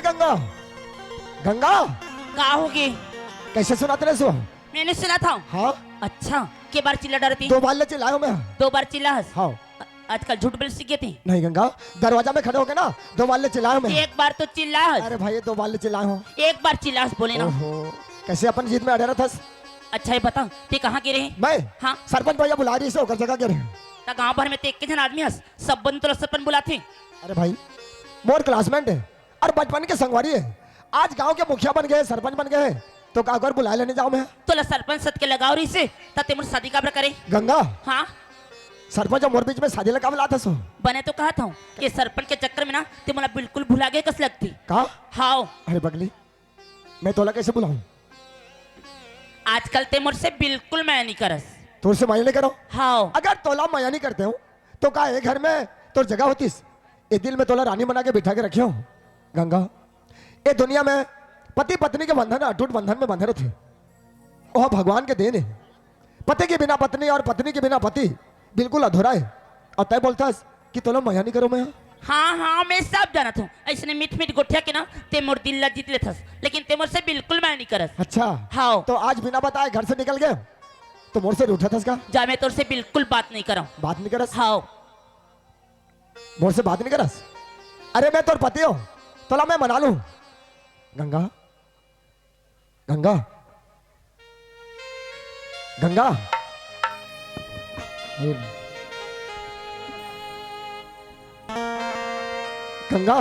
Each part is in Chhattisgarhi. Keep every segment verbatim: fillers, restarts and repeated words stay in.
गंगा, गंगा। का होगे? कइसे सुनात रहे हो? मैं नइ सुनात हँव। हाँ? अच्छा, के बार चिल्ला डरती? दो बार ले चिल्लाय हँव मैं। दो बार चिल्लाय हस? हाँ। अ-, आजकल झूठ बोले सीख गे तैं? नहीं गंगा, दरवाजा में खड़े होके ना दो बार ले चिल्लाय हँव मैं। एक बार तो चिल्लाय हस। अरे भाई, दो बार ले चिल्लाय हँव। एक बार चिल्लाय हस बोले ना। ओहो, कइसे अपन जिद में अड़े रहिथस? अच्छा, ये बता, तैं कहाँ गे रहे? मैं? हाँ। सरपंच भैया बुलाय रहिस हे, ओकर जगह गे रहेंव। त गाँव भर में तैं एक झन आदमी हस, सब बन तोला सरपंच बुलाथे। अरे भाई, मोर classmate हे अउ बचपन के संगवारी हे। आज गाँव के मुखिया बन गे हे, सरपंच बन गे हे, त का ओकर बुलाय ले नइ जाँव मैं? तोला सरपंच साथ के लगाव रहिस हे, त तैं मोर शादी काबर करे? गंगा। हाँ? सरपंच अउ मोर बीच में शादी ला काबर लाथस ओ? बने तो कहत हँव, ये सरपंच के चक्कर में ना तैं मोला बिल्कुल भुला गे कस लगथे। का? हाँ। अरे पगली, मैं तोला कइसे भुलाहूँ? आजकल तैं मोर से बिल्कुल मया नइ करस। तोर से मया नइ करँव? हाँ। अगर तोला मया नइ करतेंव, त का ए घर में तोर जगह होतिस? ए दिल में तोला रानी बना के बिठा के रखे हँव। गंगा, ए दुनिया में पति पत्नी के बंधन अटूट बंधन में बंधे रहिथे। ओह भगवान के देन हे। पति के बिना पत्नी अउ पत्नी के बिना पति बिल्कुल अधूरा हे। अउ तैं बोलथस कि तोला मया नइ करँव मैं। हाँ, हाँ, मैं सब जानत हँव। अइसने मीठ मीठ गोठिया के ना तैं मोर दिल ला जीत लेथस, लेकिन तैं मोर से बिल्कुल मया नइ करस। अच्छा। हाँ। त आज बिना बताय घर से निकल गे, त मोर से रूठथस का? जा, मैं तोर से बिल्कुल बात नइ करँव। बात नइ करस? हाँ। मोर से बात नइ करस? अरे मैं तोर पति हँव, तोला मैं मना लूँ। गंगा, गंगा, गंगा, गंगा।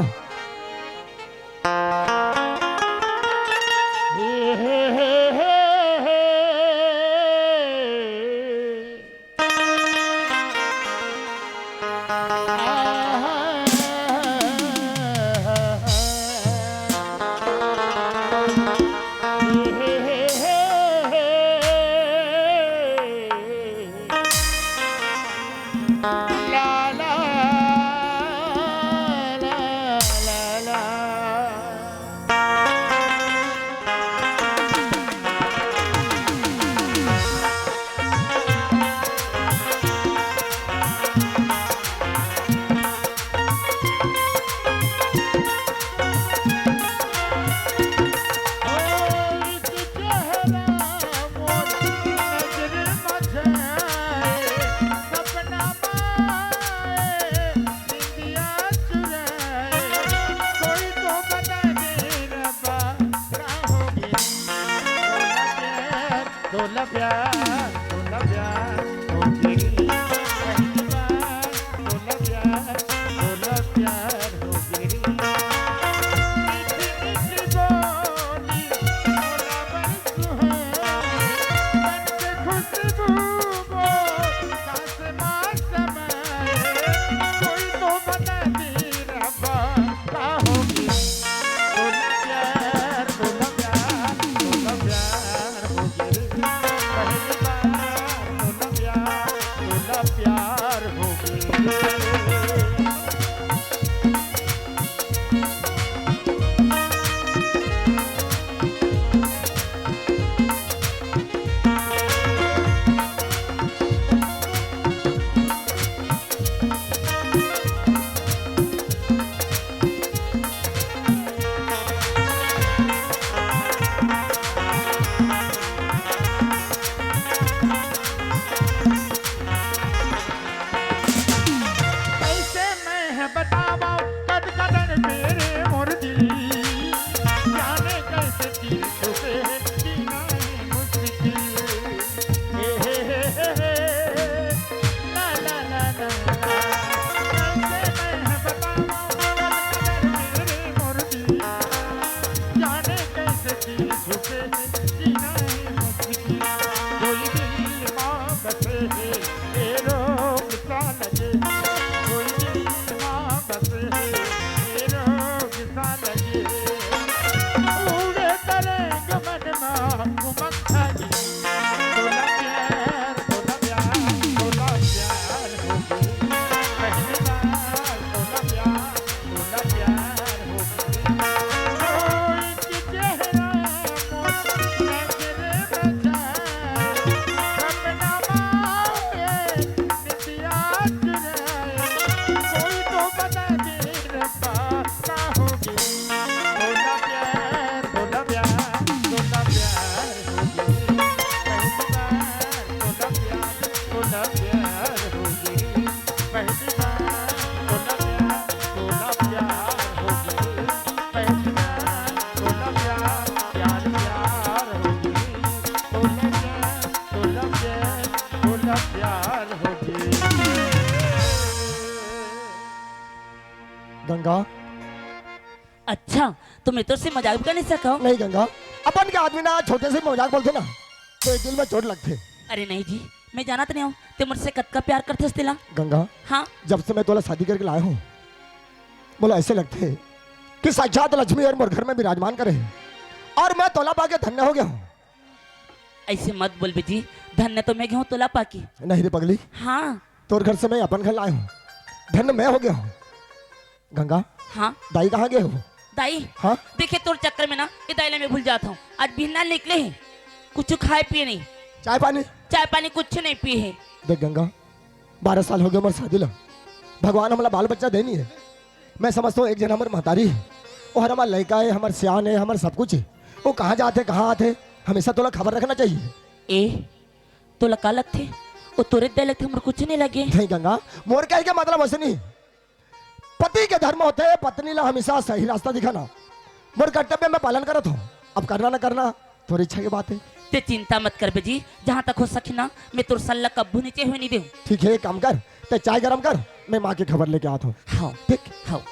अच्छा, तो मैं तोर से मजाक भी कर नहीं सकव? नहीं गंगा, अपन के आदमी ना छोटे से मजाक बोलथे ना, तो एक दिल में चोट लगथे। अरे नहीं जी, मैं जानत नहीं हूँ, ते मोर से कतका प्यार करथस तेला। गंगा, हाँ? जब से मैं तोला शादी करके लाया हूँ, मोला ऐसे लगथे कि साक्षात लक्ष्मी हर मोर घर में विराजमान करे हे, और मैं तोला पाके धन्य हो गया हूँ। ऐसे मत बोलबे जी, धन्य तो मैं गे हूँ तोला पाके। नहीं रे पगली, हाँ। तोर घर से मैं अपन घर लाया हूँ, धन्य मैं हो गया हूँ। गंगा, हाँ? दाई कहाँ गे हो? दाई? हाँ? देखे तोर चक्कर में ना, ये दाई ला मैं भूल जात हूँ। आज बिहना निकले हे, कुछ खाए पिए नहीं। चाय पानी? चाय पानी कुछ नहीं पिए हे। देख गंगा, बारह साल हो गए हमर शादी ला, भगवान हमला बाल बच्चा दे नहीं हे। मैं समझता हूँ एक जन हमर महतारी हे, वो हर हमर लइका हे, हमर सियान हे, हमर सब कुछ हे। वो कहाँ जाथे, कहाँ आथे, हमेशा तोला खबर रखना चाहिए। ए, तोला का लगथे? वो तोरे दे लगथे, मोर कुछ नहीं लगे। नहीं गंगा, मोर कहे के मतलब वैसे नहीं। पति के धर्म होथे पत्नी ला हमेशा सही रास्ता दिखाना। मोर कर्तव्य मैं पालन करत हूँ, अब करना न करना तोर इच्छा के बात हे। ते चिंता मत करबे जी, जहाँ तक हो सकी ना, मैं तोर सल्ला कब्बू नीचे होए नहीं देहूँ। ठीक हे, एक काम कर, ते चाय गरम कर, मैं माँ के खबर लेके आत हूँ। हाँ। ठीक? हाँ।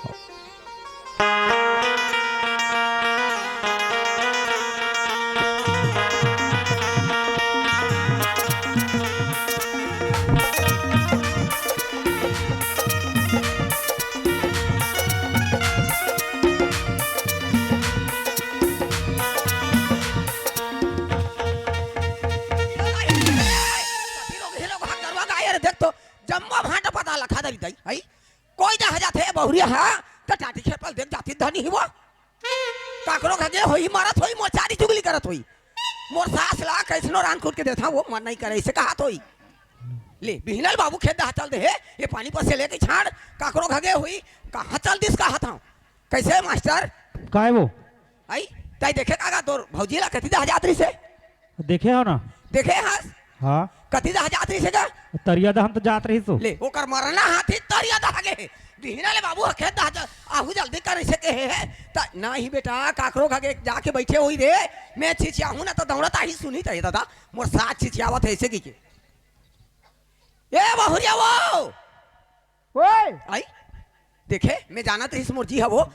कथी लोग, हे लोग, हा गरवा गाय रे, देख तो, जम्मो भांटा पता लखा दरी दाई, हई? कोई जहाँ जाथे बहुरिया हा, त टाटी खेपल देख जाती धनी ही वो। काकरो घगे होई, मरत होई, मोर चारी चुगली करत होई। मोर सास ला कैसनो रांध कूट के देथा, वो मन नहीं करे, ऐसे कहत होई। ले, बिहनल बाबू खेत दहा चल दे हे, ये पानी पर से लेके छाड़, काकरो घगे होई, कहाँ चल दिस कहत हूँ। कैसे मास्टर? काय वो? आई, ताई देखे काका तोर भौजी ला कति दहा जात रहिस हे? देखे हो ना? देखे हस? हाँ। कति दहा जात रहिस हे का? तरिया दहा हम तो जात रहिस हो। ले, ओकर मरना हाथी तरिया दहा गे हे। बिहना ले बाबू ह खेत दहा जा, आहू जल्दी कर इसे कहे हे। त नहीं बेटा, काकरो घगे जाके बैठे होई रे। मैं छिछियाहूँ ना त दौड़त आही सुनी त हे दादा। मोर सास छिछियावत हे ऐसे की के। ए बहुरिया वो! ओए! आई, देखे, मैं जानत रहिस मोर जी हवो।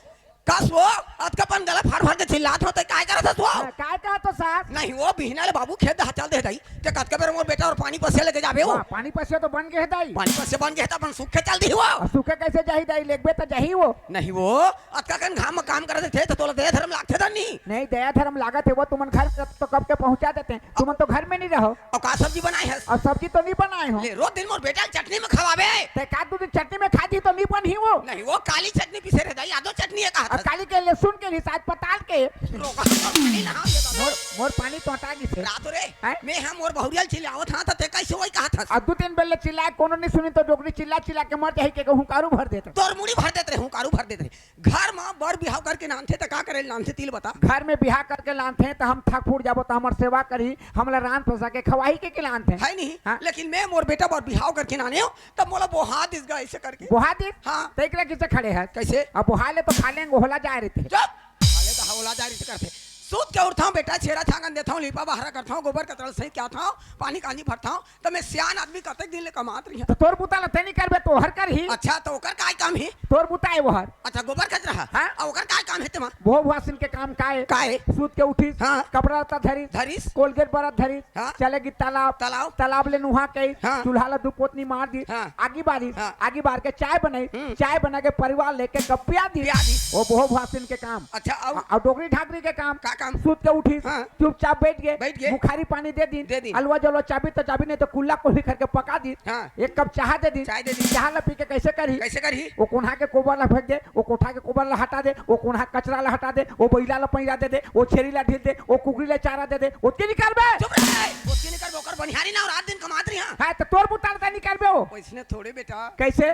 कस वो, अतका पन गला फाड़ फाड़ के चिल्लात हो, ते काय करत हस वो? हाँ, काय कहत हो सास? नहीं वो, बिहना ले बाबू खेत दहा चल दे दाई। ते कतका बेर मोर बेटा अउ पानी पसिया लेके जाबे वो? वाह, पानी पसिया तो बन गे हे दाई। पानी पसिया बन गे हे त अपन सूखे चल दिही वो। अउ सूखे कैसे जाही दाई? लेगबे त जाही वो। नहीं वो, अतका कन घाम म काम करत थे त तोला दया धरम लागथे धनी। नहीं, दया धरम लागत हे वो, तुमन घर तो कब के पहुंचा देते। तुमन तो घर में नहीं रहो। अउ का सब्जी बनाए हस? अउ सब्जी तो नहीं बनाए हो। ले, रोज दिन मोर बेटा ल चटनी में खवाबे। ते का दू दिन चटनी में खा दी तो नहीं बनही वो। नहीं, वो काली चटनी पीसे रहे दाई, यादव चटनी हे कहा अब था। काली के लहसुन के रिसाज पताल के। रोका, पानी ना हो, ये दादा। मोर, मोर पानी तो हटा गिस हे। रात रे, हैं? मैं हम मोर बहुरिया ल चिल्लावत हाँ, त ते कैसे वही कहा था? अब दू तीन बेर ले चिल्लाए, कोनो नहीं सुनी तो डोकरी चिल्ला चिल्ला के मर जाही के हुंकारू भर देत। तोर मुड़ी भर देत रहे, हुंकारू भर देत रहे। घर म बर बिहाव करके लानथे त का करे लानथे तिल बता। घर में बिहाव करके लानथे त हम थक फूट जाबो त हमर सेवा करही, हमला रांध पसा के खवाही के, के लानथे। है नहीं? हाँ। लेकिन मैं मोर बेटा बर बिहाव करके लाने हो, तब मोला बोहा दिस गा ऐसे करके। बोहा दिस? हाँ। त एकरा किसे खड़े है? कैसे? अब बोहा ले तो खा लेंगे, होला जाए रहिथे। चुप! हाले तो होला जाए रहिथे करथे। सूत के उठथाव बेटा, छेरा छांगन देथाव, लीपा बहारा करथाव, गोबर कतरल सही क्या थाव, पानी कांजी भरथाव, त मैं सियान आदमी कतेक दिन ले कमात रहिया। त तोर बुता ल ते नहीं करबे त ओहर करही। अच्छा, त ओकर काय काम हे? तोर बुता हे ओहर। अच्छा, गोबर कचरा हा? हाँ। अउ ओकर काय काम हे तेमा? वो भुआसिन के काम काय? काय? सूत के उठिस, हाँ। कपड़ा लत्ता धरिस, धरिस। कोलगेट बरत धरिस, हाँ। चले गिस तालाब, तालाब। तालाब ले नुहा के, हाँ। चूल्हा ला दू पोतनी मार दिस, हाँ। आगी बारिस, हाँ। आगी बार के चाय बनाई, हम्म। चाय बना के परिवार लेके कब पिया दिस। पिया दिस। वो वो भुआसिन के काम। अच्छा, अउ? अउ डोकरी ढाकरी के काम? का काम? सूत के उठिस, हाँ। चुपचाप बैठ गे, बैठ गे। मुखारी पानी दे दिन, दे दिन। अलवा जलवा चाबी तो चाबी नहीं तो कुल्ला कोल्ही करके पका दिन। हाँ। एक कप चाहा दे दिन, चाय दे दिन। चाहा ला पी के कैसे करही? कैसे करही? वो कोन्हा के गोबर ला फेंक दे, वो कोठा के गोबर ला हटा दे, वो कोन्हा कचरा ला हटा दे, वो बैला ला पैरा दे दे, वो छेरी ला ढील दे, वो कुकरी ला चारा दे दे, ओतके नहीं करबे? चुप रहे, ओतके नहीं करबे, ओकर बनिहारी ना रात दिन कमात रही, हाँ। हाँ, त तोर बुता ल ते नहीं करबे वो। वैसने थोड़े बेटा। कैसे?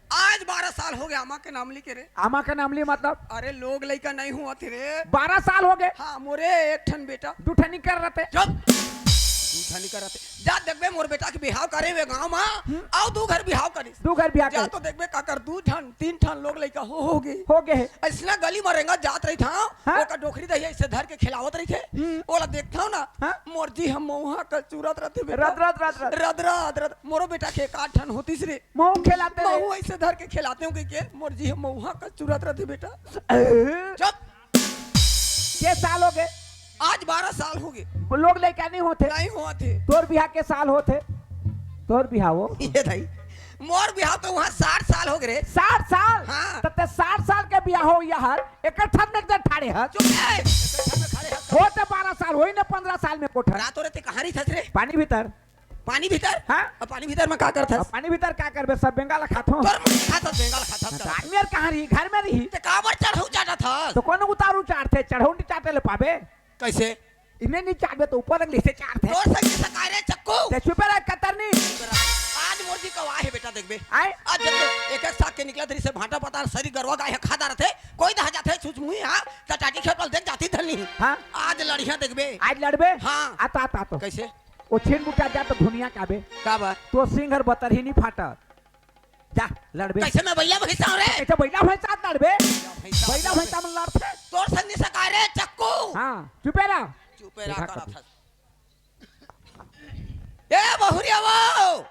आज बारह साल हो गया आमा के नाम ली के रे। आमा के नाम ली मतलब? अरे लोग लइका नहीं हुआ थे रे। बारह साल हो गए? हाँ, मोरे एक ठन बेटा। दू ठन नहीं कर रहे थे। चुप। दू ठन नहीं कर रहे थे। जा देखबे मोर बेटा के बिहाव करे हुए गांव में, हम्म। अउ दू घर बिहाव करिस। दू घर बिहाव जा करिस। तो देखबे काकर दू ठन, तीन ठन लोग लइका हो, हो गए। हो गए हे। ऐसना गली में रेंगा जात रही था, हाँ? ओकर डोकरी दहिया ऐसे धर के खिलावत रही थे। हम्म। ओला देखता हूँ ना, हाँ? मोर जी ह मउहा कस चुरत रथे बेटा। रद, रद, रद, रद। रद, रद, रद। मोरो बेटा के एकाध ठन होतिस रे। महूं खेलाते रे। महूं अइसे धर के खेलातेंव कहिके, मोर जी ह मउहा कस चुरत रथे बेटा। अ- चुप। के साल होगे? आज बारह साल होगे। लोग लइका नइ होत हे। नइ होत हे। तोर बिहाव के साल होत हे? तोर बिहाव वो? ये दाई, मोर बिहाव तो उहां साठ साल होगे रे। साठ साल? हाँ। त तें साठ साल के बिहाव हो यार, एकर ठन में एक दिन ठाड़े हस। चुप रे। एकर ठन में ठाड़े हस। होत हे बारह साल, होही न पन्द्रह साल में कोठा। रातों रे तें कहां रहिथस रे? पानी भीतर। पानी भीतर? हाँ। अब पानी भीतर में का करथस? अब पानी भीतर का करबे? सब बेंगा ला खाथों। तोर मुंह खाथस, बेंगा ला खाथस। त आदमी यार कहां रही? घर में रही। तें काबर चढ़ऊ चाटथस? त कोनो उतारू चाटथे, चढ़ऊ नइ चाटे ले पाबे। कइसे? इन्हें नइ चाटबे त ऊपर अंगली से चाटथे। तोर संगी सकाय रे चक्कू। तें चुपे रह कतरनी। आज मोर जी कवा हे बेटा देखबे। आय? आज जब एक एक साग के निकलत रहिसे भांटा पताल सरी गरवा गाय ह खा डारथे, कोई दहा जाथे छुचमुही हा, त टाटी खेत वाला देख जाती धनी। हाँ। आज लड़िया देखबे। आज लड़बे? हाँ। आता, आता तो। कइसे? ओ छीन बुटा जा त धुनिया काबे। का बा? तोर सींग हर बतरही नइ फाटत। जा, लड़बे। कइसे मैं बइला भइसा हंव रे? कइसे बइला भइसा लड़बे? बइला भइसा बइला लड़बे। भइसा मन लड़थे। तोर संगी सकाय रे चक्कू। हाँ, चुपे रह। चुपे रह देखा करत कभी। हस। ए बहुरिया वो।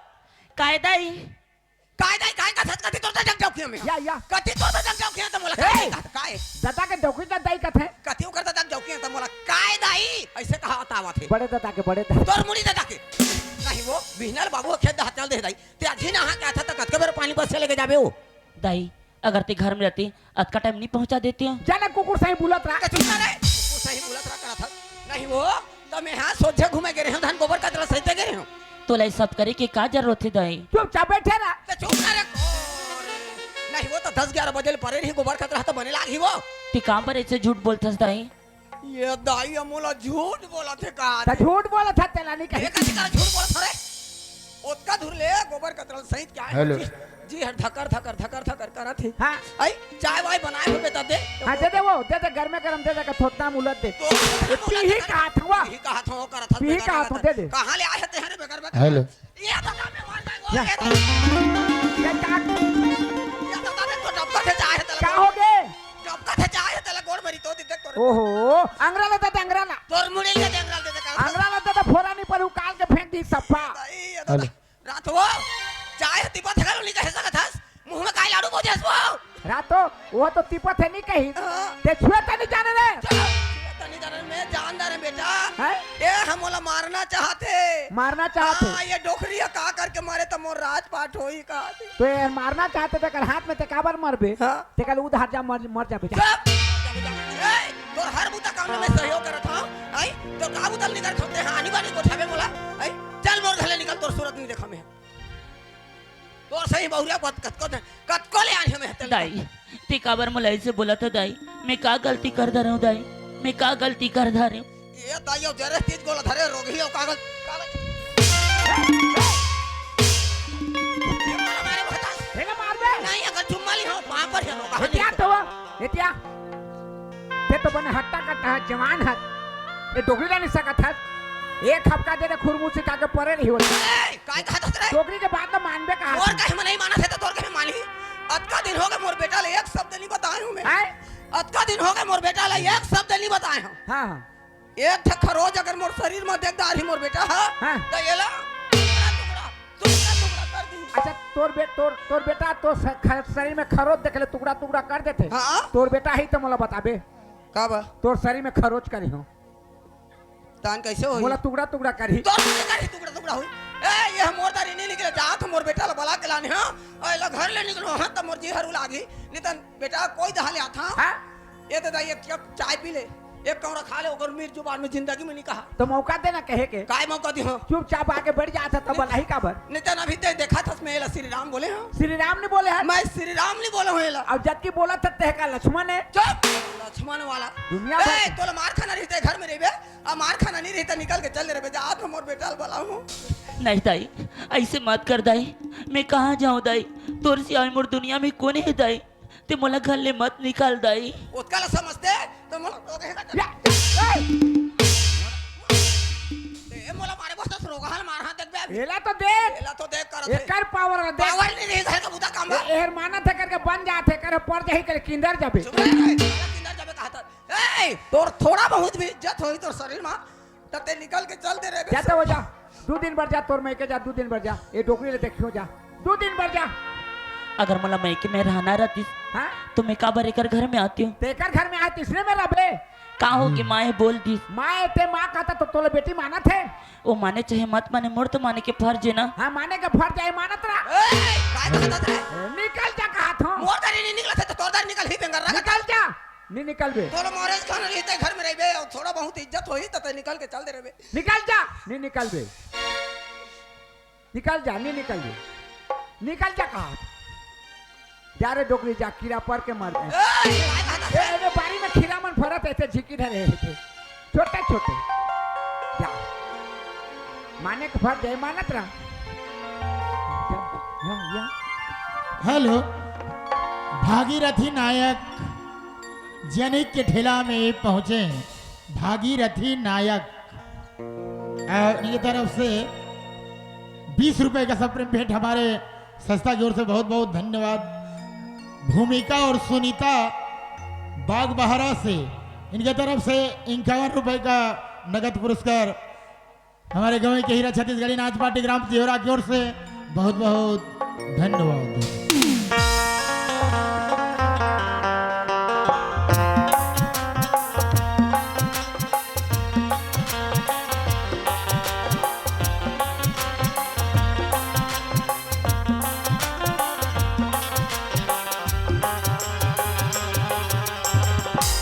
काय दाई? काय दाई, काय कथस, कथी तोर ददा के डौकी में? या, या। कथी तोर ददा के डौकी त मोला ए! काय कथस, काय? ददा के डौकी त दाई कथे। कथी ओकर ददा के डौकी त मोला काय दाई? अइसे कहा आवत हे। बड़े ददा के, बड़े ददा। तोर मुड़ी ददा के। नहीं वो, बिहनल बाबू खेत दहा चल दे दाई। तें अझी नहा के आथस त कतका बेर पानी बरसे लेके जाबे वो? दाई, अगर तें घर में रहती, अतका टाइम नइ पहुंचा देतेंव। जाने कुकुर सही बुलत रहा। तें चुप ना रे, कुकुर सही बुलत रहा करत हस। नहीं वो, त मैं हा सोझे घूमे गे रहेंव, धन गोबर कचरा सहिते गे रहेंव। तोला ये सब करे के का जरूरत हे दाई? चुपचाप बइठे रह। तें चुप ना रे। नहीं वो त दस ग्यारह बजे ले परे रही, गोबर कचरा त बने लागही वो। तें काबर अइसे झूठ बोलथस दाई? ये दाई ह मोला झूठ बोलत हे का? त झूठ बोलत हे, तेला नइ कही। एक अधिकार झूठ बोलत हस रे। ओतका दूर ले गोबर कचरा सहित के आय हेलो। जी, जी हर धकर, धकर, धकर, धकर करत हे। हाँ। अई, चाय वाय बनाय होबे त दे। हाँ, दे दे वो, दे दे, गरमे गरम दे दे, का थोत्ता मुलत दे। तो ये पीही कहाथंव। पीही कहाथंव, करत हस पीही बेकार कहाथंव, करत। दे दे। कहाँ ले आय हस तेहर बेकार बेकार? हेलो। ये दादा मैं मर जाय वो, या। ये दादा। ये का? ये दादा मैं तो डबका से जाय हे तेला। का होगे? डबका से जाय हे तेला गोड़ मरी तो दे तोर। ओहो, अंगरा ला दे दे, अंगरा ला। तोर मुड़ी ले दे, अंगरा ले दे का। अंगरा ला दे दे, फोरा नइ परू, काल के फेंक दिही सप्पा। दाई, ये दादा। हेलो। रात हो, जाय हे तिपत हे का नइ कहे सकत हस? मुंह में काय लाड़ू बोझे हस वो? रात हो, वो तो तिपत हे नइ कही। हाँ। तें छुए त नइ जाने रे। चल, छुए त नइ जाने, मैं जान डारेंव बेटा। हैं? ए, ह मोला मारना चाहथे। मारना चाहथे? हाँ, ये डोकरी ह का करके मारे त मोर राजपाट होही का। तो ये मारना चाहथे त एकर हाथ में तें काबर मरबे? हाँ। तें कल उधार जा मर, मर जाबे जा। चुप! ए, तोर हर बुता काम में सहयोग करत हंव। आई, तोर का बुता नइ करत हंव, तें हा आनी बानी गोठाबे मोला। आई, चल मोर घर ले निकल, तोर सूरत नइ देखंव मैं। तोर सही बहुरिया कत-, कतको दे, कतको ले आनी हमें हत्या दाई, तें काबर मोला अइसे बोलत हस दाई? मैं का गलती कर डारेंव दाई? मैं का गलती कर डारेंव? ये दाई, अउ जरे तीज गोला धरे रोगही अउ कागज, कागज। ये मारा मारे बता। हेला मार दे। नहीं, अगर चुम्मा ली हो, वहाँ पर है रोगा। एतिया तो, एतिया। तें तो बने हट्टा कट्टा हस, जवान हस। ये डोकरी ला नइ सकत हस। एक हफ्ता दे दे खुरमुसी खा के परे रही होत। ए, काय कहत हस रे? डोकरी के बात तो मानबे कहा और हस। कहीं मैं नइ मानत हे त तोर कहीं मानही। अतका दिन होगे मोर बेटा ले एक शब्द नइ बताय हंव मैं। हैं? अतका दिन होगे मोर बेटा ले एक शब्द नइ बताय हंव। हाँ, हाँ। एक ठे खरोच अगर मोर शरीर में देख डारही मोर बेटा ह, हाँ। त एला टुकड़ा, टुकड़ा, टुकड़ा, टुकड़ा कर दी। अच्छा, तोर बे-, तोर, तोर बेटा तोर स-, ख-, शरीर में खरोच देख ले, टुकड़ा, टुकड़ा कर देथे। हाँ। तोर बेटा ही त मोला बताबे। का बा? तोर शरीर में खरोच करे हो। तान कैसे होही? मोला टुकड़ा, टुकड़ा करही। तोर शरीर में टुकड़ा, टुकड़ा होही। ए, ये मोर दारी नइ निकले, जात मोर बेटा ला बला के लाने, हाँ। ए, ला घर ले निकलो, हाँ, त मोर जी हरू लागी। नितन बेटा, कोई दहा ले आता। हाँ? ये तो दाई, एक कप चाय पी ले, एक कौड़ा खा ले, ओकर मीठ जुबान में जिंदगी में नइ कहा। तो मौका देना कहे के। काय मौका दिहों? चुपचाप आगे बढ़ जात हस, तब नहीं। नहीं काबर? नहीं तो अभी ते देखा था, मैं एला श्री राम बोले हंव। श्री राम नइ बोले हस? मैं श्री राम नइ बोले हंव एला। अब जबकि बोलत हस, तेह का लक्ष्मण हे। चुप! लक्ष्मण वाला। दुनिया भर ए, के तोला मार खाना रहिते घर में रहिबे, अब मार खाना नइ रहिते निकल के चल दे रे बे, जा, आज मोर बेटा ला बलाहूं। नहीं दाई, अइसे मत कर दाई, मैं कहाँ जाहूं दाई, तोर सिवाय मोर दुनिया में कोन हे दाई? ते मोला घर ले मत निकाल दाई। ओतका ला समझते तो मोला तो कहेगा या, ए! ए, मोला मारे बस रोगहा ल मार हाथ देखबे अभी। एला तो देख। एला तो देख करत हे। एकर पावर देख। पावर नइ रही घर का बुता काम बा। ए-, एहर मानत हे करके बन जात हे, कर पर जाही कर किंदर जाबे। चुप रह रे, किंदर जाबे कहत हे। ए, तोर थोड़ा बहुत भी इज्जत होही तोर शरीर मा, त ते निकल के चल दे रे बे। जा त हो जा। दू दिन बर जा, तोर मइके जा, दू दिन बर जा। ए डोकरी ले देखियो जा। दू दिन बर जा। अगर मोला मइके में रहना रहतिस, हाँ? त मैं काबर एकर घर में आतेंव? ते एकर घर में आतिस रे मेरा बे। का हो गे माँ, ए बोल दिस। माँ ए ते माँ कहता त तोला बेटी मानत हे? ओ माने चाहे मत माने, मोर तो माने के फर्ज हे ना। हाँ, माने के फर्ज हे, मानत रहा। ए, काय कहत रे? निकल जा कहत हँव। मोर दरी नइ निकलत हे त तोर दरी निकलही बेंगर रहा। निकल जा। नइ निकलबे। तोला मारे खाना रहिते घर में रहिबे, अउ थोड़ा बहुत इज्जत होही त ते निकल के चल दे रे बे। निकल जा। नइ निकलबे। निकल जा, नइ निकलबे। निकल जा कहत हँव। जा रे डोकरी जा, कीरा पर के मर जाए। ए, काय कहत ए, रे? ए, ए, बारी में खीरा मन फरत हे, अइसे झिकी धरे हे, अइसे। छोटे छोटे। जा। माने के फर जाए, मानत रहा। जा, जा, जा। हेलो, भागीरथी नायक जनिक के ठेला में पहुंचे हैं। भागीरथी नायक, अ, इनकी तरफ से बीस रुपए का सप्रेम भेंट हमारे संस्था की ओर से बहुत बहुत धन्यवाद। भूमिका और सुनीता बागबहरा से इनके तरफ से इक्यावन रुपए का नगद पुरस्कार हमारे गंवई के हीरा छत्तीसगढ़ी नाच पार्टी ग्राम तिहोरा की ओर से बहुत बहुत धन्यवाद।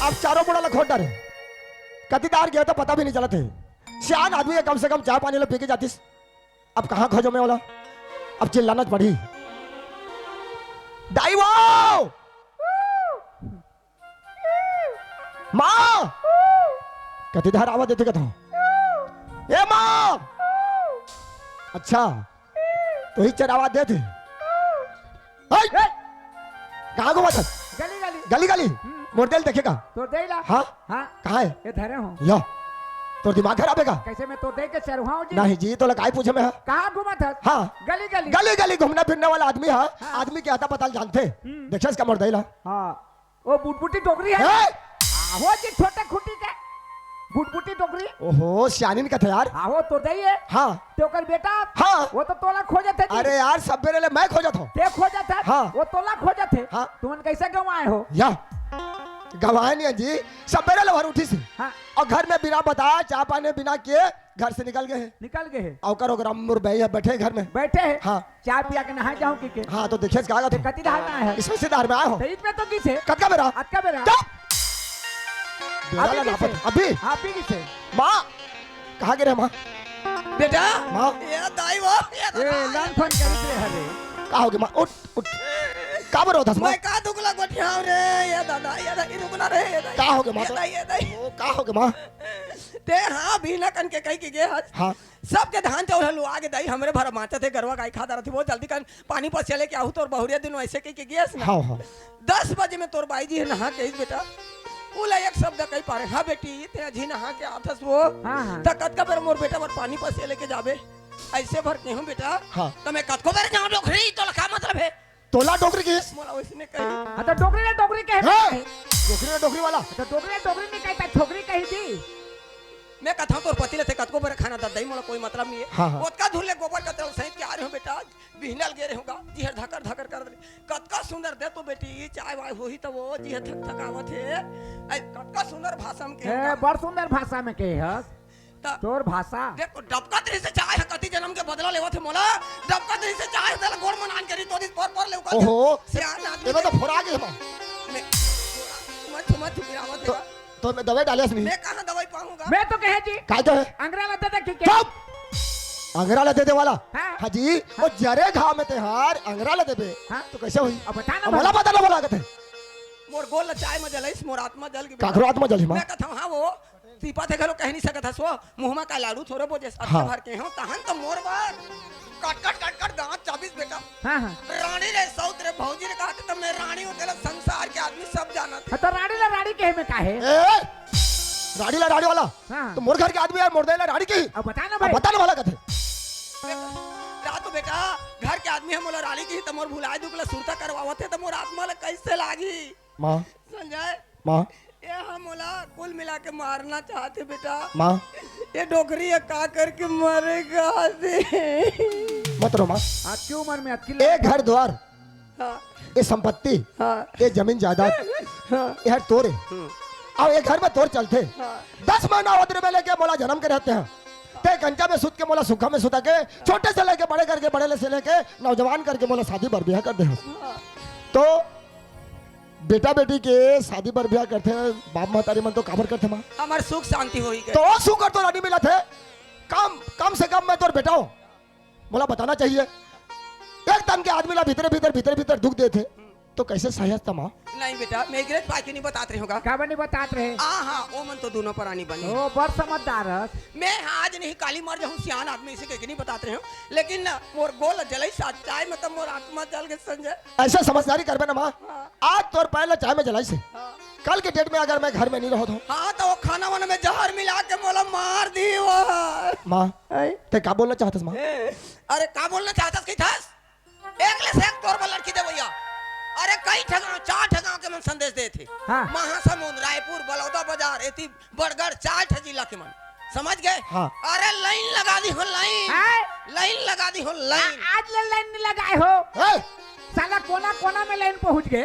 अब चारों मुड़ा ला खोद डारे। कति दार गया त पता भी नहीं चलत हे। सियान आदमी हे, कम से कम चाय पानी ला पी के जातिस। अब कहाँ खोजों मैं ओला? अब चिल्लाना पड़ही। दाई वो! माँ! कति दार आवाज देथे कथों। ए माँ! अच्छा, तोही चरावा देथे। हई! ए! कहाँ घूमत हस? गली, गली। गली, गली? हम्म। मोर दई ल देखे का? तोर दई ला? हाँ? हाँ। कहाँ हे? ए धरे हँव। या। तोर दिमाग खराब हे का? कइसे मैं तोर दई के चरवाहा हँव जी? नहीं जी, तोला काय पूछे मैं, हाँ? कहाँ घूमत हस? हाँ। गली, गली। गली, गली घूमना फिरना वाला आदमी, हाँ? हाँ। आदमी के अता पता ल जानथे। हम्म। देखे हस का मोर दई ला? हाँ। ओ बुटबुटी डोकरी हे। हे! आहो जी, छोटे खुटी के। बुटबुटी डोकरी। ओहो, सियानिन कथे यार। आहो, तोर दई हे। हाँ। ते ओकर बेटा। हाँ। वो तो तोला खोजत हे जी। अरे यार, सबेरे ले मैं खोजत हँव। ते खोजत हे। हाँ। वो तोला खोजत हे। हाँ। तुमन कइसे गँवाए हो? या। गँवाए नहीं हे जी। सबेरे ले भर उठिस हे। हाँ। अउ घर में बिना बताए, चाय पानी बिना किए, घर से निकल गे हे। निकल गे हे। अउ ओकर, ओकर अम्मू अउ बई ह बइठे घर में। बइठे हे। हाँ। चाय पिया के नहाए जाहूँ कहिके। हाँ, त देखे हस का कथे? कति दार नहाए हस? इसमें से दार में आए हँव। त इत में तो गिस हे। कतका बेरा? अतका बेरा। चुप! बेरा अभी ला गिस हे। नापत। अभी? अभी गिस हे। माँ! कहाँ गे रहे माँ? बेटा! माँ! ए दाई वो, ए ए, दादा। लंग फन करिस रे हरे। का हो गे माँ? उठ, उठ। काबर रोवत हस माँ? मैं का दुगला गोठियावँव रे, ए दादा, ए दाई, रुक ना रे, ए दाई। का हो गे माँ ए तो? दाई, ए दाई। ओ, का हो गे माँ? ते हाँ, बिहना कन के कहि के गे हस। हाँ। सबके धान चाउर ह लुवा गे दाई, हमरे भर बाँचत हे, गरवा गाय खा डारत हे, वो जल्दी कन पानी पसिया लेके आहूँ, तोर बहुरिया दिन अइसे कहि के गे हस ना। हाँ, हाँ। दस बजे में तोर बाई जी ह नहा के आइस बेटा, ओला एक शब्द कहि पारेंव, हाँ बेटी, ते अझी नहा के आथस वो, हाँ, हाँ। त कतका बेर मोर बेटा बर पानी पसिया लेके जाबे, अइसे भर केहेंव बेटा, हाँ। त मैं कतको बेर जाँव डोकरी, तोला का मतलब हे? तोला डोकरी किहिस? मोला वइसने कही। हाँ, त डोकरी ला डोकरी कहे हे? डोकरी ला डोकरी वाला? त डोकरी ला डोकरी नइ कही, त छोकरी कही थी। मैं कथँव तोर पति ले ते कतको बेर खाना दे दई, मोला कोई मतलब नइ हे। हाँ, हाँ। ओतका धुन ले गोबर कचरा ल सहित के आ रहे हँव बेटा, बिहना ल गे रहे हँव गा, जी हर धकर धकर करत रहे। कतका सुंदर दे तो बेटी, चाय वाय होही त वो जी हर थक थकावत हे। अई, कतका सुंदर भाषा में कहे ए, हँव गा। बड़ सुंदर भाषा में कहे हस। त तोर भाषा। देख, डबकत रहिस हे चाय ह, कति जनम के बदला लेवत हे मोला। डबकत रहिस हे चाय ह, तेला गोड़ म नान के रही, तो दिस पर पर ले उकर। ओहो, सियान आदमी एमे तो के। फोरा गे हे माँ। मैं, मत, मत गिरावत तो, हे। तो मैं दवाई डाले हँव नहीं। मैं कहाँ दवाई पाहूँ गा? मैं तो कहे जी। काय तो हे? अंगरा ला दे दे, ठीक हे? चुप! अंगरा ला दे दे वाला। हाँ। हाँ जी, वो जरे घाव में ते हर अंगरा ला देबे। हाँ। तो कइसे होही? अब बता ना अब भला। मोला बता ना भला कथे। मोर गोड़ ला चाय म जलाइस, मोर आत्मा जल गे। काकरो आत्मा जलही माँ? मैं कथँव, हाँ वो, सीपा ते घलो कहि नइ सकत हस वो, मुँह म का लाड़ू थोरे बोजेस, अतका हाँ। भर केहेंव, तहन त मोर बर कट, कट, कट, कट दाँत चाबिस बेटा। हाँ, हाँ। रानी रे सौत रे भौजी रे कहत हे त मैं रानी हँव, तेला संसार के आदमी सब जानत हे। हाँ, त रानी ला रानी कहे में का हे? ए, रानी ला रानी वाला? हाँ। त मोर घर के आदमी हे, मोर दई ला रानी कही? अब बता ना अब भाई। बता ना भला कथे। रात बेटा, घर के आदमी ह मोला रानी कही त मोर भुलाए दुख ला सुरता करवावत हे त मोर आत्मा ला कइसे लागही? माँ। संजय। माँ। ये हम मोला कुल मिला के मारना चाहथे बेटा। माँ। ये डोकरी ये का करके मरेगा से? मत रो माँ। हाँ, क्यों मन में अटकी एक घर द्वार, हाँ। ये संपत्ति, हाँ। ये जमीन जायदाद, हाँ। ये हर तोर हे। हम्म। अउ ये घर में तोर चलथे। हाँ। दस महीना होत रहे लेके मोला जन्म के रहते हैं। ते कंचा में सुत के मोला सुखा में सुता के, छोटे से लेके बड़े करके, बड़े ले से लेके नौजवान करके मोला शादी बर बिहा कर दे हस। हाँ। तो बेटा बेटी के शादी बर बिहा करथे, बाप महतारी मन तो काबर करथे माँ? हमर सुख शांति होही के। तो वो सुख अउ तो रानी मिलत हे, कम, कम से कम मैं तोर बेटा हूँ, मोला बताना चाहिए। एक तन के आदमी ला भीतरे भीतर, भीतरे भीतर दुख देथे, तो कैसे सहज तमा? नहीं बेटा, मैं गिरज पाके नहीं बतात रहे होगा। काबर नहीं बतात रहे? आ हाँ, वो मन तो दोनों परानी बने। ओ, बड़ समझदार हस। मैं आज नहीं काली मर जाहूँ, सियान आदमी इसे कह के नहीं बतात रहे हो, लेकिन मोर गोल जलाई साथ चाय में तब मोर आत्मा जल के संजय। ऐसे समझदारी करबे ना माँ। हाँ। आज तोर पैर ला चाय में जलाई से। हाँ। कल के डेट में अगर मैं घर में नहीं रहत हूँ। हाँ, तो वो खाना वाना में जहर मिला के मोला मार दी वो। माँ, आई? ते का बोलना चाहतस माँ? ए, अरे का बोलना चाहतस कि थस? एक ले से एक तोर बर लड़की देवइया। अरे कई ठगांव, चार ठगांव के मन संदेश देथे। हाँ। महासमुंद, रायपुर, बलौदा बाजार, एती बड़गढ़, चार ठे जिला के मन। समझ गए? हाँ। अरे लाइन लगा दी हो लाइन। हैं? लाइन लगा दी हो लाइन। आ-, आज ले लाइन नहीं लगाए हो। हैं? साला कोना कोना में लाइन पहुंच गए।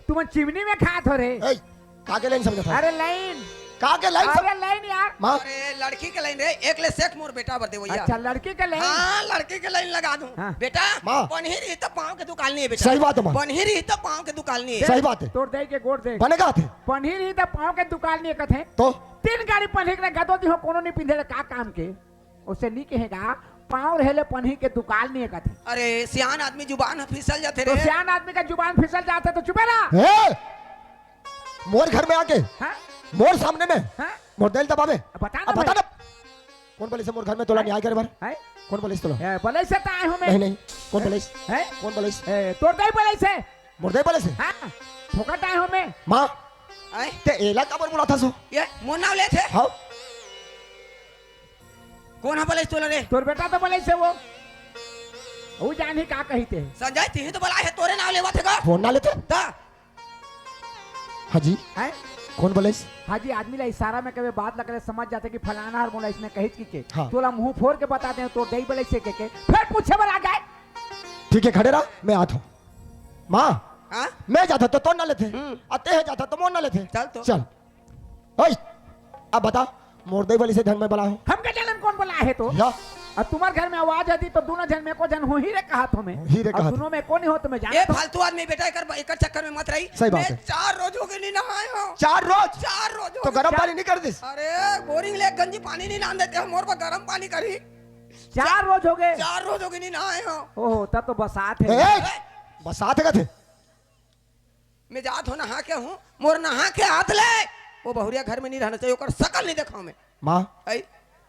तुमन चिमनी में खात हो रे। ए, का के लाइन समझत हस? अरे लाइन। का के लाइन सम- अरे लाइन यार। माँ। अरे लड़की के लाइन रे, एक ले सेक मोर बेटा बर देवइया। अच्छा, लड़की के लाइन। हाँ, लड़की के लाइन लगा दूं। हाँ। बेटा, माँ। पनही रही तो पाँव के दुकाल नहीं है बेटा। सही बात है माँ। पनही रही तो पाँव के दुकाल नहीं है। सही बात है। तोर दई के गोड़ देख। बने का थे? पनही रही तो पाँव के दुकाल नहीं है कथे। तो? तीन गाड़ी पनही के गदो दी हो, कोनो नहीं पिंधे ले, का काम के? उसे नहीं कहेगा, पाँव रहे ले पनही के दुकाल नहीं है कथे। अरे सियान आदमी जुबान ह फिसल जाथे तो रे। सियान आदमी का जुबान फिसल जाथे तो चुपे रहा। ए! मोर घर में आके, हाँ? मोर सामने में, हाँ? मोर दई ल दबावे। बता ना अब बता भाई। ना। कौन बोले से मोर घर में तोला न्याय करे बर? हैं? कौन बोले से तोला? ए, बोले से तो आए हूँ मैं। नहीं, नहीं। कौन बोले से? हैं? कौन बोले से? ए, तोर दई बोले से। मोर दई बोले से? हाँ, फोकट आए हूँ मैं। माँ, आए? ते एला काबर बुलाथस ओ? ये मोर नाव लेथे? हाँ। कौन हा बोले से तोला रे? तोर बेटा तो बोले से वो। वो जानी का कही ते। संजय, तिही तो बोला है, तोरे नाव लेवा थे का? फोन ना लेते? ता। हाँ जी। हैं? कौन बोले से? हाँ जी, आदमी ला इशारा में कभी बात लगले समझ जाते कि फलाना हर बोला इसने कही कि के। हाँ। तोला मुंह फोड़ के बता दे, तोर दई बोले से के, के। फिर पूछे बर आ जाए। ठीक है, खड़े रहा, मैं आता हूँ। माँ, हाँ? मैं जाता तो तोर ना लेथे। हम्म। अते है जाता तो मोर ना लेथे। चल तो। चल। ओए, अब बता, मोर दई वाली से ढंग में बला हो। हम का जानन कौन बला है तो? या। अब तुम्हार घर में आवाज आती तो दोनों झन में को झन हो ही रे कहा तो मैं। ही रे अब कहा तो। दोनों में कौन हो तो मैं जाना ए तो। फालतू आदमी बेटा, एकर, एकर चक्कर में मत रही। सही बात मैं है। चार रोज हो गए नहीं नहाए हो। चार रोज? चार रोज हो तो गए। गरम चार पानी नहीं कर दिस? अरे, बोरिंग ले गंजी पानी नहीं लान देते हो, मोर पर गरम पानी करी। चार रोज हो गए? चार रोज हो गए नहीं नहाए हो। ओहो, तब तो बसात है। ए, ए, बसात है कथे। मैं जात हो नहा के हूँ, मोर नहा के हाथ ले, वो बहुरिया घर में नहीं रहना चाहिए, ओकर शकल नहीं देखाऊं मैं। माँ, आई?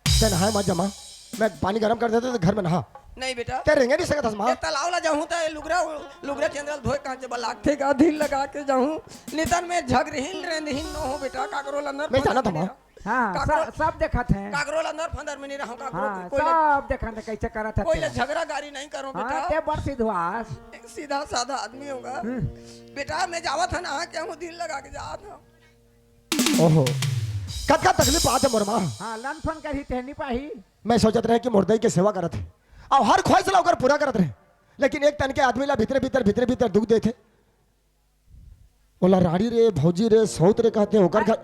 ते नहाए मत जा माँ, मैं पानी गरम कर देता तो घर में नहा। नहीं बेटा। ते रेंगे नहीं सकत हस माँ। ये तालाब ला जाहूँ तो ये लुगरा, लुगरा चंद्रल धोए कांचे बा लागथे का दिल लगा के जाहूँ। नितन में झगरहिन रेंदहिन नो हो बेटा, काकरो लंदर मैं फंदर जाना था में नहीं माँ। रहो। हाँ, काकरो, सब, सब देखत हैं। काकरो लंदर फंदर में नहीं रहो, काकरो हाँ, कोई ले, सब देखत हैं, कैसे करत है कोई ले तेरा। झगड़ा गारी नहीं करो हाँ, बेटा। ते बड़ सिधवास। एक सीधा साधा आदमी होगा। हम्म। बेटा, मैं जावत है ना, क्या हूँ दिल लगा के जात हूँ। ओहो, कतका तकलीफ आत है मोर माँ। हाँ, लन फन करही ते नहीं पाही। मैं सोचत रहे कि मोर दई के सेवा करत है, अउ हर ख्वाहिश ला ओकर पूरा करत रहे, लेकिन एक तन के आदमी ला भीतरे भीतर, भीतरे भीतर दुख देथे। ओला राड़ी रे, भौजी रे, सौत रे कहते, ओकर घर।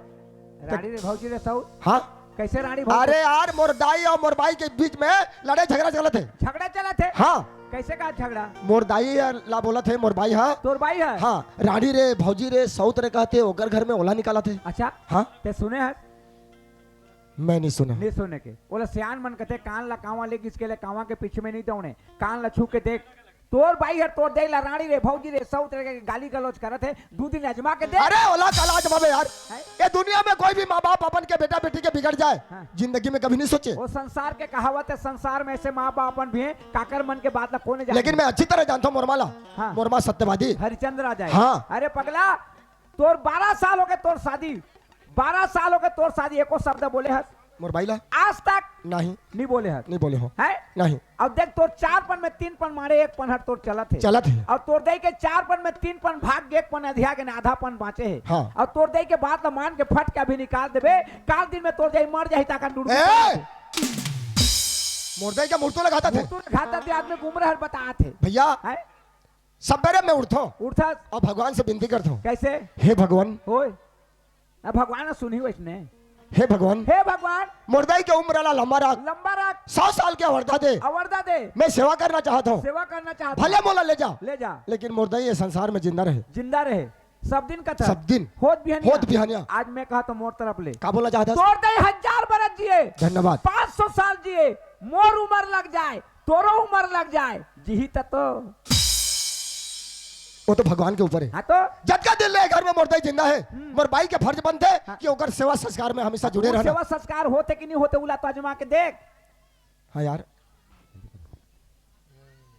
राड़ी रे, भौजी रे, सौत? हाँ। कैसे राड़ी भौजी? अरे यार, मोर दाई अउ मोर बाई के बीच में लड़ाई झगड़ा चलत हे। झगड़ा चलत हे? हाँ। कैसे का झगड़ा? मोर दाई ला बोलत हे, मोर बाई हा। तोर बाई हा? हाँ, राड़ी रे, भौजी रे, सौत रे कहते, ओकर घर में ओला निकालत हे। अच्छा। हाँ। ते सुने हस? मैं नहीं सुना। नहीं सुने के। ओला सियान मन कहते, कान ला कांवा ले गिस के ले कांवा के पीछे में नहीं दौड़े। कान ला छू के देख, तोर बाई हर तोर दई ला राड़ी रे, भौजी रे, सौत रे के गाली गलौज करत हे, दू दिन अजमा के देख। अरे ओला काला अजमाबे यार। हैं? ये दुनिया में कोई भी माँ बाप अपन के बेटा बेटी के बिगड़ जाए, हाँ। जिंदगी में कभी नहीं सोचे। वो संसार के कहावत है, संसार में ऐसे माँ बाप अपन भी हैं, काकर मन के बात ला कोने जाने। लेकिन मैं अच्छी तरह जानता हूँ मोर माँ ला। हाँ। मोर माँ सत्यवादी। हरिचंद्र आ जाए। हाँ। अरे पगला, तोर बारह साल हो गए तोर शादी, बारह साल हो गए तोर शादी, एको शब्द बोले हस? मोर बाई ला? आज तक नहीं। नहीं बोले हस। नहीं बोले हो। है? नहीं। अब देख, तोर चार पन में तीन पन मारे, एक पन हर तोर चलत हे। चलत हे। अउ तोर दाई के चार पन में तीन पन भाग गे, एक पन अधिया गे, आधा पन बाँचे हे। हाँ। अउ तोर दाई के बात ला मान के फट के अभी निकाल देबे, काल दिन में तोर दाई मर जाही, ताकन डुडुकी ए! चलत हे। मोर दाई के मुर्तो ला घातत हे। मुर्तो ला घातत हे, आदमी के उम्र हर बतात हे। भैया, है? सबेरे में उठथों। उठथस? अउ भगवान से बिनती करथों। कैसे? हे भगवान। होय। अब भगवान ह सुनही वइसने। हे भगवान। हे भगवान। मोर दाई के उम्र ला लंबा रख। लंबा रख। सौ साल के अवरदा दे। अवरदा दे। मैं सेवा करना चाहत हूँ। सेवा करना चाहत हूँ। भले मोला ले जा। ले जा। लेकिन मोर दाई ये संसार में जिंदा रहे। जिंदा रहे। सब दिन कथा। सब दिन। होत बिहनिया। होत बिहनिया। आज मैं कहा तो मोर तरफ ले। का बोला चाहत हस? तोर दाई हजार बरस जिए। धन्यवाद। पाँच सौ साल जिए। मोर उम्र लग जाए। तोरो उम्र लग जाए, जिही त तो। वो तो भगवान के ऊपर है। हाँ तो? जतका दिन ले घर में मोर दाई जिंदा है, हम्म। मोर बाई के फर्ज बनथे हाँ। कि ओकर सेवा संस्कार में हमेशा जुड़े रहना। सेवा संस्कार होथे कि नहीं होथे, उला तो आजमा के देख। हाँ यार,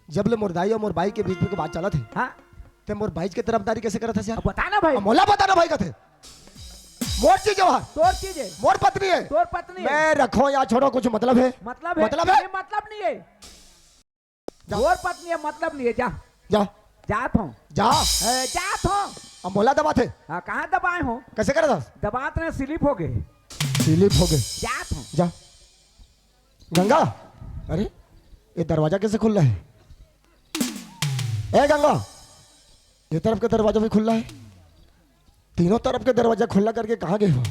जब ले मोर दाई अउ मोर बाई के बीच में के बात चलत हे, हाँ। ते मोर बाई के तरफदारी कैसे करत हस यार? अब बता ना भाई। अब मोला बता ना भाई कथे। मोर चीज हे। तोर चीज हे। मोर पत्नी हे। तोर पत्नी हे। मैं रखो या छोड़ो, कुछ मतलब हे? मतलब हे। मतलब हे? नहीं, मतलब नहीं हे। जा। तोर पत्नी हे, मतलब नहीं हे, जा। जा। जात हूँ। जा। ए, जात हूँ। अब मोला दबाथे। हाँ, कहाँ दबाए हूँ? कैसे करत हस? दबात रहे, slip हो गे। Slip हो गे। जात हूँ। जा। गंगा, अरे, ये दरवाजा कैसे खुल्ला हे? ए गंगा, ये तरफ का दरवाजा भी खुल्ला हे। तीनों तरफ के दरवाजा खुल्ला करके कहाँ गे हो?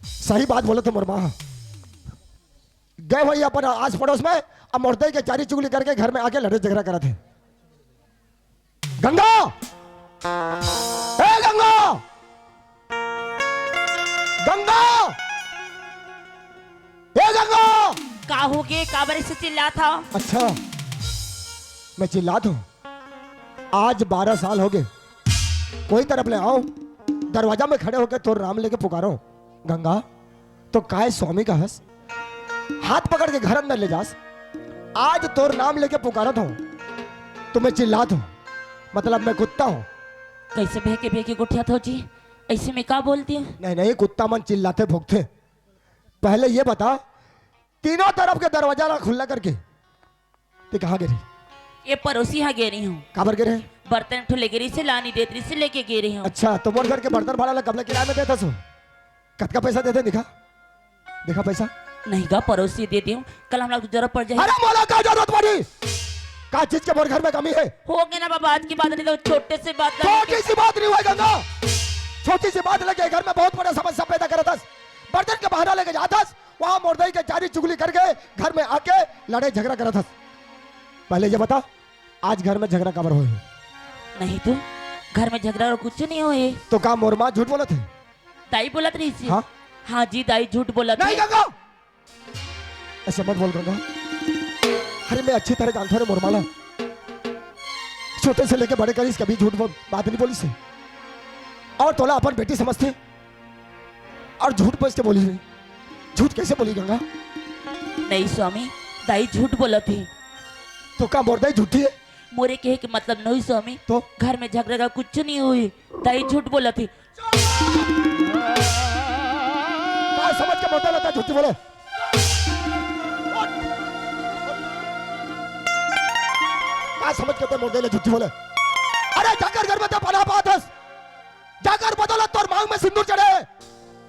सही बात बोलथे मोर माँ। गे होही अपन आस पड़ोस में, अब मोर दाई के चारी चुगली करके घर में आके लड़े झगड़ा करत हे। गंगा! ए गंगा! गंगा! ए गंगा! का हो गे? काबर ऐसे चिल्लात हव? अच्छा, मैं चिल्लात हूँ। आज बारह साल हो गे, कोई तरफ ले आँव, दरवाजा में खड़े होके तोर नाम लेके पुकारों, गंगा, तो काय स्वामी कहस, हाथ पकड़ के घर अंदर ले जास। आज तोर नाम लेके पुकारत हूँ, तो मैं चिल्लात हूँ, मतलब मैं कुत्ता हूँ। कैसे भेके भेके गोठियात हो जी? ऐसे में का बोलती हूँ? नहीं, नहीं, कुत्ता मन चिल्लाथे भोंकथे। पहले ये बता, तीनों तरफ के दरवाजा ला खुल्ला करके ते कहाँ गे रहे? ये पड़ोसी यहाँ गे रही हूँ। काबर गे रहे? बर्तन ठो लेगे रहिसे, लानी देत रहिसे, लेके गे रही हूँ। अच्छा, तो मोर घर के बर्तन भाड़ा ला कब ले किराया में देत हस? कतका पैसा देथे, दिखा, दिखा पैसा। नहीं गा, पड़ोसी दे दियो, कल हमला जरूरत पड़ जाए। अरे मोला का जरूरत पड़ी? का चीज के मोर घर में कमी हे? हो गे ना बाबा, आज की बात नहीं तो छोटे से बात ला छोटी सी बात नहीं होय गंगा, छोटी सी बात लेके घर में बहुत बड़ा समस्या पैदा करत हस। बर्तन के बहाना लेके जात हस, वहाँ मोर दाई के चारी चुगली करके घर में आके लड़ाई झगड़ा करत हस। पहले ये बता, आज घर में झगड़ा काबर होय? नहीं तो, घर में झगड़ा अउ कुछ नहीं होय। तो का मोर माँ झूठ बोलत हे? दाई बोलत रहिसे। हाँ? हाँ जी, दाई झूठ बोलत हे। नहीं गंगा, ऐसे मत बोल गंगा। अरे मैं अच्छी तरह जानथों रे मोर माँ ला, छोटे से लेके बड़े करिस, कभी झूठ बोल, बात नहीं बोलिस हे। अउ तोला अपन बेटी समझथे अउ झूठ बोल के बोलिस हे। झूठ कैसे बोली गंगा? नहीं स्वामी, दाई झूठ बोलत हे। तो का मोर दाई झूठी हे? मोरे कहे के मतलब नहीं स्वामी। तो? घर में झगड़ा का कुछ नहीं होय, दाई झूठ बोलत हे। काय समझ के मोर दाई ला झूठी बोले? काय समझ के ते मोर दाई ला झूठी बोले? अरे जाकर घर में ते पनाह पात हस, जाकर बदौलत तोर मांग में सिंदूर चढ़े,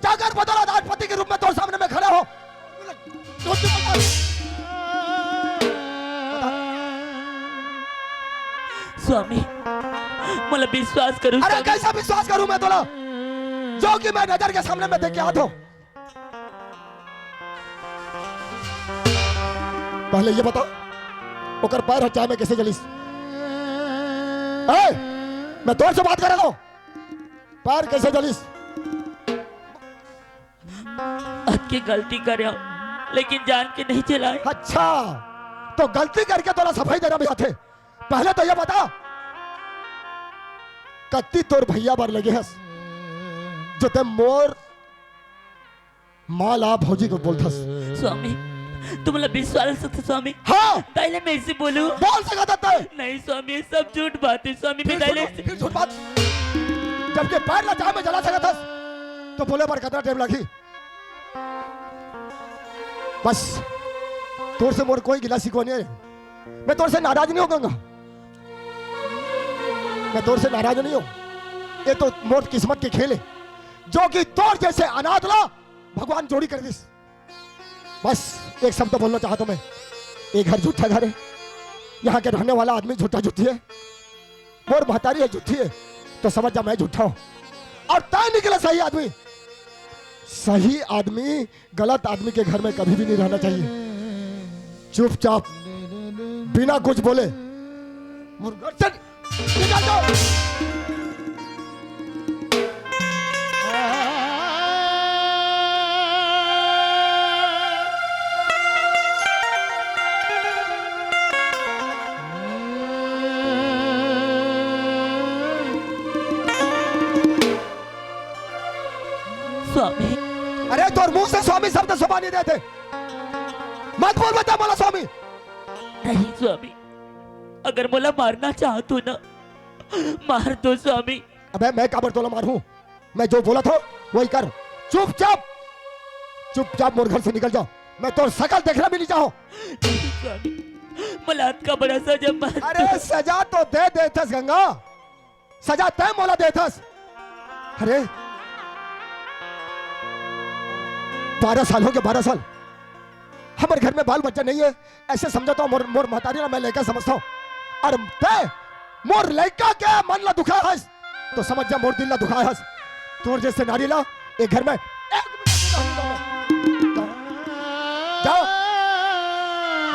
जाकर बदौलत आज पति के रूप में तोर सामने में खड़ा हों। स्वामी, मोला विश्वास करो अरे स्वामी। कैसा विश्वास करूं मैं तोला, जो कि मैं नजर के सामने में देख के आत हों। पहले ये बता, ओकर पैर ह चाय में कैसे जलिस? ए, मैं तोर से बात कर रहा हूँ। पैर कैसे जलिस? अतके गलती करे हंव, लेकिन जान के नहीं चलाए। अच्छा, तो गलती करके तोला सफाई देना भी आथे। पहले तो ये बता, कत्ती तोर भैया बर लेगे हस, जो ते मोर माँ ला भौजी को बोलथस। स्वामी, तुमला विश्वास हे स्वामी। हाँ। ताइले मैं इसे बोलूं। बोल सकत हस तैं। नहीं स्वामी, सब झूठ बात हे स्वामी। फिर मैं ताइले झूठ, फिर झूठ बात। जबकि पैर ला चाय में जला सकत हस, तो बोले बर कतना टाइम लगही? बस, तोर से मोर कोई गिला शिकवा नहीं है। मैं तोर से नाराज नहीं हूँ गंगा, मैं तोर से नाराज नहीं हूँ। ये तो मोर किस्मत के खेल है, जो कि तोर जैसे अनाथ ला भगवान जोड़ी कर दिस। बस एक शब्द बोलना चाहता हूँ मैं, ये घर झूठा घर है, यहाँ के रहने वाला आदमी झूठा झूठी है, मोर महतारी है झूठी है, तो समझ जा मैं झूठा हूँ और तय निकला सही आदमी। सही आदमी गलत आदमी के घर में कभी भी नहीं रहना चाहिए। चुपचाप बिना कुछ बोले मोर घर से निकल जाओ। स्वामी। अरे तोर मुंह से स्वामी शब्द शोभा नहीं देते। मत बोल बता बोला स्वामी। नहीं स्वामी, अगर मोला मारना चाहत हो ना, मार दो स्वामी। अबे मैं काबर तोला मारूं? मैं जो बोला था वही कर। चुपचाप, चुपचाप मोर घर से निकल जाओ। मैं तोर शकल देखना भी नहीं चाहूं। नहीं स्वामी, मोला अतका बड़ा सजा मत अरे दो। सजा तो दे देथस गंगा, सजा तय मोला देथस। अरे बारह साल हो गए, बारह साल हमर घर में बाल बच्चा नहीं है, ऐसे समझता हूँ मोर, मोर महतारी ला मैं लइका समझता हूँ। और तय मोर लइका के मन ला दुखाए हस, तो समझ जा मोर दिल ला दुखाए हस। तोर जैसे नारी ला एक घर में एक मिनट नहीं रहने दूंगा। जा,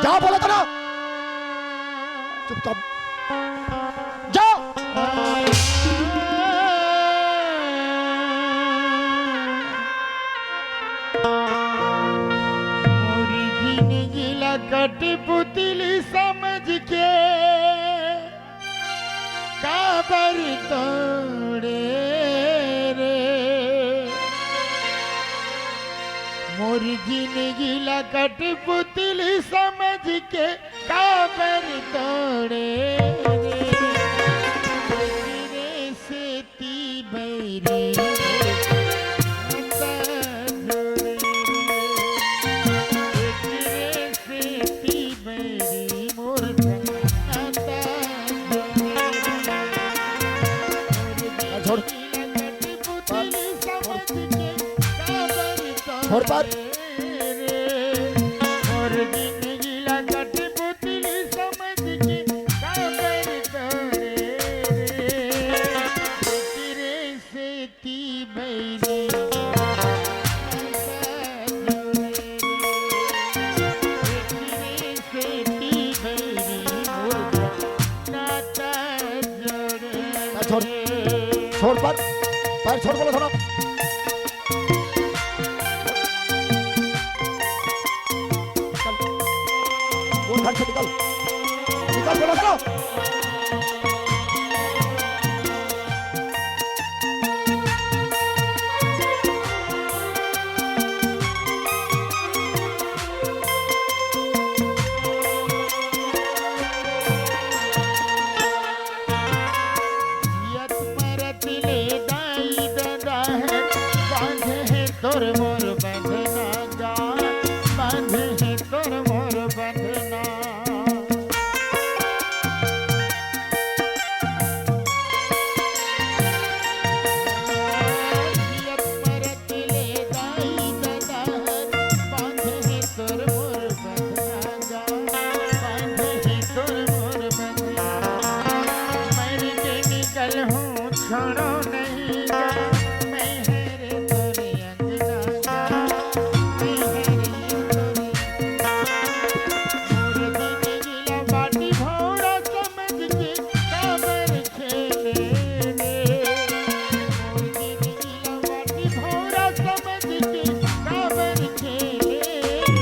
जा बोला था ना, चुपचाप जा। मोर जिंदगी ला कठपुतली समझ के काबर तोड़े रे। मोर जिंदगी ला कठपुतली समझ के काबर तोड़े रे। तेरे से ती बैरी छोड़। छोड़ पर। पैर छोड़, छोड़ पर, पैर छोड़ बोलो थोड़ा। निकल, वो घर से निकल, निकल बोलो थोड़ा। जियत मरत ले दाई ददा हे, बांधे हे तोर मोर बंधना गा, बांधे हे तोर मोर बंधना। जियत मरत ले दाई ददा हर, बांधे हे तोर मोर बंधना गा, बांधे हे तोर मोर बंधना। मर के निकल हूँ, छोड़ो नहीं गा, मैं हरे तोरे अंगना गा, मैं हरे तोरे। मोर जिंदगी ला बाटी भौरा समझ के काबर खेले रे। मोर जिंदगी ला बाटी भौरा समझ के काबर खेले रे।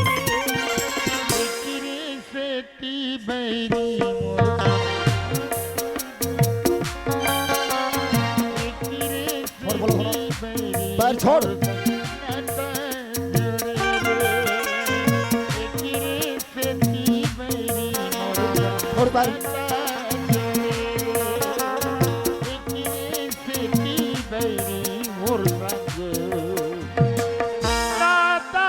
एकरे सेती बैरी मोर, एकरे छोड़, बोलो, बोलो। सेती बैरी पैर छोड़। मोर, एकरे सेती बैरी मोर, छोड़ पैर। एकरे सेती बैरी मोर संग। नाता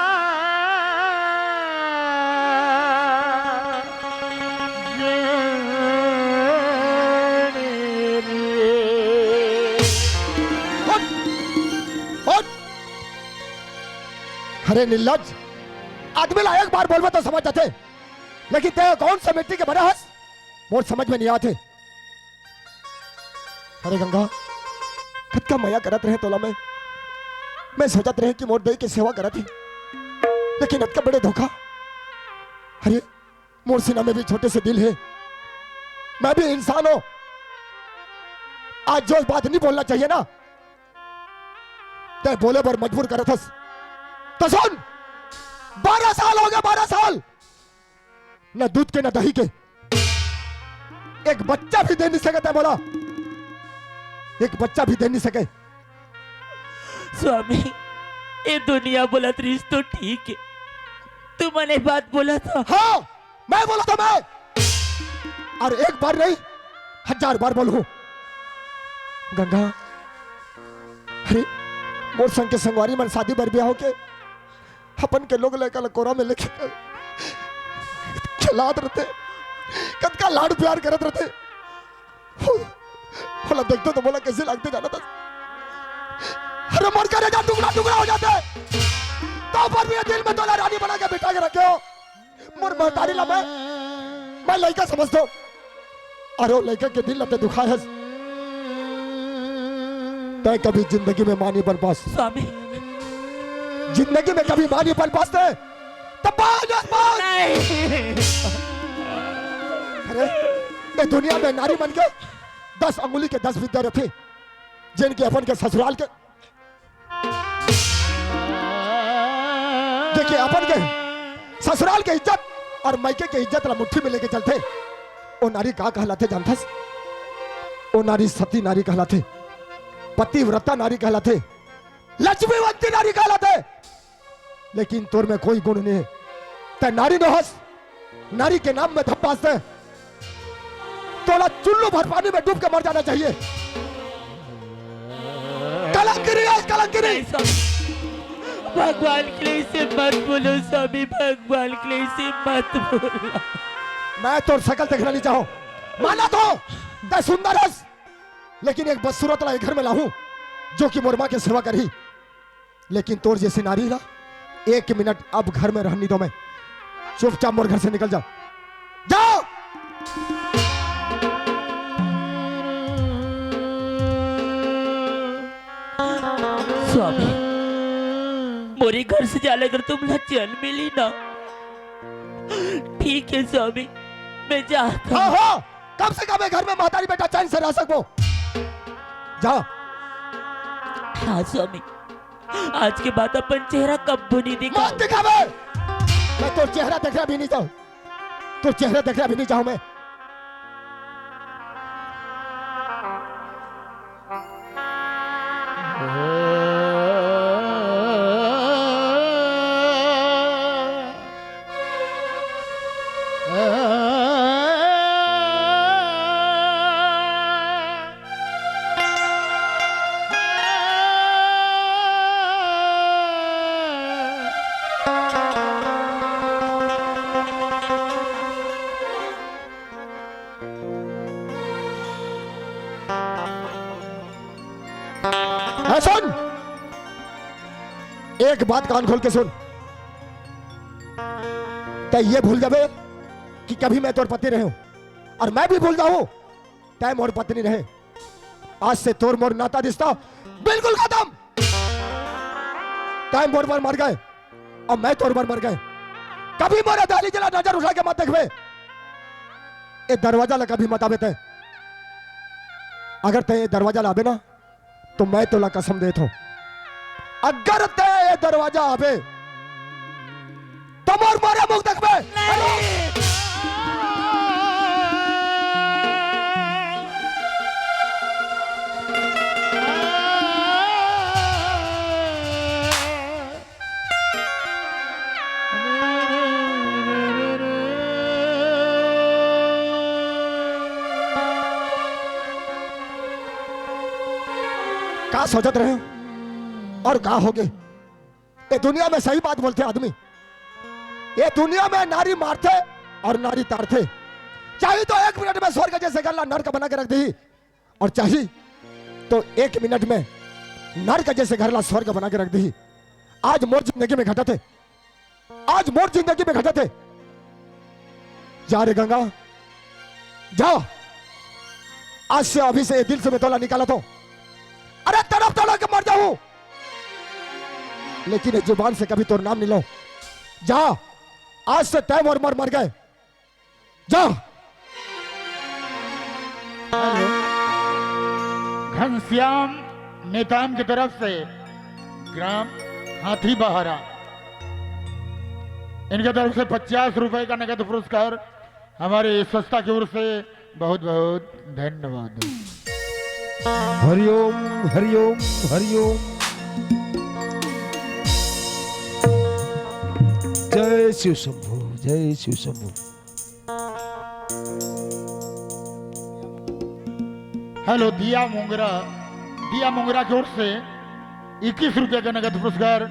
अरे निर्लज, आदमी ला एक बार बोलबे तो समझ जाथे, लेकिन ते कौन से मिट्टी के बना हस, मोर समझ में नहीं आथे। अरे गंगा, कतका मया करत रहे तोला मैं, मैं सोचत रहे कि मोर दई के सेवा करत हे, लेकिन अतका बड़े धोखा। अरे मोर सीना में भी छोटे से दिल हे, मैं भी इंसान हूं। आज जो बात नहीं बोलना चाहिए ना, ते बोले बर मजबूर करत हस। तो सुन, बारह साल हो गए, बारह साल, न दूध के न दही के, एक बच्चा भी दे नहीं सके ते मोला, एक बच्चा भी दे नहीं सके। स्वामी, ये दुनिया बोलत रहिस तो ठीक है, तू मने बात बोला था। हाँ, मैं बोला था मैं, और एक बार नहीं, हजार बार बोलूं। गंगा, अरे मोर संग के संगवारी मन शादी बर बियाह होके अपन के लोग लइका ल कोरा में लेके खेलात रथे, कतका लाड़ प्यार करत रथे। हो-, होला देखतो तो मोला कैसे लगते जाना था। अरे मोर करेजा टुकड़ा टुकड़ा हो जाता है, तो पर भी ये दिल में तोला रानी बना के बिठा के रखे हो। मोर महतारी ला मैं, मैं लइका समझतो। अरे ओ लइका के दिल ला ते दुखाए हस। तै कभी जिंदगी में माँ नहीं बन पास। स्वामी। जिंदगी में कभी माँ नहीं बन पास तै। तब बाज, बाज। नहीं। अरे, ये दुनिया में नारी मन के दस अंगुली के दस विद्या रथे, जेन के अपन के ससुराल के देखिए, अपन के ससुराल के इज्जत और मायके के इज्जत ला मुट्ठी में लेके चलथे। ओ नारी का कहलाथे जानथस? ओ नारी सती नारी कहलाथे, पतिव्रता नारी कहलाथे, लक्ष्मीवंती नारी कहलाथे। लेकिन तोर में कोई गुण नहीं है। तै नारी नोहस, नारी के नाम में धब्बास दे, तोला चुल्लू भर पानी में डूब के मर जाना चाहिए। कलंकिनी है, कलंकिनी। नहीं स्वामी, भगवान के लिए इसे मत बोलो स्वामी, भगवान के लिए इसे मत बोलो। मैं तोर शकल देखना नहीं चाहूं, माना तो तै सुंदर हस, लेकिन एक बदसूरत ला ए घर में लाहूं, जो कि मोर माँ के सेवा करही। लेकिन तोर जैसी नारी ला एक मिनट अब घर में रहन नहीं दो मैं। चुपचाप मोर घर से निकल जाओ, जाओ। स्वामी, मोरे घर से जाले अगर तुमला चैन मिली ना, ठीक है स्वामी, मैं जाता हूँ। हाँ, हाँ, कम से कम ये घर में महतारी बेटा चैन से रह सकबो। जा। हाँ स्वामी, आज के बाद अपन चेहरा कब्बो नहीं दिखा। मत दिखावे। मैं तोर चेहरा देखना भी नहीं चाहूँ, तोर चेहरा देखना भी नहीं चाहूँ मैं। हाँ, सुन, एक बात कान खोल के सुन, तै ये भूल जाबे कि कभी मैं तोर पति रहे हूं, और मैं भी भूल जाऊं तै मोर पत्नी रहे। आज से तोर मोर नाता रिश्ता बिल्कुल खत्म। तै मोर बर मर गए और मैं तोर बर मर गए। कभी मोर दहलीज ला नजर उठा के मत देखबे। ए दरवाजा ला कभी मत आबे तै। अगर तै ए दरवाजा ला आबे ना, तो मैं तोला कसम देत हूँ, अगर तै ए दरवाजा आबे, तो मोर मारे मुख देखबे। नहीं। का सोचत रहे हो और का होगे? ये दुनिया में सही बात बोलथे आदमी। ये दुनिया में नारी मारथे और नारी तारथे। चाही तो एक मिनट में स्वर्ग जैसे घर ला नरक बना के रख दी, और चाही तो एक मिनट में नरक जैसे घर ला स्वर्ग बना के रख दी। आज मोर जिंदगी में घटत हे, आज मोर जिंदगी में घटत हे। जा रे गंगा, जा, आज से, अभी से ये दिल से मैं तोला निकालत हों। अरे तड़प तड़प के मर जाहूं, लेकिन ये जुबान से कभी तोर नाम नहीं लूं। जा, आज से तैं मोर मर मर गए। जा। हेलो। घनश्याम नेताम की तरफ से ग्राम हाथी बहारा, इनके तरफ से पचास रुपए का नगद पुरस्कार हमारे संस्था की ओर से। बहुत बहुत धन्यवाद। हरिओम, हरिओम, हरिओम। जय शिव शंभू, जय शिव शंभू। हेलो, दिया मोंगरा, दिया मोंगरा की ओर से इक्कीस रुपया का नगद पुरस्कार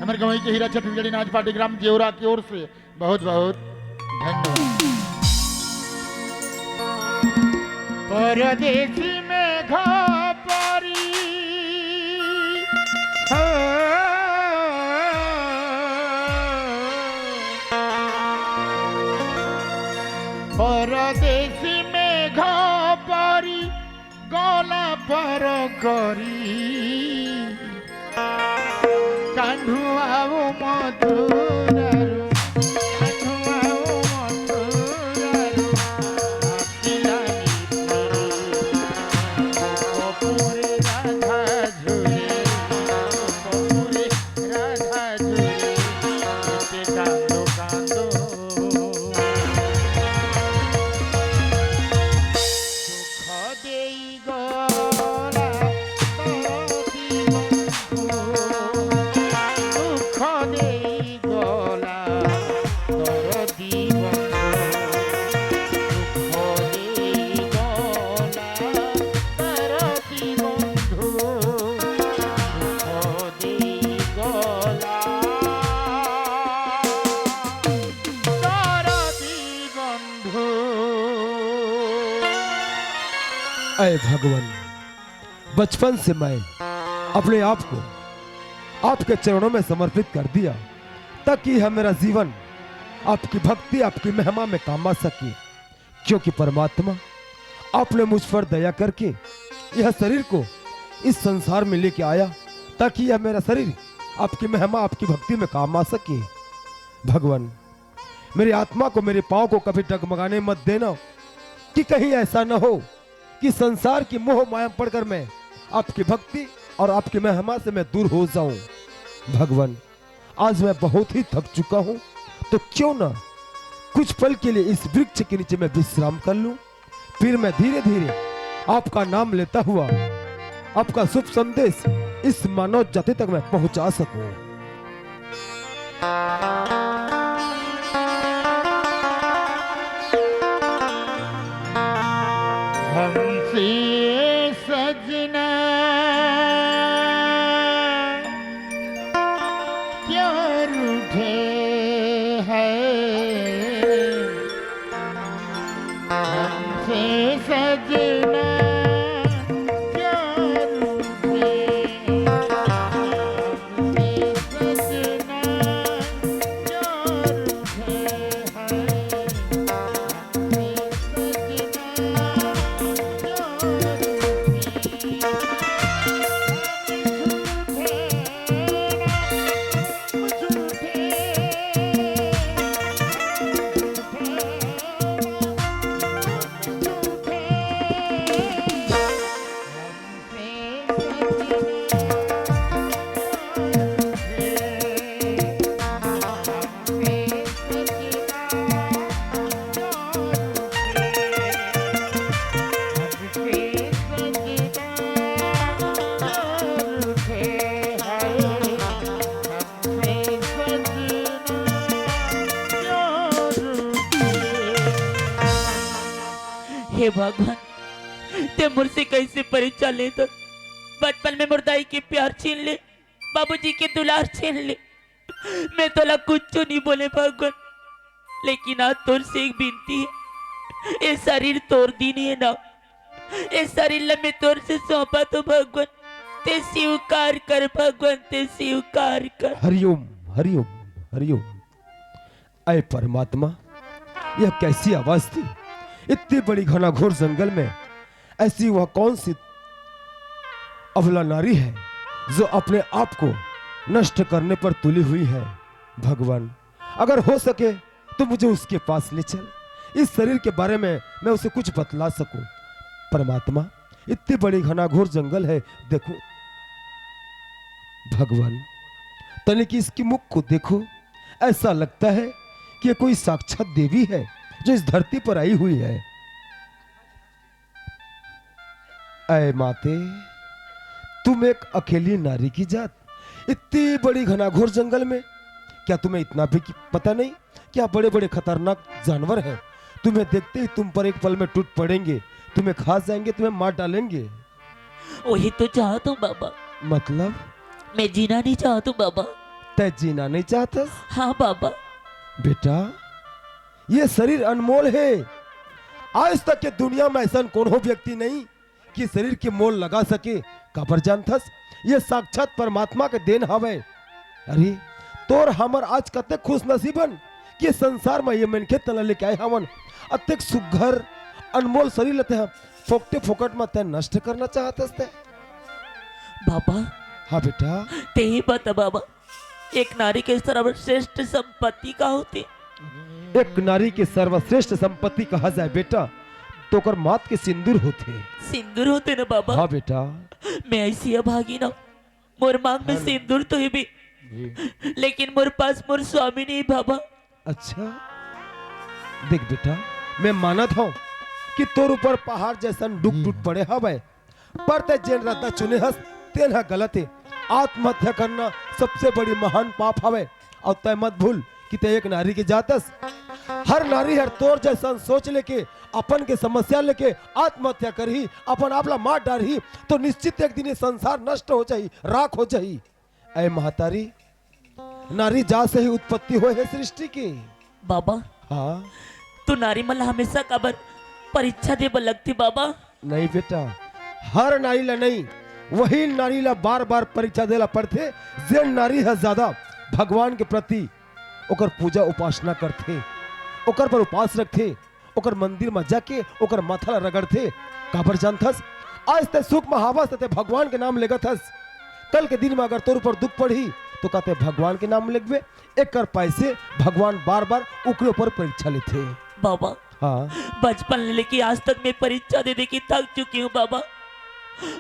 हमारे गंवई के हीरा छत्तीसगढ़ी नाच पार्टी ग्राम जेवरा की ओर से बहुत बहुत धन्यवाद। परदेसी में घापारी, परदेसी में घापारी, गला पर करी। कान्हू आओ मथुरा रू, कान्हू आओ मथुरा रू, आसिला नी पपुरे राधा झूले, पपुरे राधा झूले, के कांदो कांदो। दुख देई गला दरदी बंधु, दुख देई गला दरदी बंधु, दुख देई गला दरदी बंधु, दुख देई गला दरदी बंधु। ऐ भगवान, बचपन से मैं अपने आप को आपके चरणों में समर्पित कर दिया, ताकि यह मेरा जीवन आपकी भक्ति, आपकी महिमा में काम आ सके। क्योंकि परमात्मा, आपने मुझ पर दया करके यह शरीर को इस संसार में लेके आया, ताकि यह मेरा शरीर आपकी महिमा, आपकी भक्ति में काम आ सके। भगवान, मेरी आत्मा को, मेरे पाँव को कभी डगमगाने मत देना, कि कहीं ऐसा न हो कि संसार की मोह माया में पड़कर मैं आपकी भक्ति और आपकी महिमा से मैं दूर हो जाऊं। भगवान, आज मैं बहुत ही थक चुका हूं, तो क्यों ना कुछ पल के लिए इस वृक्ष के नीचे मैं विश्राम कर लूं, फिर मैं धीरे धीरे आपका नाम लेता हुआ आपका शुभ संदेश इस मानव जाति तक मैं पहुंचा सकूं। हमसे सजना क्यों रूठे है, हमसे सजना क्यों रूठे, हमसे सजना क्यों रूठे है, हमसे सजना क्यों रूठे। हे भगवान, ते मोर से कैसे परीक्षा लेथस? बचपन में मोर दाई के प्यार छीन ले, बाबूजी के दुलार छीन ले। मैं तोला कुछ नहीं बोले भगवान, लेकिन आज तोर से एक बिनती हे, ए शरीर तोर दीन हे ना, ए शरीर ला मैं तोर से सौंपत हों भगवान, ते स्वीकार कर भगवान, ते स्वीकार कर। हरिओम, हरिओम, हरिओम। अय परमात्मा, यह कैसी आवाज थी? इतनी बड़ी घनाघोर जंगल में ऐसी वह कौन सी अबला नारी है जो अपने आप को नष्ट करने पर तुली हुई है? भगवान, अगर हो सके तो मुझे उसके पास ले चल, इस शरीर के बारे में मैं उसे कुछ बतला सकूं। परमात्मा, इतनी बड़ी घनाघोर जंगल है, देखो। भगवान, तनिक इसकी मुख को देखो, ऐसा लगता है कि ये कोई साक्षात देवी है जो इस धरती पर आई हुई है। अय माते, तुम एक अकेली नारी की जात, इतनी बड़ी घनाघोर जंगल में, क्या तुम्हें इतना भी कि-, पता नहीं, क्या बड़े-बड़े खतरनाक जानवर हैं, तुम्हें देखते ही तुम पर एक पल में टूट पड़ेंगे, तुम्हें खा जाएंगे, तुम्हें मार डालेंगे। वही तो चाहता हूँ बाबा। मतलब? मैं जीना नहीं चाहता हूँ बाबा। तै जीना नहीं चाहतस? हाँ बाबा। बेटा, ये शरीर अनमोल है। आज तक ये दुनिया में ऐसा कोनो व्यक्ति नहीं कि शरीर के मोल लगा सके। काबर जानथस, ये साक्षात परमात्मा के देन हवय। अरे, तोर हमर आज कतेक खुश नसीब हन कि ये संसार म ये मनखे तन ल लेके आए हवन। अतेक सुग्घर, अनमोल शरीर ल तें फोकटे फोकट म तें नष्ट करना चाहतस तें? बाबा। हाँ बेटा। तेही बता बाबा, एक नारी के सर्वश्रेष्ठ संपत्ति का होथे? एक नारी के सर्वश्रेष्ठ संपत्ति कहा जाए बेटा, तो ओकर माथ के सिंदूर होथे। सिंदूर होथे ना बाबा? हाँ बेटा। मैं ऐसी अभागिन हूँ, मोर मांग में हाँ ना। सिंदूर तो हे भी, जी। लेकिन मोर पास मोर स्वामी नहीं बाबा। अच्छा, देख बेटा, मैं मानत हूँ कि तोर ऊपर पहाड़ जैसन दुख हम्म। टूट पड़े हवय, पर तैं जेन रद्दा चुने हस, तेन ह गलत हे। आत्महत्या करना सबसे बड़ी महान पाप हवय। अउ तैं मत भूल कि तैं एक नारी के जात हस। हर नारी हर तोर जैसन सोच लेके, अपन के समस्या लेके आत्महत्या करही, अपन आप ला मार डारही, तो निश्चित एक दिन ये संसार नष्ट हो जाही, राख हो जाही। ऐ महतारी, नारी जात से ही उत्पत्ति होय हे सृष्टि के। बाबा, हाँ। तू नारी मन ला हमेशा काबर परीक्षा दे बर लगथे बाबा? नहीं बेटा, हर नारी ला नहीं, वही नारी ला बार-बार परीक्षा देला पड़थे, जे नारी ह ज्यादा भगवान के प्रति ओकर पूजा उपासना करथे, ओकर पर उपास रखथे, ओकर मंदिर म जाके ओकर माथा ला रगड़थे। काबर जानथस? आज तैं सुख म हावस त तैं भगवान के नाम लेगत हस, कल के दिन म अगर तोर ऊपर दुख पड़ही तो का तैं भगवान के नाम लेगबे? एकर पाय से भगवान बार-बार ओकरे ऊपर परीक्षा लेथे। बाबा, हाँ। बचपन ले लेके आज तक मैं परीक्षा दे दे के थक चुकी हूँ बाबा,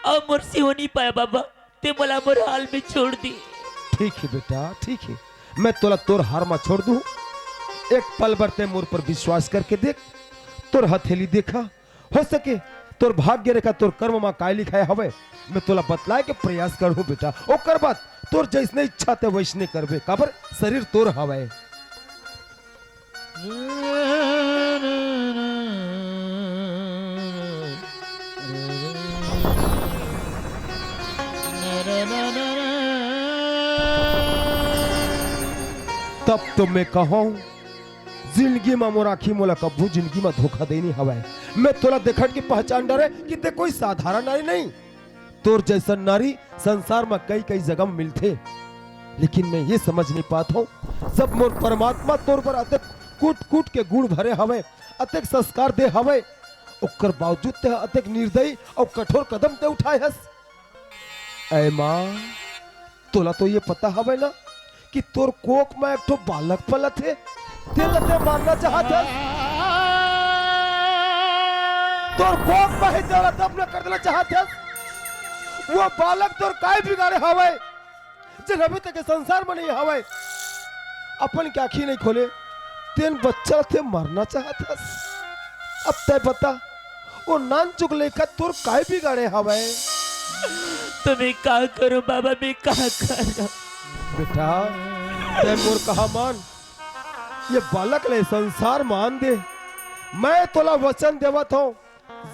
अब मोर से हो नहीं पाया बाबा। तैं मोला मोर हाल में छोड़ दे। ठीक हे बेटा, ठीक हे, मैं तोला तोर हाल म छोड़ दूँ। एक पल बर तैं मोर पर विश्वास करके देख, तोर हथेली देखा, हो सके तोर भाग्य रेखा, तोर कर्म म काय लिखाय हवय, मैं तोला बतलाय के प्रयास करहूँ बेटा। ओकर बाद तोर जइसने इच्छा तैं वइसने करबे, काबर शरीर तोर हवय। तब तो मैं कहूँ, जिंदगी म मोर आँखी मोला कभू जिंदगी म धोखा दे नइ हवय। मैं तोला देखत के पहचान डरे कि तैं कोई साधारण नारी नहीं। तोर जइसन नारी संसार म कई-कई जगह म मिलथे, लेकिन मैं ये समझ नइ पात हूँ, जब मोर परमात्मा तोर बर अतेक कूट-कूट के गुण भरे हवय, अतेक संस्कार दे हवय, ओकर बावजूद तैं अतेक निर्दयी अउ कठोर कदम तैं उठाए हस। ऐ माँ, तोला तो ये पता हवय ना कि तोर कोख म एक ठो बालक पलत हे, तेला तैं मारना चाहत हस। तोर कोख म हे, तेला दफन कर देना चाहत हस। वो बालक तोर काय बिगाड़े हवय, जेन अभी तक ये संसार म नइ हवय? अपन के आँखी नइ खोले, तेन बच्चा ला तैं मारना चाहत हस। अब तैं बता, ओ नानचुक लइका तोर काय बिगाड़े हवय? तो मैं का करूं बाबा, मैं का करूं? बेटा, तैं मोर कहा मान, ये बालक ले संसार म आन दे। मैं तोला वचन देवत हूँ,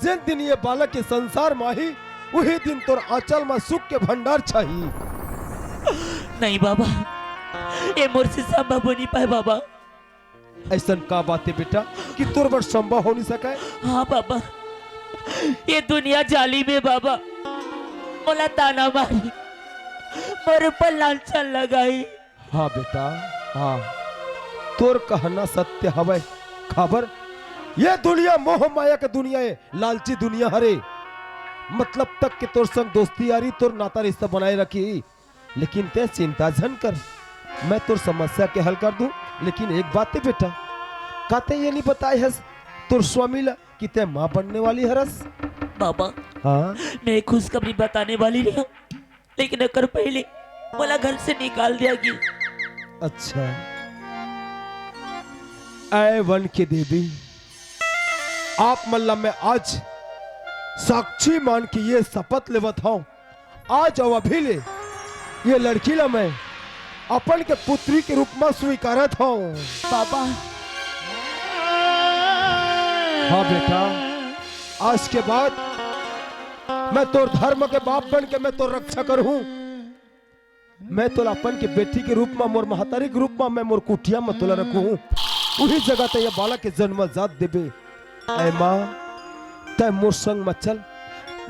जेन दिन ये बालक के संसार म आही, उही दिन तोर आंचल म सुख के भंडार छाही। नहीं बाबा, ये मोर से संभव हो नहीं पाए बाबा। अइसन का बात हे बेटा कि तोर बर संभव हो नइ सकय? हाँ बाबा, ये दुनिया जालिम हे बाबा, मोला ताना मारी, मोर ऊपर लांछन लगाई। हाँ बेटा, हाँ, तोर कहना सत्य हवय। काबर, ये दुनिया मोह माया के दुनिया हे, लालची दुनिया हरे। मतलब तक के तोर संग दोस्ती यारी, तोर नाता रिश्ता बनाए रखी, लेकिन तैं चिंता झन कर, मैं तोर समस्या के हल कर दूं। लेकिन एक बात हे बेटा, का तैं ये नहीं बताए हस तोर स्वामी ला कि तैं माँ बनने वाली हरस? बाबा, हाँ? मैं खुशखबरी बताने वाली रही हूँ, लेकिन एकर पहले मोला घर से निकाल दिया गया। अच्छा, ऐ वन के देवी, आप मन ला मैं आज साक्षी मान के ये शपथ लेवत हूँ, आज अउ अभी ले ये लड़की ला मैं अपन के पुत्री के रूप में स्वीकारत हूँ। बाबा। हाँ बेटा, आज के बाद मैं तोर धर्म के बाप बन के मैं तोर रक्षा करूँ। मैं तोला अपन के बेटी के रूप में, मोर महतारी के रूप में, मैं मोर कुटिया में तोला रखूँ। उही जगह तैं ये बालक के जन्म जात देबे। ऐ माँ, तैं मोर संग में चल,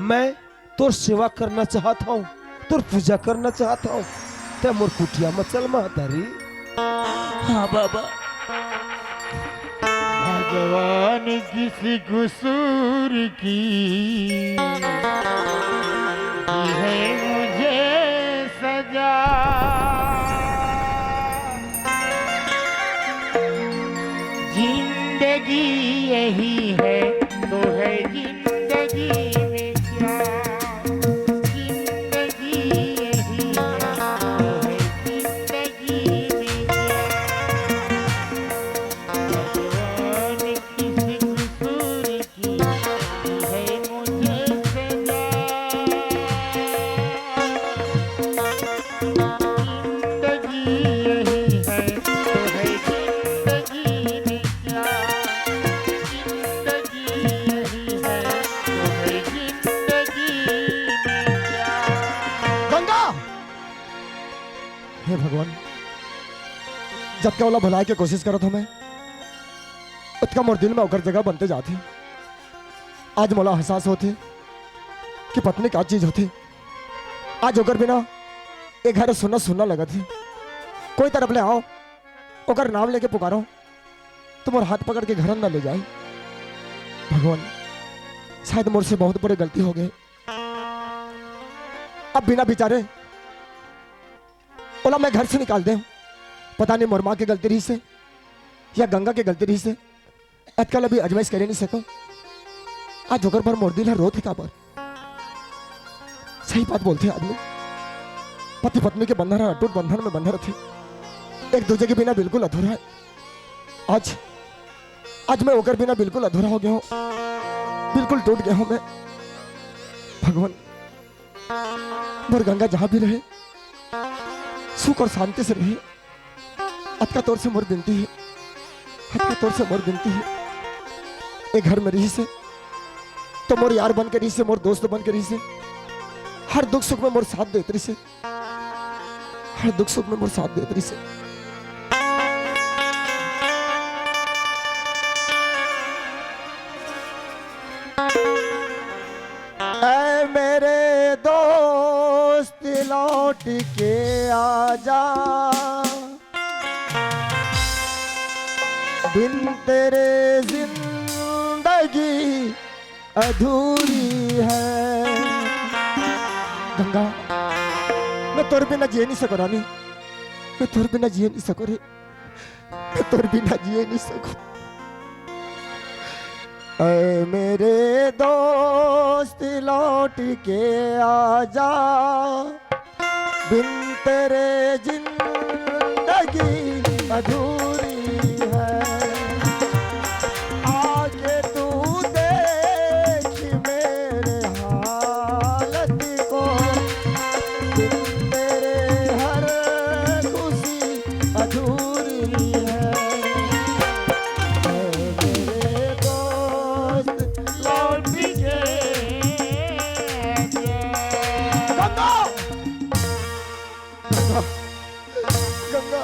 मैं तोर सेवा करना चाहत हूँ, तोर पूजा करना चाहत हूँ, तैं मोर कुटिया में चल महतारी। हाँ बाबा। भगवान किस कसूर की दी है मुझे सजा। जिंदगी यही है तो है जिंदगी में क्या? जिंदगी यही है तो है जिंदगी में क्या? भगवान किस कसूर की है मुझे सजा। जिंदगी यही है तो है जिंदगी में क्या? जिंदगी यही है तो है जिंदगी में क्या? गंगा! हे भगवान, जतका ओला भुलाए के कोशिश करत हूँ मैं, ओतका मोर दिल में ओकर जगह बनते जात हे। आज मोला एहसास होथे कि पत्नी का चीज होथे। आज ओकर बिना ये घर सुन्ना सुन्ना लगत हे। कोई तरफ ले आओ, ओकर नाम लेके पुकारो, तो मोर हाथ पकड़ के घर न ले जाए। भगवान, शायद मोर से बहुत बड़ी गलती हो गई। अब बिना विचारे ओला मैं घर से निकाल दे। पता नहीं मोर माँ के गलती रहिसे या गंगा के गलती रहिसे, अतका ल भी अजमाइश करे नहीं सको। आज ओकर बर मोर दिल ह रोथे काबर? सही बात बोलथे आदमी, पति पत्नी के बंधन ह अटूट बंधन में बंधे रथे, एक दूजे के बिना बिल्कुल अधूरा है। आज, आज मैं ओकर बिना बिल्कुल अधूरा हो गया हूँ, बिल्कुल टूट गया हूँ मैं। भगवान, मोर गंगा जहाँ भी रहे, सुख और शांति से रहे। अतका तोर से मोर बिनती हे, अतका तोर से मोर बिनती हे। ए घर में रहिसे, तो मोर यार बन के रहिसे, मोर दोस्त बन के रहिसे, हर दुख सुख में मोर साथ देत रहिसे, हर दुख सुख में मोर साथ देत रहिसे। ऐ मेरे दोस्त, लौट के आजा, बिन तेरे जिंदगी अधूरी है। गंगा, मैं तोर बिना जिए नहीं सको रानी, मैं तोर बिना जिए नहीं सको रे। मैं तोर बिना जिए नहीं सकूं। ऐ मेरे दोस्त, लौट के आजा, बिन तेरे जिंदगी अधूरी है। आके तू देख मेरे हालत को, बिन तेरे हर खुशी अधूरी है। ऐ मेरे दोस्त, लौट के आ जा। गंगा! गंगा! गंगा!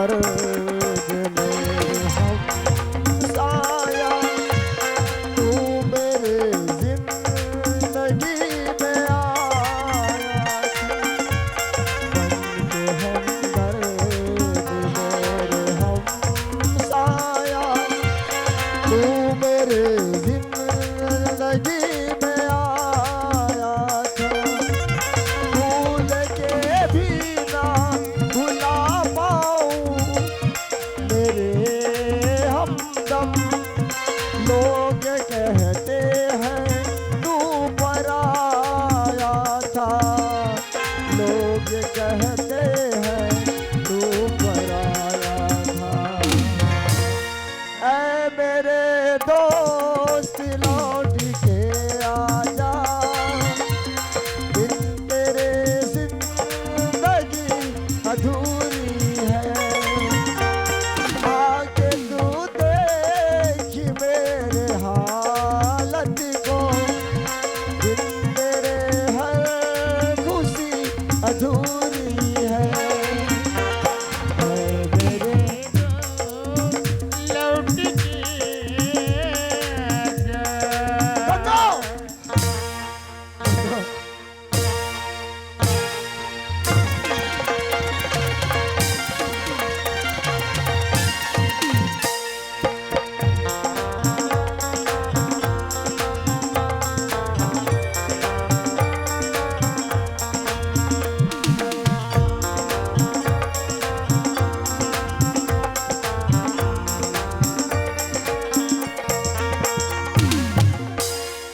दर्द में हमसाया, तू मेरे जिंदगी में आया था। बन के हमदर्द मेरे हमसाया, तू मेरे जिंदगी में आया था। भूल के भी ना भुला पाऊं मेरे हमदम। लोग कहते हैं तू पराया था, लोग कहते हैं तू पराया था। ऐ मेरे दोस्त, लौट के आजा, बिन तेरे जिंदगी अधूरी है। आके तू देख मेरे हालत को, बिन तेरे हर खुशी अधूरी है। ऐ मेरे दोस्त, लौट के आजा।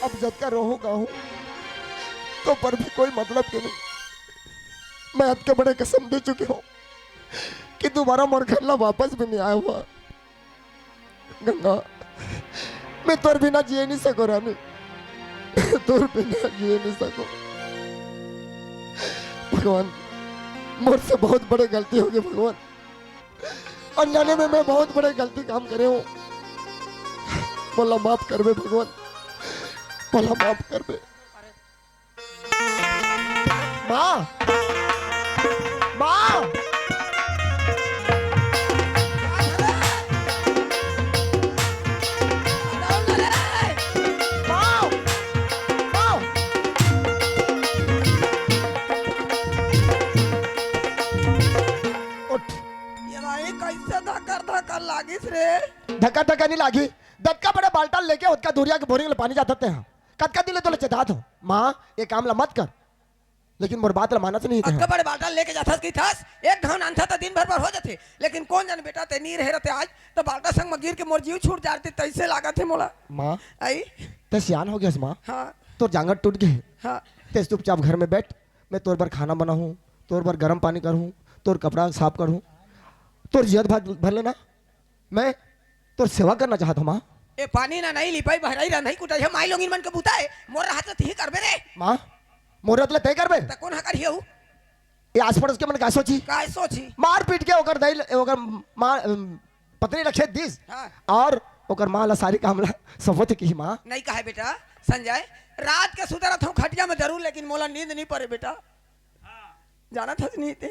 अब जतका रोहूं गाहूं, तो पर भी कोई मतलब के नहीं। मैं अतके बड़े कसम दे चुके हूं कि दोबारा मोर घर ला वापस भी नहीं आया हुआ। गंगा, मैं तोर बिना जिए नहीं सको रानी, तोर बिना जिए नहीं सको। भगवान, मोर से बहुत बड़े गलती हो गई भगवान। अनजाने में मैं बहुत बड़े गलती काम करे हूं। मोला माफ करबे भगवान, मोला माफ करबे। माँ, माँ। उठ। ये भाई कैसे धकर धकर लागिस रे? धक्का धक्का नहीं लागी, दतका बड़े बाल्टा लेके ओतका दूरिया के बोरिंग ले पानी जाथस तेहा। कतका दिन ले तोला चेतात हों, माँ, ये काम ला मत कर, लेकिन मोर बात ला मानत नहीं तेहा। अतका बड़े बाल्टा लेके जाथस कि थस, एक घांव नानथस त दिन भर बर हो जाथे, लेकिन कोन जाने बेटा, ते नी रहे रहते आज, त बाल्टा संग म गिर के मोर जीव छूट जाते, तइसे लागत हे मोला। माँ, आई? ते सियान हो गेस माँ। हाँ। तोर जांगर टूट गे। हाँ। ते चुपचाप घर में बैठ, मैं तोर बर खाना बनाहूँ, तोर बर गरम पानी करहूँ, तोर कपड़ा साफ करहूँ, तोर जियत भर, भर लेना। मैं तोर सेवा करना चाहत हों माँ। ए पानी ना नहीं लिपाई, बहराई, रंधई कुटाई हे, माई लोगिन मन के बूता हे। मोर रहत ले तिही करबे रे। माँ, मोर रहत ले तय करबे? त कोन ह करही अउ? ये आस पड़ोस के मन काय सोचही? काय सोचही? मार पीट के ओकर दई, ओकर माँ, अम, पत्नी ला खेत दिस। हाँ। और ओकर माँ ला सारी काम ला सफोत किही माँ। नहीं कहे बेटा, संजय, रात के सुतरत हों खटिया में जरूर, लेकिन मोला नींद नहीं परे बेटा। जानत हस नहीं ते?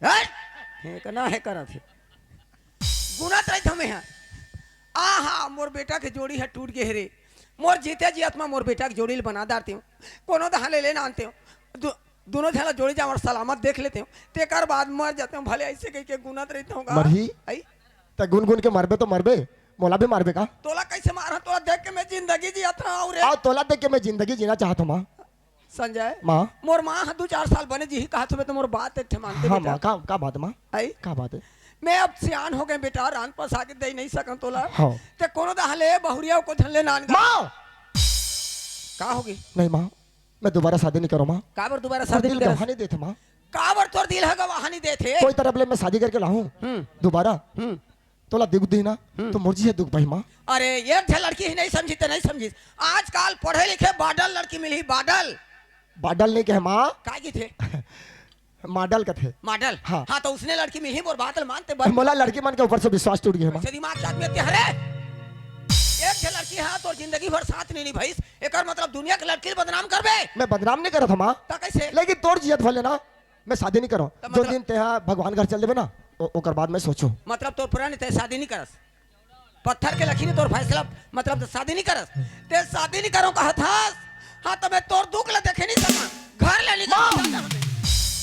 हट! फेंकना हे करत हे। गुनत रहिथों मैं हा। आहा, मोर बेटा के जोड़ी ह टूट गे हे रे। मोर जीते जियत म मोर बेटा के जोड़ी ल बना डारतेंव। कोनो दहा ले लेना आनतेंव। दु-, दुनों झन ला जोड़ी जावड़ सलामत देख लेतेंव। तेकर बाद मर जातेंव। भले अइसे कहिके गुनत रहिथों गा। मरही? आई? त गुन गुन के मरबे तो मरबे, मोला भी मारबे का? तोला कइसे मारहूं? तोला देख के मैं जिंदगी जियत हंव रे। आ, तोला देख के मैं जिंदगी जीना चाहत हों माँ। संजय, माँ। मोर माँ ह दू चार साल बने जीही कहत हवे त मोर बात एक ठे मानते हाँ बेटा। माँ, का, का बात माँ? आई? का बात हे? मैं अब सियान हो गेंव बेटा, रांध पसा के दे नहीं सकंव तोला। हाँ। ते कोनो दहा ले बहुरिया को झन ले नान गा। माँ! का होगे? नहीं माँ, मैं दोबारा शादी नहीं करों माँ। काबर दोबारा शादी नहीं करस? गवाह नहीं देथे माँ। काबर तोर दिल ह गवाह नहीं देथे? कोई तरफ ले मैं शादी करके लाहूँ हम्म। दोबारा। हम्म। तोला दुख दिही ना, हम्म। त मोर जियत दुख पाही माँ। अरे, एक झन लड़की ही नहीं समझिस ते नहीं समझिस। आजकल पढ़े लिखे बाडल लड़की मिलही, बाडल। बाडल नहीं कहे माँ। का कथे? माडल कथे। माडल? हाँ। हाँ, त उसने लड़की मिलही, मोर बात ल मानते बर। मोला लड़की मन के ऊपर से विश्वास टूट गे हे माँ। कैसे दिमाग के आदमी हे ते हरे? एक झन लड़की ह तोर जिंदगी भर साथ नहीं निभाइस, एकर मतलब दुनिया के लड़की ल बदनाम करबे? मैं बदनाम नहीं करत हों माँ। त कइसे? लेकिन तोर जियत भर ले ना, मैं शादी नहीं करों। त जो मतलब दिन तेहा भगवान घर चल देबे ना, ओ-, ओकर बाद मैं सोचो। मतलब तोर पुराने तय शादी नहीं करस? पत्थर के लकीर तोर फैसला, मतलब तो शादी नहीं करस? ते शादी नहीं करो कहत हस? हाँ, तो मैं तोर दुख ला देखे नहीं सका, घर ले निकल माँ!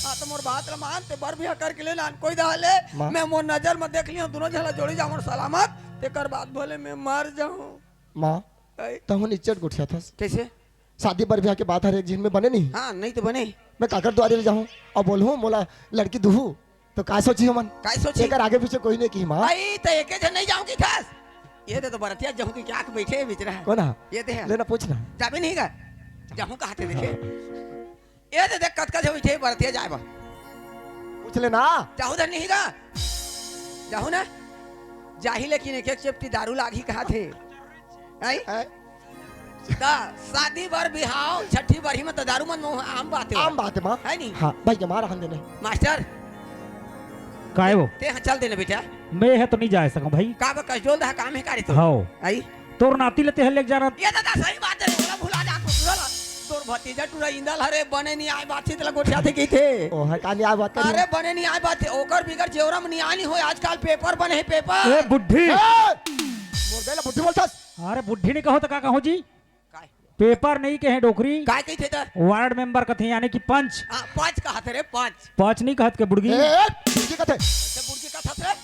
हाँ, तो मोर बात ला मान, ते बर बिहा करके ले लान कोई दहा ले। माँ। मैं मोर नजर में देख लियो, दोनों झला जोड़ी जाओ सलामत, तेकर बाद भले मैं मर जाऊँ। माँ, आई। तहु निच्चट गोठिया थस। कैसे? शादी बर बिहा के बात हर एक झिन में बने नहीं। हाँ, नहीं तो बने। मैं काकर दुआरे ले जाऊँ और बोलूँ, मोला लड़की दुहू, तो का सोची हमन? का सोची? एकर आगे पीछे कोई नहीं की माँ। आई, तो एके झन नहीं जाऊँ की थस? ये दे तो बरतिया जाऊँ की क्या बैठे बिचरा है। कौन है? ये दे है। लेना पूछना। जाबे नहीं का? जाऊँ कहा थे देखे। ये दे देख कतका झन बैठे बरतिया जाए बा। पूछ लेना। जाहू धन नहीं का? जाहू ना? जाही लेकिन एक एक चेपटी दारू लागी कहा थे। आई? हैं? ता शादी बर बिहाव, छठी बर ही में तो दारू मन मुँह आम बात है। आम बात है, माँ। है नी? हाँ, भाई के माँ रहन देने। मास्टर। काय वो? ते हाँ चल देने बेटा। मैं है तो नहीं जा सकूँ भाई। का बा कसडोल दा काम है का रे तो? हाँ। आई? तोर नाती ले ते हर लेके जाना। ये दादा सही बात है, ओला भुला जा तो, भुला। तोर भतीजा टूरा इंदल हरे बने नहीं आए बात से तला गोठिया थे की थे। ओ, हर का नहीं आए बात करी? अरे बने नहीं आए बात थे, ओकर बिगर जेवरा में नहीं आनी हो, आजकल पेपर बने है पेपर। ए, बुढ़ी। ए! मोर बेला बुढ़ी बोलथस। अरे बुढ़ी नहीं कहो तो का कहो जी? काय? पेपर नहीं कहे डोकरी। काय कही थे त? वार्ड मेंबर कथे यानी कि पंच। हाँ, पंच कहा थे रे, पंच। पंच नहीं कहत के बुढ़गी। ए, ए, बुढ़गी कथे। अच्छा, बुढ़गी कहा थे रे?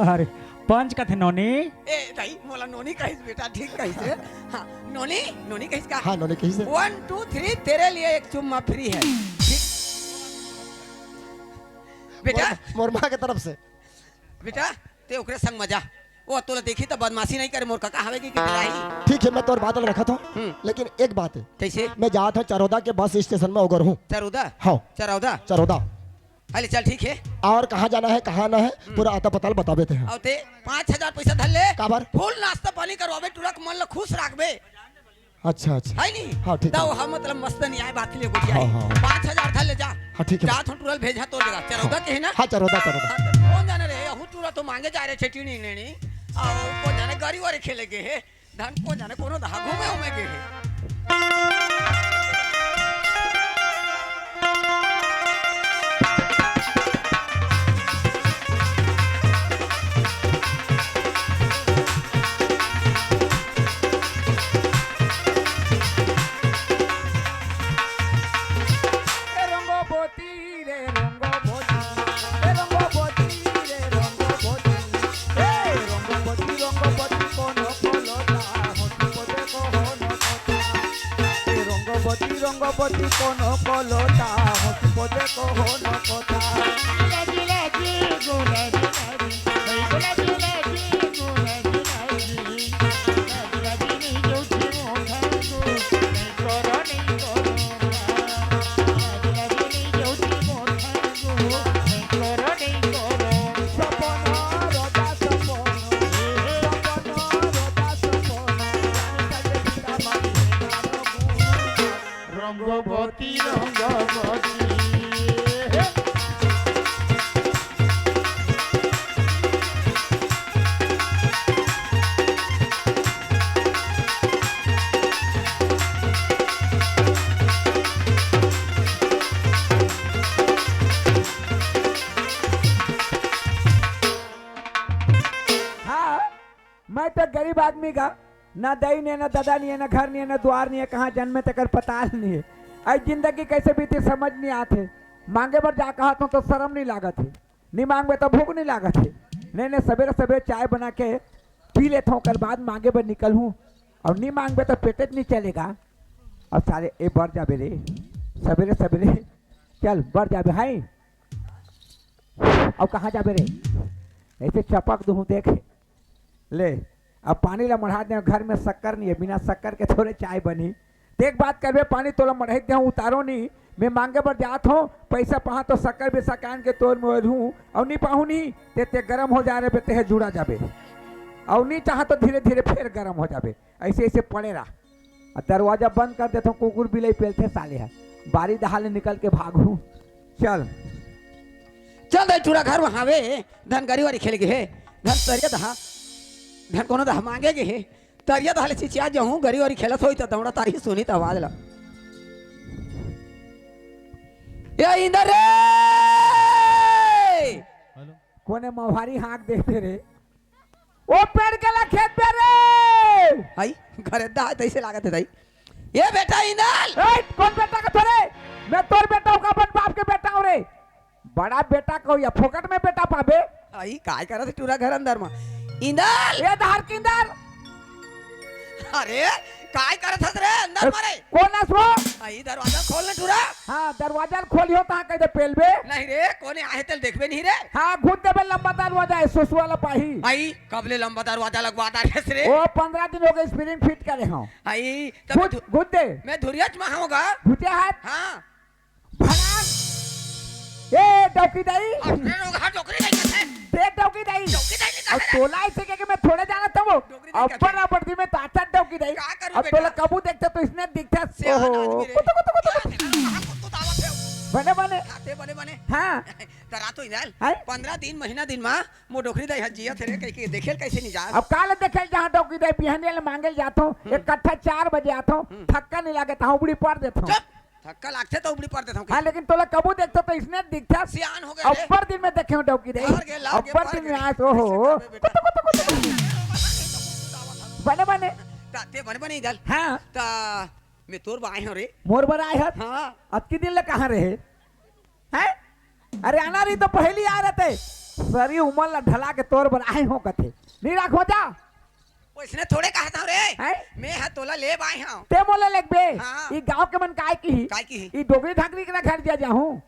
अरे, पंच कथे नोनी। ए, नहीं, मोला नोनी कहिस बेटा, ठीक कहिस रे। हाँ, नोनी, नोनी कहिस का? हाँ, नोनी कहिस रे। One, two, three, तेरे लिए एक चुम्मा free है। ठीक। बेटा। मोर, मोर माँ के तरफ से। बेटा, ते ओकरे संग मजा। वो तोला देखी त बदमाशी नहीं करे, मोर कका हवे कि, कि पिटाई। ठीक है, मैं तोर बात ल रखत हूँ, हम्म। लेकिन एक बात है। कैसे? मैं जात हूँ चरौदा के बस स्टेशन में ओगर हूँ। चरौदा? हाँ। चरौदा? चरौदा। अरे चल ठीक है। और कहाँ जाना है, कहाँ ना है, हम्म। पूरा आता पता बताबे ते हैं। और ते पाँच हजार पैसा धर ले। काबर? फुल नाश्ता पानी करवाबे, टूरा के मन ल खुश रखबे। अच्छा, अच्छा। है नी? हाँ, ठीक त है। हम मतलब मस्त नहीं आए बात ले गोठिया। हाँ, हाँ, हाँ। पाँच हजार धर ले जा। हाँ, ठीक है। जा थोन टूरा ल भेजा तोर जगह। चरौदा हाँ। के है ना? हाँ, चरौदा, चरौदा। हाँ, त कौन जाने रे? अहू टूरा तो मांगे जा रहे छेटी नहीं लेनी। और कौन जाने गाड़ी वाड़ी खेले गए है। धन कौन जाने कोनो दहा घूमे उमे गए है। ए रंगो बोती रे रंगो बोती, ए रंगो बोती रे रंगो बोती, ए रंगो बोती, रंगो बोती कोनो कोलोता, होती पोते को हो न कोता। ए रंगो बोती, रंगो बोती कोनो कोलोता, होती पोते को हो न कोता। लाजी लाजी गो लाजी लाजी, ए गो लाजी लाजी गो लाजी लाजी। रंगवती रंगवती। हाँ, मैं तो गरीब आदमी का, ना दई नहीं है, ना ददा नहीं है, ना घर नहीं है, ना द्वार नहीं है, कहाँ जन्मे तेकर पताल नहीं है। आई जिंदगी कैसे बीती समझ नहीं आते। मांगे बर जा कहा तो, तो शर्म नहीं लागत है। नी मांगबे त भूख नी लागत हे। नहीं, नहीं, सबेरे सबेरे चाय बना के पी लेथंव, ओकर बाद मांगे बर निकलहूं। अउ नी मांगबे त पेटे नी चलेगा। अउ साले ए बर जाबे रे, सबेरे सबेरे चल बर जाबे हाय। अउ कहाँ जाबे रे? ऐसे चपक दूहूं देख। ले, अब पानी ला मढ़ा दे, घर में शक्कर नहीं है, बिना शक्कर के थोड़े चाय बनी। देख बात करबे, पानी तोला मढ़ा दे, उतारो नहीं, मैं मांगे बर जात हूँ, पैसा पहा तो शक्कर भी सकान के तोर में हूँ, और नहीं पाहू नहीं, ते, ते गरम हो जा रहे बे, ते जुड़ा जाबे, और नहीं चाहा तो धीरे धीरे फिर गरम हो जाबे, ऐसे ऐसे पड़े रहा। आ दरवाजा बंद कर देथंव, कुकुर बिलई पेलथे साले ह। बारी दहा ले निकल के भागहूं। चल। चल दे टूरा घर म हावे, धन गरी वारी खेले गे हे, धन तरिया दहा, धन कोनो दहा मांगे गे हे, तरिया दहा ले चिचिया जहूं, गरी वारी खेलत होई त दौड़ा तारी सुनी त आवाज ला। ए इंदर रे! हेलो। कोने मवारी हाँक देथे रे? ओ पेड़ के ला खेत में रे। आई, घरे दा तैसे लागत हे दाई। ए बेटा इंदल। ए, कौन बेटा का तोरे? मैं तोर बेटा हूँ का अपन बाप के बेटा हूँ रे? बड़ा बेटा कहू या फोकट में बेटा पाबे? आई, काय करत हे टूरा घर अंदर मा? इंदल। ए धार के इंदल। अरे, काय करत हस रे अंदर ए, मा रे? कौन अस वो? आई, दरवाजा खोल ना टूरा। हाँ, दरवाजा ल खोलियो तहाँ कह दे पेलबे। नहीं रे, कोने आहे तेल देखबे नहीं रे। हाँ, घुस देबे लंबा दरवाजा हे, सुसुआ ला पाही। आई, कब ले लंबा दरवाजा लगवा डारे हस रे? ओ, पंद्रह दिन हो गए, स्प्रिंग फिट करे हूँ। आई, तब घुस, धु-, घुस दे। मैं धुरियच मा हूँ गा। घुसे हाथ। हाँ। भड़ास। ए, डौकी दाई। अरे, लोग, हाँ, डोकरी नहीं कहते। दे डौकी दाई। डोकरी नहीं कहते। अब तोला ऐसे कह के मैं थोड़े जाना था वो। डोकरी नहीं कहते। अब्बर अब्बर दी में तो आता डौकी दाई। का करूँ अब बेटा? तोला कबू देखता तो इसने दिखता। सियान ओहो। आदमी रे। कुतु, कुतु, कुतु, कुतु। हाँ, कुतु दावत है। बने, बने। आते बने, बने। हाँ। तो रात हो ही ना। हाँ? पंद्रह दिन, महीना दिन मा, मो डोकरी दाई हजिया थे रे, कह के देखेल कैसे नहीं जा। अब काल देखेल जहाँ डौकी दाई बिहान ले मांगे जात हूँ, हम्म। एक कट्ठा चार बजे आत हूँ, हम्म। थक्का नहीं लागे, तहाँ उबड़ी पार देत हूँ। चुप। धक्का लागथे त उपड़ी पर देथंव। हाँ, लेकिन तोला कभू देखथंव त इसने दिखथस। सियान हो गे रे। अब्बड़ दिन में देखे हंव डौकी दाई। हार गे, लाग गे, अब्बड़ दिन में। आज, ओहो। कैसे करबे बेटा? बने, बने। त ते बने, बने इधर। हाँ। त मैं तोर बर आए हंव रे। मोर बर आए हस? हाँ। अतकी दिन ले कहाँ रहे? हैं? अरे आना रही तो पहली आ रहते। सरी उमर ला ढला के तोर बर आए हंव कथे। नहीं राखो जा। ओइसने थोड़े कहत हंव रे। हैं? मैं ह तोला लेब आए हंव। ते मोला लेगबे? हाँ। ई गांव के मन काय किही? काय किही? ई डोकरी ढाकरी के घर जा जाहूं।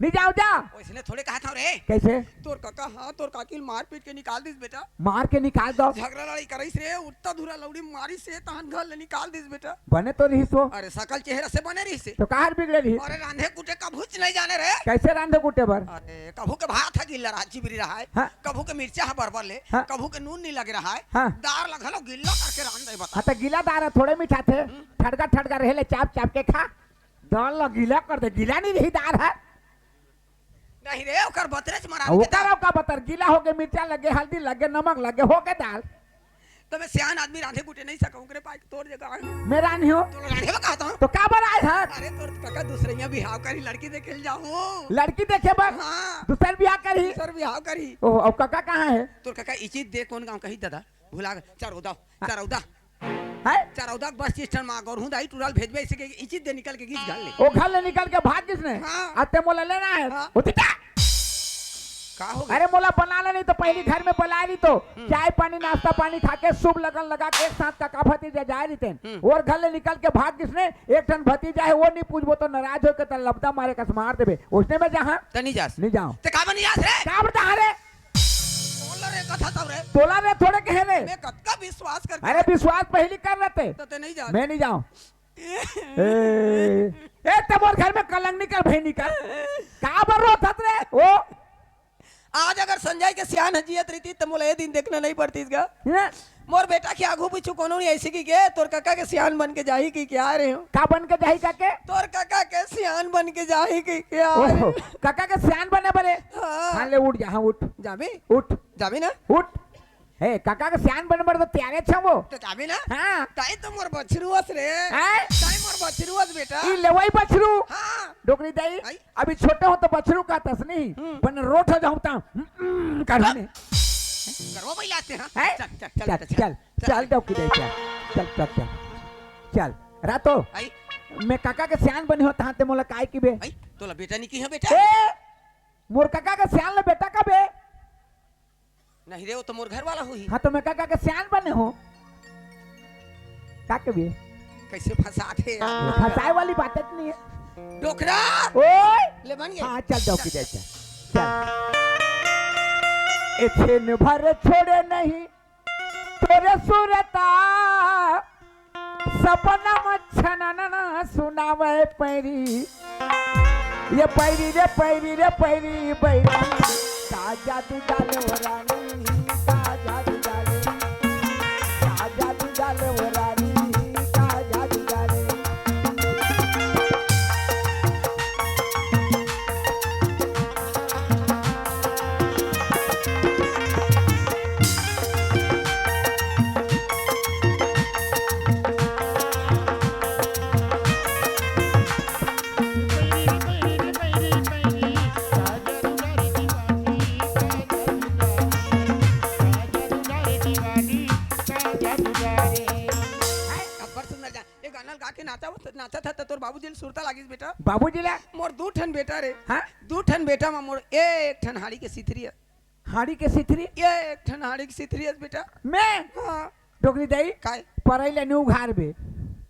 नहीं जाओ जा। ओइसने थोड़े कहत हंव रे। कैसे? तोर कका ह तोर काकी ल मार पीट के निकाल दिस बेटा। मार के निकाल दो। झगड़ा लड़ाई करइस रे, उतना धुरा लौड़ी मारिस से तहन घर ले निकाल दिस बेटा। बने तो रहिस वो। अरे सकल चेहरा से बने रहिस से। तो काहर बिगड़े रहिस? अरे रांधे कुटे कभूच नहीं जाने रे। कैसे रांधे कुटे बर? अरे कभू के भात ह गिल्ला रांची बिरी रहा है। हाँ। कभू के मिर्चा ह बरबर ले। हाँ। कभू के नून नहीं लगे रहा है। हाँ। दार ला घलो गिल्ला करके रांध दे बता। हाँ, त गिला दार ह, थोड़े मिठाथे। हम्म। ठड़का ठड़का रहे ले, चाप चाप के खा। दार ला गिला कर दे, गिला नहीं रही दार ह। नहीं रे, ओकर बतरेच मरा अउ के ओकर दार। ओकर का बतर, गिला हो गे, मिर्चा लगे, हल्दी लगे, नमक लगे, हो गे दार। त मैं सियान आदमी रांधे कुटे नहीं सकंव, ओकरे पाए तोर जगह आए हंव। मैं रांधी हंव। तोला रांधे बर कहत हंव। तो का बर आए हस? अरे तोर कका दूसरइया बिहाव करही, लड़की देखे ल जाहूं। लड़की देखे बर? हाँ। दूसर बिहाव करही? दूसर बिहाव करही। ओह, अब कका कहाँ है? तोर कका इचित दे कोन गांव कही दादा? भुला गे। चरौदा, हाँ। चरौदा। है? चरौदा के बस स्टैंड मा गौरहूं दाई टूरा ल भेजबे, अइसे के इचित दे निकल के गिस घर ले। ओ घर ले निकल के भाग गिस ने? हाँ। आ ते मोला लेना है? हाँ। होती क्या? का हो गे? अरे मोला बना ले नहीं तो पहली घर में बला ली तो हम्म। चाय पानी नाश्ता पानी खा के शुभ लगन लगा के एक साथ कका भतीजा जाए रहितेन। हम्म। ओर घर ले निकल के भाग गिस ने, एक ठन भतीजा है वो नहीं पूछबो तो नाराज होके त लबदा मारे कस मार देबे। ओइसने में जाहां? त नहीं जास। नहीं जाओ। ते का बर नहीं जास रे? का बर जाहां रे? बोल रे कथा तब रे। तोला रे थोड़े कहे रे। मैं कतका विश्वास करके अरे विश्वास पहली कर लेते। त ते नहीं जास। मैं नहीं जाओ। ए, ए, ते मोर घर में कलंक निकल भाई निकल। का बर रोथस रे? ओ। आज अगर संजय के सियान ह जियत रहितिस त मोला ए दिन देखना नहीं पड़तिस गा। हैं? मोर बेटा के आगू पीछू कोनो नहीं अइसे कहिके, तोर कका के सियान बन के जाही कहिके आए रहे हंव। का बन के जाही कका के? तोर कका के सियान बन के जाही कहिके आए रहे हंव। ओहो, कका के सियान बने बर? हाँ। हाँ, ले उठ जा, हाँ, उठ। जाबे? उठ। जाबे ना? उठ। हे, कका के सियान बने बर त तैयारे छंव वो। त जाबे ना? हाँ। तैं तो मोर बछरू अस रे। हैं? तैं मोर बछरू अस बेटा। ई लेवई बछरू। हाँ। डोकरी दाई, आई? अभी छोटे हंव त बछरू कहतस नहीं, हम्म। बने रोठ हो जाहूं त, हम्म, करने। करवा भाई लाते हैं। हैं? चल, चल, चल, चल, चल, चल, चल। चल, डोकरी दाई, चल। चल, चल, चल। चल, रातो। आई? मैं कका के सियान बने हंव, तहां ते मोला काय कहिबे? आई? तोला बेटा नहीं कहे बेटा? ए! मोर कका के सियान ल बेटा कहिबे? नहीं रे, वो तो मोर घर वाला होही। हाँ, तो मैं कका के सियान बने हंव। का कहिबे? कैसे फंसाथे यार? फंसाए वाली बात नहीं है। डोकरा! ओए! ले बन गए। हाँ, चल, डोकरी दाई, चल। चल। ए छेन भर छोड़े नहीं तोरे सुरता, सपना म छननना सुनावे पैरी। ये पैरी रे पैरी रे पैरी, पैरी। का जादू डाले वो रानी, का जादू डाले, का जादू डाले वो रानी, का जादू डाले। नाचा, नाचा था त तोर बाबूजी ल सुरता लागिस बेटा। बाबूजी ला? मोर दू ठन बेटा रे। हाँ? दू ठन बेटा म मोर एक ठन हाड़ी के सिथरी हे। हाड़ी के सिथरी? ये एक ठन हाड़ी के सिथरी हे बेटा। मैं? हाँ। डोकरी दाई? काय? परई ले नी उघारबे।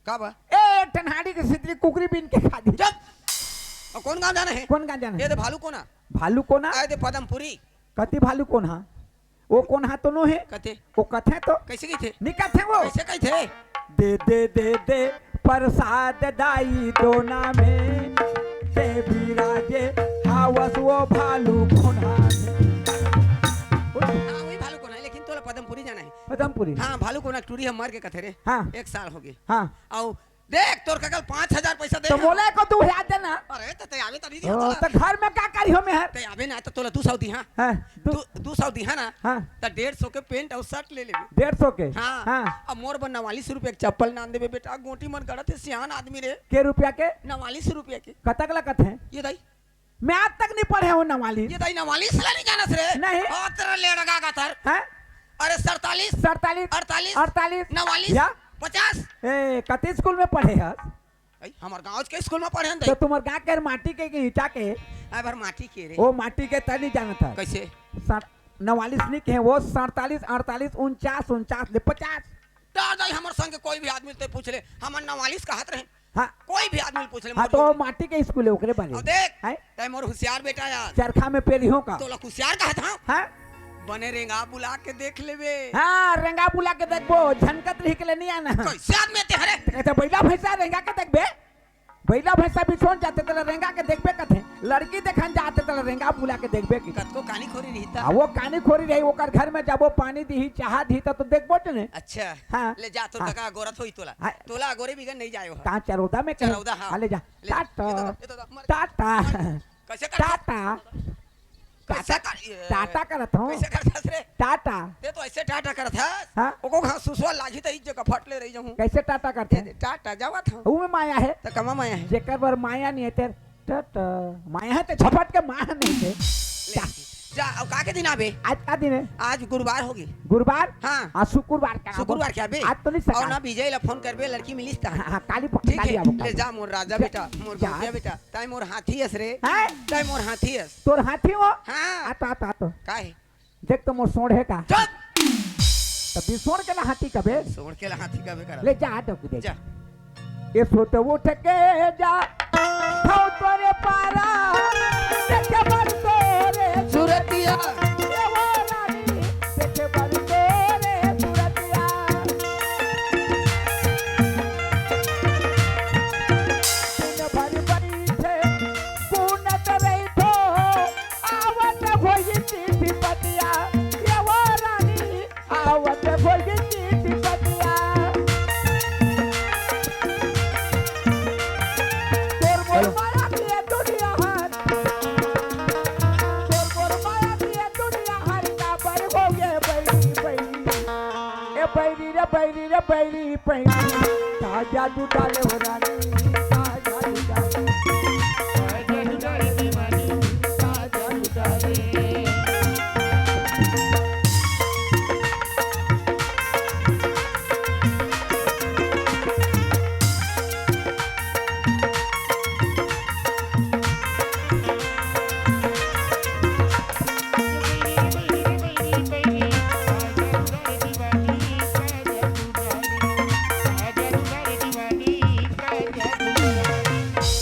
का बा? ए, एक ठन हाड़ी के सिथरी कुकरी बीन के खा दी। चुप! अउ कोन गाँव जाना हे? कोन गाँव जाना हे? ये दे भालू कोना। भालू कोना? आय दे पदमपुरी। कति भालू कोन हा? वो कोन हा तो नो हे? कते? वो कथे तो? कैसे कथे? नी कथे वो। कैसे कथे? दे, दे, दे, दे, प्रसाद दाई दोना में, दे बिराजे हावस वो भालू कोना में। हाँ, वही भालू कोना हे, लेकिन तोला पदमपुरी जाना हे। पदमपुरी? हाँ, भालू कोना टूरी हम मर के कथे रे। हाँ। एक साल हो गए। हाँ। अउ देख, तोर कका ल पाँच हजार पैसा दे तो हे। मोला एको दू हजार देना। अरे, त तैं आवे तभी ओ, दिया तो घर में का करी हो मैं हर? तैं आवे ना, त तोला दू सौ दिहा। हाँ, दू दू, दू सौ दिहा ना, हाँ। त डेढ़ सौ के पैंट अउ शर्ट ले लेबे। डेढ़ सौ के? हाँ। हाँ। अब मोर बर नवालीस रुपया के चप्पल लान देबे बेटा, गोटी मन गड़त हे, सियान आदमी रे। के रुपया के? नवालीस रुपया के। कतक लगत हे? ये दाई। मैं आज तक नहीं पढ़े हूँ नवालीस। ये दाई नवालीस ला नहीं जानस रे? नहीं। ओ, तेरा लेड़गा का तर। हैं? अरे, सड़तालीस। सड़तालीस। अड़तालीस। अड़तालीस। नवालीस। या? पचास। ए, कति स्कूल में पढ़े हस? अई, हमर गाँव के स्कूल में पढ़े हन तो दाई। तुम्हर गाँव के माटी के, के ईंटा के? अई, भर माटी के रे। ओ, माटी के त नहीं जानत हस। कैसे? सड़-, नवालीस नहीं कहे, वो सड़तालीस, अड़तालीस, उनचास, उनचास ले पचास। त दाई, हमर संग कोई भी आदमी ते पूछ ले, हमन नवालीस कहत रहे। हाँ। कोई भी आदमी पूछ ले, हाँ, मोर तो जोड़। माटी के स्कूल हे, ओकरे बने। अब देख, हैं? तैं मोर होशियार बेटा यार। चरखा में पेलिहों का। तोला होशियार कहत हँव। हाँ? बने रेंगा बुला के देख लेबे। हाँ, रेंगा बुला के देखबो, झनकत रही के ले नहीं आना। कैसे आदमी हे ते हरे? त कहते, "बइला भैंसा रेंगा के देखबे?" बइला भैंसा बिछोन जाथे, तेला रेंगा के देखबे कथे। लड़की देखन जाथे, तेला रेंगा बुला के देखबे की। कतको कानी खोरी रही त। हाँ, वो कानी खोरी रही, ओकर घर में जाबो, पानी दिही, चाहा दिही, त तो देखबो च नहीं। अच्छा। हाँ। ले जा, तोर हाँ। कका अगोरत होही तोला। हाँ। तोला अगोरे बिगर नहीं जाए हो। कहाँ, चरौदा में कहीं? चरौदा, हाँ। हाँ, ले जा। ले, टाटा। ये तो, ये तो, मर टाटा। कैसे कर टाटा। कैसे टाटा, कर, ये, टाटा करत हँव। कैसे करथस रे? टाटा। ते तो ऐसे टाटा करत हस। हाँ। ओको घास सुसवा लागी त एक जगह फट ले रही जाहूँ। कैसे टाटा करथे? ए, टाटा जावत हँव। ऊ में माया हे। त कमा माया हे। जेकर बर माया नहीं हे तेर टाटा। माया हे ते झपट के माया नहीं हे। ले, जा। जा, अब का के दिन आबे? आज का दिन हे? आज गुरुवार होगे। गुरुवार? हाँ। आज शुक्रवार के आबो। शुक्रवार के आबे? आज तो नहीं सकत। अउ ना विजय ला फोन करबे, लड़की मिलिस त। हाँ, हाँ, काली पक-, ठीक काली हे, आबो, ले काली। जा मोर राजा जा, बेटा, मोर जा। गोपिया बेटा। तैं मोर हाथी हस रे। हैं? तैं मोर हाथी हस। तोर हाथी हो? हाँ। आ तो, आ तो, आ तो। का हे? देख तो मोर सोंढ़े का। चुप! त बिसोंढ़ के ला हाथी कबे? सोंढ़ के ला हाथी कबे करा? ले जा, आ डोकरी दे। जा। ए सोट उठ के जा, हौ तोरे पारा, देखे बर तोरे सुरतिया। ए वो रानी, देखे बर तोरे सुरतिया। दिन भर बैठे, पूनत रहिथो, आवत होई चिट्ठी पतिया, ये वो रानी, आवत होई चिट्ठी पतिया। तोर मोर हेलो। माया के दुनिया हर, तोर मोर माया के दुनिया हर, काबर होगे बैरी, बैरी। ए बैरी रे, बैरी रे, बैरी। पैनी, का जादू डाले हो रानी, का जादू डाले, का जादू डाले दीवानी, का जादू डाले।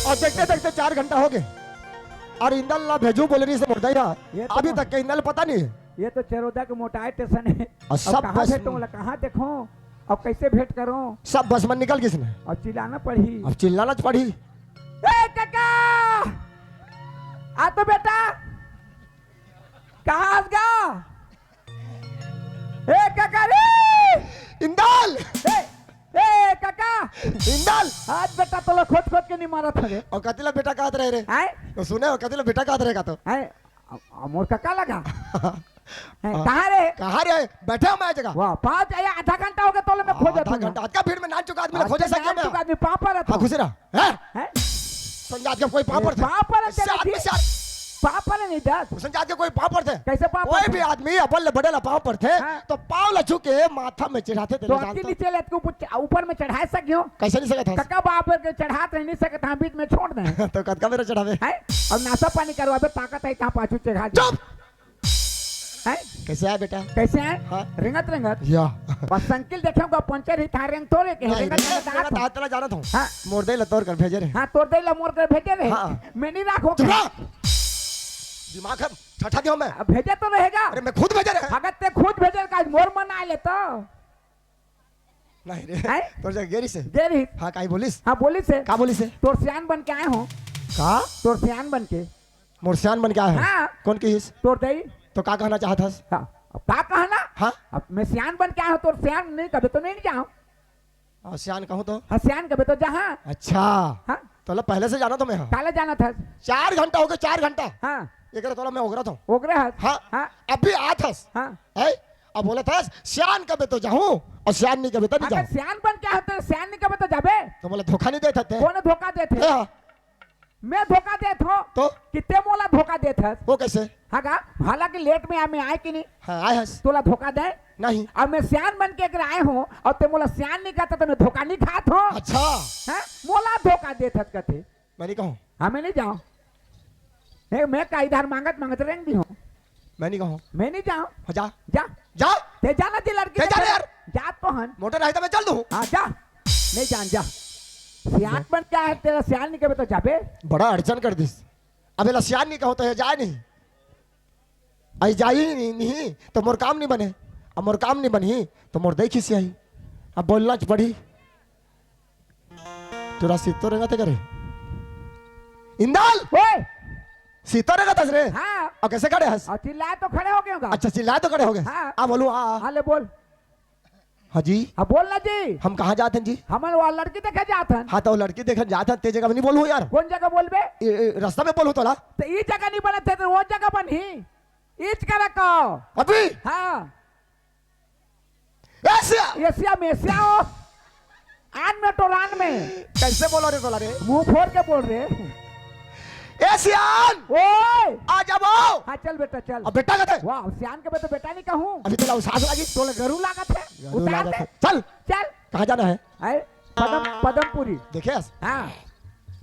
अउ देखते देखते चार घंटा होगे अउ इंदल ला भेजहूं बोले रहिस मोर दाई हा। ये तो अभी तक के इंदल पता नहीं हे। ये तो चरोदा के मोटाई स्टेशन हे। अउ अउ सब कहाँ बस भेंटों ला, कहाँ देखों, अउ कैसे भेंट करों? सब बस में निकल गिस ना। अउ चिल्लाना पड़ही। अब चिल्लाना पड़ही। ए कका! आ तो बेटा! कहाँ हस गा? ए कका रे! इंदल! ए, ए कका! इंदल! आज बेटा तोला खोज खोज के नहीं मारत हवे। अउ कतिला बेटा कहत रहे रे? आय? तो सुने हो, कतिला बेटा कहत रहे का तो? आय? अ-, अ-, मोर कका लगा? हैं, हाँ। कहाँ रे? कहाँ रे? बैठे हो मैं जगह। वाह, पाँच, आया आधा घंटा होगे तोला मैं खोजत हूँ। आधा घंटा, अतका भीड़ में नान चुका आदमी ला खोजे सके मैं। आदमी पाँव परत हाँ, हूँ। खुशी रहा। हैं? हैं? समझा आज कोई पाँव परत है। पाँव परत है, से आदमी से पाँव परत है। नहीं जात। उसने जात के कोई पाँव पड़थे? कैसे पाँव कोई पड़थे? भी आदमी अपन ले बड़े ला पाँव पड़थे, हाँ। तो पाँव ला छू के माथा में चढ़ाथे, तो तेला अतकी जानथस? नीचे ले अतकी ऊपर, ऊपर में चढ़ाए सकियो? कैसे नहीं सकत हस? कका बाप के चढ़ात नहीं सकत, हाँ, बीच में छोड़ दे। तो कतका बेरा चढ़ाबे? हैं? अब नासा पानी करवाबे, ताकत है, कहाँ पाछू चढ़ा दे। चुप! हैं? कैसे आए बेटा? कैसे आए? हाँ। रेंगत रेंगत। या। बस संकिल देखे होगा, पंचर ही था, रेंग तोरे के, नहीं, रेंगत रेंगत रेंगत रेंगत आत हो। आत ला जानत हूँ। हाँ। मोर दई ला तोर कर भेजे रहे। हाँ, तोर दई ला मोर कर भेजे रहे। हाँ। मैं नहीं राखो। चुप रह। दिमाग है, ठठा दियो मैं। अब भेजे तो रहेगा। अरे मैं खुद भेजे रहे। अगर ते खुद भेजे का, आज मोर मन आए ले तो। नहीं रे। हैं? तोर जगह गे रहिस हे। गे रहिस। हाँ, काई बोलिस? हाँ, बोलिस हे। का बोलिस हे? तोर सियान बन के आए हो। का? तोर सियान बन के। मोर सियान बन के आए हो? हाँ। कोन किहिस? तोर दई। तो का कहना चाहत हस? हाँ। अब का कहना? हाँ। अब मैं सियान बन के आए हो, तोर सियान नहीं कबे तो नहीं जाओ। और सियान कहूँ तो? हाँ, सियान कबे तो जहाँ। अच्छा। हाँ। तो ला पहले से जानत हूँ मैं, हाँ। काले जानत हस? चार घंटा हो गया, चार घंटा। हाँ। एकरा तोला मैं ओगरत हूँ। ओगरे हस? हाँ। हाँ। अभी आत हस। हाँ। है? अब बोलत हस, सियान कबे तो जाहूँ, और सियान नहीं कबे तो नहीं अगर जाहूँ। सियान बन के आए हो, तो सियान नहीं कबे तो जाबे। तो मोला धोखा नहीं देत हस ते। कोन धोखा देत हे? ए, हाँ। मैं धोखा देत हो? तो? कि ते मोला धोखा देत हस। वो कैसे? हाँ गा, हालांकि लेट में आए, मैं आए कि नहीं? हाँ, आए हस। तोला धोखा दे? नहीं। अब मैं सियान बन के अगर आए हो और ते मोला सियान नहीं कहत हस, तो मैं धोखा नहीं खात हो? अच्छा। हाँ? मोला धोखा देत हस कथे। मैं नहीं कहूँ। हाँ, मैं नहीं जाऊँ। नहीं, मैं का इधर मांगत मांगत रेंग दिहूँ। मैं नहीं कहूँ। मैं नहीं जाऊँ। हाँ, जा। जा। जा। ते जा ना जी, लड़की ते जा देखे। यार। जा तो हन। मोटर आई तो मैं चल दूँ। हाँ, जा। नहीं जान, जा। सियान बन के आए, तेला सियान नहीं कबे तो जाबे। बड़ा अड़चन कर दिस। अब एला सियान नहीं कहो तो ये जाए नहीं। आई जाई नहीं, नहीं तो मोर काम नहीं बने। अब मोर काम नहीं बनही तो मोर दई खिसियाही। अब बोलना च पड़ी। तोला सीतो रेंगत हे करे? इंदल! ओए! सीतो रेंगत हस रे? हाँ। और कैसे खड़े हस? और चिल्लाए तो खड़े हो गए होगा। अच्छा, चिल्लाए तो खड़े हो गए। हाँ। अब बोलूँ, आ। हाँ, ले बोल। हाँ जी। हाँ, बोल ना जी। हम कहाँ जात हन जी? हमन वो लड़की देखे जात हन। हाँ, तो लड़की देखे जात हन, ते जगह नहीं बोलूँ यार। कोन जगह बोलबे? ए, ए, रास्ता में बोलूँ तोला। तो ई जगह नहीं बनत हे, तो वो जगह बनही। इच करा को। अभी? हाँ। एशिया। एशिया में, एशिया हो। आन में टोलान में। कैसे बोलो रे तोला रे? मुंह फोड़ के बोल रे। ए सियान! ओए! आ जाबो। हाँ, चल बेटा, चल। अब बेटा कहते? वाह, सियान के मैं तो बेटा नहीं कहूँ। अभी तोला उसास लागी। तोला गरू लागत हे। गरू उतार लागत दे। हे। चल। चल। कहाँ जाना है? आए, पदम, पदमपुरी। देखे हस? हाँ।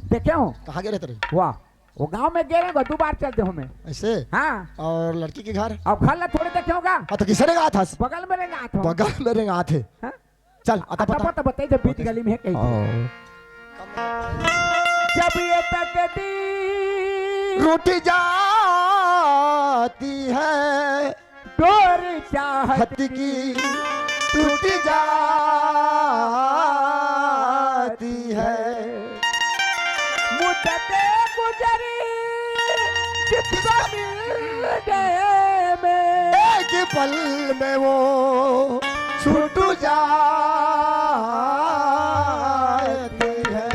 देखे हो? कहाँ गे रहे तेरे? वाह। वो गांव में गे रहे, दू बार चल दे हमें। ऐसे? हाँ। और लड़की के घर? अब घर ला थोड़े देखे होगा। हाँ, तो किसे रेंगात हस? बगल में रेंगात हो। बगल में रेंगात हे। हाँ? चल, अता अता पता। पता बताई, जब बीच गली में है कहीं। ओ। जब ये तकदीर टूट जाती है, डोर चाहत हत की टूट जाती है। मुद्दतें गुजरी जिसको मिलने में, एक पल में वो छूट जाती है।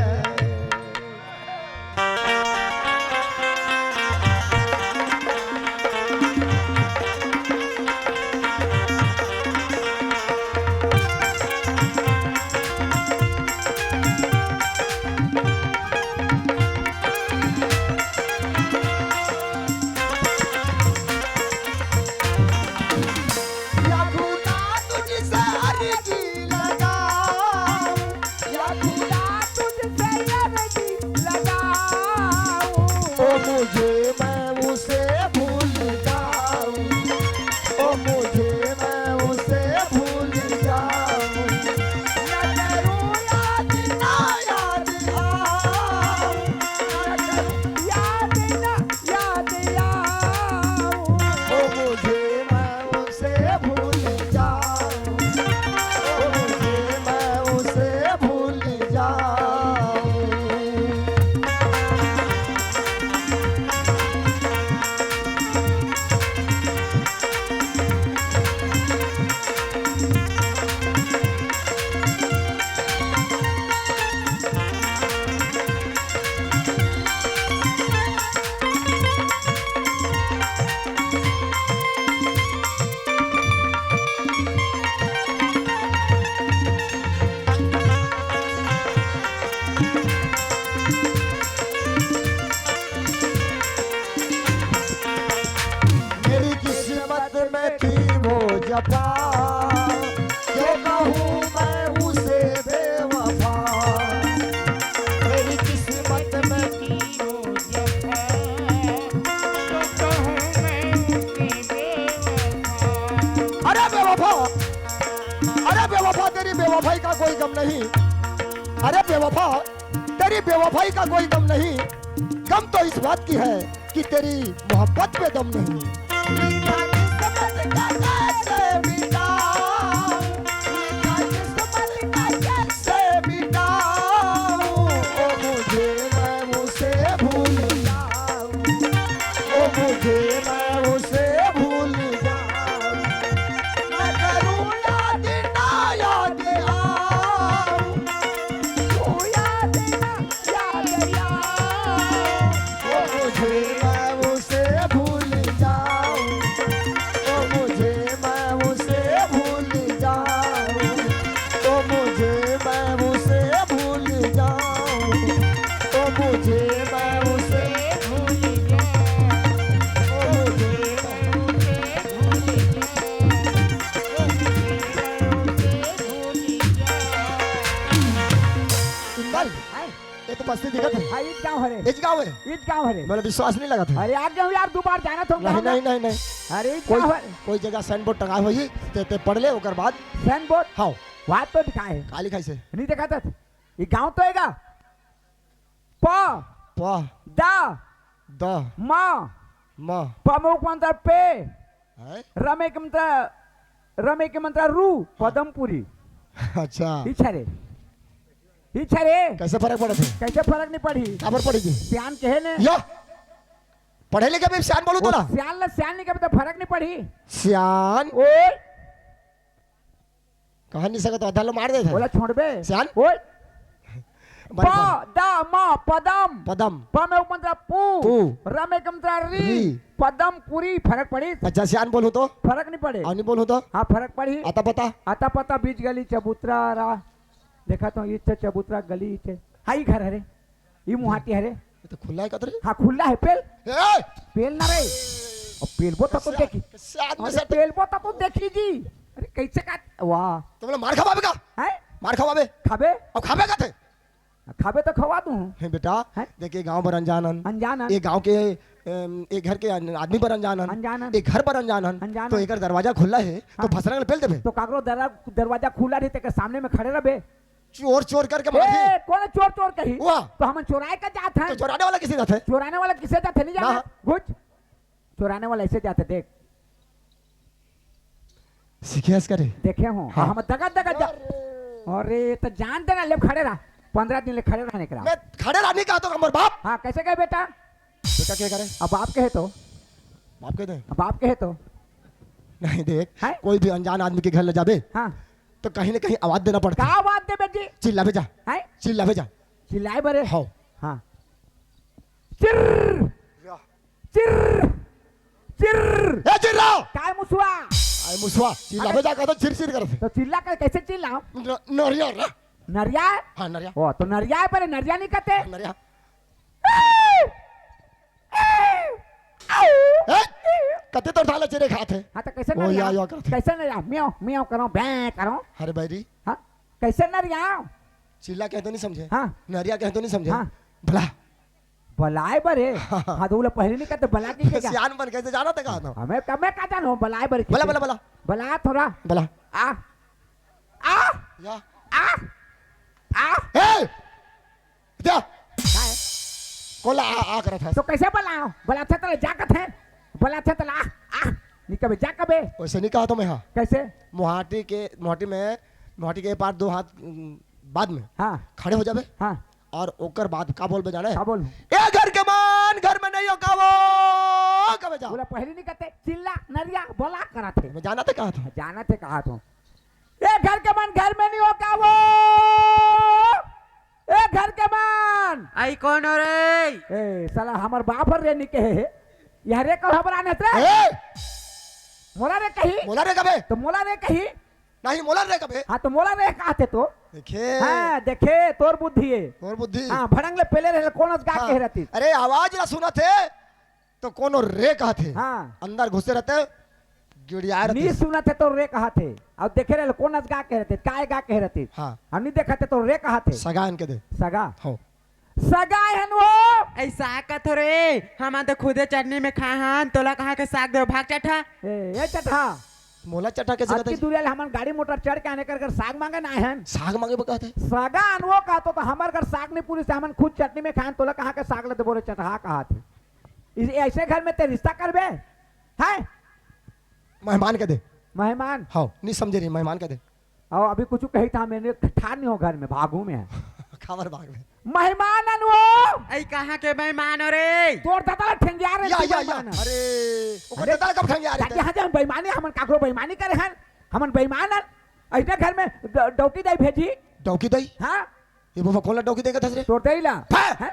या खुदा तुझसे अर्जी लगाऊं, या खुदा तुझसे अर्जी लगाऊं। ओ मुझे, मैं उसे भूल जाऊं, ओ मुझे, मैं उसे भूल जाऊं। न करूं याद, ना याद आऊं, न करूं याद, ना याद आऊं। ओ मुझे, मैं उसे भूल जाऊं, ओ मुझे, मैं उसे भूल जाऊं। वफा, क्यों कहूँ मैं उसे बेवफा, मेरी किस्मत में की हो जफा, क्यों कहूँ मैं उसे बेवफा। अरे बेवफा, अरे बेवफा, तेरी बेवफाई का कोई गम नहीं। अरे बेवफा, तेरी बेवफाई का कोई गम नहीं। गम तो इस बात की है कि तेरी मोहब्बत पे दम नहीं। लिखा किस्मत का कैसे मिटाऊं, लिखा किस्मत का कैसे मिटाऊं। ओ मुझे मैं उसे भूल जाऊं, ओ मुझे मैं उसे भूल जाऊं। ना करूं याद, ना याद आऊं, तू याद ना याद आऊं। ओ मुझे मैं उसे भूल जाऊं, ओ मुझे मैं उसे भूल जाऊं, ओ मुझे मैं उसे भूल जाऊं, ओ मुझे मैं उसे भूल जाऊं, ओ मुझे मैं उसे भूल जाऊं, ओ मुझे मैं उसे भूल जाऊं। सुंदर। ये तो बस्ती दिखत हे। हाँ, ईद गाँव हरे। ईद गाँव हे। ईद गाँव हरे। मोला विश्वास नहीं लगत हे। अरे, आ गया हूँ यार, दो बार जाना था नहीं, गाँव नहीं, में। नहीं, नहीं। अरे, ईद कोई, गाँव हरे। कोई जगह साइन बोर्ड टंगा होही, ते, ते पढ़ ले, ओकर बाद। Sign board? हाँ। वहाँ तो लिखा हे। का लिखा हे से? नहीं देखा था। ये गाँव तो हेगा। प। प। द। द। म। म। प में उकमंतरा पे। हैं? रमे के मंतरा, रमे के मंतरा रू, हाँ। पदमपुरी। अच्छा। इच्छा रे। इच्छा रे। कैसे फरक पड़त हे? कैसे फरक नहीं पड़ही? काबर पड़ही जी? सियान कहे ने। या। पढ़े लिखे भी सियान बोलू वो तोला। सियान ला सियान नहीं कहे तो फरक नहीं पड़ही। सियान। ओए। कहा नहीं सकत, आधा लो मार देथे। बोला छोड़बे। सियान। ओए। बड़े प, बड़े। द, म, पदम। पदम। प में उकमंतरा पू। पू। र में उकमंतरा री। री। पदमपुरी, फरक पड़ही? अच्छा, सियान बोलू तो? फरक नहीं पड़े। अउ नहीं बोलू तो? हाँ, फरक पड़ही। अता पता? अता पता, बीच गली, चबूतरा, रा-, देखा तो, इच्छा चबूतरा, गली, इच्छा। हाँ, ई घर हरे। ई मुहाटी हरे। ये तो खुला हे कतरे। हाँ, खुला हे, पेल। ए! पेल ना रे। अब पेलबो तो, तो सियान, देखी। सियान में अरे, से पेलबो तो, तो देखी जी। अरे, कैसे का? वाह। तुमला मार खवाबे का? हैं? मार खवाबे। खाबे? अब खाबे का थे? खाबे तो खवा दूँ। हे बेटा, हैं? देखिए, गाँव बर अनजान अन। अनजान अन। ये गाँव के, अम, ये घर के अन-, आदमी बर अनजान अन। अनजान अन। ये घर बर अनजान अन। अनजान तो अन। एकर दरवाजा खुला हे, तो हाँ। फसरंग ल पेल देबे। तो काकरो दरा-, दरवाजा खुला रही, तेकर सामने में खड़े रहबे। चोर, चोर करके ए, मारही। कौन चोर, चोर कही? वाह। तो हमन चोराए का जात हन। तो चोराने वाला किसे जात हे? चोराने वाला किसे जात हे, नहीं ना। जाना? घुच। चोराने वाला ऐसे जाते, देख। सीखे हस करे? देखे हो। हाँ। हम दगा दगा जा। अरे, तो जान देना, ले खड़े रहा। पंद्रह दिन ले खड़े रहने के रहा। मैं खड़े रहा नहीं कहा तो हमर बाप। हाँ, कैसे कहे बेटा? बेटा क्या करे? अब बाप कहे तो। बाप कहे तो? अब बाप कहे तो। नहीं देख, हैं? कोई भी अनजान आदमी के घर ले जाबे, हाँ। तो कहीं ना कहीं आवाज देना पड़ता का है। आवाज देबे जी? चिल्लाबे जा। हैं? चिल्लाबे जा। चिल्लाए बरे? हाँ। हाँ। चिर्र! या। चिर्र! चिर्र! ए चिर्रा! काय मुसवा? आय मुसवा, चिल्लाबे जा, कहता चिर चिर करत हे। तो चिल्ला के कैसे चिल्ला? न-, नरिया रे। नरिया? हाँ, नरिया। ओ, तो नरिया हे, पहले नरिया नहीं कहते? नरिया। ए! कते तोर थाला चिरे खात हे? हाँ, तो कैसे ओ, नरिया? या, या करत हे। कैसे नरिया? म्याऊं, म्याऊं करो, बै करो। अरे बैरी। हाँ? कैसे नरिया? चिल्ला कहे तो नहीं समझे? हाँ। नरिया कहे तो नहीं समझे? हाँ। भला। बलाए बर हे? हाँ। हाँ, तो ओला पहले नहीं कहते, बला के क्या? सियान बन कैसे जाना था कहा था? हमें, मैं का जानो, बलाए बर बला, कैसे? बला, बला। बला थोड़ा। बला। आ। आ। या। आ। आ। ए! जा। का हे? कोला आ, आ करत हस। तो कैसे बलाओ? बलाथे तले जा कथे। बलाथे तले आ, आ। नहीं कबे, जा कबे। वैसे नहीं कहा तो मैं, हाँ। कैसे? मोहाटी के, मोहाटी में, मोहाटी के पार दो हाथ, उम, बाद में हाँ। खड़े हो जाबे। हाँ। और ओकर बाद का बोलबे जाने? का बोल? ए घर के मन, घर में नहीं हो का वो, कबे जा। ओला पहली नहीं कहते, चिल्ला, नरिया, बोला करत हे। मैं जाना था कहा था। जाना थे कहा तो। ए घर के मन, घर में नहीं हो का वो। ए घर के मन। आई कौन हो रे? ए साला हमर बाप हर रे निके हे। यह रे कब हबरा ने रे? ए! मोला रे कही? मोला रे कबे? तो मोला रे कही? नहीं, मोला रे कबे? हाँ, तो मोला रे कहा थे तो। देखे। हाँ, देखे, तोर बुद्धि हे। तोर बुद्धि। हाँ, भड़ंग ले पहले रहे, कौन अस गा हाँ। कहे रहती? अरे, आवाज ला सुनत हे, तो कोनो रे कहत हे। हाँ। अंदर घुसे रहते, किड़िया नी रहतिस। सुनत हे तो रे कहत हे। अउ देखे रहे कोन अस गा कहे रहतिस, काय गा कहे रहतिस। हाँ। अउ नी देखत हे तो रे कहत हे। सगा हन कहि दे। सगा। हो। सगा हन वो। ऐसा कथो रे, हमन तो खुदे चटनी में खाए हन, तोला कहा के साग देव, भाग चटहा। ए, ए चटहा। मोला चटहा कैसे अतकी कहत हे? दूरिया ले हमन गाड़ी मोटर चढ़ के आने कर, कर साग मांगे ना आए हन। साग मांगे बर कहत हे? सगा हन वो कहत हे तो हमर घर साग नी पूरी से हमन खुद चटनी में खाए हन, तोला कहा के साग ला देबो रे चटहा कहत हे। इस, ऐसे घर में ते रिश्ता करबे? हैं? मेहमान कहि दे। मेहमान? हाँ, नी समझे रहे, मेहमान कहि दे। अउ अभी कुछ कही था मैंने, ठान नहीं हो घर में, भागू में है। काबर भाग में? मेहमान अन वो। अई कहाँ के मेहमान हो रे? तोर दादा ला ठेंगिया रे, या, तू या, या। मेहमान है। अरे, ओकर अरे, दादा ला कब ठेंगिया रे ताकि ते? यहाँ जे हम बेईमानी, हमन काकरो बेईमानी करे हन, हमन बेईमान हन। ऐसने घर में ड-, डौकी दाई भेजी। डौकी दाई? हाँ। ये बाबा कोन ला डौकी दाई कथस रे? तोर दाई ला। हैं? हैं?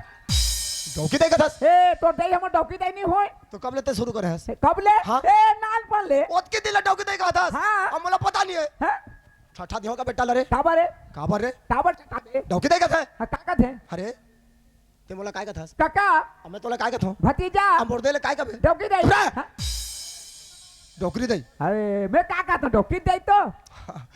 डौकी दाई कथस? ए, तोर दाई हमर डौकी दाई नहीं होय। तो कब ले ते शुरू करे हस? ए, कब ले? हाँ। ए, नानपन ले। ओतके दिन ला डौकी दाई कथस? हाँ। अब मोला पता नहीं है। हैं? ठठा दिहो का बेटा ला रे। काबर रे? काबर रे? काबर चटा दे? डौकी दाई कथे? हाँ, का कथे? अरे, ते मोला काय कथस? काका। अब मैं तोला काय कथों? भतीजा। अब मोर दाई ला काय कबे? डौकी दाई। रे! हाँ? डौकरी दाई। अरे, मैं का कहता हूँ, डौकी दाई तो?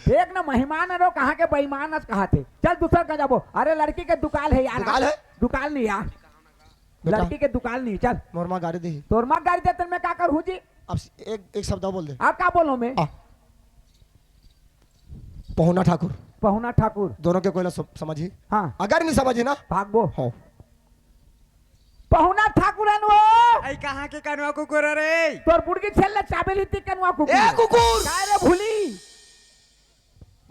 देख ना, मेहमान रो, कहाँ के बेईमान अस कहा थे। चल, दूसर का जाबो। अरे, लड़की के दुकाल है यार। दुकाल है? दुकाल नहीं यार। बेटा, लड़की के दुकाल नहीं, चल। मोर माँ गारी देही। तोर माँ गारी देते, मैं का करूँ जी? अब एक, एक शब्द और बोल दे। अब का बोलो मैं? आ। पहुना ठाकुर। पहुना ठाकुर। दोनों के कोई ला सम-, समझी? हाँ। अगर नहीं समझी ना? भागबो। हो। पहुना ठाकुर अन वो। अई कहाँ के कनुआ कुकुर रे? तोर बुड़गी छेल ले चाबे लीती कनुआ कुकुर। ए कुकुर! काय रे भूली?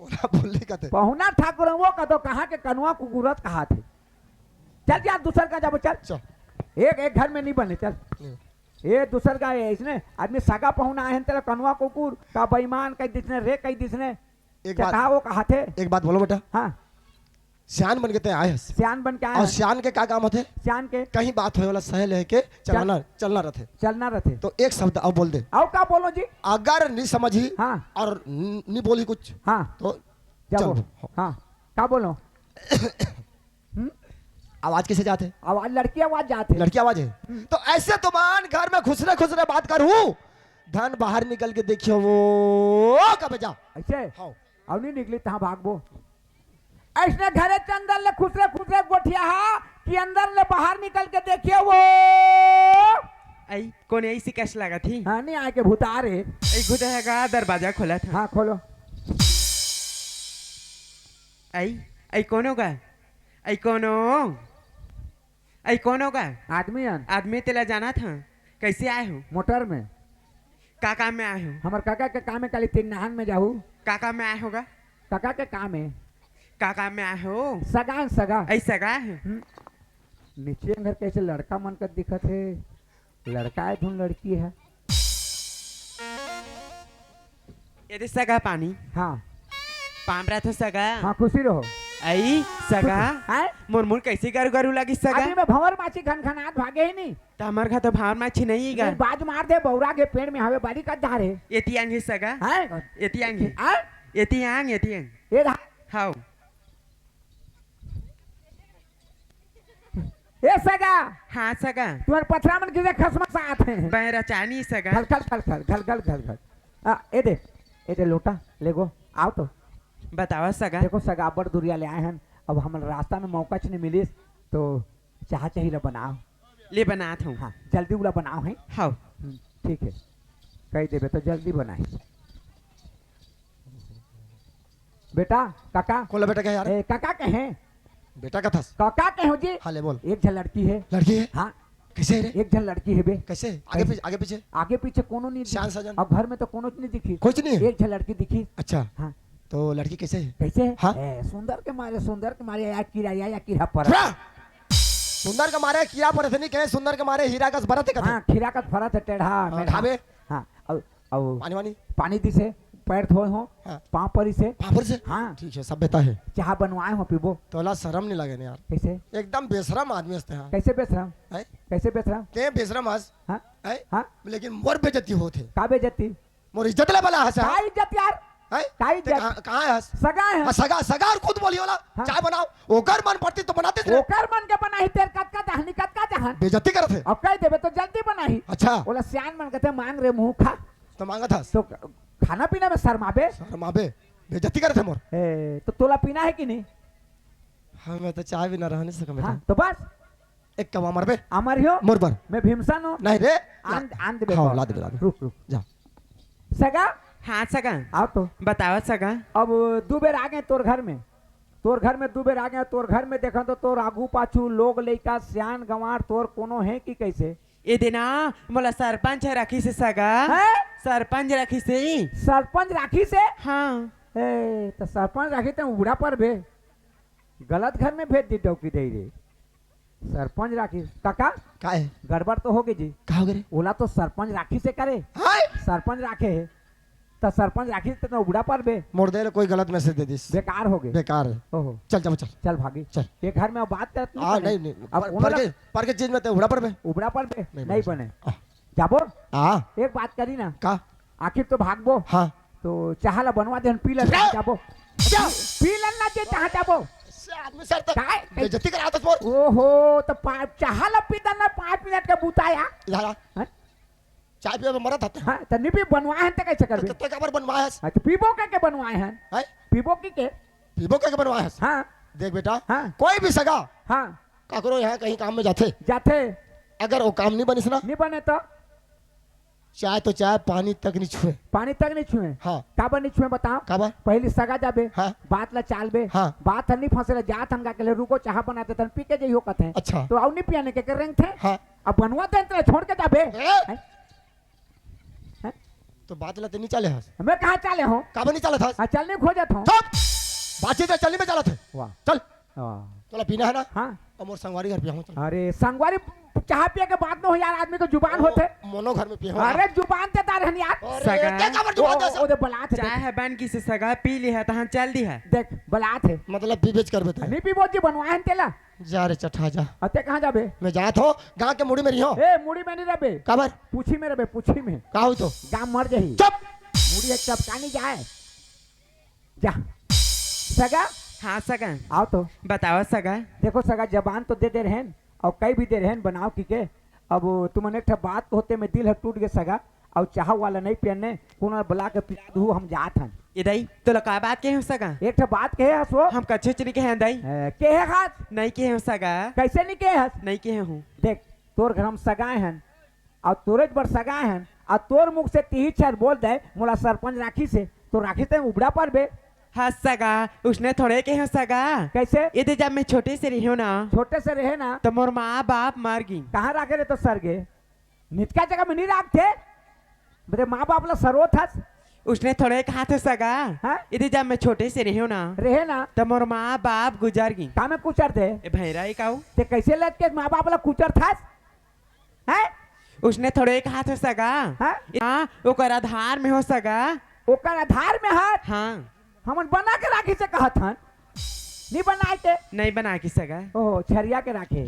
मोला भूली कथे। पहुना ठाकुर अन वो कथो कहाँ के कनुआ कुकुरत कहा थे। चल यार, दूसर का जाबो, चल। चल। एक, एक घर में नहीं बने, चल। नहीं। ए, दूसर का है, इसने आदमी सगा पहुना आए हैं, तेरा कनुआ कुकुर का बेईमान कही दिसने, रे कही दिसने। एक बात, चटाओ कहा थे। एक बात बोलो बेटा। हाँ। सियान बन के ते आए हस। सियान बन के आए अउ हस। सियान के का काम होथे? सियान के? कहीं बात होए वाला सहे लेके चलना, चल- चलना रथे। चलना रथे। तो एक शब्द अउ बोल दे। अउ का बोलो जी? अगर नी समझी हाँ। अउ नी, नी बोली कुछ, हाँ। तो जाबो। चल। हाँ। का बोलो? हम्म? आवाज कैसे जात हे? आवाज, लड़की आवाज जात हे। लड़की आवाज हे। हम्म। तो ऐसे तुमान घर में खुसरे खुसरे बात करहू, धन बाहर निकल के देखियो वो कबे जा। ऐसे? हाँ। अउ नहीं निकली तहाँ भागबो। ऐसने घरे के अंदर ले खुसरे खुसरे गोठियाहा कि अंदर ले बाहर निकल के देखियो वो। अई, कोन अइसे कस लागत ही? हाँ, नहीं आए के भूतार हे। अई, घुदे हे गा, दरवाजा खोलत हे। हाँ, खोलो। अई, अई कोनो गा? अई कोनो? अई कोनो गा? आदमी अन। आदमी तेला जानत हँव। कैसे आए हो? मोटर में। का काम में आए हो? हमर काका के काम हे, काली तीन नहान में जाहू। का काम में आए हो गा? काका के काम हे। का काम में आए हो? सगा, सगा। अई सगा हे। हम्म। नीचे अंदर कैसे लड़का मन का दिखत हे? लड़का हे धुन लड़की हे? ये दे सगा पानी। हाँ। पाम रहा था सगा। हाँ, खुशी रहो। अई सगा। खुशी। हैं? मोर मुड़ कैसे गरू गरू लगी सगा? अभी मैं भंवर माछी घन घनात भागे ही नहीं। त हमर घर तो भंवर माछी नहीं गा। नहीं, बाज मार दे, बौरा के पेड़ में हवे, बारी का धार हे। एती आंग हे सगा। हैं? एती आंग हे। हैं? एती आंग, एती आंग। ये धार। हाव। ए सगा। हाँ सगा। तुम्हर पथरा मन किसे खसमसात हे? बैरा चानी सगा। घल, घल, घल, घल, घल, घल, घल, घल। आ, ए दे, ए दे लोटा, ले गो, आओ तो। बतावा सगा। देखो सगा, अब्बड़ दुरिया ले आए हन, अब हमन रास्ता में मौका च नहीं मिलिस, तो चाह चाही ला बनाओ। ले बनात हूँ। हाँ, जल्दी उला बनाओ है। हाँ। हम्म, ठीक है, कही देबे तो जल्दी बनाई। बेटा, काका। कोला बेटा क्या यार? ए, काका कहे। बेटा का थस? काका कहे हो जी। हाँ, ले बोल। एक झन लड़की हे। लड़की हे? हाँ। कैसे हे रे? एक झन लड़की हे बे। कैसे? आगे कैसे? पीछे, आगे पीछे? आगे पीछे कोनो नहीं दिखी। शान सजन? अब घर में तो कोनो नहीं दिखी। कुछ नहीं हे? एक झन लड़की दिखी। अच्छा। हाँ। तो लड़की कैसे हे? कैसे हे? हाँ। ए, सुंदर के मारे, सुंदर के मारे या कीड़ा, या, या कीड़ा पर। सुंदर के मारे कीड़ा पर नहीं कहे, सुंदर के मारे हीरा कस बरत हे कथे। हाँ, हीरा कस बरत हे, टेढ़ा, हाँ, मेढ़ा। खाबे? हाँ, अउ, अउ पानी वानी? पानी दिसे, पैर धोए हो, हाँ। पाँव परिस हे। पाँव परिस हे? हाँ। ठीक हे, सभ्यता हे। चाह बनवाए हो, पीबो। तोला शरम नहीं लगे ना यार। कैसे? एकदम बेशरम आदमी हस ते यार। कैसे बेशरम? हैं? कैसे बेशरम? ते बेशरम हस। हाँ? हैं? हाँ? लेकिन मोर बेइज्जती होत हे। का बेइज्जती? मोर इज्जत ले बला हस। का इज्जत यार? हैं? का ते इज्जत? कहाँ, कहाँ हस? सगा हे। हाँ, सगा, सगा अउ खुद बोली ओला। हाँ। चाय बनाओ। ओकर मन पड़ती तो बनाते थे। ओकर मन के बनाही, तेर कतका चाहनी, कतका चाहन। बेइज्जती करत हे। अब कह देबे तो जल्दी बनाही। अच्छा। ओला सियान मन कहते, मांग रे मुंह खा। तो मांगत हस। तो खाना पीना में शर्माबे? शर्माबे? बेइज्जती करत हे मोर। ए, तो तोला पीना हे कि नहीं? हाँ, मैं तो चाय बिना रह नहीं सकंव बेटा। हाँ, तो बस। एक कप अमर बे। अमर हो? मोर बर। मैं भीमसन हो। नहीं रे। आन, आन दे बे हाँ, कप। ला दे बे, ला दे। रुक, रुक। जा। सगा? हाँ सगा। आओ तो। बतावा सगा। अब दू बेर आ गए तोर घर में। तोर घर में दू बेर आ गए, तोर घर में देखा तो तोर आगू पाछू लोग, लइका, सियान, गंवार, तोर कोनो हे कि कैसे? ए देना, मोला सरपंच ह रखिस हे सगा। हैं? सरपंच रखिस हे। सरपंच रखिस हे? हाँ। ए, तो सरपंच रखिस त उबड़ा परबे। गलत घर में भेज दी डौकी दे रे। सरपंच राखिस। काका, का हे? गड़बड़ तो होगे जी। का होगे रे? ओला तो सरपंच राखिस हे करे। हाय! सरपंच राखे हे। त सरपंच राखिस त उबड़ा परबे। मोर दे ले कोई गलत message दे दिस। बेकार होगे। बेकार हे। ओहो। चल, चल, चल। चल भागी। चल। ये घर में अब बात करत नहीं हाँ, बने। नहीं, नहीं। अब पर, उन्होंने पर के, पर के चीज में ते उबड़ा परबे। उबड़ा परबे। नहीं नहीं बने। बने। आ। जाबो? हाँ। एक बात करी ना। का? आखिर तो भागबो। हाँ। तो चाहा ला बनवा देन, पी लन जा। जाबो। जा। पी लन ना जे चाहा जाबो। से आदमी सर तो काय? बेइज्जती करा दस मोर। ओहो, तो पा-, चाहा ला पी देन ना, पाँच मिनट के बुता या। जा, जा। हैं? चाय पिए में मरत हते। हाँ, तो नहीं पी बनवाए हन, तो कैसे करबे? तो ते काबर बनवाए हस? हाँ, तो पीबो के, के बनवाए हन? हैं? पीबो की के? पीबो के, के बनवाए हस? हाँ। देख बेटा, हाँ। कोई भी सगा हाँ। काकरो यहाँ कहीं काम में जाथे। जाथे। अगर वो काम नहीं बनिस ना, नहीं बने तो? चाय तो चाय, पानी तक नहीं छुए। पानी तक नहीं छुए? हाँ। काबर नहीं छुए बताओ? काबर? पहली सगा जाबे, हाँ। बात ला चालबे, हाँ। बात हर नहीं फंसे ला, जात हन गा के ले, रुको चाहा बना देथन, पी के जइहो कथे। अच्छा। तो अउ नहीं पियाने के, के रेंगथे? हाँ। अब बनवा दे, तेला छोड़ के जाबे। ए? हैं? हैं? तो बात ला ते नहीं चाले हस। मैं कहाँ चाले हूँ? काबर नहीं चालत हस? हाँ, चल नहीं खोजत हूँ। चुप! बातचीत चलनी में चालत है। वाह। चल। वाह। तोला पीना है ना? हाँ। अब मोर संगवारी घर पे हूँ, चल। अरे, संगवारी चाहा पिए के बात न हो यार, आदमी के जुबान ओ, होथे। मोनो घर में पिए हूँ। अरे, जुबान ते दार हन यार। अरे, सगा। ते काबर जुबान ओ, दे ओ, दे बलात हे, चाय देख। है बन गिस हे सगा, पी ली है, तहाँ चल दी है। देख, बलात हे। मतलब पी बेच कर बता। नहीं पीबो जी, बनवाए हन तेला। जा रे चट्ठा, जा। अब ते कहाँ जाबे? मैं जात हो, गाँव के मुड़ी में रहियो। ए, मुड़ी में नहीं रहबे। काबर? पूछी में रहबे, पूछी में। का होई तो? गाँव मर जाही। चुप! मुड़ी एक चपका नहीं जाए। जा। सगा? हाँ सगा। आओ तो। बतावा सगा। देखो सगा, जबान तो दे दे रहेन, अउ कई भी दे रहेन, बनाओ की के। अब तुमन एक ठा बात होते में दिल ह टूट गे सगा, अउ चाहा वाला नहीं पियने, कोनो बला के पिला दू, हम जात हन। ए दाई, तोला का बात कहे हो सगा? एक ठा बात कहे हस वो। हम कछु च नहीं कहे हन दाई। ए, कहे हस? नहीं कहे हो सगा। कैसे नहीं कहे हस? नहीं कहे हूँ। देख, तोर घर हम सगाए हन, अउ तोरेच बर सगाए हन, अउ तोर मुख से तिही छर बोल दे, मोला सरपंच राखिस हे, तो राखिस ते उबड़ा परबे। हाँ सगा, उसने थोड़े कहे हो सगा। कैसे? ये दे जब मैं छोटे से रहियो ना, छोटे से रहे ना। तो मोर माँ बाप मर गी। कहाँ राखे रे तो सरगे? नितका जगह में नहीं राखथे। बदे माँ बाप ला सरोत हस। उसने थोड़े कहा थे सगा। हाँ? ये दे जब मैं छोटे से रहियो ना, रहे ना। तो मोर माँ बाप गुजर गी। का में कुचर दे? ए भैरा, ये काऊ? ते कैसे लग के माँ बाप ला कुचर थस? हैं? उसने थोड़े कहा थे सगा। हाँ? हाँ, ओकर आधार में हो सगा। ओकर आधार में हस? हाँ। हमन बना के राखिस हे कहत हन। नहीं बनाए के? नहीं बनाए के सगा। ओहो, छरिया के राखे।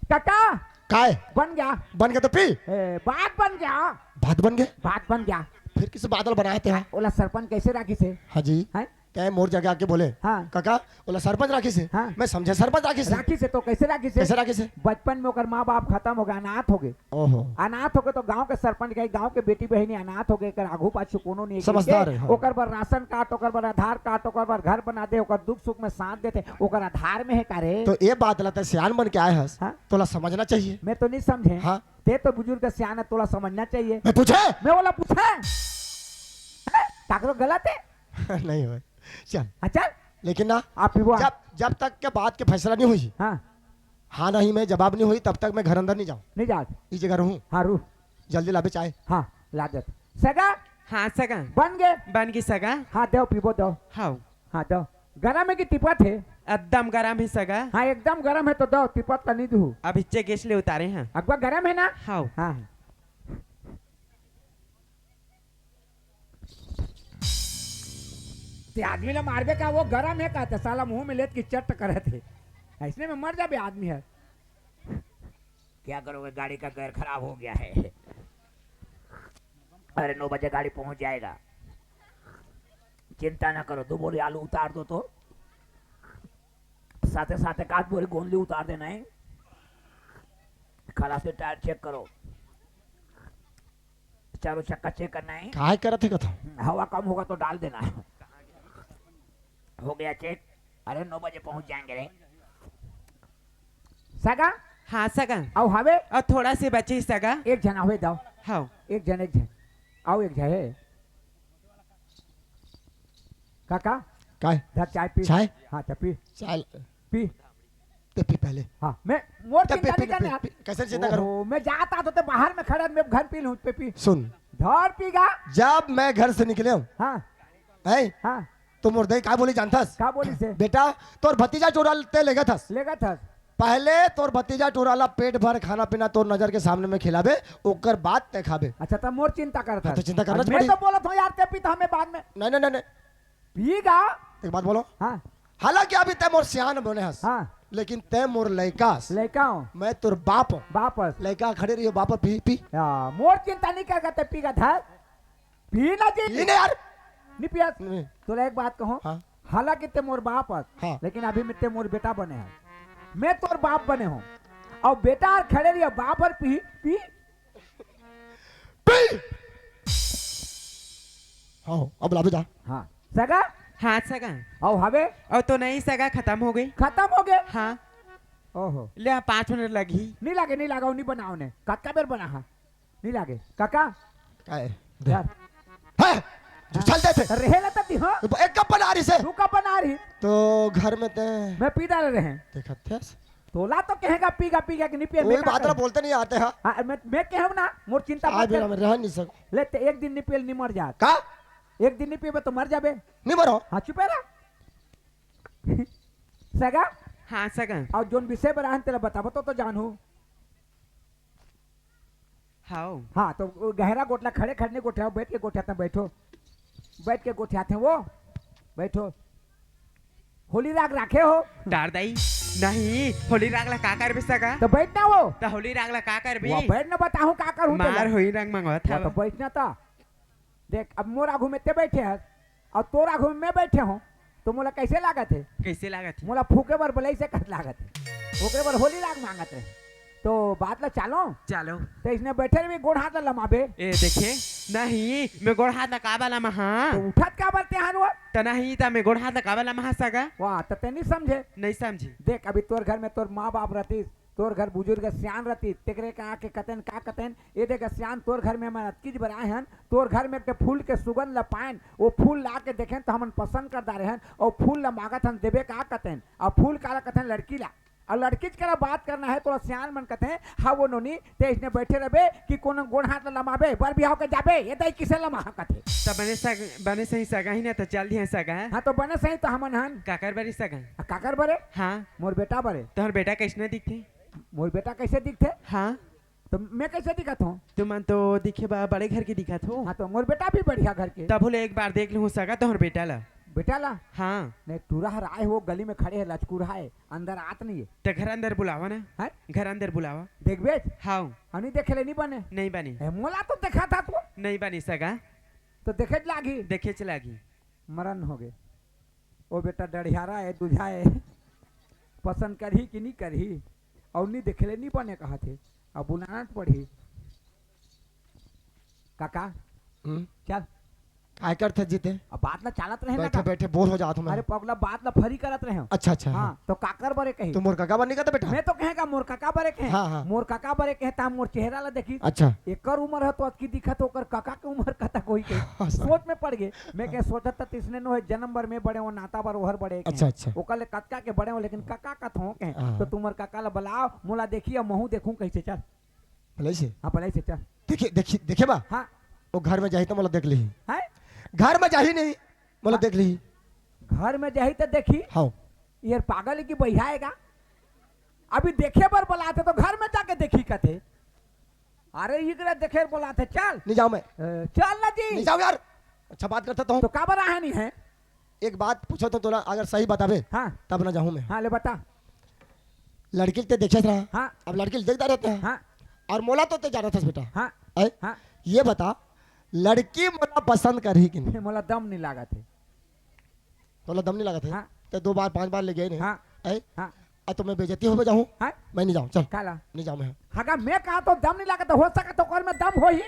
काका। काय? बन गया। बन गया तो पी। ए, बात बन गया। बात बन गया? बात बन गया। फिर किस बादल बनाए थे? ओला सरपंच कैसे राखिस हे? हाँ जी। हैं? तैं मोर जगह आके बोले, हाँ। काका, ओला सरपंच राखिस हे। हाँ। मैं समझे सरपंच राखिस हे। राखिस हे तो कैसे राखिस हे? कैसे राखिस हे? बचपन में ओकर माँ बाप खत्म हो गए, अनाथ हो गए। ओहो। अनाथ हो गए तो गांव के सरपंच गए, गांव के बेटी बहिनी अनाथ हो गए, एकर आगू पाछू कोनो नहीं है। समझदार है, हाँ। ओकर बर राशन कार्ड, ओकर बर आधार कार्ड, ओकर बर घर बना दे, ओकर दुख सुख में साथ देथे, ओकर आधार में है का रे? तो ये बात ला तैं सियान बन के आए हस, हाँ? तोला समझना चाहिए। मैं तो नहीं समझे। हाँ। ते तो बुजुर्ग सियान है, तोला समझना चाहिए। मैं पूछे? मैं ओला पूछे? काकरो गलत है? नहीं हो। चल। हाँ, चल। लेकिन ना, आप पीबो, हाँ। जब, जब तक के बात के फैसला नहीं होई, हाँ। हाँ नहीं में जवाब नहीं होई, तब तक मैं घर अंदर नहीं जाऊँ। नहीं जात। इस जगह रहूँ। हाँ, रू। जल्दी लाबे चाय। हाँ, ला देत। सगा? हाँ, सगा। बन गए? बन गई सगा। हाँ, देव, पीबो, देव। हाँ। हाँ, देव। गरम है कि तिपत है? एकदम गरम है सगा। हाँ, एकदम गरम है तो देव, तिपत ला नहीं दू। अब इच्चे गैस ले उतारे हैं। अगवा गरम है ना? हाँ। हाँ। ते आदमी ला मारबे का, वो गरम है का? ते साला मुंह में लेत की चट करत है, ऐसने में मर जाबे आदमी है। क्या करोगे, गाड़ी का गेयर खराब हो गया है। अरे, नौ बजे गाड़ी पहुंच जाएगा, चिंता ना करो, दो बोरी आलू उतार दो तो, साथे साथे एक आध बोरी गोंदली उतार देना है। खलासी टायर चेक करो। चारों चक्का चेक करना है। काय करत हे कथव? हम्म, हवा कम होगा तो डाल देना। हो गया चेक। अरे, नौ बजे पहुंच जाएंगे रे। सगा? हाँ, सगा। अउ हवे? अउ थोड़ा से बचे सगा। एक झन हवे, दव। हाँ। एक झन, एक झन। अउ एक झन हे। काका? काय? धर चाय पी। चाय? हाँ, चाय पी। चाय ल- पी। ते पी पहले। हाँ, मैं, मोर ते पी, चिंता पी, नहीं करना पी, यार। पी। कैसे चिंता करूं? ओहो, मैं जाता तो ते बाहर में खड़ा, मैं घर पी लूं, ते पी। सुन। धर पी गा। जब मैं घर से निकले हूं, हाँ। हैं? हाँ। तो मोर दाई का बोली जानथस? का बोली से? बेटा, तोर भतीजा टूरा ल ते लेगत हस। लेगत हस। पहले तोर भतीजा टूरा ला पेट भर खाना पीना तोर नजर के सामने में खिलाबे, ओकर बाद ते खाबे। अच्छा, त मोर चिंता करत हाँ, हस। तो चिंता करना मैं पड़ी। तो बोलत हूँ यार, ते पी तो हमें बाद में। नहीं, नहीं, नहीं, नहीं। पी गा। एक बात बोलो। हाँ। हालांकि अभी ते मोर सियान बने हस। हाँ। लेकिन ते मोर लइका हस। लइका हूँ। मैं तोर बाप हूँ। बाप हस। लइका खड़े रहियो, बाप पी, पी। हाँ, मोर चिंता नहीं कर गा, ते पी गा, धर। पी ना जी। पी ना यार। नहीं पियस। नहीं। तोला एक बात कहूँ। हाँ। हालांकि ते मोर बाप हस, हाँ। लेकिन अभी में ते मोर बेटा बने हस। मैं तोर बाप बने हूँ। अउ बेटा हर खड़े रहियो, बाप हर पी, पी। पी। हाँ, अब लाबे जा। हाँ। सगा? हाँ, सगा। अउ हवे? अउ तो नहीं सगा, खतम हो गे। खतम हो गे? हाँ। ओहो। ले, पाँच मिनट लगही। नहीं लागे, नहीं लागे, नहीं बनाओ ने। कतका बेर बना हा? नहीं लागे। काका? काय? दे। यार। है! जो चल देथे। रेहे ला तती, हाँ? एक कप बना रही से। दू कप बना रही। तो घर में ते मैं पी डाल रहे हैं। देखत थे। तोला तो कहेगा पीगा, पीगा कि नहीं पिए, वही मैं का बात ला करूं? बोलते नहीं आते हैं। हाँ, मैं, मैं कहूं ना, मोर चिंता चाय मत कर। बिना मैं रह नहीं सकूं। ले ते एक दिन नहीं पिए, नहीं मर जात। का? एक दिन नहीं पीबे तो मर जाबे। नहीं मरो। हाँ, चुपे रह। सगा? हाँ, सगा। अउ जोन विषय बर आहन तेला बताबो तो, तो जानहूं। हाव। हाँ, तो वो गहरा गोठला खड़े खड़े नहीं गोठियाओ, बैठ के गोठियाते हैं, बैठो। बैठ के गोठियाते हैं वो। बैठो। होली राग राखे हो? डार दाई, नहीं, होली राग ला का करबे सगा? तो बैठ ना वो। तो होली राग ला का करबे? वो बैठ ना, बताहूँ का करूँ मार तेला। होली राग मंगवा था वो तो वो। बैठ ना तो। देख, अब मोर आगू में ते बैठे हस, अउ तोर आगू में मैं बैठे हूँ, तो मोला कैसे लागत हे? कैसे लागत हे? मोला फूके बर बलई से कस लागत हे। ओकरे बर होली राग मांगत रहे। तो बात ला चालो। चालो। तो इसने बैठे रहे, गोड़ हाथ ला लमाबे। ए, देखे, नहीं, मैं गोड़ हाथ ला काबा लमा, हाँ। तो उठत काबर ते हार वो? तो नहीं, तो मैं गोड़ हाथ ला काबा लमा, हाँ, सगा। वाह, तो ते नहीं समझे। नहीं समझी। देख, अभी तोर घर में तोर माँ बाप रहतीस, तोर घर बुजुर्ग सियान रहतीस, तेकरे का के कतेन का कतेन, ए देख सियान, तोर घर में हमन अतकीच बर आए हन, तोर घर में एक फूल के सुगंध ल पाएन, वो फूल ला के देखेन त हमन पसंद कर डारे हन, अउ फूल ल मांगत हन, देबे का कतेन, अउ फूल काला कथेन, लड़की ला, अउ लड़कीच करा बात करना है, तोला सियान मन कथे, हाँ वो नोनी, ते इसने बैठे रहबे कि कोनो गोड़ हाथ ल लमाबे, बर बिहाव के जाबे, ये दई किसे लमा कथे। त बने सग-, बने सही सगा ही ना, त चल दिहे सगा। हाँ, तो बने सही तो हमन हन। काकर बरे सगा? आ, काकर बरे? हाँ। मोर बेटा बरे। तोहर बेटा कैसने दिखथे? मोर बेटा कैसे दिखथे? हाँ। तो मैं कैसे दिखत हूँ? तुमन तो दिखे बा बड़े घर के दिखत हो। हाँ, तो मोर बेटा भी बढ़िया घर के। तभो ले एक बार देख लूँ सगा तोहर बेटा ला। बेटा ला? हाँ। नहीं, टूरा हर आए हो, गली में खड़े है, लचकुर है, अंदर आत नहीं है। ते घर अंदर बुलावा ना। हैं? घर अंदर बुलावा। देखबे? हाँ। हाँ, नहीं देखे ले नहीं बने। नहीं बने। ए, मोला तो देखा था तू। नहीं बने सगा। तो देखे च लागी। देखे च लागी। मरन हो गए। ओ बेटा डढ़ियारा है, दूझा है, पसंद करही कि नहीं करही? अउ नहीं देखे ले नहीं बने कहा थे, अब बुलाना तो पड़ही। काका, हम्म? चल। काय करथे जीते? अब बात ला चालत रहे ना बैठे का? बैठे बोर हो जात हूँ मैं। अरे पगला, बात ला फरी करत रहे हो। अच्छा, अच्छा, हाँ, हाँ। तो काकर बरे कही? तो मोर काका बने का था बेटा? मैं तो कहेगा मोर काका बरे कहे। हाँ, हाँ। मोर काका बरे कहे ता मोर चेहरा ला देखी। अच्छा। एकर उम्र है तो अतकी दिखत, ओकर काका के उम्र कतक होही कही। हाँ, सर। सोच में पड़ गए। मैं कह सोचत त तिसने नो है, जन्म बर मैं बड़े हो, नाता बर ओहर बड़े कहे। अच्छा, अच्छा। ओकर ले कतका के बड़े हो, लेकिन काका कथों कहे। हाँ। तो तुमर काका ला बुलाओ, मोला देखी, अब महू देखूं कैसे, चल। भले से? हाँ, भले से, चल। देखिए, देखिए, देखिए बा। हाँ। वो घर में जाही तो मोला देख ली। हैं? घर में जाही नहीं, मोला हाँ। देख ली। घर में जाही तो देखी? हाँ। ये पागल है कि बहियाएगा? अभी देखे बर बुलाते तो घर में जाके देखी कथे। अरे इकरे देखे बर बुलाते, चल। नहीं जाऊँ मैं। ए, चल ना जी। नहीं जाऊँ यार। अच्छा बात करता तो हूँ। तो काबर आए नहीं है? एक बात पूछो तो तोला, अगर सही बताबे, हाँ। तब ना जाहूँ मैं। हाँ, ले बता। लड़की ते देखे रहा। हाँ। अब लड़की देखता रहता है। हाँ। और मोला तो ते जाना था बेटा। हाँ। ऐ? हाँ। ये बता, लड़की मोला पसंद करही कि नहीं? मोला दम नहीं लागत है। तोला दम नहीं लागत है? हाँ। ते दो बार, पांच बार ले गए नहीं। हाँ। ऐ? हाँ। अब तो मैं बेइज्जती हो जाऊँ। हाँ। मैं नहीं जाऊँ, चल। काला? नहीं जाऊँ मैं। अगर मैं कहा तो दम नहीं लागत, हो सका तो कर में दम हो ही।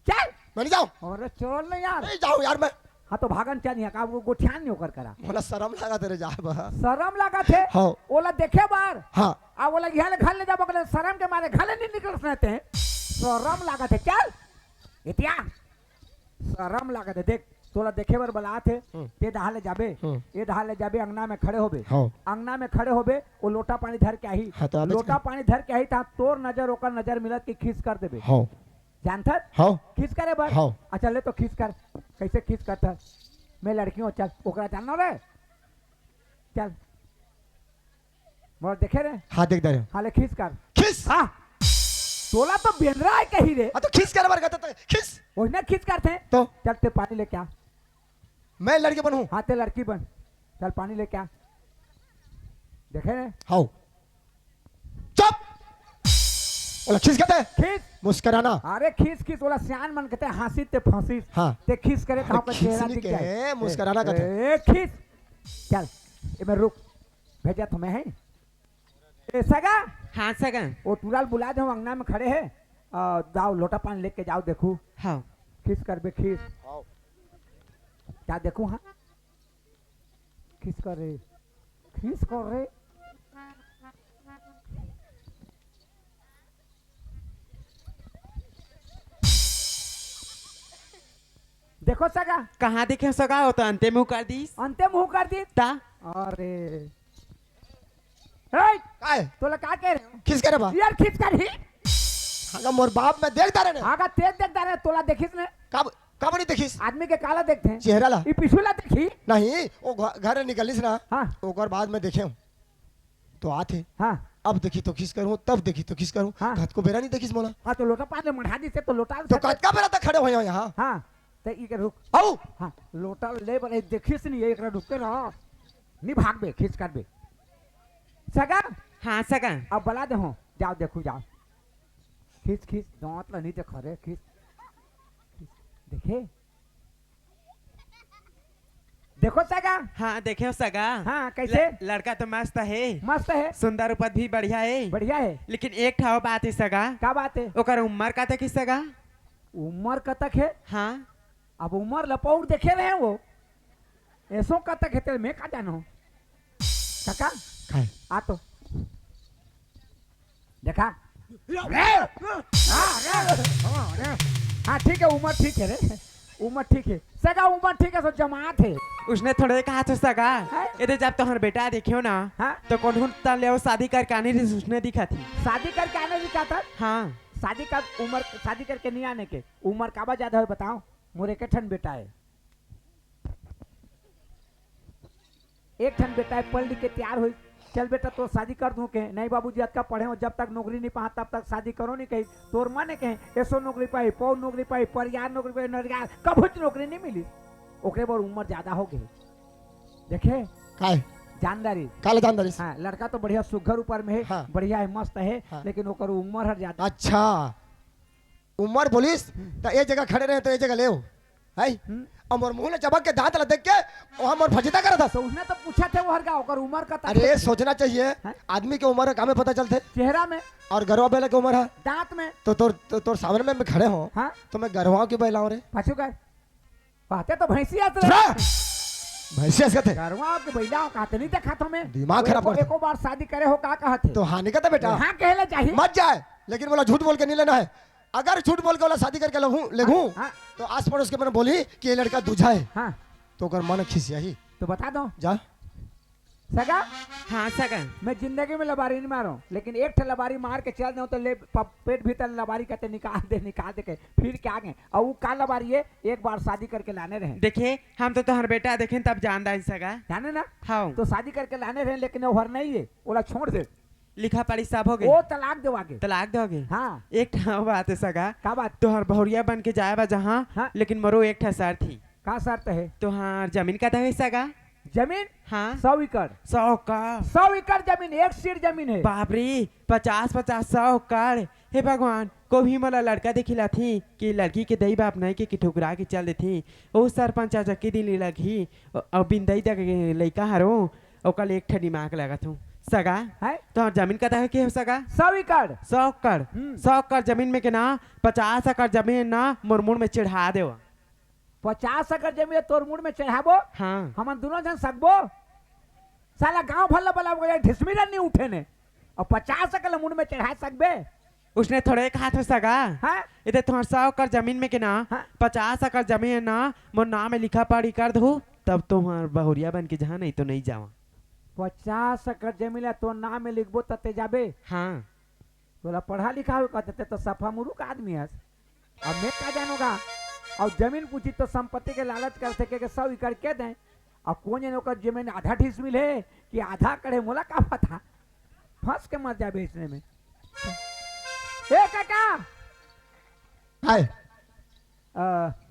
चल। मैं नहीं जाऊँ। अरे चल ना यार। नहीं जाऊँ यार मैं। हाँ तो भागन चल, यहाँ का वो गोठियान नहीं ओकर करा। मोला शरम लागत हे रे जाए बर। शरम लागत हे? हाँ। ओला देखे बर? हाँ। आ ओला यहाँ ले घर ले जाबो, ओकर शरम के मारे घर ले नहीं निकल सकते हैं। शरम लागत हे, चल। एतिया। शरम लागत हे, देख, तोला देखे बर बलात हे, हम्म। ते डहार ले जाबे, हम्म। ए डहार ले जाबे, अंगना में खड़े होबे। हाँ। अंगना में खड़े होबे, वो लोटा पानी धर के आही। हाँ, तो आबे लोटा कर। पानी धर के आही, तहाँ तोर नजर ओकर नजर मिलत कि खीस कर देबे। हाँ। जानथस? हाँ। खीस करे बर? हाँ। अच्छा, ले तो खीस कर। कैसे खीस करथस? मैं लड़की हूँ, चल, ओकरा जानना रे। चल। मोर देखे रे? हाँ, देख दे रे। हाँ, ले खीस कर। खीस? हाँ। तोला तो बेंदरा हे कही रे। हाँ, तो खीस करे बर कहता था, खीस। ओहने खीस करथे। तो? चल, ते पानी लेके आ। मैं लड़की बनूँ? हाँ, ते लड़की बन। चल, पानी लेके आ। देखे रे? हाँ। चुप! ओला खीस कहते? खीस। मुस्कुराना। अरे खीस, खीस, ओला सियान मन कहते, हँसी ते फँसी। हाँ। ते खीस करे, अरे तो आपका खीस चेहरा नहीं दिख कहे, जाए। मुस्कुराना कहते। ए, खीस। चल, ए में रुक। भेजा तुम्हें है। ए, सगा। हाँ, सगा। वो टूरा ल बुला दे, अंगना में खड़े हे। आ, जाओ, लोटा पानी लेके जाओ, देखू। हाँ। खीस करबे, खीस। हाँ। क्या देखू, हाँ? खीस कर रे, खीस कर रे। देखो सगा। कहाँ देखे सगा, वो तो अंते मुँह कर दीस। अंते मुँह कर दीस? ता? अरे। ए! काय? तोला का कह रहे हो? खीस करे बा? यार खीस कर ही। अगर मोर बाप मैं देख दारे ने। अगर तेज देख दारे, तोला देखिस ने। कब, कब नहीं देखिस? आदमी के काला देखते हैं। चेहरा ला। ई पिछू ला देखी। नहीं, वो घ-, घर निकलिस ना। हाँ। ओकर बाद मैं देखे हूँ। तो आथे। हाँ। अब देखी तो खीस करूँ, तब देखी तो खीस करूँ। हाँ। कतको बेरा नहीं देखिस मोला। हाँ, तो लोटा पानी मढ़ा दी से तो लोटा तो कतका बेरा तक खड़े हो यहाँ? हाँ, तो ई के रुक। आओ। हाँ, लोटा ले बने देखिस नहीं, एकरा रुक के रहा। नहीं भागबे, खीस करबे। सगा? हाँ, सगा। अब बला दे हो, जाओ देखो, जाओ। खीस, खीस, दांत ला नहीं देखा रे, खीस। खीस। देखे? देखो सगा। हाँ, देखे हो सगा। हाँ, कैसे? ल-, लड़का तो मस्त हे। मस्त हे। सुंदर उपज भी बढ़िया हे। बढ़िया हे। लेकिन एक ठा बात हे सगा। का बात हे? ओकर उम्र का तक हे सगा? उम्र का तक हे? हाँ। अब उम्र लपौर देखे रहे वो। ऐसो का तक हे तेरे मैं का जानो। काका? काय? आ तो। देखा? हाँ, ठीक है, उम्र ठीक है रे, उम्र ठीक है, सगा उम्र ठीक है, सो जमात है। उसने थोड़े कहा था सगा, हैं? यदि जब तोहर बेटा देखियो ना, हाँ? तो कौन कौन ता ले शादी करके आने रही, उसने दिखा थी। शादी करके आने दिखा था? हाँ। शादी का उम्र, शादी करके नहीं आने के, उम्र काबा ज्यादा है बताओ, मोर एक ठन बेटा है। एक ठन बेटा हे, पढ़ लिख के तैयार होई, चल बेटा, तोर शादी कर दूं के? नहीं बाबूजी, अतका पढ़े हो, जब तक नौकरी नहीं पा, तब तक शादी करो नहीं कही। तोर मन हे कहे, एसो नौकरी पाई, पौ नौकरी पाई, परियार नौकरी पाई, नरियार, कभूच नौकरी नहीं मिली। ओकरे बर उम्र ज्यादा हो गए। देखे? काय? जानदारी। काला जानदारी? हाँ, लड़का तो बढ़िया सुघर ऊपर में है, हाँ। बढ़िया है, मस्त है, हाँ। लेकिन ओकर उम्र हर ज्यादा। अच्छा। उमर बोलिस, हम्म। त ए जगह खड़े रहे, त ए जगह ले हो, है? हम्म। अउ मोर मुंह ले चबक के दांत ला देख के, वहाँ मोर फजीता करत हस। तो उसने तो पूछा थे वो हर का, ओकर उमर का अरे, सोचना चाहिए, हैं? आदमी के उमर का कामे पता चलथे। चेहरा में। अउ गरवा बैला के उमर है। दांत में। तो तोर, तो तोर सामने में मैं खड़े हो, हाँ? तो मैं गरवा के बैलाऊं रे। पाछू का? कहते तो भैंसिया से चुप रह। भैंसिया से कहते। गरवा के बैला कहते नहीं देखा तो मैं। दिमाग खराब एको, करते। एको बार शादी करे हो का कहते? तो हाँ नहीं कहते बेटा। हाँ कहले चाहिए। मत जाए, लेकिन बोला झूठ बोल के नहीं लेना है। अगर झूठ बोल के बोला शादी करके लगूं, लेगूं, हाँ। तो आस पड़ोस के मन बोली कि ये लड़का दूजा है। हाँ। तो ओकर मन खिसियाही। तो बता दो। जा। सगा? हाँ, सगा। मैं जिंदगी में लबारी नहीं मारो, लेकिन एक ठे लबारी मार के चल दो तो ले प-, पेट भीतर लबारी कहते निकाल दे, निकाल दे के। फिर क्या आगे? और वो का लबारी है? एक बार शादी करके लाने रहे। देखे, हम तो तोहर बेटा देखें तब जान दाई सगा। जाने ना? हाँ। तो शादी करके लाने रहे, लेकिन वो हर नहीं है, ओला छोड़ दे। लिखा पढ़ी सब हो गए। वो तलाक देवा के। तलाक देवा के? हाँ। एक ठा बात है सगा। का बात? तोहर बहुरिया बन के जाए बा जहाँ, हाँ। लेकिन मोरो एक ठा शर्त ही। का शर्त है? तोहार जमीन कतक है सगा? जमीन? हाँ। सौ एकड़। सौ का? सौ एकड़ जमीन, एक सिर जमीन है। बाप रे, पचास, पचास, सौ एकड़। हे भगवान, को भी मोला लड़का देखी लाथी कि लड़की के दई बाप नहीं के कि ठुकरा के चल देथी। ओ सरपंच आज के दिन लगही, अउ बिन दई दे के लइका हरो, ओकर एक ठन दिमाग लगत हूँ। सगा, हैं? तोर जमीन कतका के हे सगा? सौ एकड़। सौ एकड़? हम्म। सौ एकड़ जमीन में के ना, पचास एकड़ जमीन ना मोर मुड़ में चढ़ा देव। पचास एकड़ जमीन तोर मुड़ में चढ़ाबो? हाँ। हमन दुनों झन सकबो? साला गांव भर ला बलाबो, ढिसमी रन नहीं उठे ने। अउ पचास एकड़ ला मुड़ में चढ़ा सकबे? उसने थोड़े कहत हों सगा। हाँ? एदे तोर सौ एकड़ जमीन में के ना, हाँ? पचास एकड़ जमीन ना, मोर नाम में लिखा पढ़ी कर दहू, तब तो हर बहुरिया बन के जहाँ, नहीं तो नहीं जावा। पचास एकड़ जमीन ला तोर नाम में लिखबो, तब ते जाबे? हाँ। तोला पढ़ा लिखा हो कहते, ते तो सफा मुरुख आदमी हस। अब मैं का जानों गा? अउ जमीन पूछी तो संपत्ति के लालच करथे के, के सौ एकड़ के दें। अब कोन जने ओकर जमीन आधा ढिसमिल हे कि आधा एकड़ हे, मोला का पता? फंस के मर जाबे इसने में। ए काका! हाय। अ,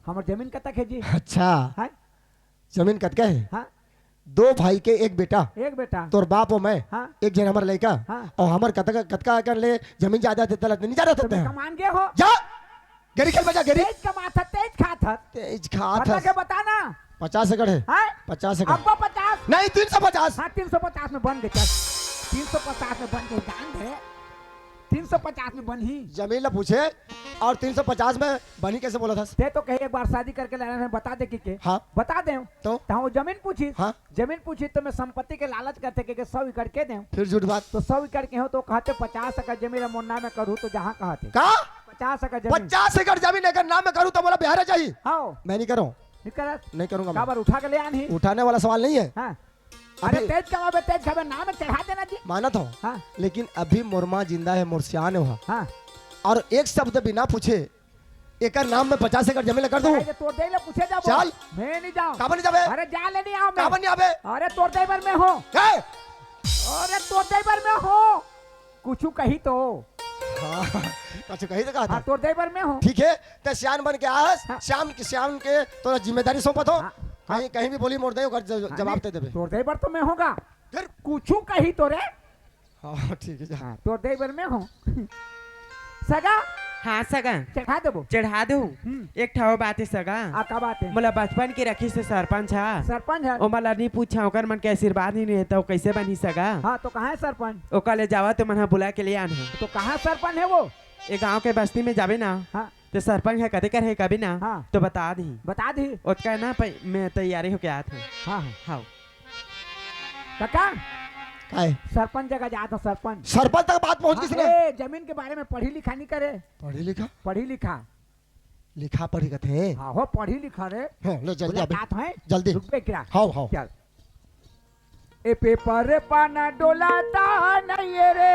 हमर जमीन कतक हे जी? अच्छा। हाय। जमीन कतका हे? हाँ। दो भाई के एक बेटा। एक बेटा। तोर बाप अउ मैं। हाँ। एक झन हमर लइका। हाँ। अउ हमर कतका, कतका एकड़ ले जमीन जायदाद हे, तेला नहीं जायदाद तो हे? मैं कमान गे हों। जा। गेड़ी खेल बजा, गेड़ी। तेज कमात हस, तेज खात हस। तेज खात हस। के बता ना। पचास एकड़ हे। हाँ? पचास एकड़। अब्बा पचास। नहीं, तीन सौ पचास। हाँ, तीन सौ पचास में बन गे, चल। तीन सौ पचास में बन गे, जान दे। तीन सौ पचास में बनही। जमीन ला पूछे अउ तीन सौ पचास में बनही कइसे बोलत हस? ते तो कहे एक बार शादी करके लाना हे, बता दे कि के। हाँ। बता दें। तो? तो हाँ, वो जमीन पूछी। हाँ। जमीन पूछी तो मैं संपत्ति के लालच करथे के, के सौ एकड़ के दें। फिर झूठ बात। तो सौ एकड़ के हों तो कहथे पचास एकड़ जमीन ला मोर नाम में करहूँ तो जहाँ कहथे। का? पचास एकड़ जमीन। पचास एकड़ जमीन एकर नाम में करहूँ तो मोला बिहार जाही। हाँ। मैं नहीं करों। नहीं करस? नहीं करूँगा मैं। काबर उठा के ले आनही? उठाने वाला सवाल नहीं हे। हाँ। अरे अभी तेज कमाबे, तेज खाबे, नाम में चढ़ा देना जी। मानत हों। हाँ। लेकिन अभी मोर माँ जिंदा हे, मोर सियान हे। हाँ। अउ एक शब्द बिना पूछे एकर नाम में पचास एकड़ जमीन ला कर दूँ। अरे तोर देई ला पूछे जाबो। चल। मैं नहीं जाओं। काबर नहीं जाबे? अरे जा ले नहीं आऊँ मैं। काबर नहीं आबे? अरे तोर देई बर मैं हों। ए! अरे तोर देई बर मैं हों। कुछू कही तो। हाँ, कुछू कही तो कहा था। हाँ, तोर देई बर मैं हों। ठीक हे, ते सियान बन के आस, हाँ। सियान के, सियान के तोला जिम्मेदारी सौंपत हों। हाँ, हाँ। कहीं, कहीं भी बोली मोर देई, ओकर ज-, हाँ, जवाब नहीं, ते देबे। तोर देई बर तो मैं हों गा। फिर? कुछू कही तो रे। हाँ, ठीक हे, जा। हाँ, तोर देई बर मैं हों। सगा? हाँ, सगा। चढ़ा देबो। चढ़ा देहूँ। हम्म। एक ठो बात हे, सगा। आ, का बात हे? मोला बचपन के रखिस हे सरपंच हा। सरपंच हा? ओमन ला नहीं पूछा, ओकर मन के आशीर्वाद नहीं रहे, त कइसे बनही, सगा? हाँ, तो कहाँ हे सरपंच? ओकर ले जावा, तो मन हा बुला के ले आन हे। तो कहाँ सरपंच हे वो? ए गाँव के बस्ती में जाबे ना, हाँ। तो सरपंच हे, कते कर हे कभी ना, हाँ। तो बता दही। बता दही। ओतका ना, प-, मैं तैयारी होके आत हूँ। हाँ, हाँ। हाँ। काका, काय? सरपंच जगह जात हों, सरपंच। सरपंच तक बात पहुंच हाँ, गिस ना? ए, जमीन के बारे में पढ़ी लिखा नहीं करे। पढ़ी लिखा? पढ़ी लिखा। लिखा पढ़ी कथे? हाँ, हो पढ़ी लिखा रे। हाँ, ले जल्दी आबे। मुलाकात है? जल्दी। रुक बे क्या? हाव, हाव। चल। ए पेपर पाना डोलाता नहीं रे।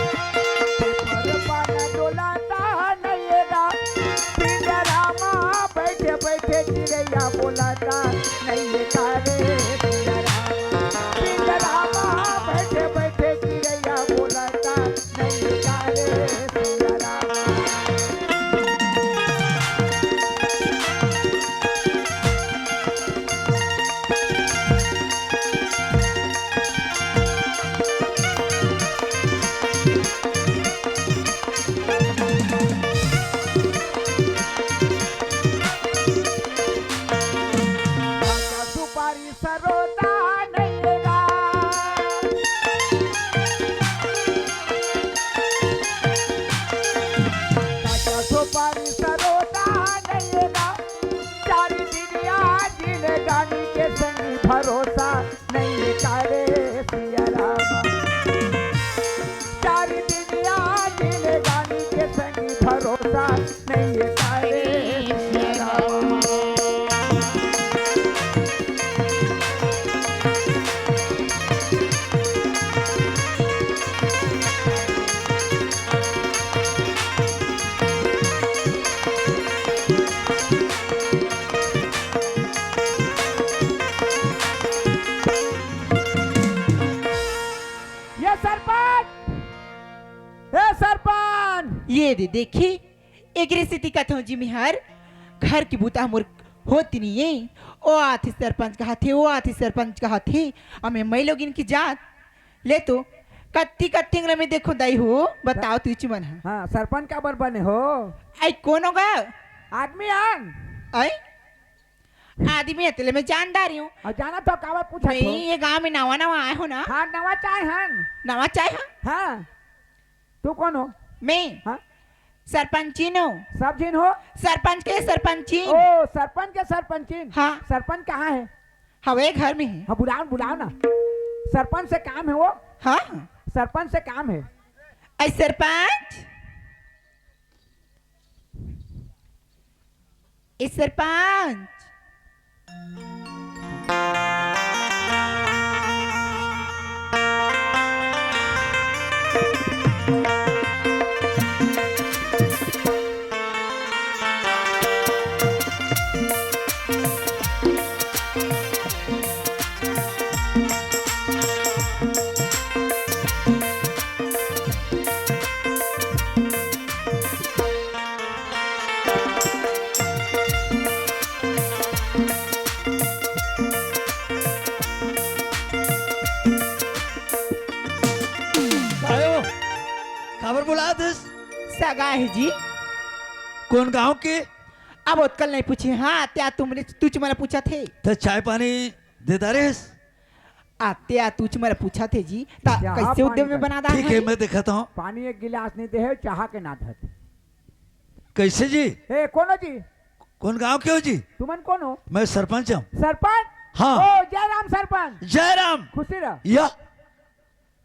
पेपर पाना डोलाता नहीं रे। पिंजरा मा बैठे बैठे चिड़ैया बोलाता नहीं का रे पिंजरा मा। पिंजरा मा बैठे बैठे चिड़ैया बोलाता नहीं का रे पिंजरा मा। सुपारी सरोता नहीं गा। काका सुपारी सरोता नहीं गा। चार दिनिया जिंदगानी के संगी भरोसा नहीं का रे सिया रामा। चार दिनिया जिंदगानी के संगी भरोसा नहीं का रे सिया रामा। ये सरपंच, ए सरपंच। ये दे देखी, एकरे सेती कथौं जी मेहर, घर के बूता मोर होत नी ए। ओ आथे सरपंच कहाथे, ओ आथे सरपंच कहाथे, अमे मई लोगिन की जात। ले तो, कत्ती कत्ती अंगला में देखो दाई हो, बताओ तुझ मन ह। हाँ, सरपंच काबर बने हो? आई कोनो गा? आदमी आन। आई? आदमी हे तेला मैं जानदार हूँ। अउ जानत हव, काबर पूछत हव? नहीं, ये गांव में नवा नवा आए हव ना। हाँ, नवा च आए हन। नवा च आए हव? हाँ। तू कोन हव? मैं। हाँ। सरपंचिन हूँ। सब झिन हव? सरपंच के सरपंचिन। ओ, सरपंच के सरपंचिन। हाँ। सरपंच कहाँ हे? हवे, घर में हे। हाँ, बुलाव, बुलाव ना। सरपंच से काम हे वो। हाँ। सरपंच से काम हे। ए सरपंच, ए सरपंच। कायो, काबर बुलात हस? सगा हे जी। कोन गांव के? अब ओतकल नहीं पूछे। हाँ, त्या तुमने, तुच मोला पूछत हे। त चाय पानी दे डारेस? आ, त्या तुच मोला पूछत हे जी, त चाह कैसे पानी उद्योग में कर। बना डार ठीक हे, है? मैं देखत हूँ। पानी एक गिलास नहीं दे हे, चाह के ना धत। कैसे जी? ए, कोन हो जी? कोन गांव के हो जी? तुमन कोन हो? मैं सरपंच हूँ। सरपंच? हाँ। ओ, जयराम सरपंच। जयराम। खुशी रह। या।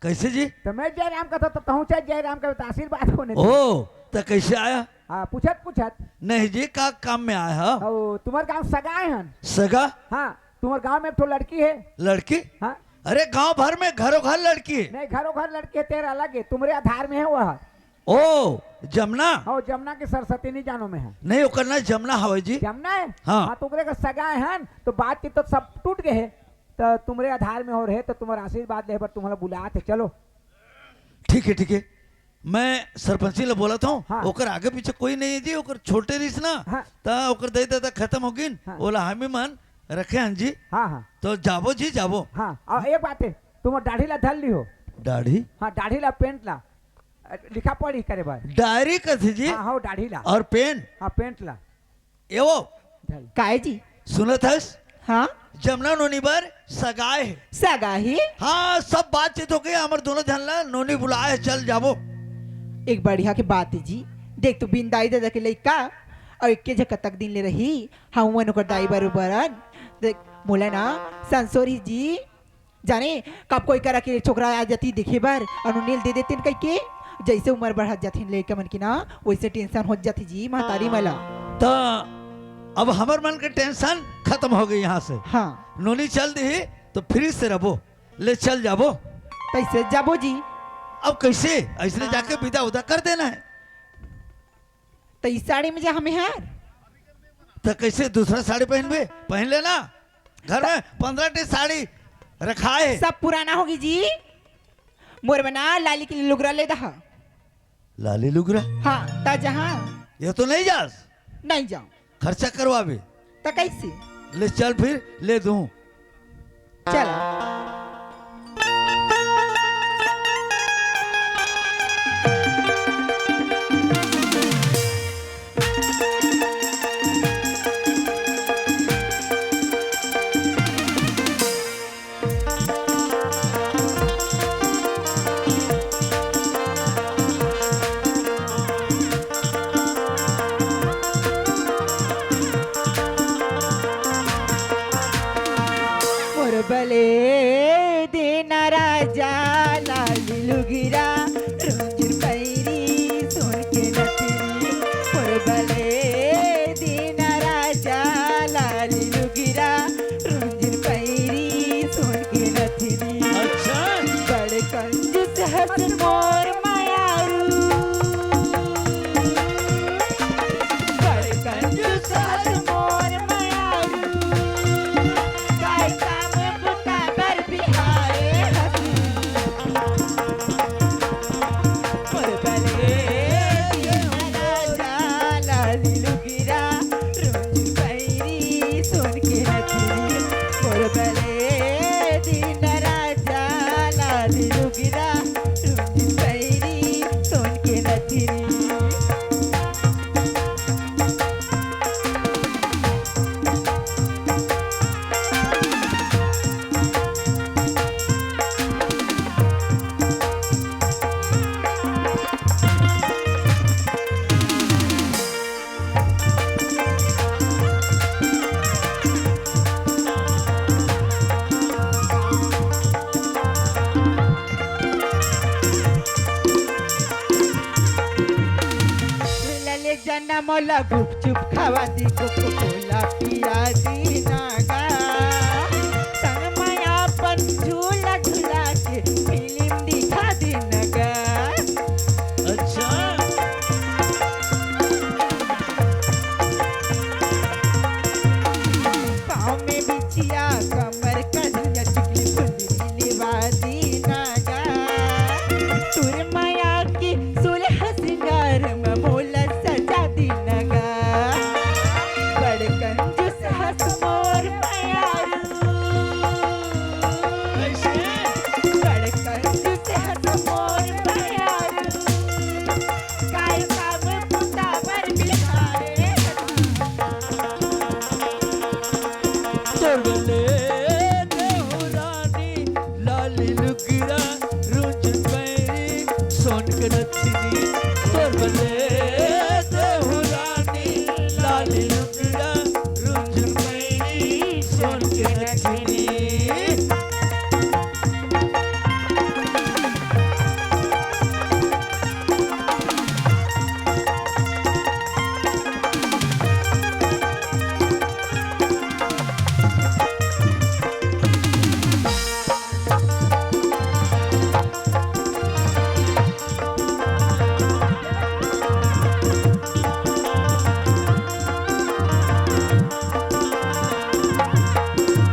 कैसे जी? त मैं जयराम कथों, त तहूँ चाहे जयराम कहे, त आशीर्वाद होने दे। ओ, त कैसे आया? हाँ, पूछत, पूछत। नहीं जी, का काम में आया है? ओ, तुम्हर गांव सगा आए हन। सगा? हाँ, तुम्हर गांव में एक ठो लड़की हे। लड़की? हाँ। अरे, गांव भर में घरों घर लड़की हे। नहीं, घरों घर लड़की हे, तेरा अलग हे, तुम्हरे आधार में हे वो ह। ओ, जमना? हाँ, जमना के सरस्वती नहीं जानो में हे। नहीं, ओकर नाम जमना हवे जी। जमना हे? हाँ। हाँ, त ओकरे के सगा आए हन, त बातचीत तो सब टूट गए हे। त तुम्हरे आधार में हो रहे, त तुम्हर आशीर्वाद ले बर तुम्हला बुलात हे, चलो। ठीक हे, ठीक हे। मैं सरपंची ला बोलत हूँ, हाँ। ओकर आगे पीछे कोई नहीं हे जी, ओकर छोटे रहिस ना, हाँ। त ओकर दई ददा खतम हो गिन, हाँ। ओला हमी मन रखे हन जी। हाँ, हाँ। त जाबो जी, जाबो। हाँ, अउ एक बात हे, तुमर दाढ़ी ला धर लिहो। दाढ़ी? हाँ, दाढ़ी ला, पेंट ला, लिखा पढ़ी करे बर। डायरी कथे जी? हाँ, हाँ, दाढ़ी ला। अउ पेन? हाँ, पेंट ला। ए वो। काय जी? सुनत हस? हाँ? जमना नोनी बर सगा आए हे। सगा आए हे? हाँ, सब बातचीत हो गई, हमर दोनों झन ला नोनी बुलाए हे, चल जाबो। एक बढ़िया के बात हे जी। देख तो बिन दाई ददा के लइका, अउ एके झन कतक दिन ले रही, हमन ओकर दाई बरोबर अन। देख, मोला ना संसोरी जी, जाने कब कोई करा के छोकरा आ जाती देखे बर, अउ नोनी ल दे देतेन कहिके, जैसे उमर बढ़त जाथे लइका मन के ना, वैसे tension होत जाथे जी महतारी मन ला। त अब हमर मन के tension खतम हो गई यहाँ से। हाँ। नोनी चल दिही त free से रहबो, ले चल जाबो। कैसे जाबो जी? अब कैसे? ऐसने जाके विदा उदा कर देना हे। त ई साड़ी में जा हमें हार। त कैसे दूसरा साड़ी पहनबे? पहन लेना। घर में पंद्रह ठी साड़ी रखाए हे। सब पुराना होगी जी। मोर बना लाली के लुगरा ले दहा। लाली लुगरा? हाँ, त जहाँ। ये तो नहीं जास। नहीं जाऊँ। खर्चा करवाबे। त कैसे? ले चल फिर, ले दूँ। चला। मोर बले देना राजा लाली लुगिरा, रुंझुन पैरी सोन के नथनी। मोर बले देना राजा लाली लुगिरा, रुंझुन पैरी सोन के नथनी। अच्छा। बड़ कंजूस हस मोर मयारू। बड़ कंजूस हस मोर मयारू। काय काम बुता बर बिहारे हस। गुपचुप खावा दी, कोको कोला पिया दी ना गा। संग में अपन झूला झूला के फिल्म दिखा दी ना गा। अच्छा। पाँव में बिछिया, कमर का धुइया, टिकली फुलझड़ी लेवा दी ना गा। तोर मया के सोलह सिंगार में मोला सजा दी ना गा। बड़ कंजूस हस मोर मयारू। कैसे? बड़ कंजूस हस मोर मयारू। काय काम बुता बर बिहारे। तोर बले देहु रानी, लाली लुगरा, रुंझुन पैरी, सोन के नथनी। तोर बले देहु रानी, लाली लुगरा, रुंझुन पैरी, सोन के नथनी।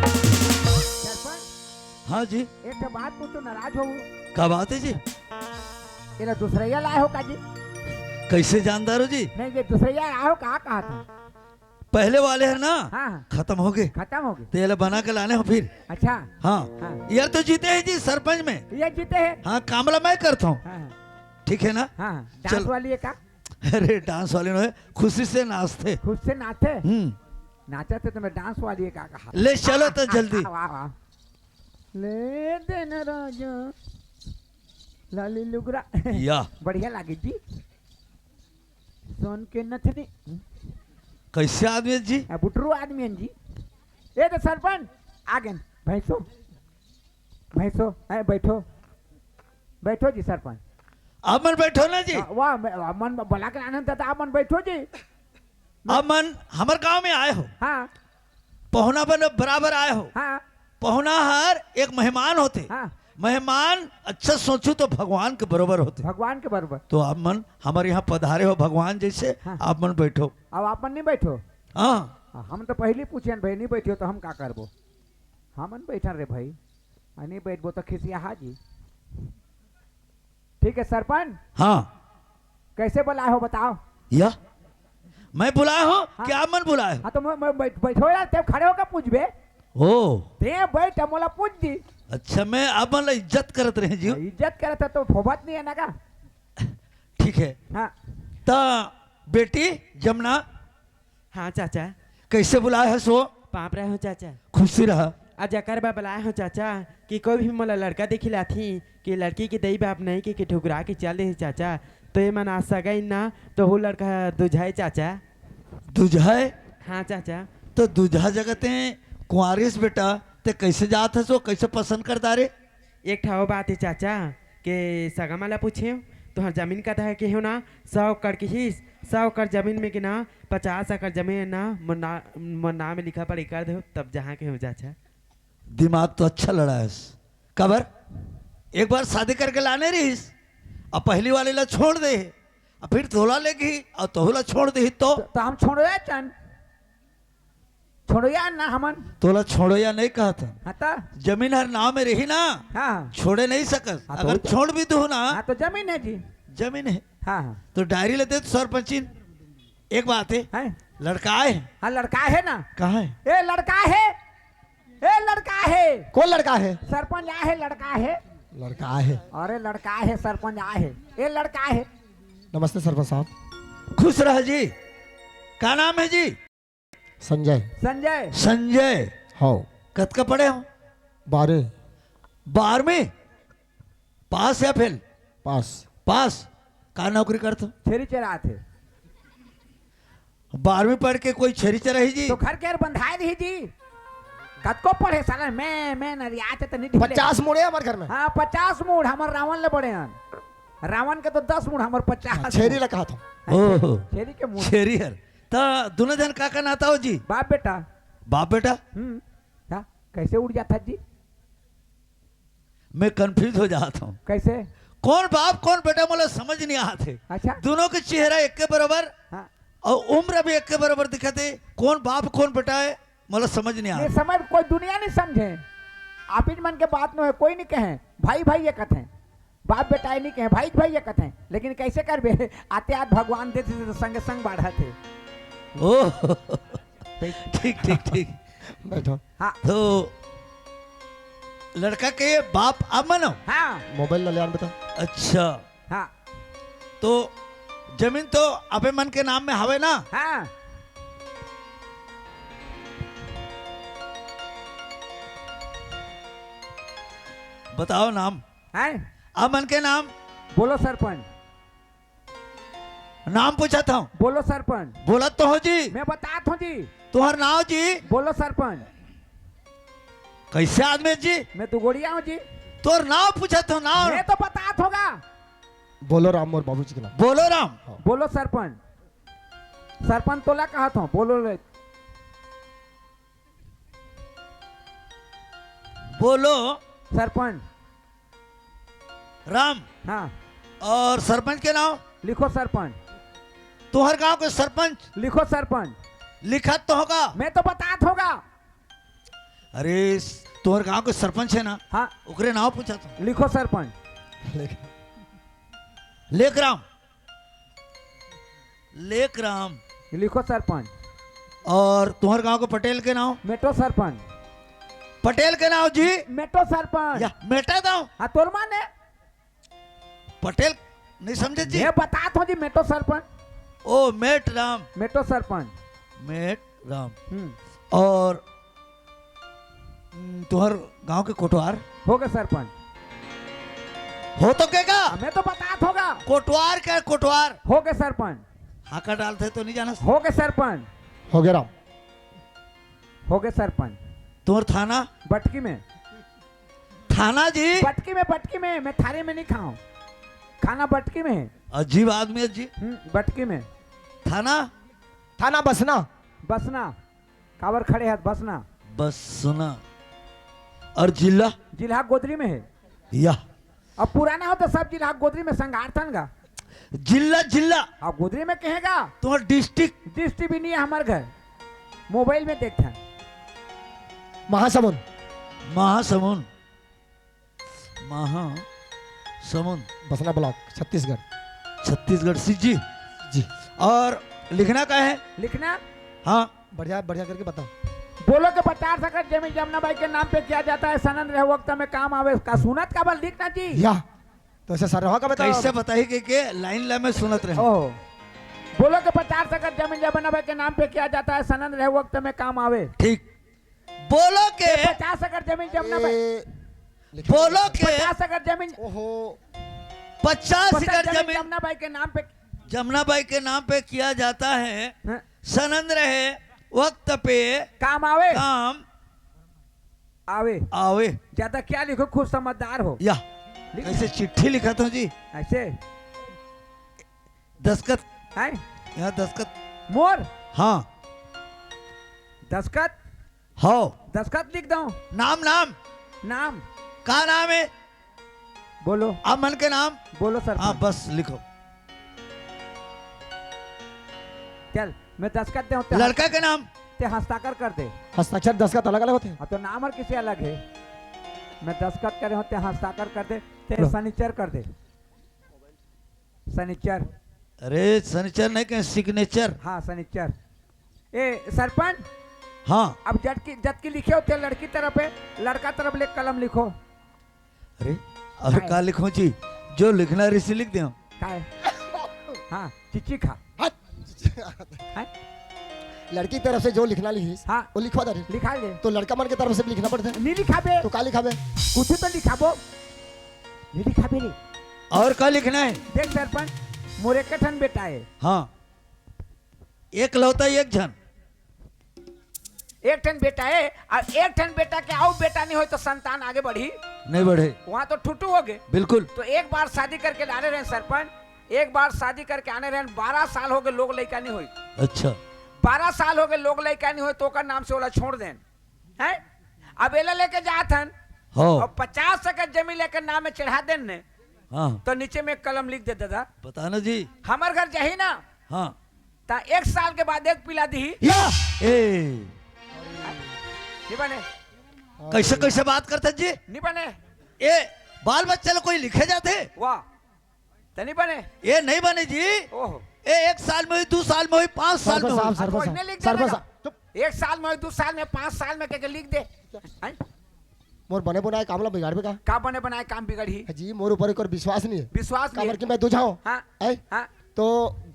सरपंच, हाँ जी। एक ठो बात पूछो, नाराज हो? का बात है जी? एला दूसरैया लाए हो का जी? कैसे जानदार हो जी? नहीं, ये दूसरैया लाए हो का, कहा था? पहले वाले है ना, हाँ, हाँ। खत्म हो गए। खत्म हो गए। तो ये बना के लाने हो फिर। अच्छा। हाँ। हाँ। यार तो जीते हैं जी सरपंच में। ये जीते हैं। हाँ, कामला मैं करता हूँ। हाँ, हाँ। ठीक है ना? हाँ, हाँ। डांस चल। वाली है का? अरे डांस वाली नो है, खुशी से नाचते। खुश से नाचे? हम्म। नाचा थे तो मैं डांस वाली है का कहा? ले चलो तो जल्दी। वाह, वाह। ले देना राजा लाली लुगरा। या। बढ़िया लागे जी। सोन के नथनी। कैसे आदमी है जी? आ, बुटरू आदमी है जी। ए तो सरपंच आ गए। भैंसो, भैंसो, ए, बैठो, बैठो जी सरपंच। आप मन बैठो ना जी। आ, वाह, मैं, आप मन बुला के लाने था, आप मन बैठो जी। आप मन हमर गांव में आए हो। हाँ। पहुना बन बराबर आए हो। हाँ। पहुना हर एक मेहमान होते। हाँ। मेहमान अच्छा सोचू तो भगवान के बरोबर होते। भगवान के बरोबर। तो आप मन हमारे यहाँ पधारे हो भगवान जैसे, हाँ। आप मन बैठो। अब आप मन नहीं बैठो। हाँ। हम तो पहले पूछे भाई नहीं बैठियो तो हम का करबो? हमन बैठन रे भाई, आ नहीं बैठबो तो खिसिया हा जी। ठीक है सरपंच। हाँ। कैसे बुलाए हो बताओ? या मैं बुलाए हो हाँ। कि आप मन बुलाए हो? हाँ तो मैं, मैं बैठ, बैठो यार, ते खड़े होकर पूछबे। ओ। ते बैठ, मोला पूछ दी। अच्छा, मैं आप मन ला इज्जत करत रहे जी। हाँ, इज्जत करत है तो फोबत नहीं है ना का? ठीक है। हाँ। ता बेटी जमुना, हाँ चाचा। कैसे बुलाए हस वो? पाँव परत हो चाचा। खुशी रहा। आज एकर बर बुलाए हो चाचा कि कोई भी मोला लड़का देखी लाथी कि लड़की के दई बाप नहीं के, के ठुकरा के चल दे चाचा। तो ये मन आज सगाई ना तो वो लड़का दुझाए चाचा। दुझाए? हाँ चाचा। तो दुझा जगह ते कुंवारिस बेटा, ते कैसे जात हस वो, कैसे पसंद कर डारे? एक ठा अउ बात हे चाचा, के सगा मन ला पूछेंव, तुंहर जमीन कतका हे केहेंव ना, सौ एकड़ किहिस, सौ एकड़ जमीन में के ना, पचास एकड़ जमीन ना, मोर ना-, मोर नाम में लिखा पढ़ी कर देहू, तब जहाँ केहेंव चाचा। दिमाग तो अच्छा लड़ायस। काबर? एक बार शादी करके लाने रहिस, अब पहली वाली ला छोड़ दे, अब फिर तोला लेगही, अब तोहू ला छोड़ देही तो? तो, तो हम छोड़ो या चन? छोड़ो या ना हमन। तोला छोड़ो या नहीं कहत हन। हाँ ता? जमीन हर नाम में रही ना, हाँ। छोड़े नहीं सकस। हाँ, तो अगर वही तो। छोड़ भी दू ना, हाँ, तो जमीन है जी। जमीन है। हाँ, हाँ। तो डायरी लेते तो सरपंचिन। एक बात है। हैं? लड़का है? हाँ, लड़का है ना। कहाँ है? ए, लड़का है। ए, लड़का है। कौन लड़का है? सरपंच आए है, लड़का है। लड़का है। अरे, लड़का है, सरपंच आए है। ए, लड़का है। नमस्ते सरपंच साहब। खुश रह जी। का नाम है जी? संजय। संजय। संजय। हाँ। कतका पढ़े हो? बारहवीं। बारहवीं? पास या फेल? पास। पास। का नौकरी करत हो? छेरी चरात हे। बारहवीं पढ़ के कोई छेरी चराही जी? तो घर के यार बंधाए रही जी। कतको पढ़े साला, मैं, मैं नरियात त नहीं ढिले। पचास मूड़ है हमारे घर में। हाँ, पचास मूड़ हमर रावण ले बड़े हन। रावण के तो दस मूड़, हमर पचास हाँ, छेरी मूड़। ला कहा था। ओहो। छेरी के मूड़। छेरी हर। त दोनों झन का का नाता हो जी? बाप बेटा। बाप बेटा? हम्म। हाँ, कैसे उड़ जाता जी? मैं कंफ्यूज हो जात हूँ। कैसे? कौन बाप कौन बेटा, मोला समझ नहीं आत हे। अच्छा। दोनों के चेहरा एक के बराबर हाँ। और उम्र भी एक के बराबर दिखत हे। कौन बाप कौन बेटा है, मोला समझ नहीं आत। ये समझ कोई दुनिया नहीं समझे। आप ही मन के बात नो है, कोई नहीं कहे। भाई भाई ये कथे, बाप बेटा ये नहीं कहे, भाई भाई ये कथे। लेकिन कैसे करबे? आते आत भगवान देथे तो संग संग बाढ़त हे। ओह। ठीक, ठीक, ठीक। बैठो। हाँ। तो लड़का के बाप आप मन हो? हाँ। मोबाइल ला ले आन बेटा। अच्छा। हाँ। तो जमीन तो अबे मन के नाम में हवे ना? हाँ। बताओ नाम। हैं? आप मन के नाम? बोलो सरपंच। नाम पूछत हूँ। बोलो सरपंच। बोलत तो हो जी। मैं बतात हूँ जी। तुहर नाव जी? बोलो सरपंच। कैसे आदमी जी? मैं दुगोड़िया हूँ जी। तोर नाव पूछत हूँ, नाव। मैं तो बतात होगा। बोलो राम मोर बाबूजी के नाम। बोलो राम। हाँ। बोलो सरपंच। सरपंच तोला कहत हूँ, बोलो ले। बोलो। सरपंच। राम। हाँ। और सरपंच के नाव? लिखो सरपंच। तुहर गांव के सरपंच? लिखो सरपंच। लिखत तो होगा। मैं तो बतात होगा। अरे, तुहर गांव के सरपंच है ना? हाँ। ओकरे नाव पूछत हूँ। लिखो सरपंच। लेख राम। लेख राम। लिखो सरपंच। और तुहर गांव के पटेल के नाव? मेटो सरपंच। पटेल के नाव जी? मेटो सरपंच। या, मेटा दाव। हाँ, तोर माने? पटेल नहीं समझे जी? मैं बतात हूँ जी, मेटो सरपंच। ओ, मेट राम। मेटो सरपंच। मेट राम। हम्म। और, हम्म, तुहर गांव के कोटवार? हो गए सरपंच। हो तो के का? मैं तो बतात होगा। कोटवार के कोटवार। हो गए सरपंच। हाका डालते तो नहीं जाना। हो गए सरपंच। हो गए राम। हो गए सरपंच। तुहर थाना? बटकी में। थाना जी? बटकी में, बटकी में। मैं थारी में नहीं खाऊं। खाना बटकी में है। अजीब आदमी है जी। हम्म, बटकी में। थाना? थाना बसना। बसना। काबर खड़े हाथ बसना। बसना। और जिला? जिला गोदरी में है। या। अब पुराना हो तो सब जिला गोदरी में संगारथन गा। जिला, जिला। हाँ, गोदरी में कहेगा। तुम्हारा डिस्ट्रिक्ट? डिस्ट्रिक्ट भी नहीं है हमारे घर। मोबाइल में देखते हैं। महासमुंद। महासमुंद। महासमुंद। बसना ब्लॉक, छत्तीसगढ़। छत्तीसगढ़ से जी। जी। और लिखना का है? लिखना? हाँ। बढ़िया, बढ़िया करके बताओ। बोलो कि पचास एकड़ जमीन जमना बाई के नाम पे किया जाता है, सनंद रहे वक्त में काम आवे, का सुनत का बल लिखना जी। या, तो ऐसे सर रहा का बताओ। कैसे बताई के, के लाइन ला में सुनत रहे। ओहो। बोलो कि पचास एकड़ जमीन जमना बाई के नाम पे किया जाता है, सनंद रहे वक्त में काम आवे। ठीक। बोलो के पचास एकड़ जमीन जमना बाई। ए, लिखो। बोलो के पचास एकड़ जमीन। ओहो। पचास पचास एकड़ जमीन जमीन जमना बाई के नाम पे। जमना बाई के नाम पे किया जाता है। हाँ। सनंद रहे वक्त पे काम आवे। काम आवे। आवे। ज्यादा क्या लिखो, खूब समझदार हो। या। लिख। ऐसे चिट्ठी लिखत हो जी। ऐसे। दस्खत। हैं? यहाँ दस्खत। मोर? हाँ। दस्खत? हो। दस्खत लिख दो। नाम, नाम। नाम। का नाम है? बोलो। आप मन के नाम? बोलो सरपंच। हाँ, बस लिखो। चल, मैं दस्खत दे होते। लड़का के नाम? ते हस्ताक्षर कर दे। हस्ताक्षर दस्खत अलग-अलग होते हैं। हाँ, तो नाम और किसे अलग है? मैं दस्खत करे होते, हस्ताक्षर कर दे, ते लो। सनिचर कर दे। सनिचर। अरे, सनिचर नहीं कहें, सिग्नेचर। हाँ, सनिचर। ए, सरपंच। हाँ। अब जबकि, जबकि लिखे होते लड़की तरफ है, लड़का तरफ ले कलम लिखो। अरे, और काय? का लिखो जी? जो लिखना रही, लिख दे। काय? हाँ, चिच्ची खा। हट। हैं? लड़की तरफ से जो लिखना लिखिस, हाँ। वो लिखवा दे। लिखा ले। तो लड़का मन के तरफ से भी लिखना पड़ता है। नहीं लिखाबे। तो का लिखाबे? कुछ तो लिखाबो। नहीं लिखाबे रे। और का लिखना है? देख सरपंच, मोर एक ठन बेटा है। हाँ। एकलौता एक झन। एक ठन बेटा है, और एक ठन बेटा के आओ बेटा नहीं होय तो संतान आगे बढ़ी? नहीं बढ़े। वहाँ तो ठुटू हो गए। बिल्कुल। तो एक बार शादी करके लाने रहे सरपंच, एक बार शादी करके आने रहे, बारह साल हो गए, लोग लइका नहीं होई। अच्छा। बारह साल हो गए, लोग लइका नहीं होय, तो ओकर नाम से ओला छोड़ देन, हैं? अब एला लेके जात हन, हो। और पचास एकड़ जमीन लेकर नाम में चढ़ा देन ने, हाँ। तो नीचे में एक कलम लिख दे दादा। बता ना जी। हमर घर जाही ना, हाँ। ता एक साल के बाद एक पिला दिही। या, ए। नहीं बने। कैसे, कैसे बात करते जी? नहीं बने। ए, बाल बच्चा ला कोई लिखे जाथे? वाह। त नहीं बने। ए नहीं बने जी। ओहो। ए एक साल में होही, दू साल में होही, पाँच साल में होही। साहब, हाँ, तो सरपंच इसने साहब, लिख दे सरपंच ना। साहब, चुप। एक साल में होही, दू साल में, पाँच साल में कह के लिख दे। हैं? मोर बने बनाए काम ला बिगाड़बे का? का बने बनाए काम बिगड़ही? जी, मोर ऊपर एक और विश्वास नहीं है। विश्वास नहीं है। काबर कि मैं दूझा हूँ। हाँ। हैं? हाँ। तो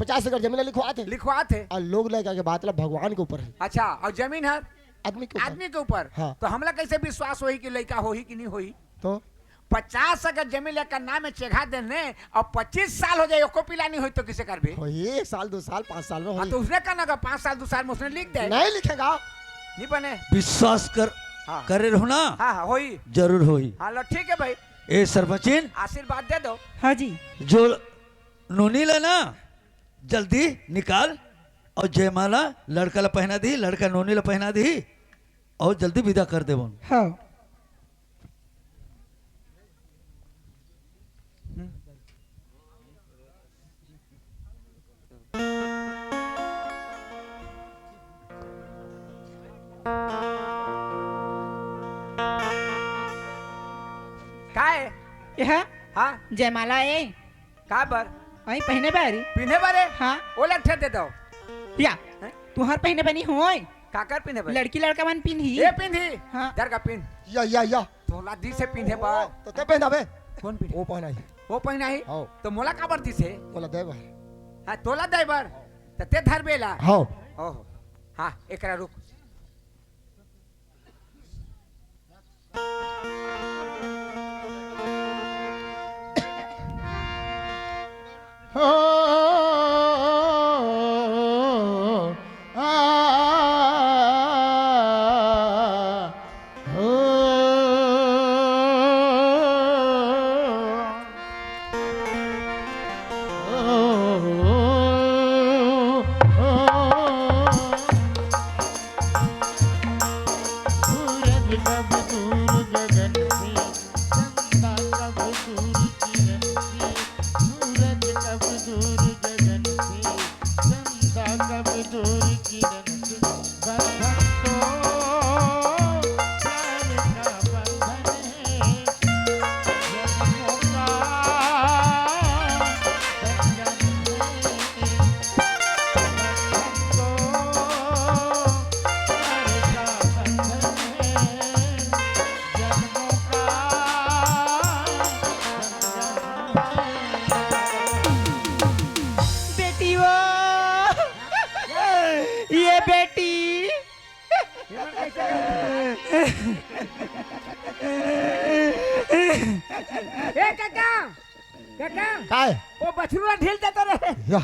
पचास एकड़ जमीन ला लिखवात हे। लिखवात हे। और लोग लइका के बात ला भगवान के ऊपर है। अच्छा, और जमीन है? आदमी के ऊपर। आदमी के ऊपर। हाँ। तो हमला कैसे विश्वास होही कि लइका होही कि नहीं होही? तो? पचास एकड़ जमीन लेकर नाम में चेघा देने और पच्चीस साल हो जाए, एको पिला नहीं होई तो किसे करबे? होही, एक साल, दो साल, पाँच साल में हाँ, होही। तो उसने कहना का पाँच साल, दो साल में उसने लिख दे। नहीं लिखेगा। नहीं बने। विश्वास कर, हाँ। करे रहो ना। हाँ, हाँ, होही। जरूर होही। हाँ, लो, ठीक है भाई। ए सरपंचिन। आशीर्वाद दे दो। हाँ जी। जो नोनी ला ना, जल्दी निकाल और जयमाला लड़का ला पहना दी, लड़का नोनी ला पहना दी और जल्दी विदा कर देबो। हाँ। का है? यह हाँ। जयमाला है। का बर? वही पहने बर। पहने बर है? हाँ। ओला ठे दे दो। या। हैं? तुहर पहने बनी होय। काकर पहने बर? लड़की लड़का मन पिंधही। ए पिंधही। हाँ। दर का पिंध। या, या, या। तोला दी से पहने बर। तो ते पहनाबे। कौन पिंध? वो पहनाही। वो पहनाही? हाँ। तो मोला काबर दी से? मोला दे बर। हाँ, तोला दे बर। तो ते धर बेला। हाँ। ओहो। हाँ, एकरा रुक। सूरज कब दूर गगन से, चंदा कब दूर किरण से, सूरज कब दूर गगन से, चंदा कब दूर किरण से, बंधन तो प्यार का बंधन है, जन्मों का बंधन है। बेटी वो, ये बेटी। ए काका, काका। काय? वो बछरू ला ढील देता रहे। या।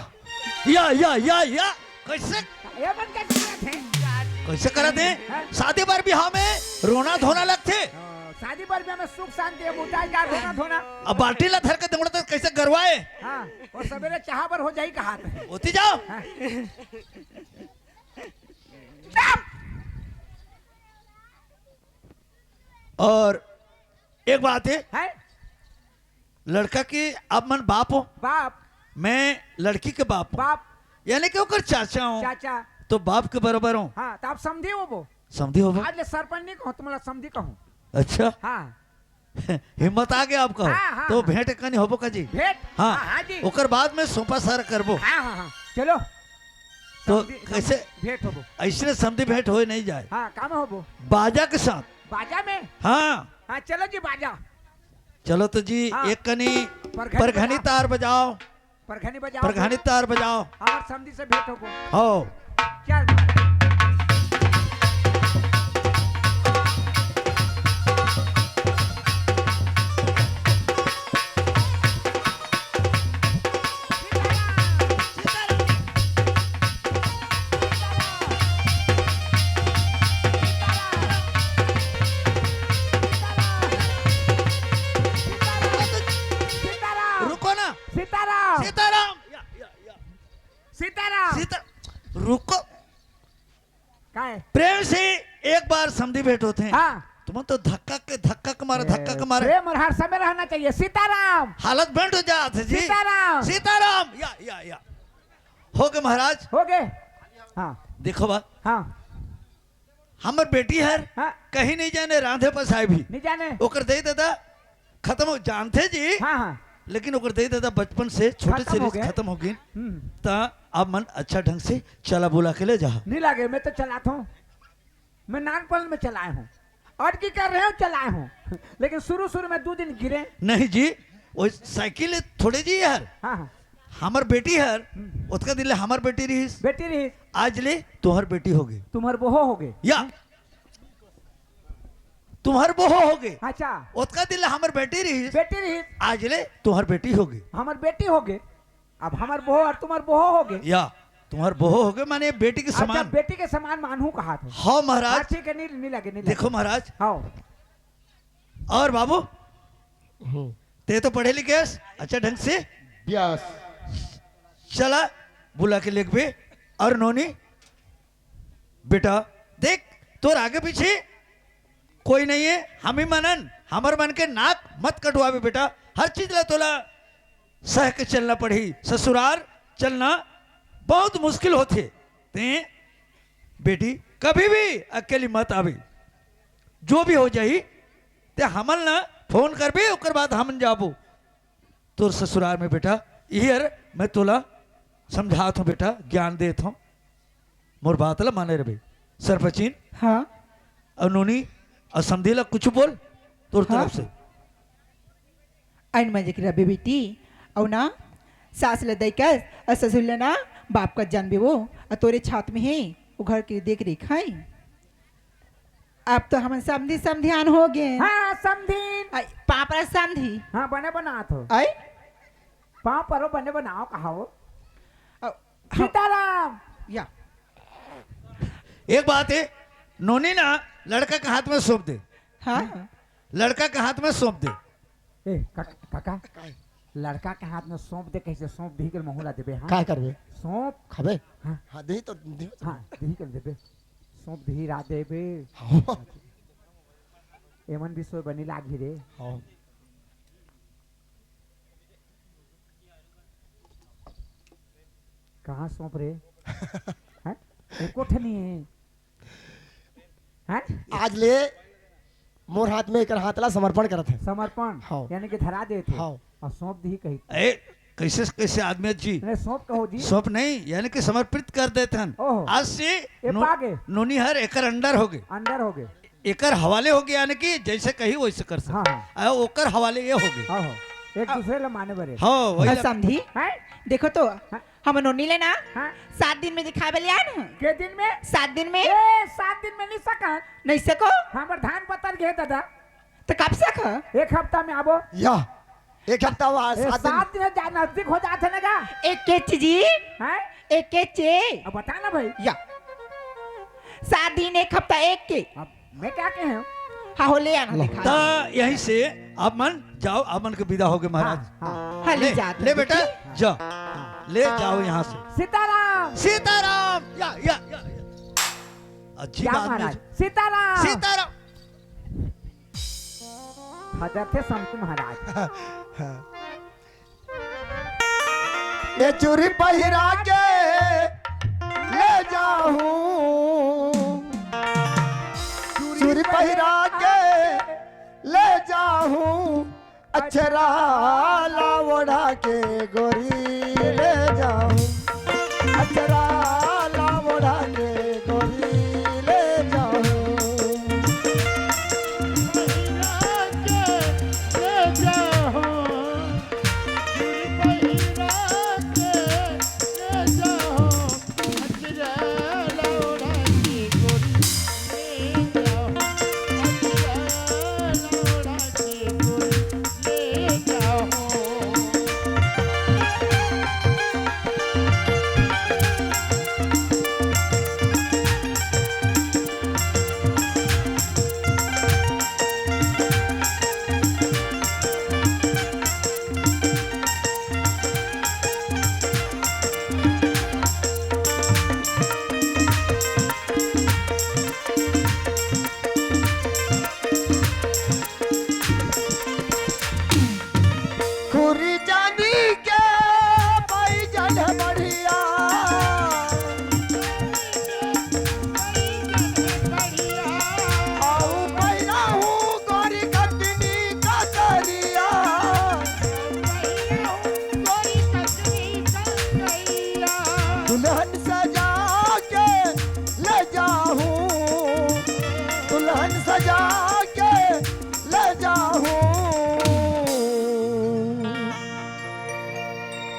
या, या, या, या। कैसे? ये मन कैसे करत हे? कैसे करत हे? हाँ? शादी बर बिहाव में रोना धोना लगथे। हाँ, शादी बर बिहाव में सुख शांति हे, मुताई का रोना धोना। अब बाल्टी ला धर के दौड़त हे, कैसे गरवाए? हाँ, वो सवेरे चाहा बर हो जाही कहात हे। होती जाओ। हाँ। और एक बात हे, हैं? लड़का के आप मन बाप हो, बाप। मैं लड़की के बाप हूँ। बाप। यानी कि ओकर चाचा हूँ। चाचा। तो बाप के बरोबर हूँ। हाँ, तो आप समधी होबो। समधी होबो। आज ले सरपंच नहीं कहूँ, तुम्हारा समधी कहूँ। अच्छा। हाँ। हिम्मत आ गया आपका। हाँ, हाँ, तो हाँ। भेंट कनी होबो का जी? भेंट? हाँ। हाँ, हाँ जी। ओकर बाद में सोपा सारा करबो। हाँ, हाँ, हाँ। चलो। तो समधी, कैसे? समधी भेंट होबो। ऐसने समधी भेंट होए नहीं जाए। हाँ, काम होबो। बाजा के साथ। बाजा में? हाँ। हाँ, चलो जी बाजा। चलो तो जी, हाँ। एक कनी परघनी परघनी बजाओ। तार बजाओ। परघनी बजाओ। परघनी तार बजाओ। हमार समधी से भेंट होबो। हो। चल। सीताराम। रुको ना। सीताराम। सीताराम। या, या, या। सीताराम। सीता-, रुको। समधी भेंट होथे। हाँ। तुमन तो धक्का के, धक्का के मारे, ए, धक्का के मारे। प्रेम और हर्ष में रहना चाहिए। सीताराम। हालत भेंट हो जात हे जी। सीताराम। सीताराम। या, या, या। हो गे महाराज। हो गे। हाँ। देखो बा। हाँ। हमर बेटी हर हाँ। कहीं नहीं जाने, रांधे पसाए भी। नहीं जाने। ओकर दई ददा खत्म हो, जानथे जी। हाँ, हाँ। लेकिन ओकर दई ददा बचपन से, छोटे खत्म से हो गए। खत्म हो गे। हम्म। त आप मन अच्छा ढंग से चला बुला के ले जा। नहीं लागे, मैं तो चलात हूँ। मैं नानपन में चलाए हूँ। और की कर रहे हो, चलाए हूँ। लेकिन शुरू शुरू में दो दिन गिरे। नहीं जी, वो साइकिल थोड़े जी यार। हाँ, हाँ। हमर बेटी हर, हम्म। ओतका दिन ले हमर बेटी रहिस। बेटी रहिस। आज ले तुहर बेटी हो गे। तुम्हर बोहो हो गे। या। तुम्हर बोहो हो गे। अच्छा। ओतका दिन ले हमर बेटी रहिस। बेटी रहिस। आज ले तुहर बेटी हो गे। हमर बेटी हो गे। अब हमर बोहो और तुम्हर बोहो हो गे। या, तुम्हर बोहो हो गे, माने बेटी के अच्छा, समान। बेटी के समान मानहूँ कहात हो। हाँ महाराज। हाँ, ठीक है, नहीं, नहीं लगे, नहीं लगे। देखो महाराज। हाँ। और बाबू, हम्म। ते तो पढ़े लिखे हस, अच्छा ढंग से। यस। चला, बुला के लेगबे। और नोनी, बेटा, देख, तोर आगे पीछे कोई नहीं है, हम ही मन हन, हमर मन के नाक मत कटवाबे बेटा, हर चीज ला तोला सह के चलना पड़ही। ससुरार चलना बहुत मुश्किल होथे। ते बेटी कभी भी अकेली मत आबे, जो भी हो जाही ते हमन ला फोन करबे, ओकर बाद हमन जाबो तोर ससुरार में बेटा। इही हर मैं तोला समझात हूँ बेटा, ज्ञान देत हूँ, मोर बात ला माने रहे सरपंचिन। हाँ। अउ नोनी अउ समधी ला कुछ बोल तोर हाँ। तरफ से। अइन मजे के रबे बेटी, अउ ना सास ल दई कस, अउ ससुर ल ना बाप कस जानबे वो, अउ तोरे छात में हे, वो घर के देख रेख है। अब तो हमन समधी समधियान हो गे। हाँ, समधिन। आई, पाँव परा समधी। हाँ, बने बनात हो। आई? पाँव परो बने बनाओ कहाओ। अ, हाँ। सीताराम। या। एक बात है, नोनी ना लड़का के हाथ में सौंप दे। हाँ। लड़का के हाथ में सौंप दे। ए, का-, काका, लड़का के हाथ में सौंप दे, कैसे सौंप दही कर महूला देबे, हाँ? का करबे? सौंप। खाबे? हाँ। हाँ, दही तो, दही तो। हाँ, दही कर देबे। सौंप दही रा देबे। हाँ। एमन भी सोए बनी लागी रे। हाँ। कहाँ सौंप रे? हैं? एको ठनी है। हैं? आज ले मोर हाथ में एकर हाथ ला समर्पण करत हे। समर्पण? हाँ। यानी कि धरा देत हे। हाँ। अउ सौंप दही कही। ए, कैसे, कैसे आदमी जी? नहीं, सौंप कहो जी। सौंप नहीं, यानी कि समर्पित कर देत हन। ओहो। आज से ये नो-, पागे। नोनी हर एकर under हो गे। Under हो गे। एकर हवाले हो गे, यानी कि जैसे कही वैसे कर सकत। हाँ, हाँ। अउ ओकर हवाले ये हो गे। हाँ, हाँ। एक दूसरे ला माने बरे। हाँ, वही हाँ, ला- समधी। हैं? देखो तो, हाँ। हमर नोनी ले ना, हाँ। सात दिन में दिखाए बर ले आन। के दिन में? सात दिन में। ए, सात दिन में नहीं सकन। नहीं सको? हमर धान पत्तर गे दादा। तो कब सक? एक हफ्ता में आबो। या, एक हफ्ता हुआ, ए, सात दिन। सात दिन जा, नजदीक हो जात हे ना गा। एक के चीजी? हैं? एक के चे? अब बता ना भाई। या। सात दिन, एक हफ्ता, एक के। अब मैं क्या कहे हूँ? हाँ, हो ले आना लो। दिखा। त यहीं से आप मन जाओ, आप मन के विदा हो गे महाराज। हाँ, हाँ। हाँ, ले ले, जात ले हूँ, बेटा, ठीक? जा। हाँ। ले जाओ यहाँ से। सीताराम। सीताराम। या, या, या, या। अच्छी क्या बात महाराज? नहीं। सीताराम। सीताराम। हजर थे समधी महाराज। हाँ। ए चूरी पहिरा के ले जाहूं, चूरी पहिरा के ले जाहूं, अचरा ला ओढ़ा के गोरी ले जाहूं, अचरा ला ओढ़ा के गोरी ले जाहूं।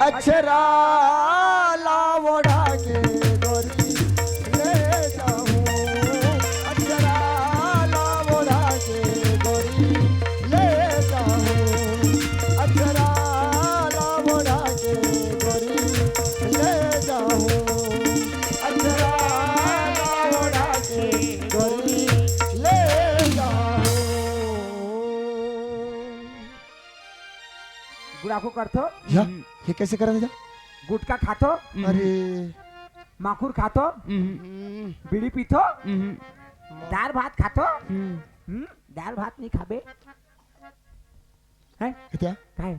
अक्षरा ला ओढ़ा के गोरी ले जाहूं, अक्षरा ला ओढ़ा के गोरी ले जाहूं, अक्षरा ला ओढ़ा के गोरी ले जाहूं, अक्षरा ला ओढ़ा के गोरी ले जाहूं। गुड़ाखू करथो? या, हम्म। ये कैसे करा जा? गुटखा खाथो? हम्म। अरे। माखुर खाथो? हम्म। बीड़ी पीथो? हम्म। दाल भात खाथो? हम्म। हम्म? दाल भात नहीं खाबे? हैं? क्या? काहे?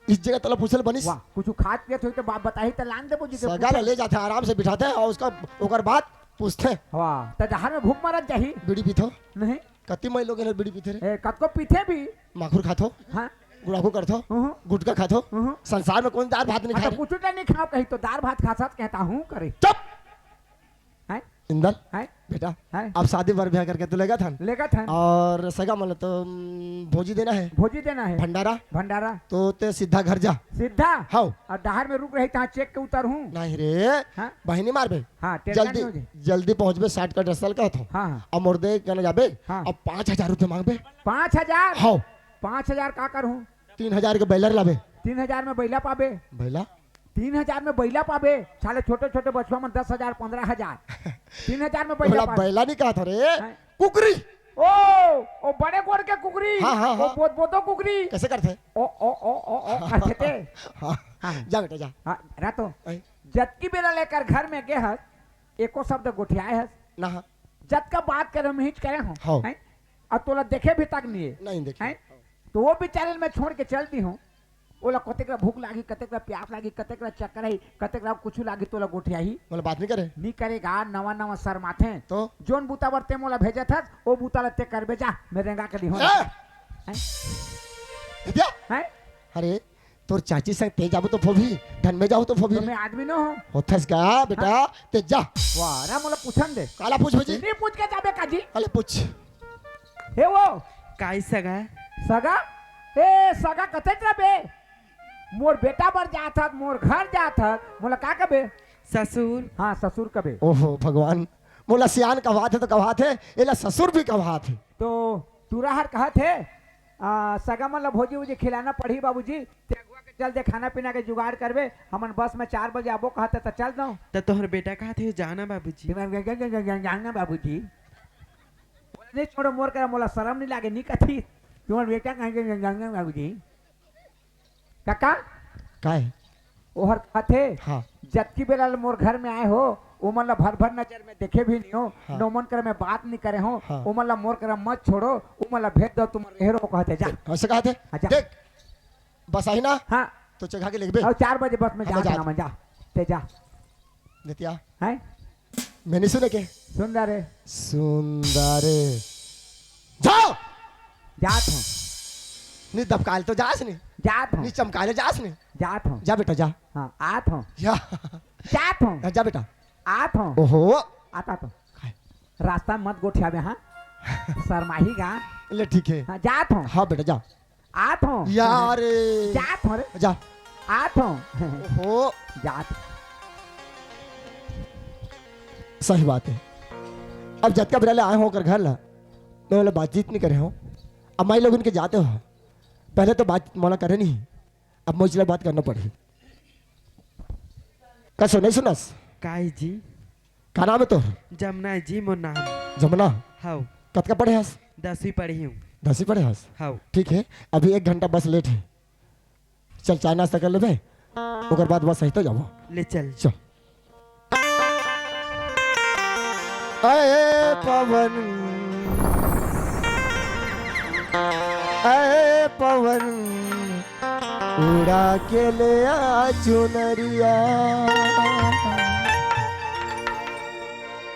इस जगह तला पूछल बनिस। वाह, कुछ खात पियत होई तो बाप बताही त लान देबो जी के सगा पूछल। ले जाथे, आराम से बिठाथे और उसका, ओकर बाद पूछथे। वाह, त डहार में भूख मरत जाही। बीड़ी पीथो? नहीं। कति मई लोग एला बीड़ी पीथे रे? ए, कतको पीथे भी। माखुर खाथो? हाँ। गुड़ाखू करथो? उहुं। गुटखा खाथो? उहुं। संसार में कौन दाल भात नहीं हाँ, खा तो रे? कुछ तो नहीं खाओ कही तो दाल भात खा साथ कहता हूँ करे। चुप! हैं? इंदल, हैं? बेटा, हैं? अब शादी बर ब्याह करके तू लेगत हन। लेगत हन। और सगा मन तो, उम, भोजी देना है। भोजी देना है। भंडारा। भंडारा। तो ते सीधा घर जा। सीधा? हाव। और डहार में रुक रही तहाँ चेक के उतर हूँ। नहीं रे। हाँ? बहिनी मारबे। हाँ, टेंशन जल्दी, नहीं हो जाए। जल्दी पहुँचबे, शॉर्टकट रस्ता ल कहत हूँ। हाँ, हाँ। अब मोर दे कहना जाबे, हाँ। अब पाँच हजार रुपये मांगबे। पाँच हजार? हाव। पाँच हजार का करहूँ? तीन हजार के बैलर लाबे। तीन हजार में बैला पाबे। बैला? तीन हजार में बैला पाबे। साले छोटे-छोटे बचवा मन दस हजार, पन्द्रह हजार। तीन हजार में बैला बोला पाबे। बैला नहीं कहा था रे। हैं? कुकरी। ओ, ओ बड़े गोड़ के कुकरी। हाँ, हाँ, ओ हाँ। बोद-, बोदो कुकरी। कैसे करथे? ओ, ओ, ओ, ओ, ओ, करथे ते। हाँ। हाँ। जा बेटा, जा। हाँ, रहतो। ऐ। जतकी बेला लेकर घर में गे हस, एको शब्द गोठियाए हस। ना, हाँ। जतका बात करे, हम हिच करे हों। हाँ। हैं? अउ तोला देखे भी तक नहीं है। नहीं देखे। हैं? तो वो बेचारे मैं छोड़ के चल दी हूँ। ओला कतेक ला भूख लागी, कतेक ला प्यास लागी, कतेक ला चक्कर आई, कतेक ला कुछ लागी, तोला गोठियाही। मोला बात नहीं करे। नहीं करेगा, नवा नवा शर्माथे। तो? जोन बूता बर ते मोला भेजत हस, वो बूता ला ते करबे जा, मैं रेंगा के दी हूँ। ए! हैं? विद्या? हैं? अरे, तोर चाची संग ते जाबो तो फोबी, धन में जाओ तो फोबी। तो मैं आदमी न हूँ। होथस का बेटा, हाँ? ते जा। वाह, रा मोला पूछन दे। काला पूछ भजी? नहीं पूछ के जाबे काजी। काला पूछ। हे वो। काई सगा? सगा? ए, सगा कथे रबे? मोर बेटा बर जात हत, मोर घर जात हत, मोला का कबे? ससुर। हाँ, ससुर कबे। ओहो भगवान, मोला सियान कहवात हे तो कहवात हे, एला ससुर भी कहवात हे। तो टूरा हर कहत हे, आ, सगा मन ल भोजी-वोजी खिलाना पड़ही बाबूजी, ते अगुआ के चल दे, खाना-पीना के जुगाड़ करबे, हमन बस में चार बजे आबो कहत हे, त चल दो। त तोहर बेटा कहत हे, जाना बाबूजी। जाना बाबूजी। बोले, "नहीं छोड़ो, मोर करा मोला शरम नहीं लागे, नहीं कथी, तुम्हार बेटा कहे, जाना बाबूजी।" काका? काय? ओहर कथे, हाँ। "जतकी बेला ले मोर घर में आए हो, ओमन ला भर भर नजर में देखे भी नहीं हो, हाँ। नोमन कर में बात नहीं करे हो, हाँ। ओमन ला मोर कर मत छोड़ो, ओमन ला भेज दो, तुम रहे रहो," कहते, "जा।" ऐसे कहते? हाँ, जा। देख, बस आई ना, हाँ। तो चघा के लिखबे। और चार बजे बस में हाँ, जा, जा। ना, जा। ते जा। नतिया। हैं? मैं नहीं सुने के? सुंदर है। सुंदर है। जाओ। जात हूँ। नहीं दबकाल तो जास नहीं। जात हूँ। नहीं चमकाले जास नहीं। जात हूँ। जा बेटा जा। हाँ, आत हूँ। जा। जात हूँ। हाँ, जा बेटा। आत हूँ। ओहो। आता तो। काय? रास्ता मत गोठियाबे, हाँ? शर्माही गा। ले ठीक है। हाँ, जात हूँ। हाँ बेटा जा। आत हूँ। यार। जात हूँ रे। जा। आत हूँ। ओहो। जात। सही बात है। अब जतका बेरा ले आए हो ओकर घर ला, मैं बोले बातचीत नहीं करे हो। अब माई लोग इनके जाते हो, पहले तो बात मोला करे नहीं, अब मोला बात करना पड़ही। कसो नहीं सुनस? काई जी? का नाम है तोर? जमुना है जी मोर नाम। जमुना? हव। कतका पढ़े हस? दसवीं पढ़ी हूँ। दसवीं पढ़े हस? हव। ठीक है, अभी एक घंटा बस लेट है। चल, चाय नाश्ता कर लेबे, ओकर बाद बस सही तो जाबो। ले चल। चल। अये पवन, अये पवन, उड़ा के ले आ चुनरिया।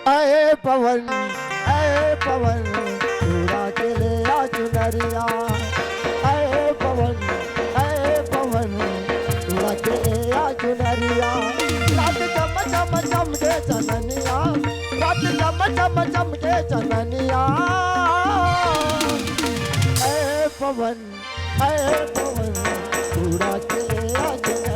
अये पवन, अये पवन, उड़ा के ले आ चुनरिया। अये पवन, अये पवन, उड़ा के ले आ चुनरिया। लाल चम चम चमके चननिया, लाल चम चम चमके चननिया। अये पवन, अये पवन, उड़ा के ले आ चुनरिया।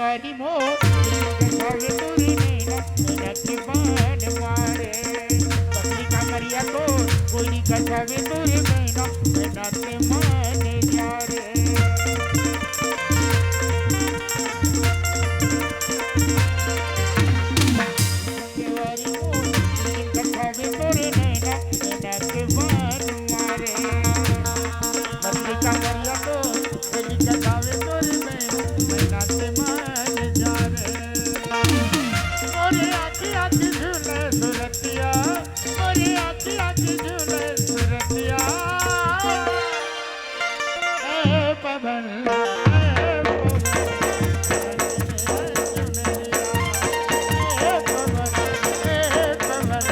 हरि मोर, गोली कछावे तोर नैना, नैना के बान मारे। पतली कमरिया तोर, गोली कछावे तोर नैना, नैना के मान जा रे। हरि मोर, गोली कछावे तोर नैना, नैना के बान मारे। पतली कमरिया तोर, गोली कछावे तोर नैना, नैना के मान जा रे। मोरे आँखी आँखी झूले सुरतिया, मोरे आँखी आँखी झूले सुरतिया। ए पवन, ए पवन, ए पवन, ए पवन,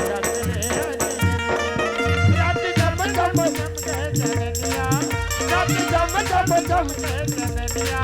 रात रे रात, रात जम जम जम के चंदनिया, रात जम जम जम के चंदनिया।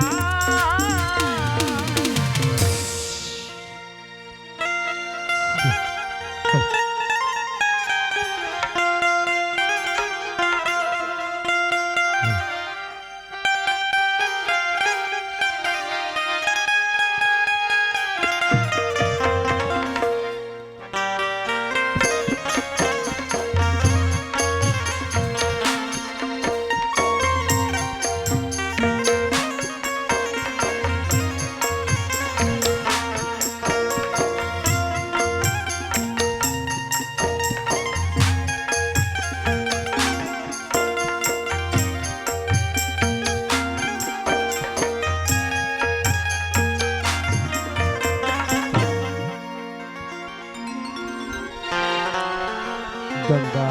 गंगा।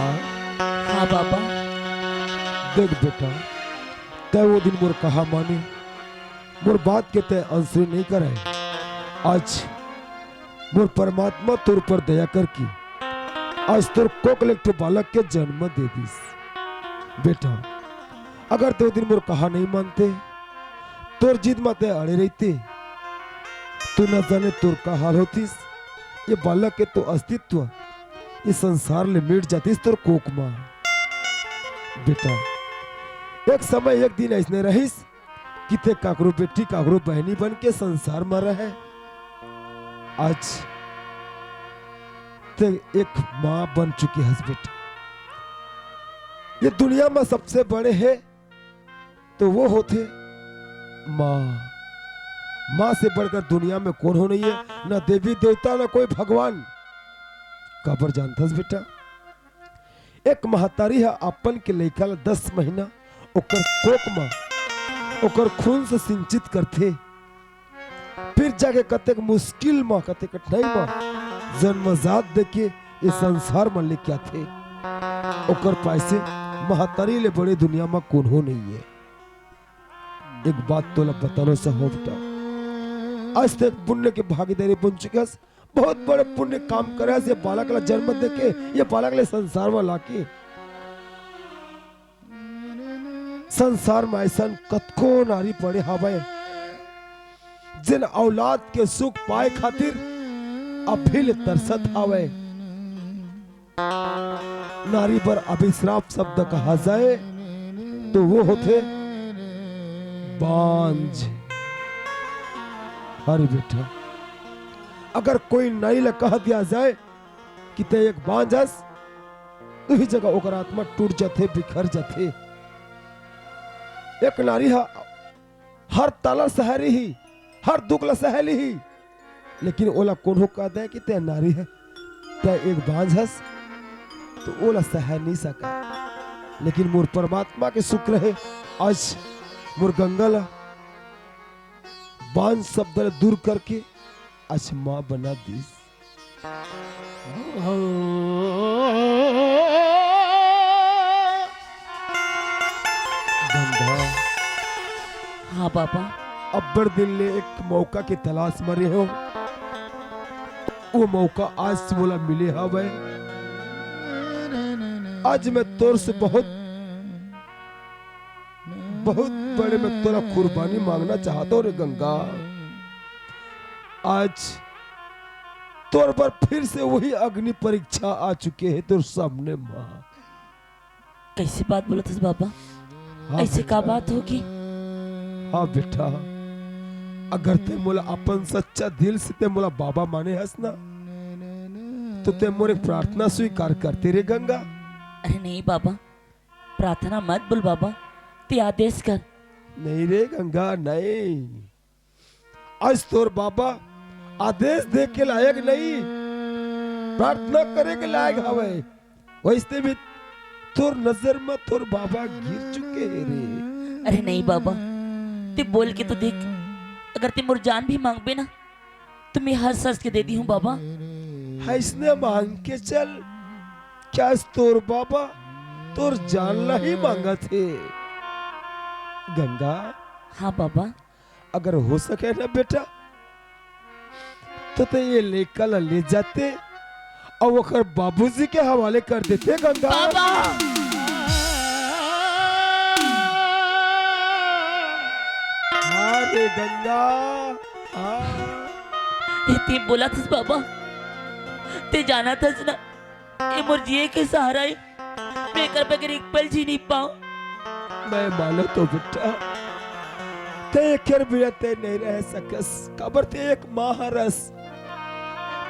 हाँ बाबा। देख बेटा, तै वो दिन मोर कहा माने, मोर बात के तै अनसुनी नहीं करे। आज मोर परमात्मा तोर ऊपर दया करके आज तोर कोख ले एक ठो बालक के जन्म दे दिस। बेटा, अगर तै वो दिन मोर कहा नहीं मानते, तोर जिद म तै अड़े रहते, तो न जाने तोर का हाल होतिस। ये बालक के तो अस्तित्व ये संसार ले मिट जातिस तोर कोख म। बेटा, एक समय एक दिन अइसने रहिस कि तै काकरो बेटी, काकरो बहनी बन के संसार म रहे। आज तै एक माँ बन चुके हस बेटा। ये दुनिया म सबसे बड़े हे तो वो होथे माँ। माँ से बढ़कर दुनिया म कोनो नहीं हे, ना देवी देवता, ना कोई भगवान। काबर जानथस बेटा? एक महतारी ह अपन के लइका ल दस महीना ओकर कोख म, ओकर खून से सिंचित करथे, फिर जाके कतेक मुश्किल म, कतेक कठिनाई म जन्मजात देके ये संसार म लेके आथे। ओकर पाय से महतारी ले बड़े दुनिया म कोनो नहीं हे। एक बात तोला बताना चाहूँ बेटा, आज तै पुण्य के भागीदारी बन चुके हस, बहुत बड़े पुण्य काम करे हस, ये बालक ला जन्म देके, ये बालक ले संसार म लाके। संसार म अइसन कतको नारी पड़े हवय, जेन औलाद के सुख पाए खातिर अभी ले तरसत हवय। नारी बर अभिश्राप शब्द कहा जाए तो वो होथे बांझ। अरे बेटा, अगर कोई नारी ला कह दिया जाए कि तै एक बांझ हस, तो ही जगह ओकर आत्मा टूट जाथे, बिखर जाथे। एक नारी ह हर ताला सह लिही, हर दुख ला सह लिही, लेकिन ओला कोनो कह दे कि तै नारी ह, तै एक बांझ हस, तो ओला सह नहीं सका। लेकिन मोर परमात्मा के शुक्र हे, आज मोर गंगा ला बांझ शब्द ला दूर करके आज माँ बना दिस। गंगा। हाँ बाबा। अब्बड़ दिन ले एक मौका के तलाश म रेहेंव, वो मौका आज मोला मिले हवय। आज मैं तोर से बहुत बहुत बड़े मैं तोला कुर्बानी मांगना चाहत हंव रे गंगा। आज तोर बर फिर से वही अग्नि परीक्षा आ चुके हे तोर सामने माँ। कैसे बात बोलत हस बाबा? हाँ ऐसे का बेटा। बात होगे? हाँ बेटा, अगर ते मोला अपन सच्चा दिल से ते मोला बाबा माने हस ना, तो ते मोर एक प्रार्थना स्वीकार करते रे गंगा। अरे नहीं बाबा, प्रार्थना मत बोल बाबा, ते आदेश कर। नहीं रे गंगा, नहीं। आज तोर बाबा आदेश दे के लायक नहीं, प्रार्थना करे के लायक हवय। वैसने भी तोर नजर में तोर बाबा गिर चुके हे रे। अरे नहीं बाबा, ते बोल के तो देख, अगर ते मोर जान भी मांगबे ना, तो मैं हर शर्त के दे दिहूं बाबा। अइसने मांग के चल, क्या तोर बाबा तोर जान ला ही मांगत हे? गंगा। हाँ बाबा। अगर हो सके ना बेटा, तो ते ये लइका ला ले जाते अउ ओकर बाबूजी के हवाले कर देते गंगा। बाबा! हाँ रे गंगा, हाँ। ये ते बोलत हस बाबा, ते जानत हस ना, ये मोर जिए के सहारा हे। मैं एकर बगैर एक पल जी नहीं पाऊं। मैं मानत हों बेटा, ते एकर बिना ते नहीं रह सकस, काबर ते एक माँ हरस।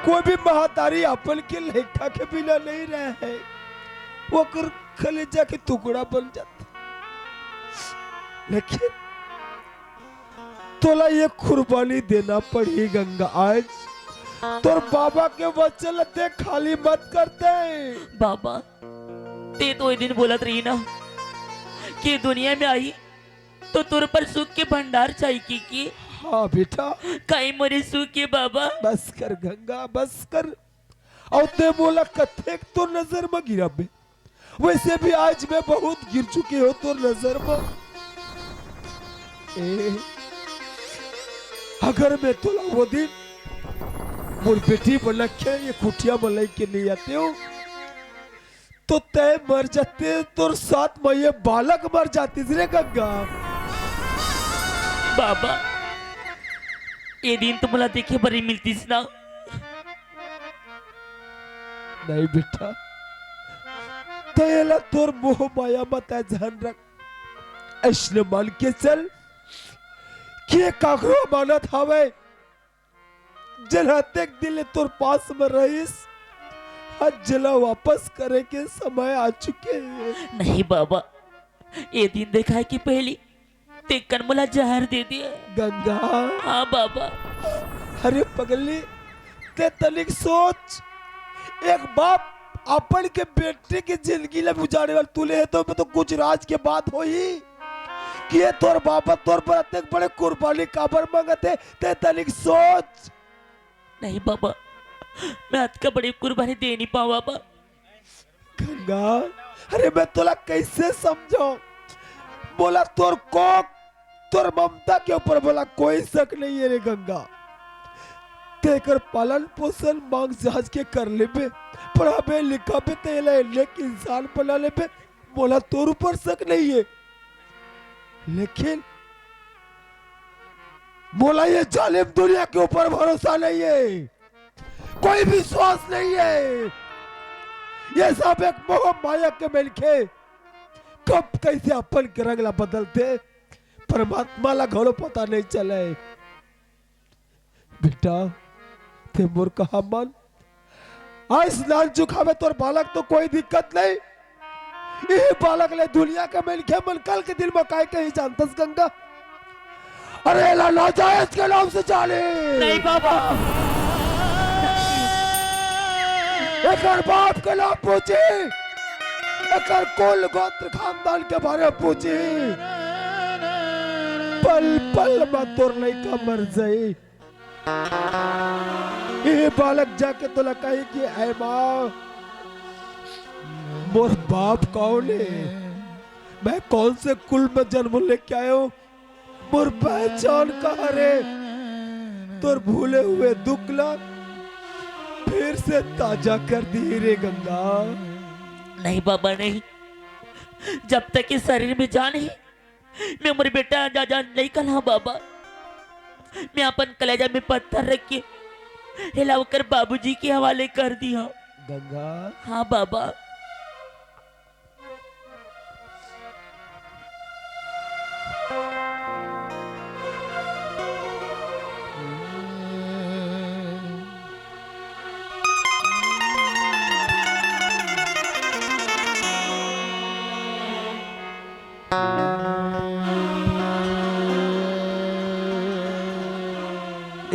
कोई भी महतारी अपन के लइका के बिना नहीं रहे, ओकर कलेजा के टुकड़ा बन जाथे। लेकिन तोला ये कुर्बानी देना पड़ही गंगा। आज तोर बाबा के वचन ल ते खाली मत करते। बाबा, ते तो ए दिन बोलत रही ना कि दुनिया में आई तो तोर पर सुख के भंडार चाही की, की? हाँ बेटा। काई मोरे सुख के बाबा? बस कर गंगा, बस कर। अउ ते मोला कथेक तोर नजर म गिराबे। वैसे भी आज मैं बहुत गिर चुके हों तोर नजर म। ए, अगर मैं तोला वो दिन मोर बेटी बना के ये कुटिया म लइके नहीं आते हों, तो ते मर जाते, तोर साथ म ये बालक मर जातिस रे गंगा। बाबा, ये दिन तो मोला देखे बर ही मिलतिस ना। नहीं बेटा, ते एला तोर मोह माया म ते झन रख। अइसने मान के चल कि ये काकरो अमानत हवय, जेन ह अतेक दिन ले तोर पास म रहिस, आज जेला वापस करे के समय आ चुके हे। नहीं बाबा, ये दिन देखाय के पहिली ते कन मोला जहर दे दिया। गंगा। हाँ बाबा। अरे पगली, ते तनिक सोच, एक बाप अपन के बेटी के जिंदगी ला उजाड़े वाला तू ले हे, तो में तो कुछ राज के बात होही कि ये तोर बाबा तोर पर अतेक बड़े कुर्बानी काबर मांगत हे, ते तनिक सोच। नहीं बाबा, मैं अतका बड़ी कुर्बानी दे नहीं पाऊं बाबा। गंगा, अरे मैं तोला कैसे समझाऊं? मोला तोर कोख, तोर ममता के ऊपर मोला कोई शक नहीं है रे गंगा। ते एकर पालन पोषण मांग जांच के कर लेबे, पढ़ाबे लिखाबे ते एला एक इंसान बना लेबे, मोला तोर ऊपर शक नहीं है, लेकिन मोला ये जालिम दुनिया के ऊपर भरोसा नहीं है। कोई विश्वास नहीं है। ये सब एक मोह माया के मनखे कब कैसे अपन के रंग ला बदलते, परमात्मा ला घलो पता नहीं चले। बेटा, ते मोर कहा मन, आज स्नान चुकावे तोर बालक तो कोई दिक्कत नहीं। ये बालक ले दुनिया के मनखे मन कल के दिन म काय कही जानतस गंगा? अरे एला नाजायज के नाम से जाने। नहीं बाबा। एकर बाप के नाम पूछी, एकर कुल गोत्र खानदान के बारे में पूछी। पल पल म तोर लइका मर जाई। ये बालक जाके तोला कही कि ऐ माँ, मोर बाप कौन है, मैं कौन से कुल में जन्म लेके आया हूँ, मोर पहचान कहाँ रे? तोर भूले हुए दुख ला फिर से ताजा कर दी रे गंगा। नहीं बाबा नहीं, जब तक ये शरीर में जान है मैं मोर बेटा जा जा नहीं कहला बाबा। मैं अपन कलेजा में पत्थर रख के हेला ओकर बाबूजी के हवाले कर दिया। गंगा। हाँ बाबा।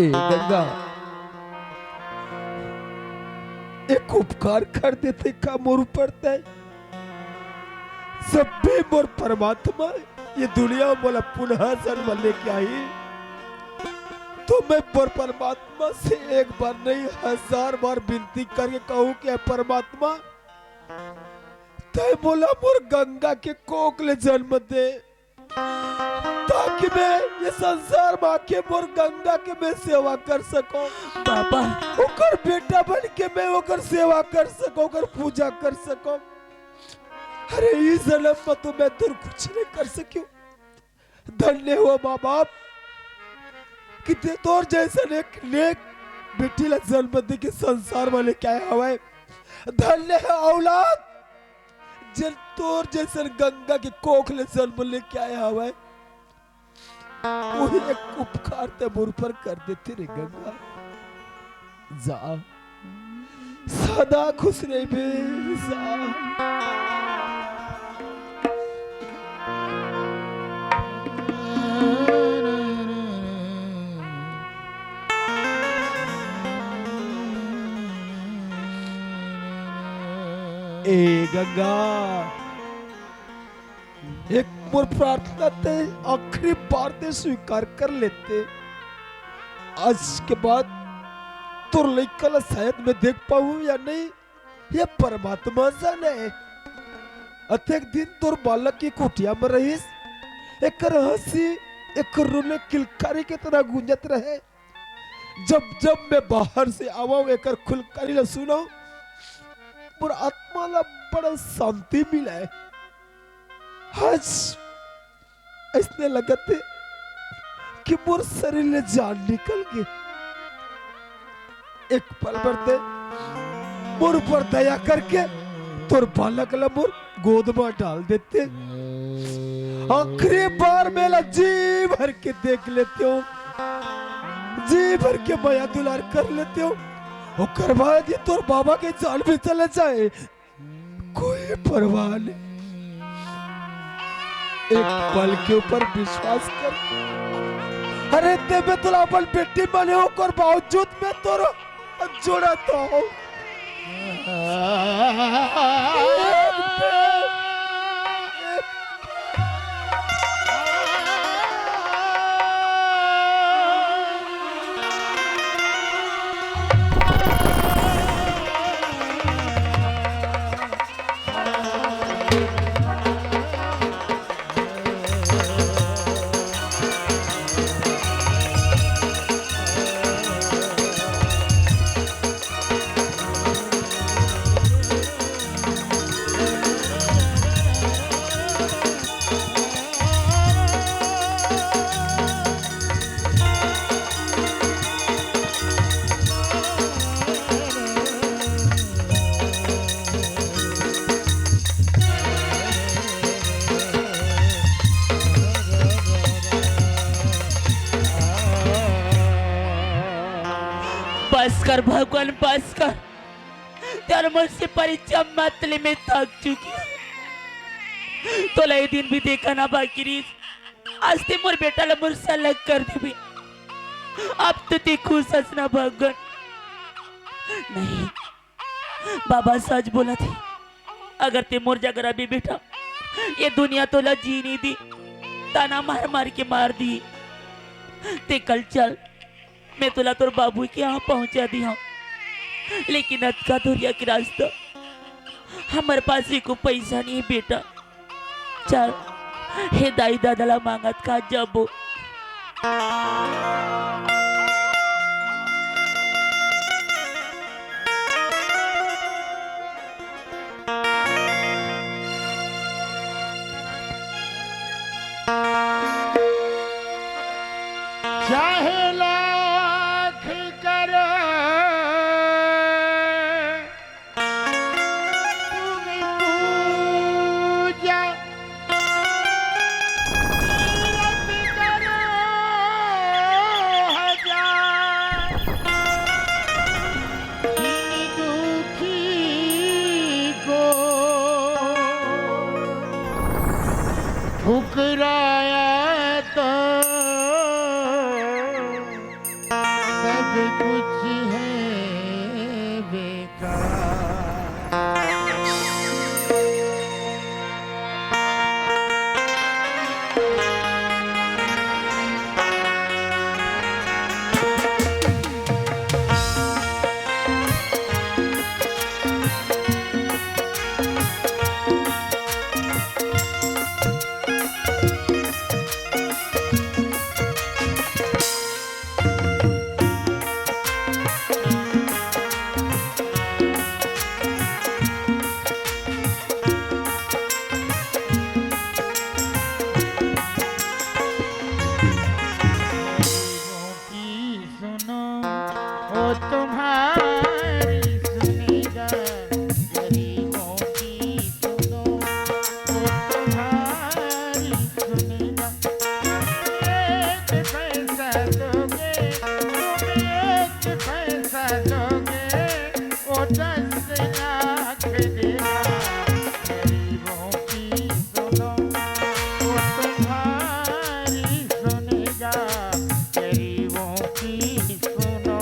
ए गंगा, एक उपकार कर देते का मोर ऊपर तैं? जब भी मोर परमात्मा ये दुनिया में मोला पुनः जन्म लेके आही, तो मैं मोर परमात्मा से एक बार नहीं, हजार बार विनती करके कहूँ कि हे परमात्मा, तैं मोला मोर गंगा के कोख ले जन्म दे, ताकि मैं ये संसार में आके मोर गंगा के मैं सेवा कर सकूं। बाबा। ओकर बेटा बन के मैं ओकर सेवा कर सकूं, ओकर पूजा कर सकूं। अरे, इस जन्म में तो मैं तोर कुछ नहीं कर सकियो। धन्य हो माँ बाप कि ते तोर जैसन एक नेक बेटी ला जन्म दे के संसार में लेके आए हवय। धन्य है औलाद, जेन तोर जैसन गंगा के कोख ले जन्म लेके आए हवय। वही एक उपकार ते मोर ऊपर कर देते रे गंगा। जा, सदा खुश रहिबे, जा। ए गंगा, एक मोर प्रार्थना ते आखिरी बार ते स्वीकार कर लेते। आज के बाद तोर लइका ला शायद मैं देख पाऊं या नहीं, ये परमात्मा जाने। अतेक दिन तोर बालक के कुटिया में रहिस, एकर हंसी, एकर रोना किलकारी के तरह गूंजत रहे। जब जब मैं बाहर से आवां, एकर खुलकारी ला सुनां, मोर आत्मा ला बड़ा शांति मिले। आज अइसने लगत हे कि मोर शरीर ले जान निकल गे। एक पल बर ते मोर ऊपर दया करके तोर बालक ला मोर गोद में डाल देते। आखिरी बार मैं ला जी भर के देख लेते हो, जी भर के मया दुलार कर लेते हो। ओकर बाद ये तोर बाबा के जान भी चले जाए, कोई परवाह नहीं। एक पल के ऊपर विश्वास कर। अरे, ते मैं तोला अपन बेटी माने हो, ओकर बावजूद मैं तोर जोड़ा तो हूँ। बस कर भगवान, बस कर। तें मोर से परीक्षा मत ले, मैं थक चुकी हूँ। तोला ये दिन भी देखना बाकी रहिस, आज तें मोर बेटा ला मोर से अलग कर देबे। अब तो तें खुश हस ना भगवान? नहीं, बाबा सच बोलत हे। अगर तें मोर जगह रहिबे बेटा, ये दुनिया तोला जीए नइ दी, ताना मार मार के मार दी। तें कल चल, मैं तोला तोर बाबू के यहाँ पहुँचा दिहूँ, लेकिन अतका दूरिहा के रास्ता, हमर पास एको पैसा नइ हे बेटा। चल, हे दाई ददा ला मांगत का जबो। चाहे लाख करो तुम पूजा, तीरथ करो कुछ है बेकार। गरीबों की सुनो, वो तुम्हारी सुनेगा। गरीबों की सुनो, वो तुम्हारी सुनेगा। तुम एक पैसा दोगे, तुम एक पैसा दोगे, वो दस लाख देगा। गरीबों की सुनो, वो तुम्हारी सुनेगा। गरीबों की सुनो।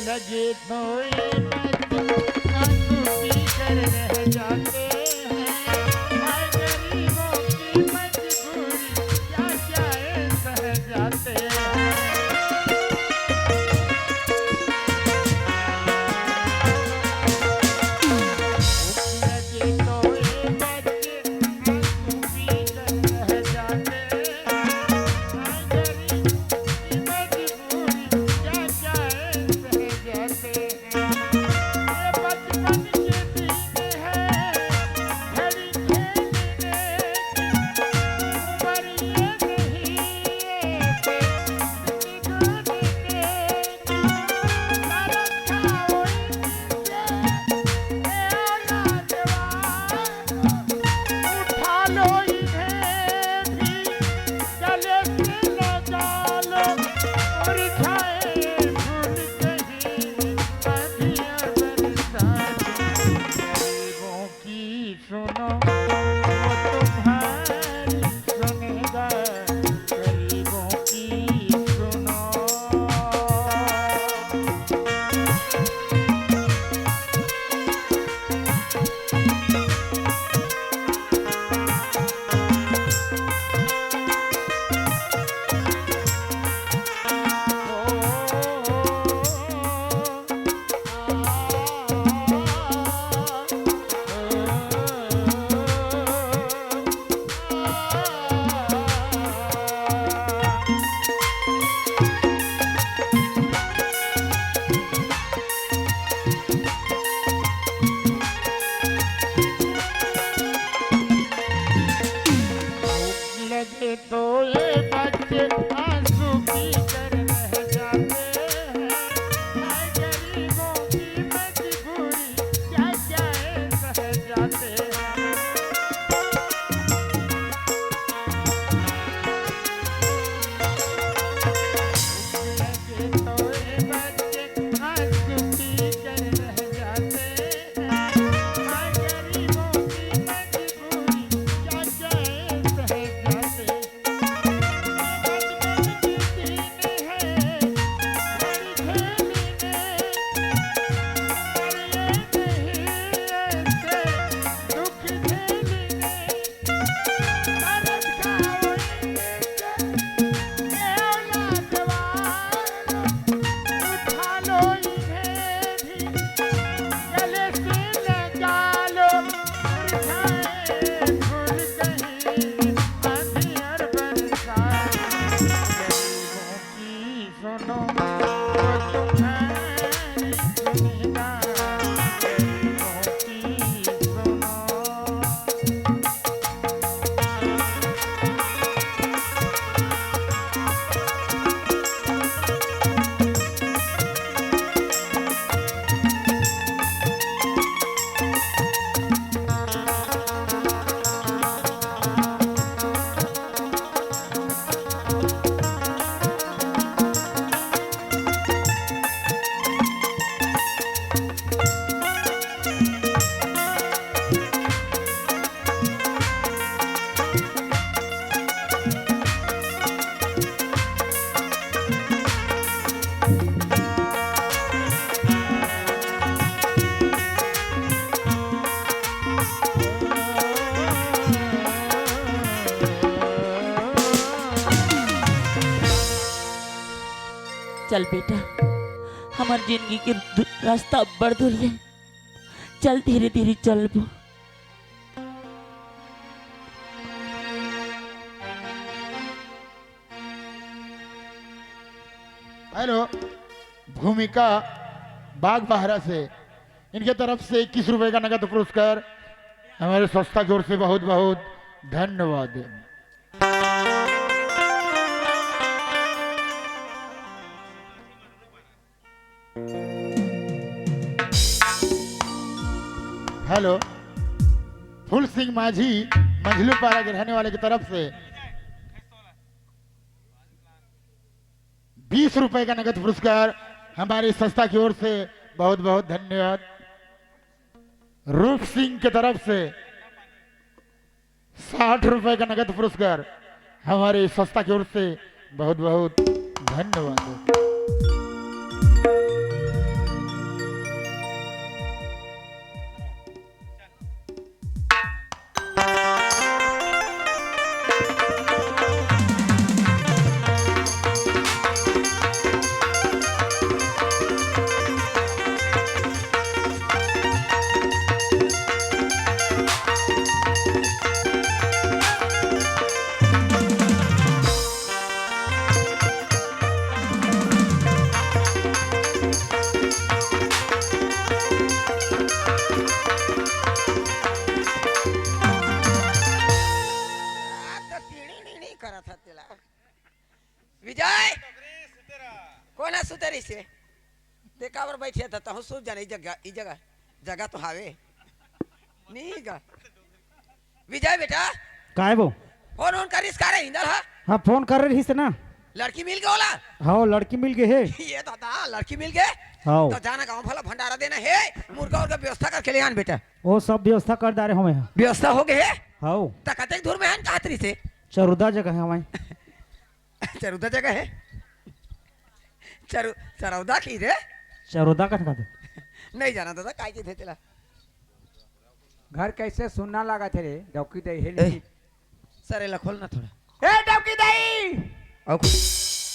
लगे तो ये मत, आंसू पी कर रह जाते हैं। हाय गरीबों की मजबूरी, क्या क्या ये सह जाते हैं। भूख लगे तो ये मत, आंसू पी कर रह जाते हैं। हाय गरीबों की मजबूरी, क्या क्या ये सह जाते हैं। ये बचपन के दिन हैं, घड़ी खेलने की उम्र ये नहीं है, बिगड़ने की। तरस खाओ इनसे, ए औलाद वालों, उठा लो इन्हें भी, गले से लगा लो, मुरझाए फूल कहीं, आंधियां बरसात। गरीबों की सुनो, वो तुम्हारी सुनेगा। गरीबों की सुनो। चल बेटा, हमर जिंदगी के दु-, रास्ता अब्बड़ दूर हे। चल, धीरे धीरे चलबो। हेलो, भूमिका बागबाहरा से, इनके तरफ से इक्कीस रुपए का नगद पुरस्कार हमारे संस्था की ओर से बहुत बहुत धन्यवाद। हेलो, फूल सिंह माझी, मंझलू पारा के रहने वाले की तरफ से बीस रुपए का नगद पुरस्कार हमारी संस्था की ओर से, बहुत बहुत धन्यवाद। रूप सिंह की तरफ से साठ रुपए का नगद पुरस्कार हमारे संस्था की ओर से, बहुत बहुत धन्यवाद। आ, तो टीड़ी टीड़ी करत ह तेला। विजय! कोन ह सुते रहिसे? ते काबर बइठे हस? तहूँ सुत जा न, ई जगह, ई जगह, जगह तो हावे। नी गा। विजय बेटा। काय वो? फोन ओन करिस का रे, इंदल ह? हाँ, फोन करे रहिस ना। लड़की मिल गे ओला? हाँ, लड़की मिल गे हे। ये दादा, लड़की मिल गे? हाँ। त जा न गाँव भला भंडारा देना हे, मुर्गा उर्गा व्यवस्था करके ले आन बेटा। वो सब व्यवस्था कर डारे हँव मैं। व्यवस्था हो गे हे? हाँ। त कतेक दूर में हे कहत रहिसे? चरुदा जगह हे हमारे। चरुदा जगह हे? चरु-, चरौदा कहि रे? चरुदा कथन का? नहीं जानँव दादा, काय कहिथे तेला? घर कइसे सुन्ना लागत हे रे, डौकी दाई हे ए, नहीं? सर, एला खोल ना थोड़ा। ए, डौकी दाई! अउ खोल।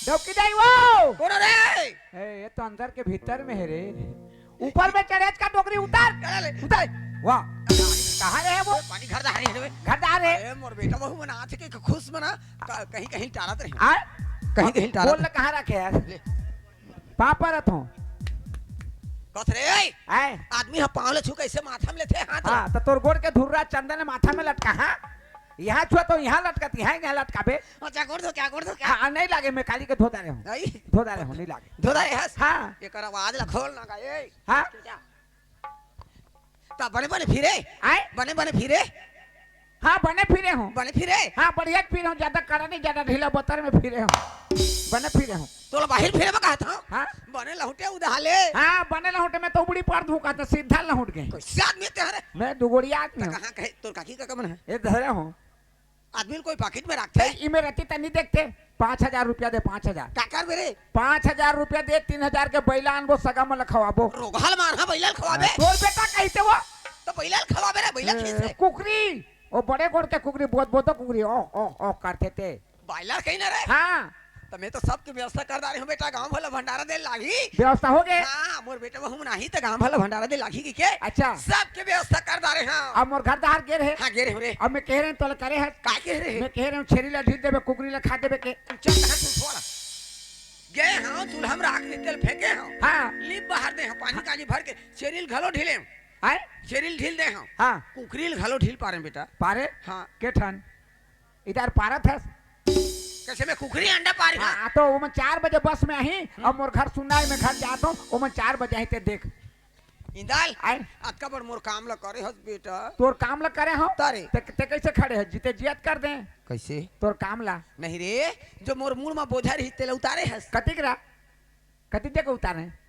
डौकी दाई वो! कोन रे? ए, ये तो अंदर के भीतर में हे रे। ऊपर में चढ़ेच का डोकरी उतार। चढ़ा ले। उतार। वाह। कहाँ रे वो? पानी घर डहर हे रे। घर डहर हे। अरे, मोर बेटा बहू मन आज के खुश मन ह, क-, कहीं, कहीं टारत रहे। आ? कहीं, कहीं टारत बोल ना, कहाँ रखे हस? ले। पाँव परत हँव। कस रे, ए! आय। आदमी ह पाँव ल छू कइसे माथा में लेथे हाथ ल? हाँ, त तोर गोड़ के धुर्रा चंदन माथा में लटका, हाँ? इहाँ छुआ तो इहाँ लटकत, इहाँ, इहाँ लटकाबे। अच्छा, गोड़ धो क्या, गोड़ धो क्या? हाँ, नहीं लागे, मैं काली के धो डारे हँव। नहीं। धो डारे हँव, नहीं लागे। धो डारे हस? हाँ। एकर आवाज ला खोल ना गा, ए। हाँ? क्या? त बने बने फिरे? आय? बने बने फिरे? हाँ, बने फिरे हँव। बने फिरे? हाँ, बढ़िया फिरे हँव, ज्यादा कड़ा नहीं, ज्यादा ढीला बतर में फिरे हँव। बने फिरे हँव। तोला बाहिर फिरे बर कहत हँव? हाँ? बने लहुटे उधाले। हाँ, बने लहुटे में तो उबड़ी पार धूँ कहत हँव, सीधा लहुट गे। कइसे आदमी ते हरे? मैं दुगोड़िया आदमी हँव। कहाँ कहे तोर काकी काका मन हे? ए धरे हँव। आदमी ल कोई पाकिट में रखथे? इमे रतिस त नी देखते। पाँच हजार रुपया दे, पाँच हजार। का करबे रे? पाँच हजार रुपया दे, तीन हजार के बइला आनबो, सगा मन ल खवाबो। रोगहा ल मारहा बइला ल खवाबे? हाँ, तोर बेटा कहिथे वो। त बइला ल खवाबे रे, बइला ए, खींच रे। कुकरी, वो बड़े गोड़ के कुकरी, बोत बोत कुकरी, ओ, ओ, ओ करथे ते। बइला कहिन रे? हाँ। त मैं तो सबके व्यवस्था कर डारे हँव बेटा, गाँव भला भंडारा दे लागही। व्यवस्था हो गे? हाँ, मोर बेटा बहू मन आही त गाँव भला भंडारा दे लागही कहिके। अच्छा। सबके व्यवस्था कर डारे हँव। अब मोर घर डहर गे रहे। हाँ, गे रहे हँव रे। अब मैं कहे रहेंव तोला करे हस। का कहे रहे? मैं कहे रहेंव छेरी ला ढील देबे, कुकरी ला खा देबे के। चल, कहाँ तू छोड़ा? गे हँव, चूल्हा में राख दे, तेल फेंके हँव। हाँ। लीप बहार दे हँव, पानी कांजी भर के, छेरी ल घलो ढीले हँव। आय? छेरी ल ढील दे हँव। हाँ। कुकरी ल घलो ढील पारेंव बेटा। पारे? हाँ। के ठन? इधर पारत हस। कइसे मैं कुकरी अंडा पारी, हाँ? हाँ, तो ओमन चार बजे बस में आही, हम्म। अब मोर घर सुन्ना हे, मैं घर जात हँव, ओमन चार बजे आही, ते देख। इंदल, आय? अतका बड़ मोर काम ल करे हस बेटा। तोर काम ल करे हँव? तारे। ते, ते कइसे खड़े हस? जीते जियत कर दें। कइसे? तोर काम ला। नहीं रे, जो मोर मुड़ म बोझा रहिस, तेला उतारे हस। कतिक रा? कतिक जगह उतारे?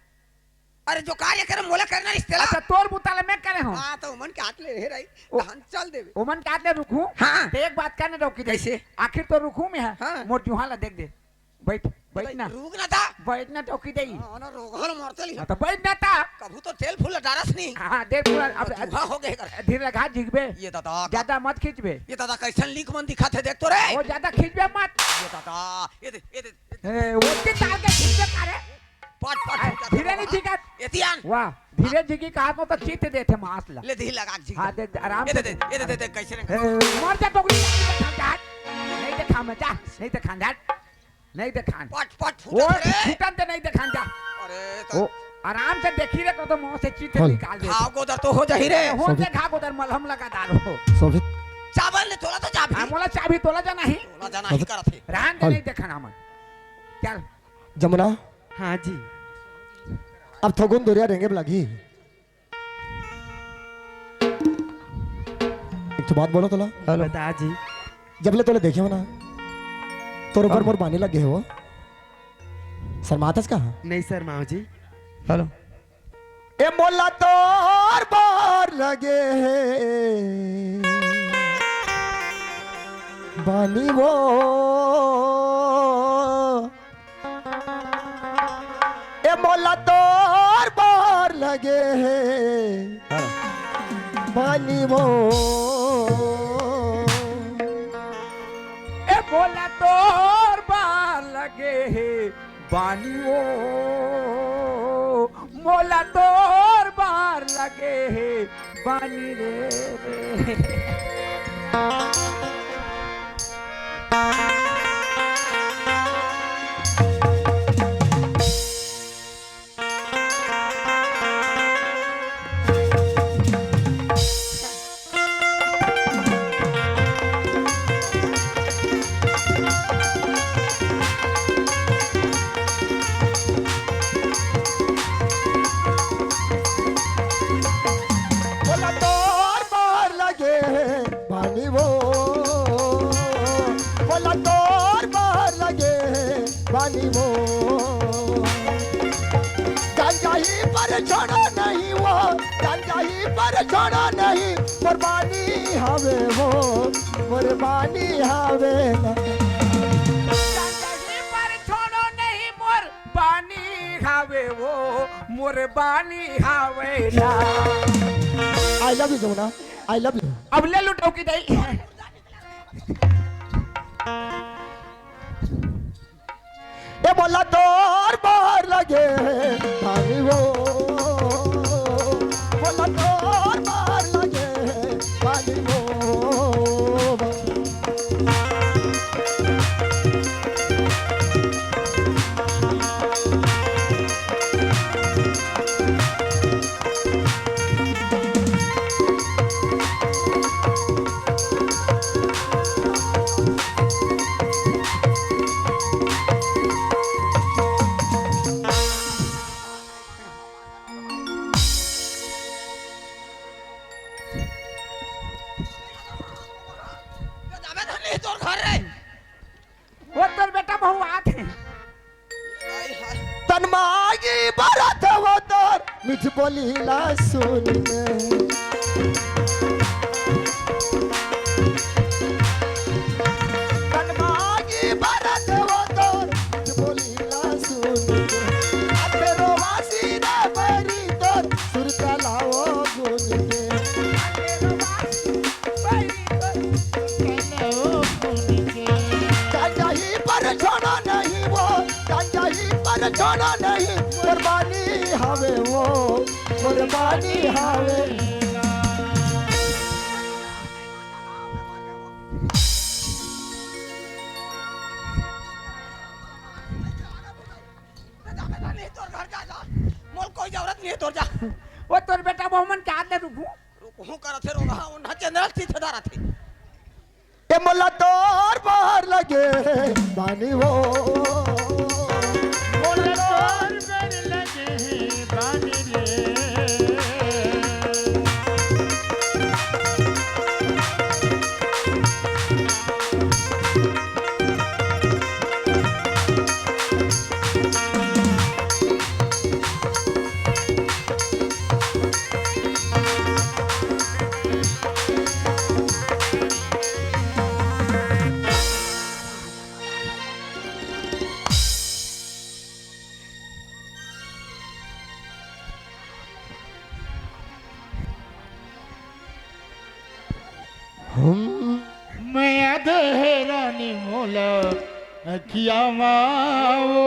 अरे, जो कार्य करे, मोला करना रिहिस तेला। अच्छा, तोर बुता ल मैं करे हँव। हाँ, त ओमन के हाथ ले रहे रही, ओ, तहन चल देबे। ओमन के हाथ ले रुकहूँ? हाँ। त एक बात करने दो कि कइसे? आखिर तो रुकहूँ मैं, हाँ। हाँ। मोर जुहाँ ला देख दे। बइठ, बइठ ना। रुक ना ता। बइठ ना, डौकी दाई। हाँ, ना, रोगहा ल मारते लिहा। हाँ, त बइठ ना ता। कभू तो तेल फूल डारस नहीं। हाँ, हाँ, तेल फूल, अब जुहाँ हो गे कर। धीरे लगा, झिकबे। ये दादा, का- ज्यादा मत खींचबे। ये दादा, कइसन लीक मन दिखत हे, देख तो रे। वो ज्यादा खींचबे मत। ये दादा, ये दे, ये दे, ये दे। ए, वो के तार के खींचबे का रे? पट, पट, आ, फूटत हे धीरे बाबा। नहीं झिकत। एती आन। वाह, धीरे झिकी का हाथ में तो चित देथे मांस ला। ले दी लगा झिकी। हाँ, दे, दे, आराम ये से दे, दे। दे, ये दे, दे, दे, कैसे रंग? ए, मर जा टोकरी, नहीं देखा जा, नहीं देखा मैं जा, नहीं देखा जा, नहीं देखा। पट, पट, वो फूटत हे रे। फूटन ते नहीं देखा जा। अरे, तो वो आराम से देखी रे, को तो मुंह से चित हल। निकाल दे। घाव गोदर तो हो जाही रे। हो शोभित। दे घाव गोदर मलहम लगा डालो। शोभित। चावल ने तोला तो चाबी। हाँ, मोला चाबी तोला जाना ही। तोला जाना ही शोभित। करत हे। रहन दे, हल। नहीं देखा ना मन। चल। जमुना। हाँ जी। अब थोकुन दुरिहा रेंगे बर लगही। एक ठो बात बोलो तोला। हेलो। बता जी। जब ले तोले देखे हो ना, तोर ऊपर हाँ। मोर बानी लगे हो। शर्माथस कहाँ? नहीं शर्माओ जी। हेलो। ए मोला तोर बर लगे हे बानी वो। ए मोला तोर बर लगे हे हाँ। बानी वो। ए मोला तोर बर लगे हे बानी वो। मोला तोर बर लगे हे बानी रे। बोला तोर बर लगे हे बानी वो, बोला तोर बर लगे हे बानी वो। जान जाही पर छोड़ो नहीं वो, जान जाही पर छोड़ो नहीं, मोर बानी हवे वो, मोर बानी हवे ना। जान जाही पर छोड़ो नहीं, मोर बानी हवे वो, मोर बानी हवे ना। I love you Jamuna, I love you। अब ले लुटाओ की दई। ए मोला तोर बर लगे पानी वो, मोला तोर बर लगे पानी वो। जाबे धन ले तोर घर रे। वो तोर बेटा बहू आत हे। तन मांगी बरत वो तोर मिठ बोली ला सुन के। तन मांगी बरत वो तोर मिठ बोली ला सुन के। अतरो वासी रे बरी तोर सुर कलाओ गुन के। जाही पर छोड़ो नहीं वो, जाही पर छोड़ो नहीं, मोर बानी हवे वो, मोर बानी हवे। नहीं, तोर घर जा, जा। मोर कोई जरूरत नहीं है, तोर जा। वो तोर बेटा बहू मन के हाथ ले रुकू। रुकहूं करत हे रोगहा, उन्हा चंद्रल चीज धरत हे। ए मोला तोर बर लगे बानी वो। मोला तोर बर लगे बानी रे। हम मया दे हे रानी मोला अखिया माओ।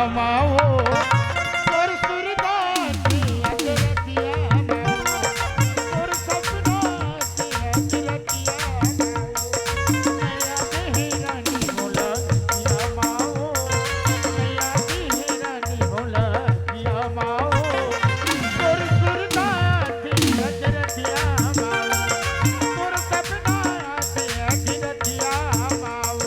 माओ, तोर सुरदासी अजरतिया माओ, तोर सपनासी अजरतिया माओ, नया देहरानी मोला किया माओ, नया देहरानी मोला किया माओ, तोर सुरदासी अजरतिया माओ, तोर सपनासी अजरतिया माओ।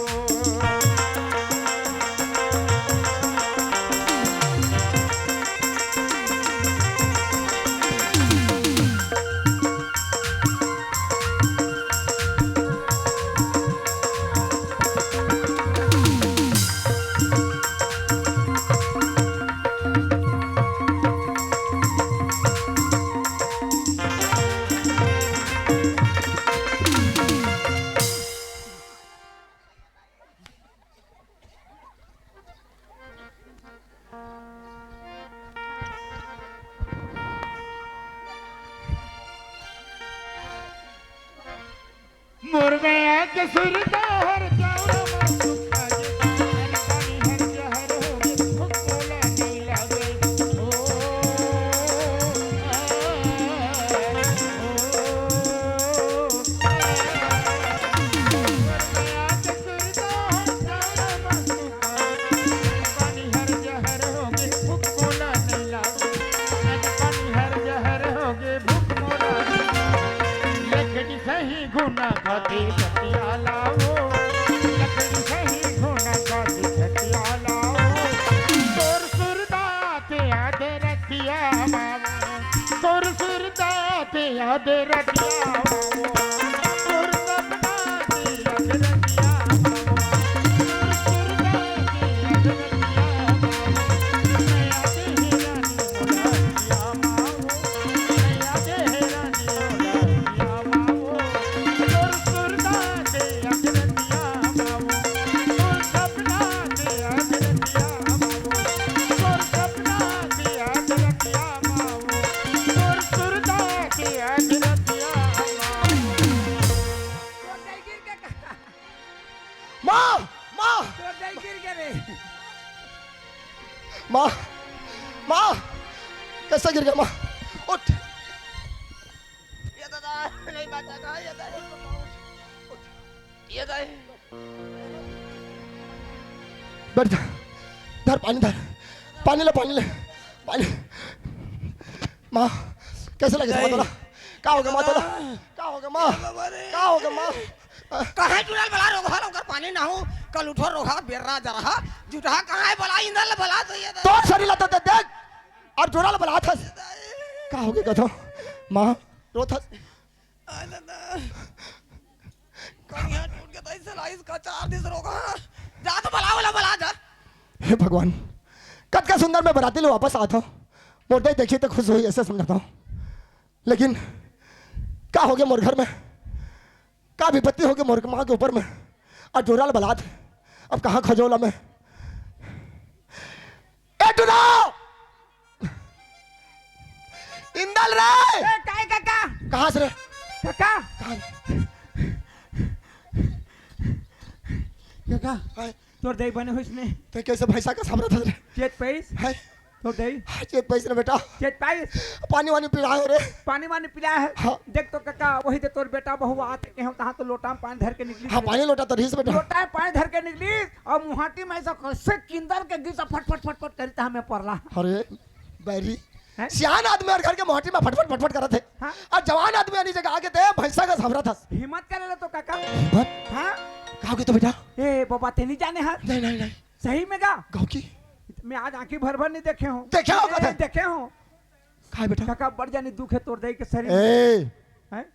मोर मया के सुरता हर चाउर मा सुखा गे, पानी हर जहर हो गे, भूख मोला नइ लागे। ओ, आ, ओ, आ। मोर मया के सुरता हर चाउर मा सुखा गे, पानी हर जहर हो गे, भूख मोला नइ लागे। पानी हर जहर हो गे, भूख मोला नइ लागे। लकड़ी सही घुना खाती छतिया लाओ, लकड़ी सही घुना खाती छतिया लाओ। तोर सुरदाते आधे रतिया माओ, तोर सुरदाते आधे रतिया माओ, तोर सपनाते आधे रतिया माओ, तोर सुरदाते आधे रतिया माओ। माँ, माँ, तोर दाई गिर गे रे। माँ, माँ, कैसे गिर गया माँ? उठ। ये दादा, नहीं बचा था, ये दादा, उठ। ये दादा। बैठ जा, धर पानी धर, पानी ले, पानी ले, पानी। माँ, कैसे लगे माँ नहीं। तोला? का हो गया माँ तोला? का हो गया माँ? ये बाबा रे। का हो गया माँ? कहाँ जुड़ल बला रोगहा, ओकर पानी ना हो, कल उठो रोगहा, बेर्रा जरहा, जुटहा कहाँ है बला, इंदल बला तो ये तो सरी ला तो दे देख, और जुड़ल बला थस। का हो गया कथो? माँ, रो थस। आ दादा, कनिहा टूट के तइसे लाइस का चार दिन से रोगहा, जा तो बला, बला, बला, जा। हे भगवान, कतका सुंदर मैं बराती ले वापस आत हूँ, मोर दाई देखी तो खुश होही, ऐसे समझता हूँ। लेकिन का हो गया मोर घर में, का विपत्ति हो गया मोर माँ के ऊपर में, अउ डोरा ल बलात, अब कहाँ खोजों ला मैं? ए डोरा! इंदल रे! ए, काय काका? कहाँ से रे? काका? कहाँ रे? काका, हाय। तोर दाई बने होइस ने? ते कैसे भैंसा का सामरा था रे? चेत पाइस? हाय। तोर दाई? हाँ, चेत पाइस रे बेटा। चेत पाइस? पानी वानी पिलाए रे। पानी वानी पिलाए हे? हाँ। देख तो काका, वही दे तोर बेटा बहू आत हे, कहूँ तहाँ तो लोटा में पानी धर के निकली। हाँ, पानी लोटा तो रहीस बेटा। लोटा में पानी धर के निकली, अउ मुहाटी में ऐसा कैसे किंदर के गिर फट, फट, फट, फट करी, तहाँ में परला। अरे, बैरी। हैं? सियान आदमी हर घर के मुहाटी में फटफट, फटफट करत हे। हाँ। अउ जवान आदमी आनी जगह आके ते भैंसा का सामरा था। हिम्मत करे ले तो काका। हिम्मत? हाँ। का हो गया तो बेटा? ए, बाबा, ते नहीं जाने हस? नहीं, नहीं, नहीं। सही में का? गाँव की? मैं आज आँखी भर भर नहीं देखे हूँ। देखे हो ए, कथे? देखे हूँ। काय बेटा? काका, बड़ जानी दुख हे तोर दाई के शरीर में। ए, हैं?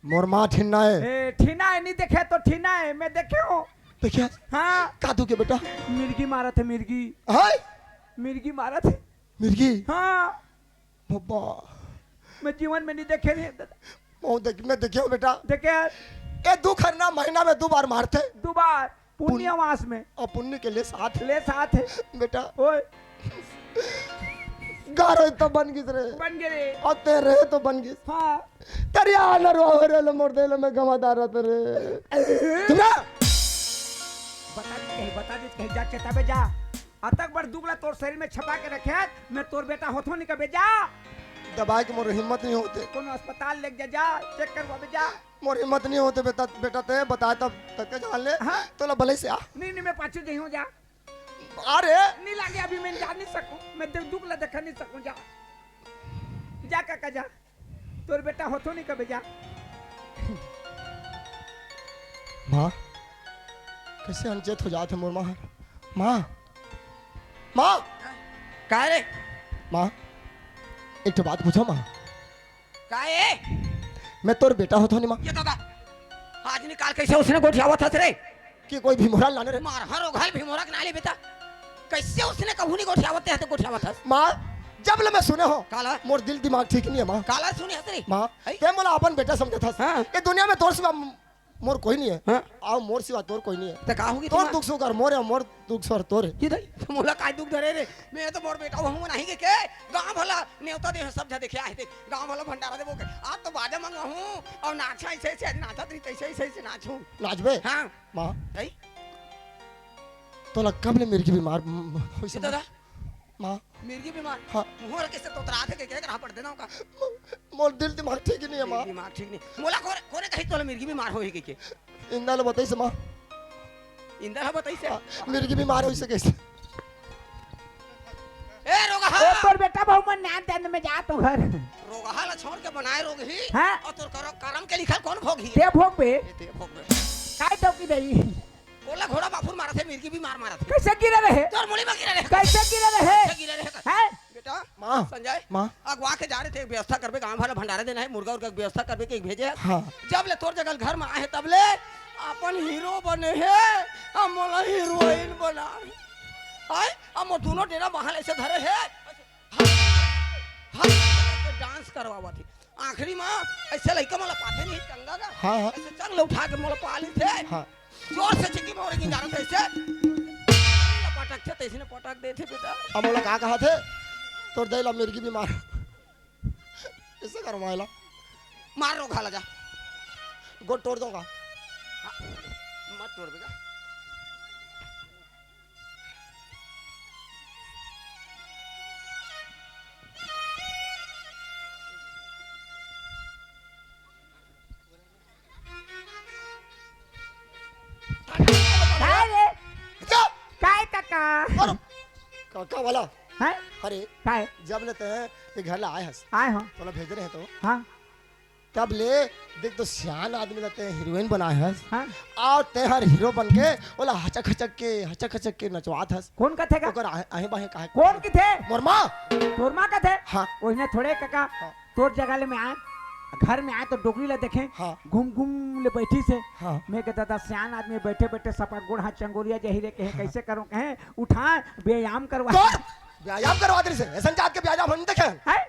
मोर माँ ठिन्ना हे। ए, ठिन्ना हे, नहीं देखे तो ठिन्ना हे, मैं देखे हूँ। देखे? हाँ। का दुख हे बेटा? मिर्गी मारत हे, मिर्गी। हाय? मिर्गी मारत हे। मिर्गी? हाँ। बब्बा। मैं जीवन में नहीं देखे रे दादा। मैं देख, मैं देखे हूँ बेटा। देखे? ए, दू खरना महीना में दू बार मारथे। दू बार। पुण्य पुन-, अमास में। अउ पुण्य के ले साथ। ले साथ हे। बेटा। ओए। गारो तो बन गिस रे। बन गे रे। अउ तेरे तो बन गिस। हाँ। तरिया नरवा हो रे, मोर दे ले मैं गवादार रत रे। चुप रह। बता दे कहीं, बता दे कहीं, जा चेताबे जा। अतक बड़ दुख ला तोर शरीर में छपा के रखे हस, मैं तोर बेटा होथों नहीं कबे जा। दबाए के मोर हिम्मत नहीं होते। कोनो अस्पताल लेके जा, जा, चेक करवाबे जा। मोर हिम्मत नहीं होते बेटा, बेटा ते बताए तब तक के जान ले। हाँ। तोला बले से आ। नहीं, नहीं, मैं पाछू जइहूँ जा। अरे। नहीं लागे अभी मैं जा नहीं सकूँ, मैं दु-, दुख ला देखा नहीं सकूँ जा। जा काका जा। तोर बेटा होथों नहीं कबे जा। माँ, कैसे अनचेत हो जात हे मोर माँ। माँ, माँ। का रे? माँ, एक ठो बात पूछों माँ। का ए? मैं तोर बेटा होथों नहीं माँ। ये दादा, आज निकाल कैसे उसने गोठियावत हस रे? कि कोई भिमोरा लाने रे। मार हर ओघल भिमोरा के नाली बेटा। कैसे उसने कहूँ नहीं गोठियावत हे, तो गोठियावत हस। माँ, जब ले मैं सुने हों, काला? मोर दिल दिमाग ठीक नहीं हे माँ। काला सुने हस रे? माँ, हैं? ते मोला अपन बेटा समझत हस। हाँ। ये दुनिया में तोर सिवा मोर कोई नहीं हे। हाँ। अउ मोर सिवा तोर कोई नहीं हे। तो का होगी तोर तुम्हार? दुख सुख हर मोर हे, मोर दुख सुख हर तोर हे। ये दई, तो मोला काय दुख धरे रे? मैं तो मोर बेटा हूँ नहीं के, के? गाँव भला नेवता दे, सब जा देखे आए थे। गाँव भला भंडारा देबो के। आज तो बाजा मंगा हूँ अउ नाचा ऐसे ऐसे नाचा रही, तैसे ऐसे ऐसे नाचूं। नाचबे? हाँ। माँ। दई? तोला कब ले मिर्गी बीमार, म, म, होइस ए दादा? माँ। मिर्गी बीमार? हाँ। मुँह वाला कैसे तोतरात हे, के, के रहा पड़ देना होगा। म-, मोर दिल दिमाग ठीक नहीं हे माँ। दिमाग ठीक नहीं। मोला कोन, कोने कही तोला मिर्गी बीमार होही के, के? इंदा ल बताइस माँ। इंदा ल बताइस? हाँ, मिर्गी बीमार होइस कइसे? ए रोगहा! ए, तोर बेटा बहू मन नान दंड में जा तो घर। रोगहा ला छोड़ के बनाए रोगही। हाँ। अउ तोर कर-, करम के लिखल कोन भोगही? ते भोगबे। ए, ते भोगबे। काय टोकी दई? ओला घोड़ा बाफुर मारत हे, मिर्गी बीमार मारत हे। कैसे गिरे रहे? तोर मुड़ी में गिरे रहे। कैसे गिरे रहे? कैसे गिरे रहे? हैं? बेटा, माँ, संजय, माँ। अगवा के जा रहे थे, व्यवस्था करबे, गाँव भर भंडारा देना हे, मुर्गा उर्गा के व्यवस्था करबे के भेजे हे। हाँ। जब ले तोर जगह घर में आए हे, तब ले अपन हीरो बने हे, अब मोला हीरोइन बना हे। आय, अब मोर दोनों डेरा महल ऐसे धरे हे, हर, हर डांस करवावत हे। आखिरी में ऐसे लइका मोला पाथे नहीं चंगा का। हाँ, हाँ। ऐसे चंग ल उठा के मोला पा लेथे। हाँ। जोर से चिकी मोरे गिंजारत हे ऐसे। पटक थे, तैसने पटक देथे बेटा। अब मोला का कहा थे? तोर दई ला मिर्गी बीमार। ऐसे करवाए ला। मार रोगहा ला जा। गोड़ तोड़ दूंगा। हाँ, मत तोड़ बेटा। काय रे? चुप! काय काका? अरे, काका वाला। हैं? अरे, काय? जब ले ते ये घर ला आए हस, आए हो? तोला भेजे रहे तो। हाँ। तब ले देख तो सियान आदमी ला ते हीरोइन बनाए हस। हाँ। अउ ते हर हीरो बन के ओला हचक हचक के, हचक हचक के नचवात हस। कोन कथे का? ओकर आहे, आहे बाहे काहे? कोन कथे? मोर माँ। तोर माँ कथे? हाँ। ओहिने थोड़े काका, हाँ। तोर जगह ले मैं आए, घर में आए तो डोकरी ला देखे, हाँ। घूम घूम ले बैठी से। हाँ। मैं के दादा सियान आदमी बैठे बैठे सपा गोड़ हाथ चंगोरिया जही रे कहे, हाँ। कैसे करूँ कहे, उठा व्यायाम करवा। तो व्यायाम करवा दे से, ऐसा जात के व्यायाम हम देखे। हैं?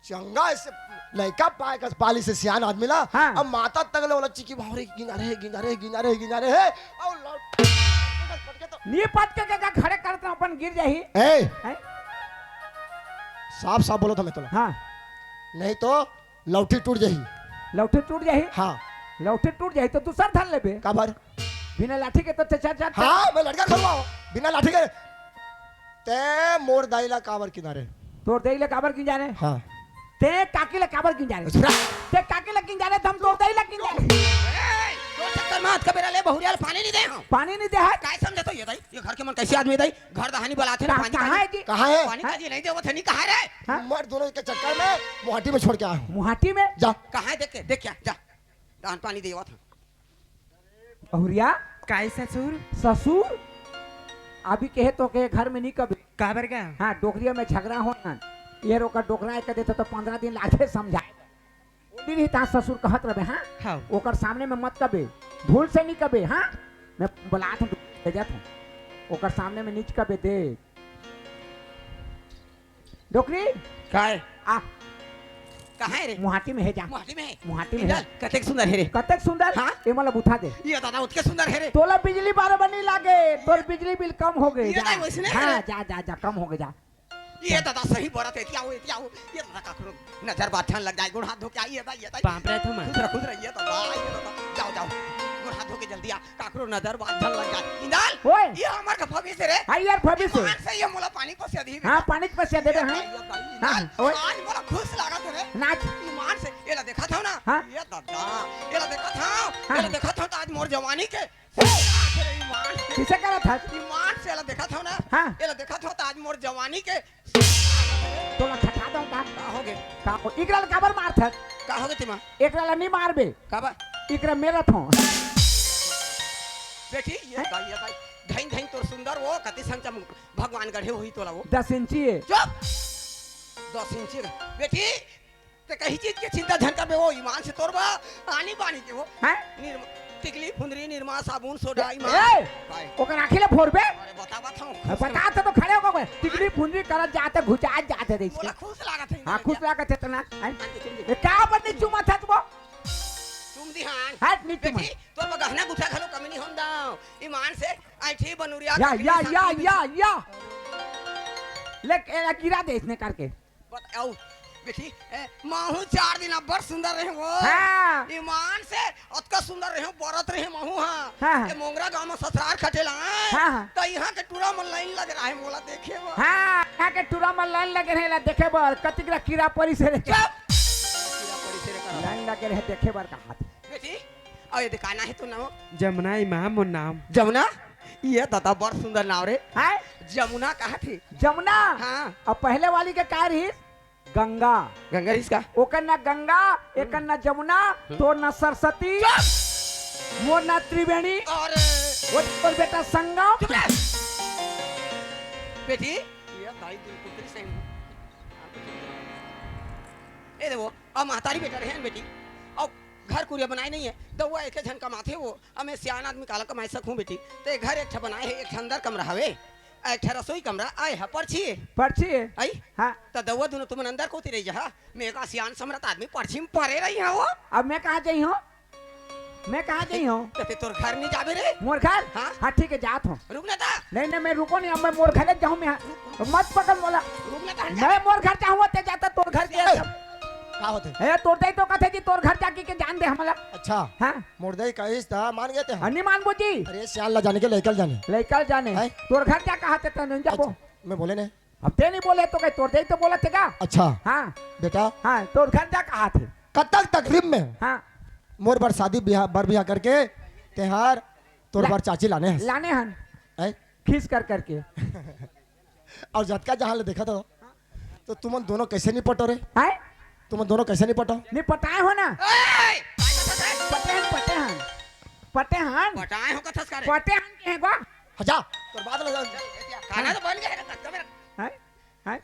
चंगा ऐसे लइका पाए कस पाली से सियान आदमी ला। हाँ। अब माता तक ले ओला चिकी भावरे गिंजारे हे, गिंजारे हे, गिंजारे हे, गिंजारे हे। अउ लौट पटके तो नी पटके के का खड़े करत अपन गिर जाही। ए। हैं? साफ साफ बोलत हँव मैं तोला। हाँ। नहीं तो लौठी टूट जाही। लौठी टूट जाही? हाँ। लौठी टूट जाही तो दूसर धर लेबे। काबर? बिना लाठी के तो चार चार हाँ, मैं लड़का खड़वा हँव। बिना लाठी के ते मोर दाई ला काबर गिंजारे? तोर दाई ला काबर गिंजारे? हाँ। ते काकी ला काबर गिंजारे? अच्छा। ते काकी ला गिंजारे, त हम तोर दाई ला गिंजारे। ए, तोर चक्कर में आज का बेरा ले बहुरिया ला पानी नहीं दे हँव। पानी नहीं दे हे? काय समझे तो ये दाई, ये घर के मन कैसे आदमी दाई, घर दहानी बलाथे ना का-, पानी कहाँ काजी। हे जी? कहाँ हे? पानी हाँ? काजी नहीं देवत हे, नहीं कहाँ रे? हाँ? मर दोनों के चक्कर में मुहाटी में छोड़ के आया हूँ। मुहाटी में? जा। कहाँ हे देख के, देख क्या, जा। दान पानी देवत हे। बहुरिया? काय ससुर? ससुर? अभी कहे तो के घर में नहीं कबे। काबर का? हाँ, डोकरिया में झगड़ा हो ना। ये रोका डोकरा एक देते तो पंद्रह दिन लागे समझाए। बोली रही ता ससुर कहत रहे, हाँ? हाँ। ओकर सामने में मत कबे। भूल से नहीं कबे, हाँ? मैं बुलात हूँ, भेजत हूँ। ओकर सामने में नीच कबे दे। डोकरी? काय? आ। कहाँ हे रे? मुहाटी में हे जा। मुहाटी में हे? मुहाटी में हे। कतेक सुंदर हे रे। कतेक सुंदर? हाँ? ए मोला बुठा दे। ये दादा उतके सुंदर हे रे। तोला बिजली बरोबर नहीं लागे, तोर बिजली बिल कम हो गए ये जा। दाई वैसने हे हाँ, रे। जा, जा, जा, कम हो गए जा। ये दादा सही बोलत हे, एती आओ, एती आओ। ये दादा काकरो नजर बात ठन लग जाए, गोड़ हाथ धो के आई, ये दाई, ये दाई। बाप रे, थमा। खुश रह, खुश रह, ये दादा, ये दादा। जाओ, जाओ। गोड़ हाथ धोके जल्दी आ, काकरो नजर बात झन लग जाए। इंदल, ओए। ये हमर का भविष्य रे। हाँ यार, भविष्य। ईमान से ये मोला पानी पसिया दी हाँ, बेटा। पानी पसिया दे दे, ये हाँ। भाई, ये भाई, हाँ, इंदल, ओए। आज मोला खुश लागत हे रे। नाच। ईमान से, एला देखत हव ना? हाँ। ये दादा, एला देखत हव? हाँ। एला देखत हव त आज मोर जवानी के ईमान से। किसे करत हस? ईमान से एला देखत हव ना? हाँ। एला देखत हव त आज मोर जवानी के तोला खटा दंव का? का होगे? का हो? इकरा ल काबर मारथस? का होगे तेमा? एकरा ल नी मारबे। काबर? इकरा मेरत हंव। बेटी, ये हैं? दाई, ये दाई। धइन, धइन तोर सुंदर वो, कति संचा भगवान गढ़े होही तोला वो। दस इंची हे। चुप! दस इंची। बेटी, ते कहीं चीज के चिंता झन करबे, वो ईमान से तोर बर आनी बानी के वो। हैं? निरमा, टिकली, फुंदरी, निरमा, साबुन, सोडा, ए, ईमान। ए! काय? ओकर आँखी ला फोरबे? अरे, बता, बता हूँ। बता तो, तो खड़े होके टिकली, फुंदरी करत जाथे, घुचात जाथे रहिस के। मोला खुश लागत हे, हाँ, खुश लागत हे त ना। हैं? हाँ, तो चुम दे। ए, का बर नी चुमत हस वो? चुम दिहान। हट, नी चुमत। बेटी, तोर बर गहना गुठा घलो कमी नी होन दंव। ईमान से, ऐठी बनुरिया या, कमी या, साथी या, में या, या। ले, ए, गिरा दे इसने करके। बताओ, बेटी, ए, महू चार दिन अब्बड़ सुंदर रहे वो। हाँ। ईमान से अतका सुंदर रहे, बरत रहे महू, हाँ। हाँ, हाँ। ए, मोंगरा गांव में ससुरार खटेला, हाँ? हाँ, हाँ। तो यहाँ के टूरा मन लाइन लगे रहे मोला देखे बर। हाँ, यहाँ के टूरा मन लाइन लगे रहे ला देखे बर, कतिक ला कीरा परिस रे। चुप! कीरा परिस रे करो। लाइन लगे रहे देखे बर कहाथे। बेटी, अउ ये दे का नाम हे तोर नाम? जमुना ईमा मोर नाम। जमुना? ये दादा बड़ सुंदर नाम रे। हैं? जमुना कहाथे। जमुना? हाँ। अउ पहले वाली के का रहिस? गंगा। गंगा रहिस का? ओकर नाम गंगा, एकर नाम जमुना, हम्म। तोर नाम सरस्वती, चुप! मोर नाम त्रिवेणी, अरे! वो तोर बेटा संगम। चुप रह। बेटी, ये दाई दुलपुत्री सही। ए दे वो, अब महतारी बेटा रहे हैं बेटी। अब घर कुरिया बनाए नहीं है, दउआ एके झन कमाथे वो। अब मैं सियान आदमी काला कमाए सकहूँ बेटी? ते घर एक ठा बनाए हे, एक ठा अंदर कमरा हवे, एक ठा रसोई कमरा, आए हा परछी हे। परछी हे? आई? हाँ। त दउआ दुनो तुमन अंदर कोती रही जहा, मैं का सियान समरत आदमी परछी में परे रही हूँ। अब मैं कहाँ जाई हूँ? मैं कहाँ जाई हूँ? त ते तोर घर नहीं जाबे रे? मोर घर? हाँ। हाँ, ठीक है, जात हूँ। रुक ना ता। नहीं, नहीं, मैं रुको नहीं, अब मैं मोर घर जाहूँ मैं। मत पकड़ मोला। रुक ना ता, हट जा। मैं मोर घर जाहूँ, ते जाता तोर घर के। ए, का होथे? ए, तोर दाई तो कथे जी, तोर घर जाके के जान दे हमला। अच्छा। हाँ। मोर दाई कहिस त मान गे ते। हाँ, नहीं मानबो जी। अरे, सियान ला जाने के लइका ल जाने। लइका ल जाने। हैं? तोर घर जा कहाथे त नहीं जाबो। अच्छा, मैं बोले नहीं। अब ते नहीं बोले तो कहीं तोर दाई तो बोलथे का? अच्छा। हाँ। बेटा। हाँ, तोर घर जा कहाथे। कतक तकलीफ में। हाँ। मोर बर शादी बिहा, बर बिहा करके तेहार तोर ला-, बर चाची लाने हस। लाने हन। हैं? खींच कर करके। अउ जतका जहाँ ले देखत हंव, त तुमन दोनों कइसे नहीं पटो रे? हैं? तुमन दोनों कइसे नहीं पटो? नहीं पटाए हो ना? ए! पटे हन, पटे हन। पटे हन। पटाए हो कथस का रे? पटे हन के हैं गो? हजा, तोर बात लगा। खाना तो बन गया है ना, कम से कम। हैं? हैं?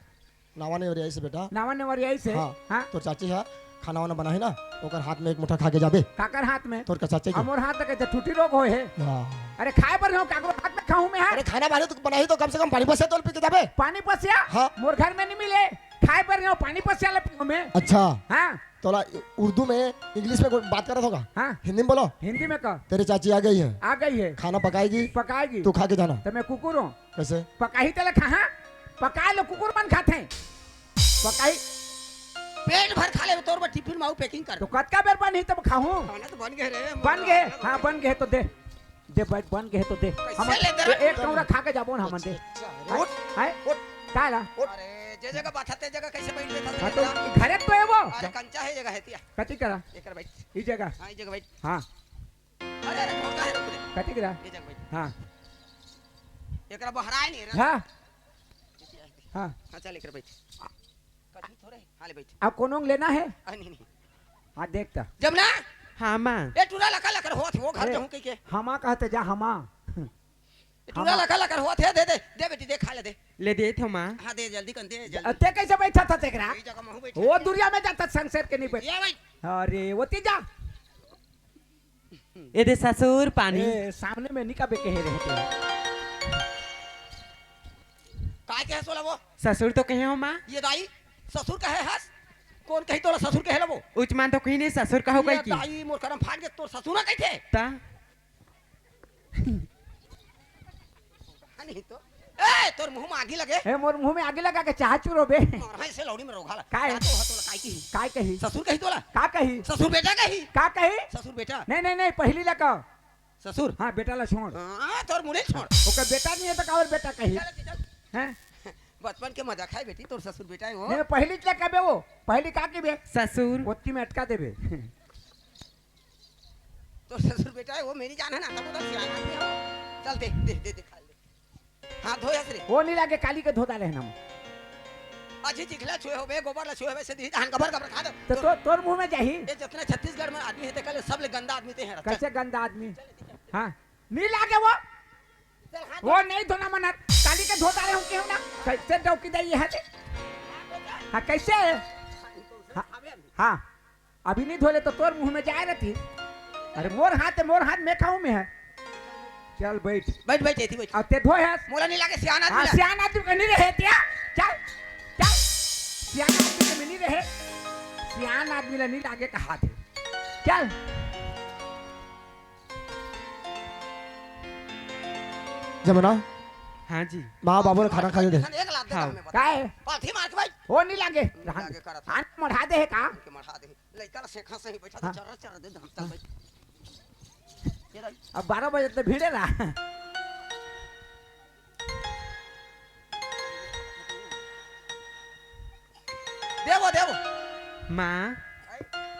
नावा नेवरिया से बेटा। नावा नेवरिया से? हाँ। हाँ। तोर चाची हा खाना वाना बनाही ना, ओकर हाथ में एक मुठा खा के जाबे। काकर हाथ में? तोर का चाची के। हमर हाथ तक के ठुटी रोग होए हे। हाँ। अरे खाए बर हूँ, काकरो हाथ में खाहूँ मैं, हाँ? अरे खाना बनाही तो, बनाही तो कम से कम पानी पसिया तो पी के जाबे। पानी पसिया? हाँ। मोर घर में नहीं मिले। खाए बर हूँ, पानी पसिया ले पीहूँ मैं। अच्छा। हाँ। तोला उर्दू में, English में कोई बात करत होगा? हाँ। हिंदी में बोलो। हिंदी में कह। तेरी चाची आ गई है। आ गई है। खाना पकाएगी। पकाएगी। तू खा के जाना। त मैं कुकुर हूँ। कइसे? पकाही तेला खा, हाँ? पकाए ल कुकुर मन खाथे। पकाही। पेट भर खा ले, तोर बर टिफिन में अउ packing कर। त कतका बेर बनही तब खाहूँ? खाना तो बन गए रे, बन गए? हाँ, बन गए तो दे। दे, बन, बन गए तो दे। कइसे हमन ले दे रे? एक कौड़ा खा के जाबो ना हमन दे। अच्छा, अच्छा, हैं? उठ, हैं? उठ। का ला? उठ। अरे, जे जगह बैठा ते जगह कइसे बैठ लेता हाँ, त तेरा? घरे तो हे वो। अरे, कंचा हे जगह हे तिया। कथी करा? एकर बैठ। ई जगह। हाँ, ई जगह बैठ। हाँ। अरे, अरे, कौन का है? रुक रे। कथी करा? ये जगह बैठ। हाँ। एकरा बहराए नहीं रे। हाँ। हाँ। हाँ, चल, एकर बैठ। कथी थोड़े? हाँ, ले बैठ। अब कोनो लेना है? अरे, नहीं, नहीं। हाँ, देख त। जमुना! हाँ, माँ। ए, टूरा लकर लकर होत हे, वो घर ए, जाहूँ कहि के। हमा कहते जा, हमा। ए, टूरा हमा। लकर लकर होत हे, दे, दे, दे बेटी, दे, खा ले, दे। ले दे थो, माँ। हाँ, दे, जल्दी कन दे, जल्दी। ते कइसे बैठा था तेकरा? यही जगह महू बैठा वो था। दुरिया में जाता संग सेर के नहीं बैठ। ये भाई। अरे, वो ती जा। ए दे ससुर पानी। ए, सामने में निका बे कहे रहते हैं। काय कहे सोला वो? ससुर तो कहे हो माँ। ये दाई, ससुर कहे हस? कौन कही तोला ससुर कहे ला वो? उचमान तो कहीं नहीं ससुर कहो ये कही की। दाई, मोर करम फाट के तोर ससुर कही थे। ता? नहीं तो। ए, तोर मुंह में आगी लगे। ए, मोर मुंह में आगी लगा के चाह चुरो बे। मार है से लौड़ी में रोघा ला। काय? ना तो हो तोला काय कही? काय कही? ससुर कही तोला? का कही? ससुर बेटा कही? का कही? ससुर बेटा। नहीं, नहीं, नहीं, पहली लगा। ससुर। हाँ, बेटा ला छोड़। हाँ, तोर मुड़े छोड़। ओकर बेटा नहीं है तो काबर बेटा कही? चल, चल। हैं? बचपन के मजाक है बेटी, तोर ससुर बेटा है वो। नहीं, पहली ले कबे वो? पहली का की बे? ससुर। ओतकी में अटका देबे। तोर ससुर बेटा है वो, मेरी जान है ना, तब उधर सियाना नहीं है। चल दे, दे, दे, दे, खा ले। हाँ, धोयस रे। वो नहीं लागे, काली के धो डाले हैं हम। अजी चिखला छुए होबे, गोबर ला छुए होबे, से दी धान गबर गबर खा दो। तो तो, तोर मुंह में जाही। ये जितना छत्तीसगढ़ में आदमी है, ते कल सब ले गंदा आदमी ते है। कैसे गंदा आदमी? हाँ, नहीं लागे वो। चल, हाथ वो नहीं धोना मनत, काली के धो डाले हूँ क्यों ना? कैसे डौकी दे ये है? हाँ, कैसे? हाँ, हाँ। अभी नहीं धोले तो तोर मुंह में जाए रहती। अरे मोर हाथ है, मोर हाथ में खाऊं में है। चल बैठ। बैठ, बैठ, एती बैठ। अब ते धोए हस। मोला नहीं लागे सियान आदमी हाँ, ला। सियान आदमी के नहीं रहे त्या। चल, चल। सियान आदमी के में नहीं रहे। सियान आदमी ला नहीं लागे कहा थे। चल। जमुना। हाँ जी। माँ बाबू ने खाना खा दे। एक लात दे हाँ। हमें बता। काय? पाथी मार के भाई। वो नहीं लागे। नहीं लागे करत। आन मढ़ा दे है का? के मढ़ा दे। लइका ला सेखा सही बैठा हाँ। चर चर दे धमता हाँ। बैठ। ये रही। अब बारह बजे तो भीड़े रहा। देवो, देवो। माँ,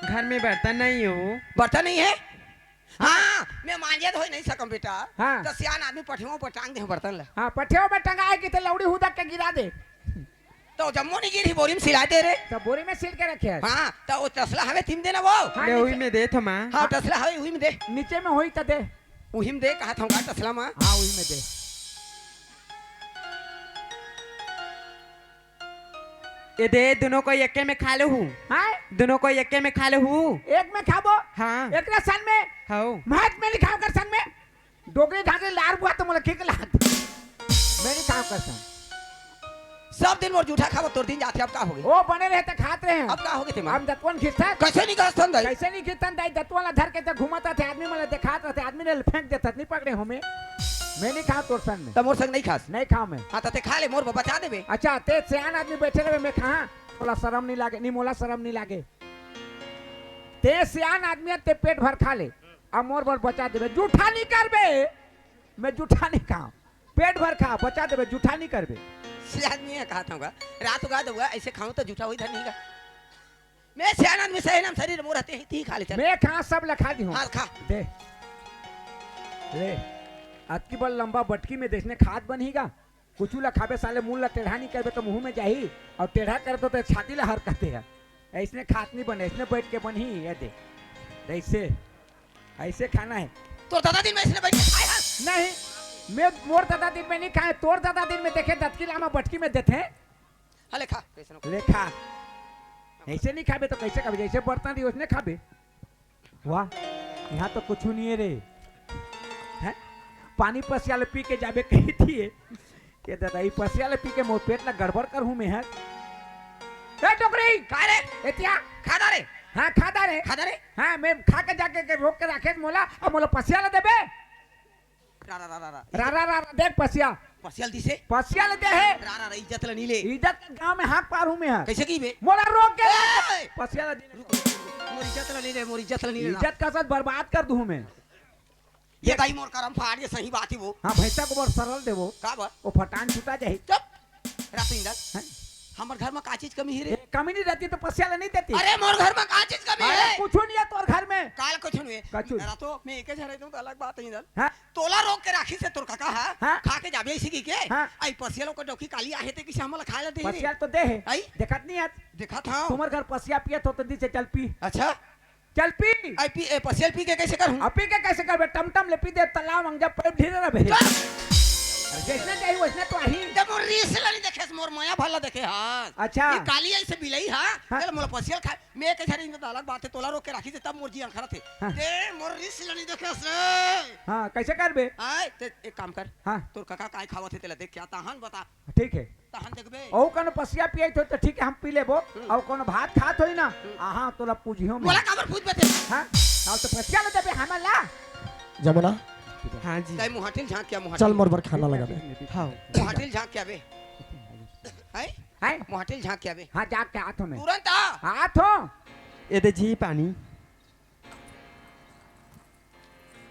घर में बर्तन नहीं हो। बर्तन नहीं है? हाँ, मैं मांजे धोई नहीं सकम बेटा। हाँ। तो सियान आदमी पठियों पर टांग दे बर्तन ला। हाँ, पठियों में टंगा है कि ते लौड़ी हुदक के गिरा दे। तो जम्मो नहीं गिरी, बोरी में सिला दे रे। तो बोरी में सिल के रखे है। हाँ, तो वो तसला हवे तिम देना वो। हाँ, ले, उही नीचे। में दे थो माँ। हाँ, तसला हवे उही में दे। नीचे में होई त दे। उही में दे, कहा था टसला माँ। हाँ, उही में दे। ये दे, दोनों को एके में खा ले हूँ। हाँ? दोनों को एके में खा ले हूँ। एक में खाबो। हाँ। एकरा सन में। हाँ। महत में नहीं खाओ कर सन में। डोकरी ढाकरी लार बुआ तो मोला किक लात। मैं नहीं खाओ कर सन। सब दिन मोर जूठा खाबो, तोर दिन जाथे, अब का होगे? ओ बने रहे त खात रहे हैं। अब का होगे ते माँ? हम दतवन खींचथन। कैसे नहीं खास थन दाई? कैसे नहीं खींचथन दाई? दतवन ला धर के ते घूमत रथे, आदमी मन ला देखात रथे, आदमी ने फेंक देथस, नहीं पकड़े हो मैं। मैं नहीं खाओ तोर सन में। त मोर संग नहीं खास? नहीं खाओ मैं। हाँ, त ते खा ले, मोर बर बचा देबे। अच्छा, ते सियान आदमी बैठे रहे, मैं खाहाँ? मोला शरम नहीं लागे, नहीं मोला शरम नहीं लागे। ते सियान आदमी है, ते पेट भर खा ले, अब मोर बर बचा देबे। जूठा नहीं करबे, मैं जूठा नहीं खाऊं, पेट भर खा, बचा देबे, जूठा नहीं करबे। सियान नहीं है, कहा था होगा, रात उगा दूंगा, ऐसे खाऊं तो जूठा वही धर नहीं गा। मैं सियान आदमी सही नाम शरीर मोर रहते ही ती खा ले चल। मैं खा सब ला खा दी हूँ। हाँ, खा। दे। ले। अतकी बड़ लंबा बटकी में देखने खाद बनहीगा। कुछु ला खाबे साले मुंह ला टेढ़ा नहीं करबे तो मुंह में जाही। और टेढ़ा कर तो ते छाती ला हर कहते हैं। ऐसने खात नहीं बने, ऐसने बैठ के बनही, ये दे। ऐसे, ऐसे खाना है। तोर दादा दिन में ऐसने बैठ के खाए हस? नहीं, मैं मोर दादा दिन में नहीं खाए, तोर दादा दिन में देखे दतकी लामा बटकी में देते हैं। हाँ, ले खा, कैसे न ले खा। ऐसे नहीं खाबे तो कैसे खाबे? जैसे बर्तन रही, वैसने खाबे। वाह, यहाँ तो कुछ नहीं है रे। हैं? पानी पसिया ले पी के जाबे कही थी ये। के दादा, ई पसिया ले पी के मोर पेट ला गड़बड़ कर हूँ मैं, हैं? ए, डोकरी! का रे? एतिया? खादा रे? हाँ, खादा रे। खादा रे? हाँ, मैं खा के जाके के रोक के राखे मोला, अब मोला पसिया ले देबे? रा, रा, रा, रा, रा। रा, रा, रा, रा, देख पसिया। पसिया ल दिसे? पसिया ले दे है। रा, रा, रा, इज्जत ल नी ले। इज्जत के गांव में हाथ पार हूँ मैं, हाँ। कैसे की बे? मोला रोक के ए! पसिया ले दे। रुक, रुक, रुक, रुक। मोर इज्जत ल नी ले, मोर इज्जत ल नी ले ना। इज्जत का साथ बर्बाद कर दूँ मैं। ये दाई मोर करम फाड़, ये सही बात ही वो। हाँ, भैंसा को बर सरल देबो। का बर? वो फटान छुटा जाही। चुप। रात इंदर। हैं? हमर घर में का चीज कमी है रे? ए, कमी नहीं रहती तो पसिया ला नहीं देती। अरे, मोर घर में का चीज कमी अरे, है? कुछ नहीं है तोर घर में। काल कुछ नहीं है। कछु नहीं। रातो में एक झरे दूं तो अलग बात है इंदर। हाँ? तोला रोक के राखी से तोर काका, हाँ? हाँ? खा के जाबे इसी की के? हाँ? आई पसिया लोग को डोकी काली आहे ते किसे हमला खा लेते ही रे। पसिया तो दे है। आई? देखत नहीं आज। देखा था। तुम्हारे घर पसिया पिए तो, तो दी से चल पी। अच्छा? चल पी। आई पी, ए, पसिया ल पी के कैसे करूँ? अब पी के कैसे करबे? टमटम ले पी दे, तलाव अंग जब पैप ढीले रहबे। चल। अरे जैसने जाही वैसने तो आही। जब मोर रीस ल नहीं देखे, मोर मया भला देखे, हाँ। अच्छा। ये काली ऐसे बिलाई, हाँ। हाँ। चल, मोला पसिया ल खा, मैं कैसे रही, तो अलग बात है, तोला रोक के राखी से तब मोर जी अंखरा थे। हाँ। दे, मोर रीस ल नहीं देखे रे। हाँ, कैसे करबे? आए, ते एक काम कर। हाँ। तोर काका काय खावत है, तेला देख क्या ताहन बता। ठीक है। तहन देखबे। अउ कोनो पसिया पियत होई त ठीक है, हम पी लेबो। हम्म। अउ कोनो भात खात होई ना, हम्म। आहा, तोला पूजियो में। मोला काबर पूजबे ते? हाँ? अउ तो पसिया ले देबे हमन ला। जमुना। हाँ जी। तै मुहाटिल झांक क्या मुहाटिल? चल मोर बर खाना लगा दे। हाँ। मुहाटिल झांक क्या बे? हैं? हैं? मुहाटिल झांक क्या बे? हाँ, झांक के हाथ में। तुरंत आ। हाथ हो। ये दे जी पानी।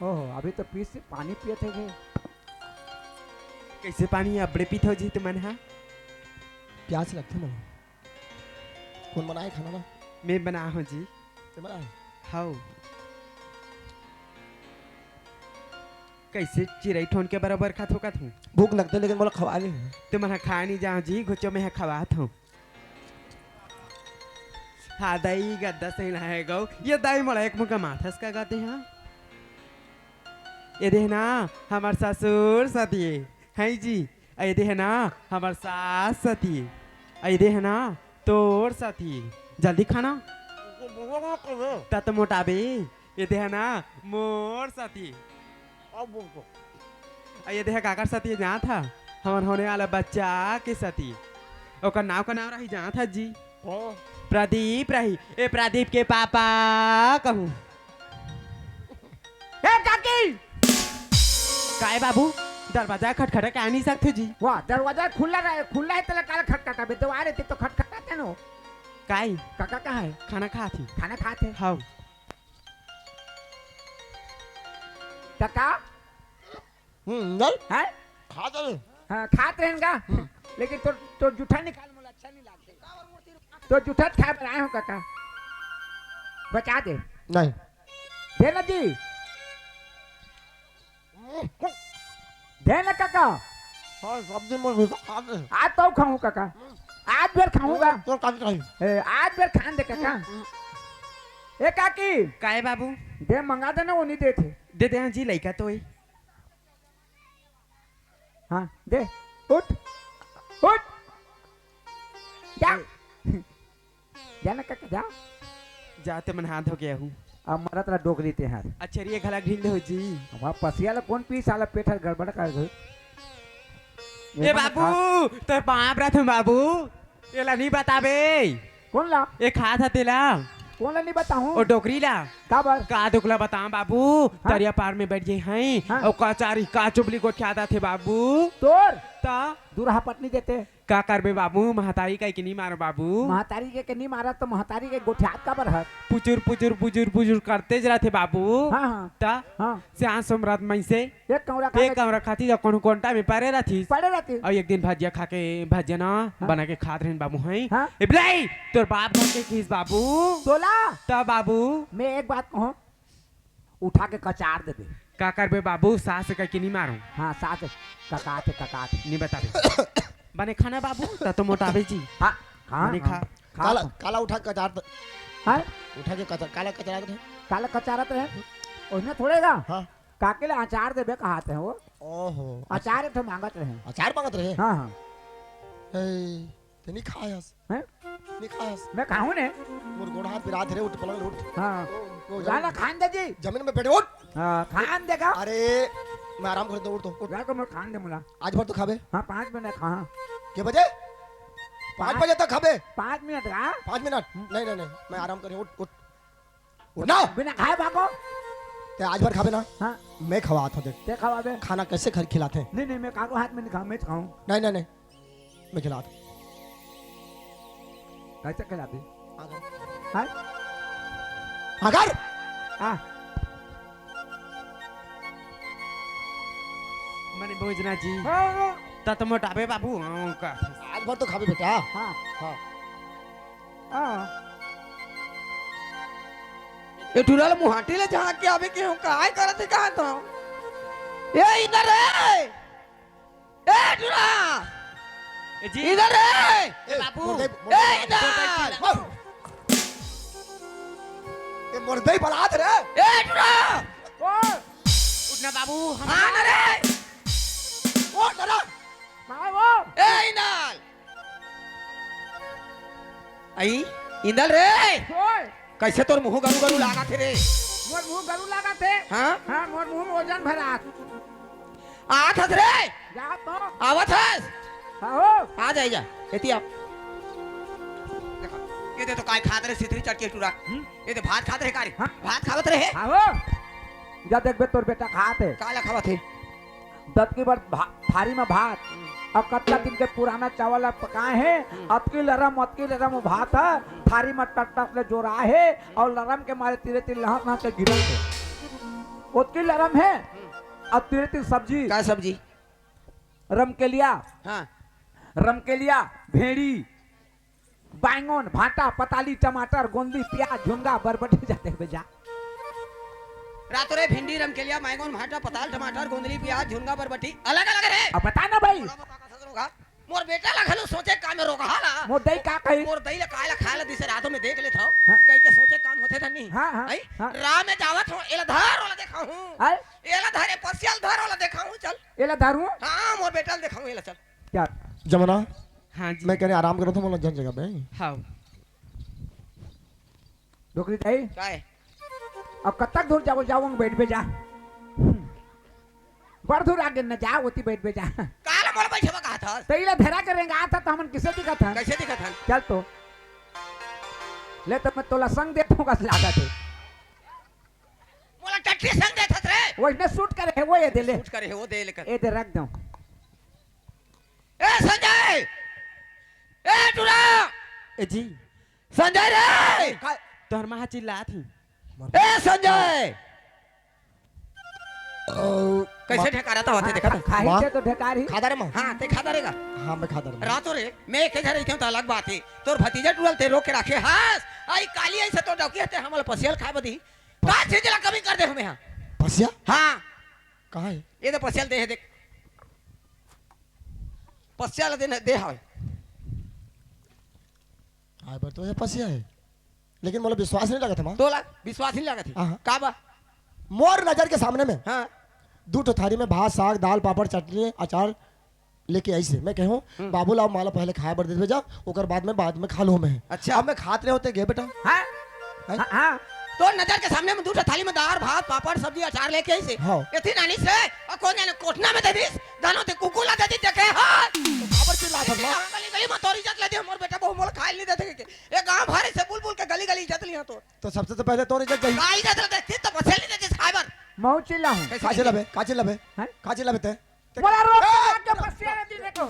ओहो, अभी तो पीस पानी पियत हे गे। कइसे पानी अबड़े पीथव जी तुमन हा? प्यास लगथे मोला। कोन बनाए खाना ला? मैं बना हूँ जी। ते बनाए? हव। कइसे चिरई ठोन के बराबर खाथव का तहूँ? भूख लगथे लेकिन मोला खवा नहीं। तुमन हा खाए नहीं जाओ जी, घुचो मैं हा खवात हूँ। हाँ दाई, गद्दा सही ना हे गौ। ये दाई मोला एक मुका माथस का गाते हाँ। ये देख ना, हमर ससुर सती हे जी। अउ ये देख ना, हमर सास सती हे। अउ ये देख ना, तोर सती हे। जल्दी खाना। त तो मोटाबे। ये देख ना, मोर सती। अब बोल तो। अउ ये देख काकर सती हे जानत हा? हमर होने वाला बच्चा के सती। ओकर नाव का नाव रही जानत हा जी? हाँ। प्रदीप रही। ए प्रदीप के पापा कहूँ। ए काकी! काय बाबू? दरवाजा खटखटा के आ नहीं सकथे जी? वाह, दरवाजा खुला रहे, खुला हे तेला काला खटखटाबे? दुआरे ते तो खटखटाते नो। काय? काका कहाँ हे? खाना खात हे। खाना खात हे? हव। काका? हम्म, नहीं। हैं? खात रहे। हाँ, खात रहेन का? हम्म। लेकिन तोर, तोर जूठा निकाल, मोला अच्छा नहीं लागथे। तोर जूठा खाए बर आए हूँ काका। बचा दे। नहीं। दे ना जी। हम्म। दे ना काका। हाँ, सब दिन मैं जूठा खात रहे। आज तो खाऊँ काका। आज बेर खाऊँगा। तोर काकी खाई। ए, आज बेर खान दे काका। हम्म। ए काकी। काय बाबू? दे मंगा दे ना, वो नहीं देथे। दे दे हाँ जी, लइका तो हे। हाँ, दे, उठ, उठ, जा। जा ना काका, जा। जा ते मन हाथ धो के आहू। अब मरत ला डोकरी ते हर। अच्छा, ये घला ढील दे हो जी। अब पसिया ला कोन पी, साला पेट हर गड़बड़ कर दे। ए बाबू, तोर पाँव परत हूँ बाबू। एला नहीं बताबे। कोन ला? ए खात हा तेला। कोन ला नहीं बताऊँ? ओ डोकरी ला। काबर? का दुख ला बताऊँ बाबू? हाँ? तरिया पार में बैठ गई हैं। हाँ। ओ कचारी का चुबली गोठियात हे बाबू। तोर? ता? दूरहा पटनी देते। का करबे बाबू? महतारी कहि के नहीं मारो बाबू। महतारी कहि के नहीं मारा तो महतारी के गोठियात काबर हर? पुचुर, पुचुर, पुचुर, पुचुर करते ज रथे बाबू। हाँ, हाँ। ता? हाँ। सियान सोमरथ मइसे। एक कौरा खा एक के कौरा खाती जा कोन कोंटा में पड़े रहतीस। पड़े रहतीस। अउ एक दिन भजिया खा के, भजिया ना हाँ। बना के खात रहिन बाबू हैं। हाँ। ए बिलाई, तोर बाप घर के खीस बाबू। तोला? त बाबू। मैं एक बात कहूँ, उठा के कचार देबे। का करबे बाबू, सास कहि के नहीं मारूँ। हाँ, सास ककात हे, ककात हे। नहीं बताबे। बने खाना बाबू, त तो मोटाबे जी। हाँ, हाँ, बने खा। हाँ। खा काला, तो। काला उठा के कचार दे। हाँ? उठा के कचार, काला कचार दे। काला कचारत हे। उसमें थोड़े गा। हाँ। काके ले अचार देबे कहात हे वो। ओहो। अचार एक ठो मांगत रहे। अचार मांगत रहे? हाँ, हाँ। ए, ते नहीं खायस। हैं? नहीं खायस। मैं खाऊं ने। मोर गोड़ हाथ पिरात रे, उठ पलंग ले उठ। हाँ। ओ, ओ, जा ना जमीन, खान दे जी। जमीन में बैठ उठ। हाँ, खान देगा। अरे, मैं आराम कर दो, उठ तो, उठ। जा तो मैं खान दे मुला। आज भर तो खाबे। हाँ, पाँच मिनट खा। के बजे? पाँच पाँच बजे तक खाबे। पाँच मिनट का? पाँच मिनट? हम्म। नहीं, नहीं, नहीं, मैं आराम करें, उठ, उठ। उठ ना। बिना खाए भागो। ते आज भर खाबे ना। हाँ। मैं खवात हूँ, देख। ते खवाबे। खाना कैसे घर खिलाते हैं? नहीं, नहीं, मैं काको हाथ में नहीं खाऊं, मैं खाऊं। नहीं, नहीं, नहीं। मैं खिलात हूँ। कैसे खिलाबे? अगर। हाँ? अगर। हाँ। मने भोजना जी। हाँ, हाँ। त तो मोटाबे बाबू, हाँ, का। आज भर तो खाबे बेटा। हाँ। हाँ। हाँ। ए टुरा ल मुहाटी ले झांक के आबे के हो, काय करत हे, कहाँ तो? ए, इधर रे! ए टुरा! ए जी। इधर रे! ए, बाबू। मोर दे, मोर ए, दे। इधर! ए, मोर दे बलात रे! ए टुरा! ओ! उठना बाबू, हम हाँ ना रे! ओ, टुरा! बाबू! ए, इधर! आई, इंदल रे। ओए। कैसे तोर मुंह गरु गरु लागत हे रे? मोर मुंह गरु लागत हे। हाँ? हाँ, मोर मुंह में ओजन भरात। आत हस रे। जा तो। आवत हस। हाँ हो। आ जा, जा। एती आ। देखा, ये दे तो काय खात रे, सिथरी चटके टुरा। हम्म? ये दे भात खात रे का रे? हाँ। भात खावत रे। हाँ हो। जा देखबे तोर बेटा खात हे। काला खावत हे? दतकी भर भा-, थारी में भात, हम्म। अउ कतका दिन के पुराना चावल ला पकाए हे, हम्म। अतकी लरम, अतकी लरम भात ह, हम्म। थारी में टट टट ले जोराए हे, हम्म। अउ लरम के मारे तीरे तीर लहक लहक के गिरत हे। ओतकी लरम हे। हम्म। अउ तीर तीर सब्जी। का सब्जी? रमकेलिया। हाँ। रमकेलिया, भेंड़ी, बैंगन, भांटा, पताली, टमाटर, गोंदली, प्याज, झुनगा, बरबटी जाथे बेजा। रातो रे भिंडी, रमकेलिया, बैंगन, भांटा, पताल, टमाटर, गोंदली, प्याज, झुनगा, बरबटी, अलग-अलग रे। अब बता ना भाई। बोला बता का ससुर का? मोर बेटा ला घलो सोचे काम में रोगहा ला। मोर दई का कही? मोर दई ला काय ला खाय ला दिसे रातो में देख लेत हव। हाँ। कहि के सोचे काम होथे धनी। हाँ, हाँ, हैं? हाँ। राह में जावत हव, एला धर, ओला देखाहूँ। हैं? एला धर, ए पसिया ल धर, ओला देखाहूँ, चल। एला धरूँ? हाँ, मोर बेटा ला देखाहूँ, एला चल। क्या? जमुना, हाँ जी। मैं कह रहे आराम करो, तुम लोग जन जगह पे। हाँ। डोकरी दाई। काय? अब कतक दूर जाबो, जाबो, बैठ बे जा। बड़ दूर आगे न जा, ओती बैठ बे जा। काला मोला बैठे बर कहा था? तैला धरा के रेंगा था, तो हमन किसे दिखत हन? कैसे दिखत हन? चल तो। ले तो मैं तोला संग देत हूँ, कस लागत हे। मोला टट्टी संग देत हस रे। वइसने सूट करे हे, वो ये दे ले। सूट करे हे, वो दे ले कर। ए दे रख दो। ए संजय! ए टुरा! ए जी। संजय रे! का-, तोहर माँ चिल्लात ही। ए संजय! ओ, कैसे माँ। ढेकारा था होते हाँ, देखा था? खा-, खाही वाह। ते तो ढेकार ही। खा दे रे माँ। हाँ, ते खा दे रे गा। हाँ, मैं खा दे रे माँ। रातो रे, मैं एक घर रहिथे त अलग बात हे। तोर भतीजा टुरा ल ते रोक के राखे हस। आई काली ऐसे तो डौकी हते हमल पसिया ल खाय बदी। का चीज ला कमी कर दे हमें हाँ? पसिया? हाँ। कहाँ हे? ये तो पसिया ल दे हे देख। पसिया ल दे न, दे हवे। आय बर तो ये पसिया हे, लेकिन मोला विश्वास नहीं लगत हे माँ। तोला विश्वास नहीं लगत हे? हाँ, हाँ। का बा? मोर नजर के सामने में हाँ। दू ठो थारी में भात, साग, दाल, पापड़, चटनी, अचार लेके आइस हे। मैं कहूँ, हम्म। बाबू ला माँ ला पहले खाय बर दे देबे जा, ओकर बाद में, बाद में खा लूँ मैं। अच्छा। अब मैं खात रहे होते गे बेटा। हाँ? हैं? हाँ, हाँ। तोर नजर के सामने में दू ठो थाली में दाल, भात, पापड़, सब्जी, अचार लेके आइस हे। हाँ। एती नानी से, अउ कोन जाने कोठना में दे दिस, दानो ते कुकुर ला दे दिस, देखे, हाँ। तो काबर चिल्लात हस माँ? गली, गली में तोर इज्जत ले दे, मोर बेटा बहू मोला खाय नहीं देथे के। ये गांव भर से बुलबुल के गली गली इज्जत लिया तो। तो सबसे तो पहले तोर इज्जत जाही। का इज्जत ले देखती तो पसेली दे जिस खाए बर। मऊ चिल्ला हूँ। कैसे का चिल्लाबे? का चिल्लाबे? हैं? का चिल्लाबे ते? ते मोला रोक के ए! लाके पसिया रे दीदी को।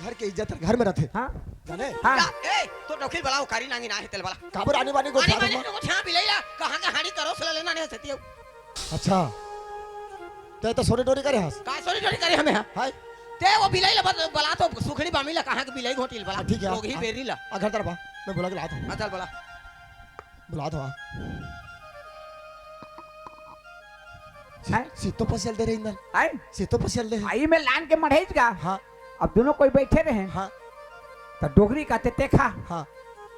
घर के इज्जत घर में रथे। हाँ? जाने? हाँ। या, ए, तो डौकी ल बलाओ, कारी नांगी ना हे तेल वाला। काबर आनी बानी को आनी बानी को छाप बिलई ला, कहाँ के हाड़ी करो सला लेना नहीं सतियो। अच्छा। ते तो सोरी डोरी करे हस। का सोरी डोरी करे हमें, हाँ? हाय। ते वो बिलई ला बत-, बला तो सुखड़ी बामी ला, कहाँ के बिलई घोटी ल बला। हाँ, ठीक है। लोग ही हाँ। बेरी ला। आ, घर तरफ आ। मैं बुला के लात हूँ। हाँ, चल बला। बुला तो आ। हैं? सीतो पसिया ल दे रही इंदल। हैं? सीतो पसिया ल दे। आई में लान के मढ़ेज गा। हाँ। अब दोनों कोई बैठे रहे। हाँ। तो डोकरी कहते ते खा। हाँ।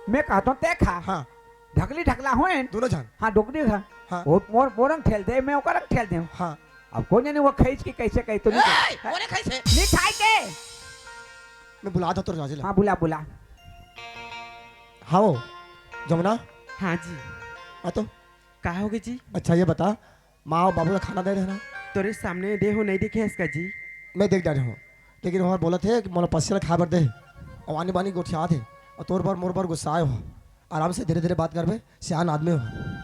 मैं कहता हूँ ते खा। हाँ। ढकली ढकला होएन। दोनों झन। हाँ, डोकरी खा। हाँ। वो मोर, मोर अंग ठेल दे, मैं ओकर अंग ठेल दे। हाँ। अब कोन जाने वो खइस के कैसे कही तो नहीं ए, कही। कोने खइस हे? नहीं खाई के। मैं बुला दो तो राजे ला। हाँ, बुला, बुला। हाँ, वो, जमुना। हाँ जी। आ तो। का होगे जी? अच्छा, ये बता, माँ अउ बाबू ला खाना दे रहे ना? तोरे सामने दे हो, नहीं देखे हस का जी? मैं देख डारे हूँ, लेकिन हमार बोलत हे कि मोला पसिया ल खाए बर दे, अउ आनी बानी गोठियात हे, अउ तोर बर मोर बर गुस्सा आए हो। आराम से धीरे धीरे बात करबे, सियान आदमी हो,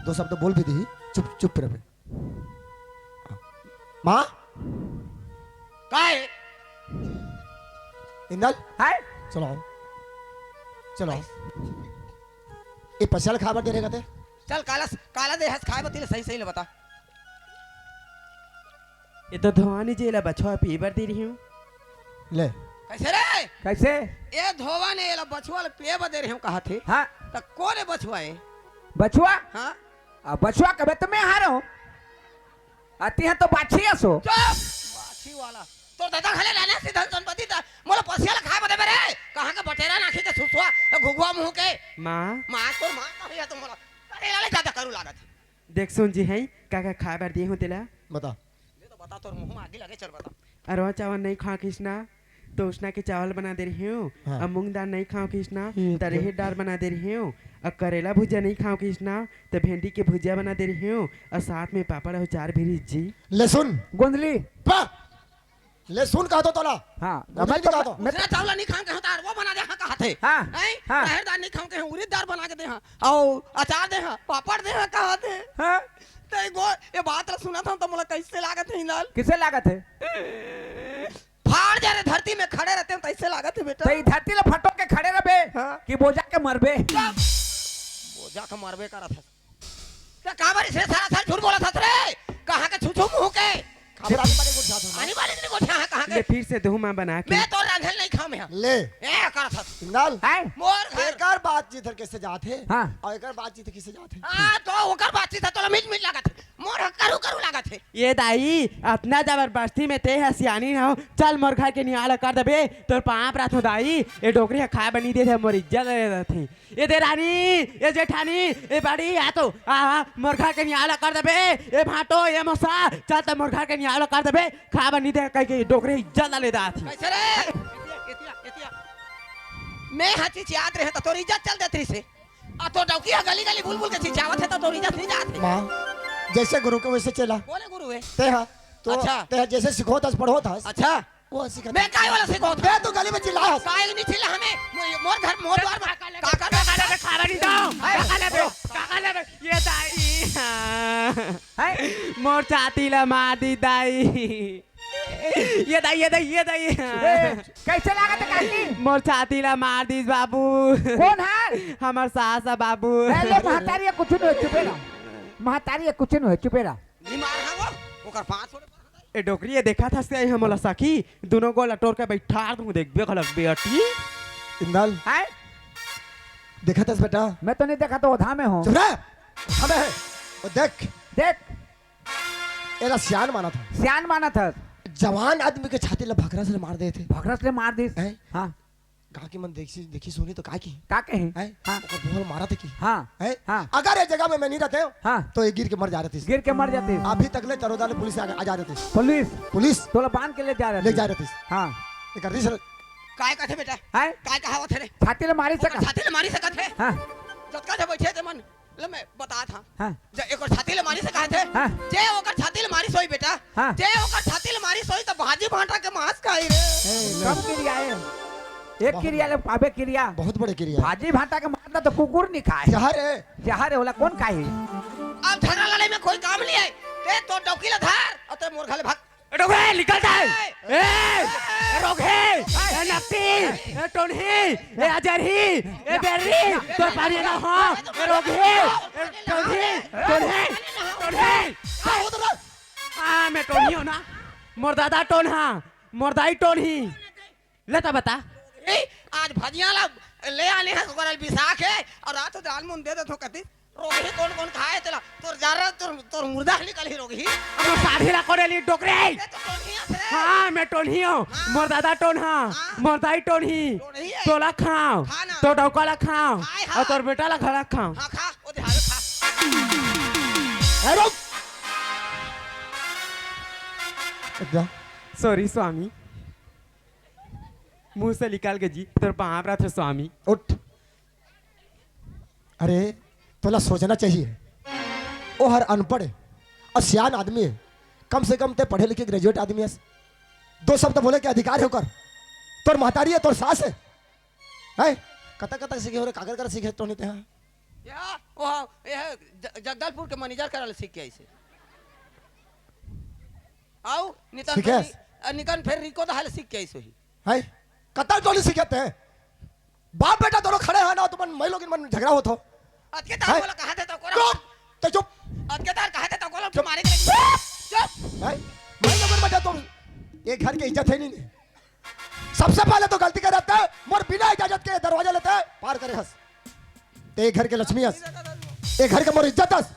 दो शब्द बोल भी दी, चुप चुप रहबे। माँ? का हे? इंदल? हाय? चलो आओ। चलो आओ। ये पसिया ल खाए बर दे रहे कहते? चल काला, काला दे हस खाए बर, तेला सही सही ले बता। ये तो धोवानी जी ला बछवा पीए बर दे रही हूँ। ले। कैसे रे? कैसे? ये धोवा ने ये ला बछवा ला पीए बर दे रही हूँ कहा थे। हाँ। त कोन हे बछवा हे? बछवा? हाँ। आ, बछवा कबे तो मैं हारो। अति है तो बाछी असो। चुप! बाछी वाला। तोर दादा घले रहने से धन संपत्ति था। मोला पसिया ला खाए बर देबे रे। कहाँ के बटेरा नाखी के सुसुआ, घुघुआ मुँह के। माँ। माँ तोर माँ का भैया तो मोला। अरे लाले ज्यादा करू लागत हे। देख सुन जी है, का का खाए बर दिए हो तेला? बता। ले तो बता, तोर मुँह में आगी लगे, चल बता। अरवा चावल नहीं खाओ किसना, तो उसना के चावल बना दे रही हूँ। हाँ। अब मूंग दाल नहीं खाओ किसना, ये तो तो। रहेर दाल बना दे रही हूँ। अब करेला भुजिया नहीं खाओ किसना, तो भेंडी के भुजिया बना दे रही हूँ। और साथ में पापड़ और अचार भी रही जी। लहसुन। गोंदली। पा। लहसुन कहा तो तोला। हाँ। गोंदली मैं तो, कहा तो। मैं उसना चावल नहीं खाओ के होता, वो बना दे, हाँ, कहा थे। हाँ, हैं? हाँ। रहेर दाल नहीं खाओ के, उड़ीद दाल बना के दे, हाँ। अउ अचार दे, हाँ। पापड़ दे, हाँ, कहा थे। हाँ। ते गो, ये बात ला सुना था, तो मोला कैसे लागत हे, इंदल? किसे लागत हे? फाड़ जा रे धरती में खड़े रहते हैं, तो ऐसे लागत हे, बेटा। तो ई धरती ला फटो के खड़े रहबे हाँ। कि बोजा के मरबे? बोजा के मरबे करत हे। त काबर से सारा साल झूठ बोलत हस रे? कहाँ के छुछू मुंह के? काबर आनी बानी गोठियात हस? आनी बानी नहीं गोठियात हस, कहाँ के? ले फिर से देहूं मैं बना के। मैं तो रांधल नहीं खाम यहाँ। ले। ए, करत हस। इंदल, हैं? मोर घर। एकर बातचीत हर कैसे जात हे? हाँ। और एकर बातचीत कैसे जात हे? हाँ, तो ओकर बातचीत ह तोला मीठ मीठ लागत हे। मोर ह करू करू लागत हे। ये दाई, अतना जबरदस्ती में ते ह सियानी न हो। चल मोर घर के नियाल कर देबे, तोर पाँव परत हो दाई। ये डोकरी ह खाए बर नी देथे, मोर इज्जत ले देथे। ये देरानी, ये जेठानी, ये बड़ी, आ तो, आ, आ, मोर घर के नियाल कर देबे। ये भांटो, ये मोसा, चल त मोर घर के नियाल कर देबे। खाए बर नी दे कहि के डोकरी इज्जत ला ले दात हे। कैसे रे? एतिया, एतिया, एतिया। मैं हा चिचियात रहे त तोर इज्जत चल देत रहिसे। आ तो डौकी हा गली गली बुलबुल के चिचियावत हे त तोर इज्जत नहीं जात हे। माँ, जैसे गुरु के वैसे चेला। कोन हे गुरु हे? ते हा, तो अच्छा। ते हा जैसे सिखोत हस, पढ़ोत हस। अच्छा। वो सिखा। मैं काय वाला सिखोत? ते तो गली में चिल्ला हस। काय नहीं चिल्ला हमें? मोर, मोर घर, मोर द्वार में। काका, काका, काका, काका, खावा नहीं दो। हाय। काका लेबे, काका लेबे। ये दाई। हैं? मोर छाती ला मार दिस दाई। ये दाई, ये दाई, ये दाई। ए, कैसे लागत हे काकी? मोर छाती ला मार दिस बाबू। कोन हे? हमर सास ह बाबू। ए, ले महतारी हे, कुछ नहीं, चुपे रह। महतारी हे, कुछ नहीं, चुपे रह। नहीं मार हा वो, ओकर पाँच सौ ए डोकरी, ये देखत हस ते हमला सखी, दुनों गोड़ ला टोर के बैठार दूं, देखबे घलक बेटी। इंदल। हैं? देखत हस बेटा? मैं तो नहीं देखा, तो ओधा में हूँ। चुप रह। अबे, वो देख। देख। एला सियान मानत हस। सियान मानत हस। जवान आदमी के छाती ला भखरस ले मार देथे। भखरस ले मार दिस। हैं? हाँ। गाँव के मन देखी, देखी सुनी तो का की? का कही? हैं? हाँ। ओकर बोहर मारत हे कि? हाँ। हैं? हाँ। अगर ये जगह में मैं नहीं रहते हो, हाँ। तो ये गिर के मर जा रहती। गिर के मर जाती। अभी तक ले चरोदा ले पुलिस आ, आ जा रहती। पुलिस? पुलिस। तोला बांध के ले जा रहती। ले जा रहती। हाँ। एकर रिस र- काय कथे बेटा? हैं? काय कहावत हे रे? छाती ले मारी ओकर सका। छाती ले मारी सकत हे? हाँ। जतका झन बैठे ते मन, ले मैं बतात हंव। हाँ। जे ओकर छाती ले मारिस हे कहत हे। हाँ। जे ओकर छाती ले मारिस होही बेटा। हाँ। जे ओकर छाती ले मारिस होही त भाजी भांटा के मांस खाही रे। ए, कम किरिया ए। एक बहुत किरिया ले पाबे किरिया। बहुत बड़े किरिया। भाजी भांटा के मांस ला तो कुकुर नहीं खाय। जहर हे। जहर हे, ओला कोन खाही? अब झगड़ा लड़ाई में कोई काम नहीं हे। ते तोर डौकी ला धर, अउ ते मोर घर ले भाग। ए डोकरे, निकल जा। ए, ए, ए, रोगहे, ए, नकटी, ए, टोनही, ए, अजरही, ए, बेर्री, तोर पानी ना हो, ए, रोगहे, ए, टोनही, टोनही, टोनही। हाँ, मैं टोनही हंव ना। मोर दादा टोनहा, मोर दाई टोनही। ले त बता। ए, आज भजिया ला ले आने हस, ओकर बिसा के, अउ रात दाल मुन दे देथों कति। रोगही कोन कोन खाय तेला? तोर जर, तोर, तोर मुर्दा निकलही रोगही। अब साढ़ी ला कोड़े ली डोकरे। ए तो टोनही हस रे। हाँ, मैं टोनही हंव। हाँ। मोर दादा टोनहा, हाँ। मोर दाई टोनही। टोनही हे। तोला खांव, खा ना। तोर डौका ला खांव, खाय, हाँ। अउ तोर बेटा ला घला खांव। हाँ, खा, ओ दे, हाँ, खा। ए, रुक। जा। Sorry स्वामी, मुंह से निकल गे जी, तोर पांव परथों स्वामी। उठ। अरे, तोला सोचना चाहिए। ओ हर अनपढ़ हे अउ सियान आदमी हे। कम से कम ते पढ़े लिखे graduate आदमी हस। दो शब्द बोले के अधिकार हे ओकर। तोर महतारी हे, तोर सास हे। हैं? कतक कतक सीखे हो रे, काकर कर सीखे टोनी ते हा? या, ओ, ये ज-, जगदलपुर के manager करा ले सीख के आइस हे। अउ निकन सीखे फेर हस? नि-, अ, निकन फेर रिको दहा ले सीख के आइस होही। हैं? कतक टोनी सीखे ते? बाप बेटा दोनों खड़े हे ना, तुमन माई लोगिन मन झगड़ा होत हो। अतके तार हैं? बोला कहा थे तो कोरा। चुप! ते चुप! अतके तार कहा थे तो कोरा, चुप! मारे के लगी। चुप! चुप! हैं? माई लोगिन मन तो ये घर के इज्जत हे नहीं। सबसे पहले तो गलती करे ते, मोर बिना इजाजत के दरवाजा ले ते पार करे हस। ते घर के लक्ष्मी हस, ये घर के मोर इज्जत हस।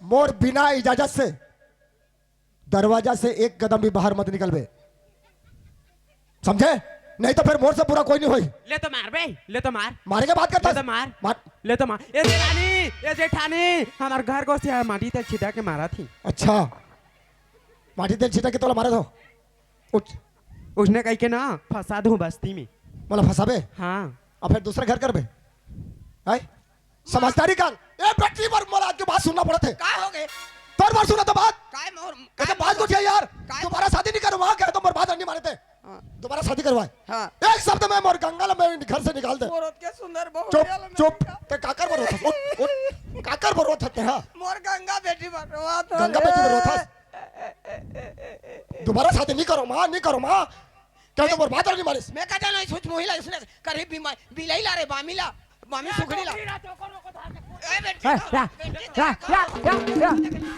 मोर बिना इजाजत से दरवाजा से एक कदम भी बाहर मत निकलबे, समझे? नहीं तो फेर मोर से बुरा कोई नहीं होही। ले तो मार बे, ले तो मार। मारे के बात करत हस? ले तो मार। मार। ले तो मार। ए देरानी, ए जेठानी, हमर घर गोसी हे, माटी तेल छिटा के मारत ही। अच्छा, माटी तेल छिटा के तोला मारत हो? उठ। उसने कहिके ना फंसा दूं बस्ती में। मोला फंसाबे? हाँ। अब फेर दूसरा घर करबे? हैं? समझदारी कर। ए बेटी, बर मोला आज के बात सुनना पड़त हे। का हो गे? तोर बर सुना तो बात। काय मोर, एकर बात कुछ हे यार। काय दोबारा शादी नहीं करवाय, कहे तो मोर बात नहीं माने ते। हाँ। दोबारा शादी करवाय। हाँ। एक शब्द में मोर गंगा ला मैं घर से निकाल दे। मोर ओतके सुंदर बहू चुप, चुप। ते काकर बर रोथस? उठ, उठ। काकर बर रोथस ते, हाँ? मोर गंगा बेटी बर रोथस। गंगा बेटी बर रोथस। दोबारा शादी नहीं करों माँ, नहीं करों माँ। कहे तो मोर बात नहीं मानिस। मैं का जानों, छुछ मोही ला, उसने करी बिलाई ला रे, बामी ला, बामी सुखड़ी ला। ए, हाँ, ला, ला, ला, ला, ला,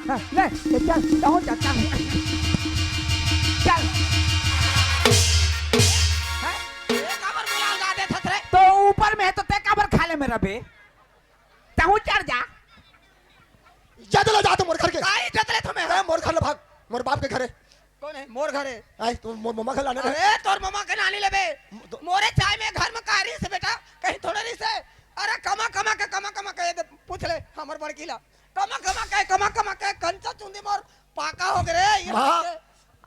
ला, ले, ले, चल, जाओ, चल, चल। चल। हाँ? ये काबर बुला ला देथस रे? तो ऊपर में है तो ते काबर खाले में रबे? तहूँ चढ़ जा। इज्जत ले जा तू मोर घर के। का इज्जत ले तुम्हें? ए, मोर घर ले भाग, मोर बाप के घरे। कौन है? मोर घर है। आई, तू मोर ममा के लाने रहे। अरे, तोर ममा के लाने लेबे। तो मोरे चाय में घर में का रहिस बेटा? कहीं थोड़े रहिस है। अरे, कमा, कमा के, कमा, कमा के, ये दे, पूछ ले, हमर बड़की ला। कमा, कमा के, कमा, कमा के, कंचा चुंदी मोर पाका हो गे रे, ये माँ, बात है।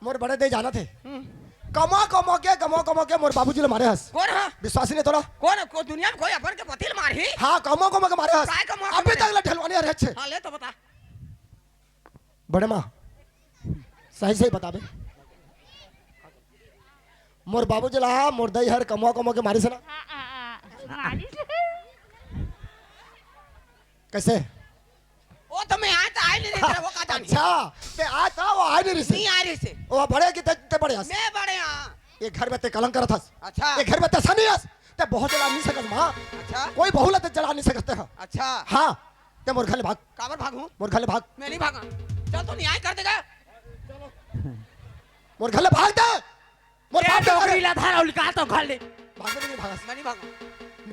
मोर बड़े दे जाना थे। हम्म। कमा, कमा के, कमा, कमा के, मोर बाबूजी ले मारे हस। कौन है? विश्वासी नहीं तोला। कौन है? को दुनिया में कोई अपन के पति ले मारही? हाँ, कमा, कमा के मारे हस। काय कमा के अभी मारे? तक ले ढलवानी आ रहे छे। हाँ, ले तो बता। बड़े माँ, सही सही बताबे। मोर बाबूजी ला मोर दई हर कमवा कमवा के मारिस ना। हाँ, हाँ, हाँ, मारिस। कैसे? वो तो मैं आय त आय नहीं रहिस, वो का जानी। अच्छा, ते आय त वो आय नहीं रहिस। नहीं आय रहिस। वो बड़े कि ते, ते बड़े हस। मैं बड़े हाँ। ये घर में ते कलंक करत हस। अच्छा। ये घर में ते सनी हस। ते बहुत जला नहीं सकत माँ। अच्छा। कोई बहू ला ते जला नहीं सकत हा। अच्छा। हाँ। ते मोर घर ले भाग। काबर भागूं? मोर घर ले भाग। मैं नहीं भागा। चल तो न्याय कर देगा। मोर घर ले भाग दे। मोर ये बाप के घर डोकरी ले। ला धारा उलका तो घर ले। भागबे कि नहीं भागस? मैं नहीं भागा।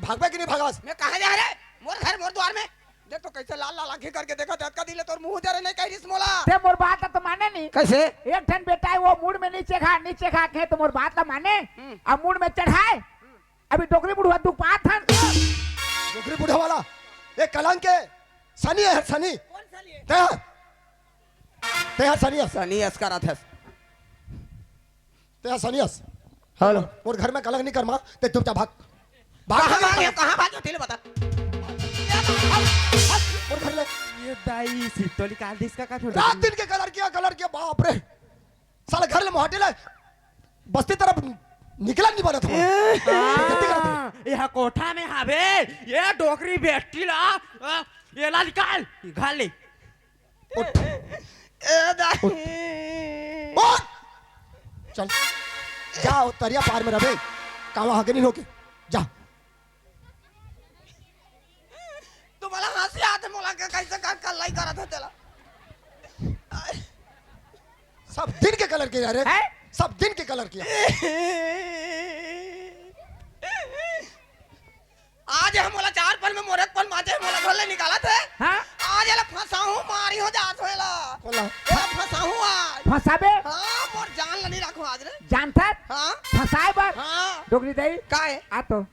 भागबे कि नहीं भागस? मैं कहाँ जा रे? मोर घर, मोर द्वार में। देख तो कैसे लाल लाल आंखें करके देखत हे, अतका दिन ले तोर मुंह जरे नहीं कहि रिहिस मोला। ते मोर बात ला तो माने नहीं। कैसे? एक ठन बेटा है, वो मुड़ में नीचे खा, नीचे खा के तो मोर बात ला माने। हम्म। अब मुड़ में चढ़ाए। अभी डोकरी बुढ़वा दुख पात हन। डोकरी बुढ़वा ला, ये कलंक के सनी है, सनी। कौन सनी है? ते हर, ते हर सनी है। सनी हस करत हस। ते हर सनी हस। हेलो। मोर घर में कलंक नहीं कर माँ, ते चुपचाप भाग। भाग, कहाँ भाग, भाग, भाग? कहाँ भाग, तेले बता। मोर घर ले। ये दाई सित्तोली काल दिस का का छोड़ रात दिन के कलर किया, कलर किया, बाप रे। साला घर ले मोहाटी ले बस्ती तरफ निकला नहीं बनत हो। ए, गलती करत हे। हाँ, यह कोठा में हावे, ये डोकरी बेटी ला, आ, ये ला निकाल, घर ले। उठ। ए दाई। उठ। उठ। चल। जा, वो तरिया पार में रहे। कावा हगनी होके। जा। तुम्हारा हंसी आते मोला के कैसे कर, कर लाई करत हे तेला। सब दिन के कलर किया रे। हैं? सब दिन के कलर किया। आज हम मोला चार पल में मोरे पल माजे मोला घर ले निकालत हे। हाँ? आज एला फंसाहूं, मारिहूं जात हो एला। कोला? एला फंसाहूं आज। फंसाबे? हाँ, मोर जान ला नहीं राखूं आज रे। जानथस? हाँ? फंसाए बर? हाँ। डोकरी दई? का है? आ तो।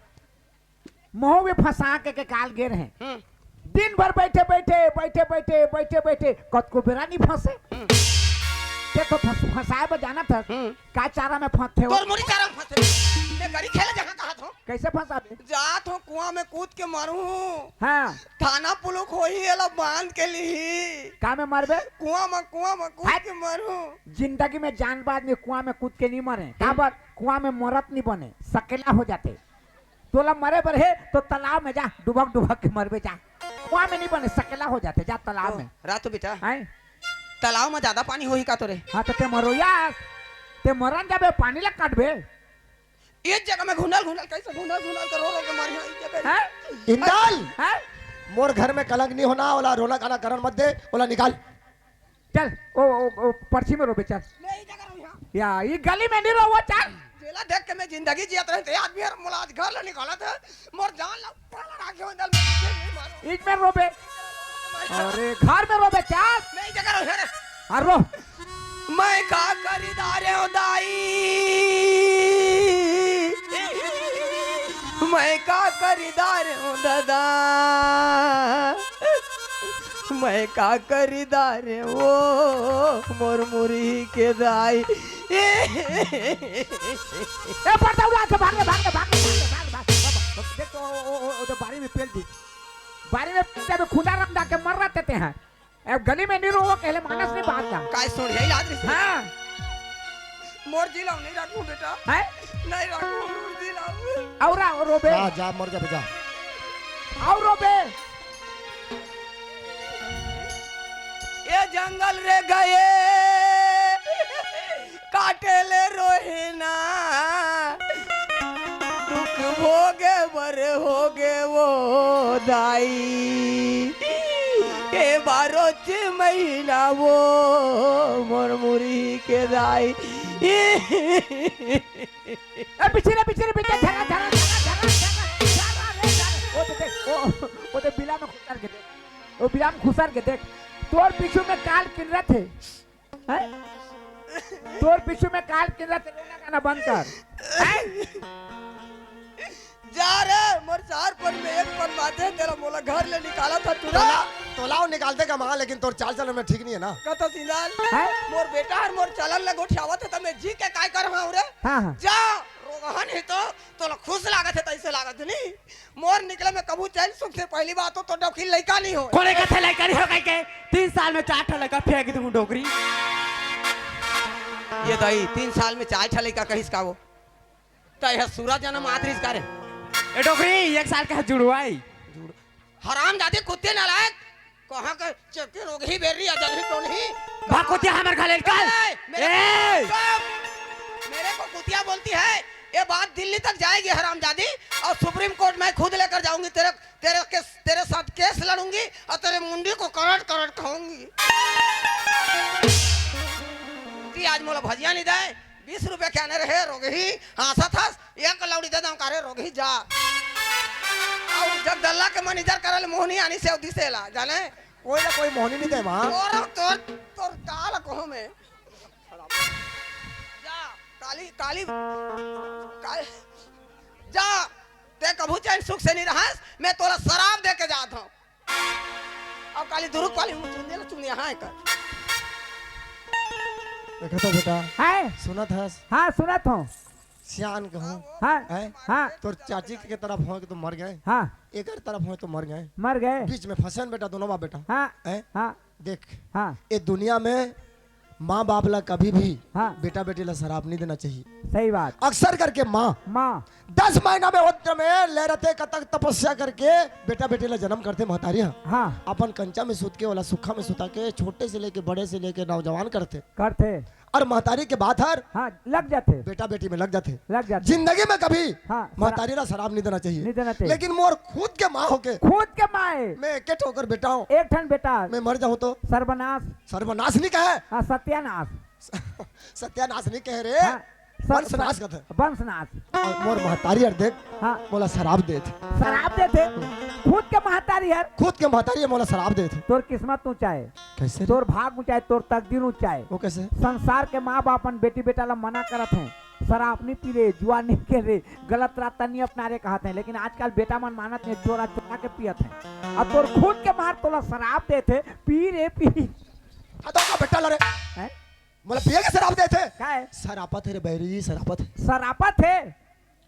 महू भी फंसा के, के काल गे रहे। हम्म। दिन भर बैठे, बैठे, बैठे, बैठे, बैठे, बैठे, कतको बेरा नहीं फंसे। हम्म। ते तो फंस-, फंसाए बर जानथस। हम्म। का चारा में फंसथे हो? तोर मुड़ी चारा में फंसे। मैं गड़ी खेले जहाँ कहा था। कैसे फंसाबे? जात हो कुआं में कूद के मरूं। हाँ। थाना पुलिस होही एला बांध के लिही। का में मरबे? कुआं में, कुआं में कूद हट। के मरूं। जिंदगी में जान बाज में कुआं में कूद के नहीं मरे। हम्म। काबर? कुआं में मरत नहीं बने, सकेला हो जाते। तोला मरे बर हे तो तालाब में जा, डुबक डुबक के मरबे जा। कुआं में नहीं बने, सकेला हो जाते, जा तालाब ओ, में। रातू बेटा, हैं? तालाब में ज्यादा पानी होही का तोरे? हाँ, तो ते मरो यार, ते मरन जाबे, पानी ला काटबे। एक जगह में घुंडल घुंडल, कैसे घुंडल घुंडल कर रो रो के मरिहा, एक जगह। हैं? इंदल! हैं? मोर घर में कलंक नहीं होना, ओला रोना गाना करन मत दे, ओला निकाल। चल, ओ, ओ, ओ, परछी में रोबे, चल। मैं ई जगह रहूं यहाँ। या, ई गली में नहीं रोवो, चल। जेला देख के मैं जिंदगी जियत रहे, ते आदमी हर मोला आज घर ले निकालत हे, मोर जान ला पाला राखे हो, दल में नहीं मारो। इज में रोबे। अरे, घर में रोबे, चल। मैं ई जगह रहूं, अरे। हाँ, रो। मैं का करी दारे हो दाई, मैं का करी दारे हो दादा। मैं का करी दारे ओ मोर मुरी के दाई। ए, ए, ए, ए, ए, ए, ए, पर्दा उड़ा के भाग ले, भाग ले, भाग ले, भाग ले, भाग ले, भाग ले। देख तो, ओ, ओ, ओ, ओ, तो बारी में पेल दी। बारी में पेल दे, अभी खुदा रंग डाके मर रहा तेते हैं। अब गली में नहीं रोवो, कहले मानस नहीं बात का। काय सुन, यही याद नहीं। हाँ। मोर जिला नहीं रखूं बेटा। हैं? नहीं रखूं मोर जिला। और आ, और रोबे। जा, जा, मर जा बेटा। और रोबे। ए जंगल रे गए, काटे ले रोहिना, दुख भोगे बर होगे वो दाई। के बारो चे महीना वो मोर मुरी के दाई। ए, पीछे रे, पीछे रे, पीछे, झरा, झरा, झरा, झरा, झरा, झरा रे, झरा। वो तो देख, वो, वो तो बिला में खुसर के देख, वो बिला में खुसर के देख, तोर पीछू में काल किनरत हे। हैं? तोर पीछू में काल किनरत हे, रोना गाना बंद कर। हैं? जा रे, मोर चार पन में एक पन बात हे, तेला मोला घर ले निकाला था तू रे। तोला, तोला वो निकालते का माँ, लेकिन तोर चाल चलन में ठीक नहीं है ना। कतो सिंगार, हैं? मोर बेटा हर मोर चलन ले गोठियावत हे, त मैं जी के काय करहूँ रे? हाँ, हाँ। जा, रोगहन ही तो, तोला खुश लागत हे, तैसे लागत नहीं। मोर निकले में कभू चैन सुख से पहली बात हो तो डौकी लइका नहीं हो। कोने कथे लइका नहीं हो कह के? तीन साल में चार ठो लइका फेंक दूँ डोकरी। ये दाई, तीन साल में चार ठो लइका कहिस का वो? त यह सूरज जन्म आत रहिस का रे? ए डोकरी, एक साल का जुड़वाई। जुड़-, हरामजादी कुत्ते नालायक, कहाँ के चक्के रोगही बेर्री अजगही टोनही। भाग कुतिया हमर घर ले निकल। ए, मेरे ए! चुप! मेरे को कुतिया बोलती है, ये बात दिल्ली तक जाएगी हरामजादी, और सुप्रीम कोर्ट मैं खुद लेकर जाऊंगी, तेरे, तेरे के, तेरे साथ केस लड़ूंगी और तेरे मुंडी को करट करट खाऊंगी। कि आज मोला भजिया नहीं दे, बीस रुपया के आने रहे, रोगही, हाँसत हस, एक लौड़ी दे दऊं का रे, रोगही जा। अउ जगदल्ला के मैनेजर करल मोहनी आनी से उदी से ला, जाने? कोई ना कोई मोहनी नहीं दे माँ। तोर, तोर, तोर काल कहो मैं। जा, काली, काली, काल-, जा, ते कभू चैन सुख से नहीं रहस, मैं तोला शराब दे के जात हूँ। अब काली दुरुक वाली मुँह चुंदे ला चुंदे हाँ कर। देखा था बेटा, हैं? सुनत हस? हाँ, सुनत हूँ। सियान कहूँ। हाँ, हैं? हाँ। तोर चाची के तरफ हो के तो मर गए। हाँ। एकर तरफ हो तो मर गए। मर गए। बीच में फंसन बेटा, दोनों बाप बेटा। हाँ। हैं? हाँ। देख, हाँ। ये दुनिया में माँ बाप ला कभी भी हाँ। बेटा बेटी ला शराब नहीं देना चाहिए। सही बात। अक्सर करके माँ माँ। दस महीना में उद्र में ले रहते कतक तपस्या करके बेटा बेटी ला जन्म करते महतारी ह। हाँ। अपन कंचा में सुत के वाला सुखा में सुता के छोटे से लेके बड़े से लेके नौजवान करते। करते। और महतारी के बात हर हाँ, लग जाते। बेटा बेटी में लग जाते। लग जाते। जिंदगी में कभी हाँ, महतारी ला शराब नहीं देना चाहिए। नहीं देना चाहिए। लेकिन मोर खुद के माँ होके खुद के माँ है। मैं एक ठोकर बेटा हूँ। एक ठन बेटा। मैं मर जाऊँ तो? सर्वनाश। सर्वनाश नहीं कहे। हाँ, सत्यानाश। सत्यानाश नहीं कह रे। हाँ, सर-, वंशनाश कथे। वंशनाश। और मोर महतारी हर देख, हाँ। मोला शराब देत। शराब देत हे? खुद के महतारी हर। खुद के महतारी हर मोला शराब देत हे। तोर किस्मत ऊंचा हे। कैसे रे? तोर भाग ऊंचा हे, तोर तकदीर ऊंचा हे। वो कैसे? संसार के माँ बाप अपन बेटी बेटा ला मना करत हे, शराब नहीं पी रे, जुआ नहीं खेल रे, गलत रास्ता नहीं अपना रे कहत हे, लेकिन आजकल बेटा मन मानत नहीं, चोरा चोरा के पियत हे। अब तोर खुद के महर तोला शराब देत हे, पी रे पी। खतम का बेटा ला रे। हैं? मोला पिए के शराब देत हे। का हे? सरापत हे रे बैरी, सरापत हे। सरापत हे?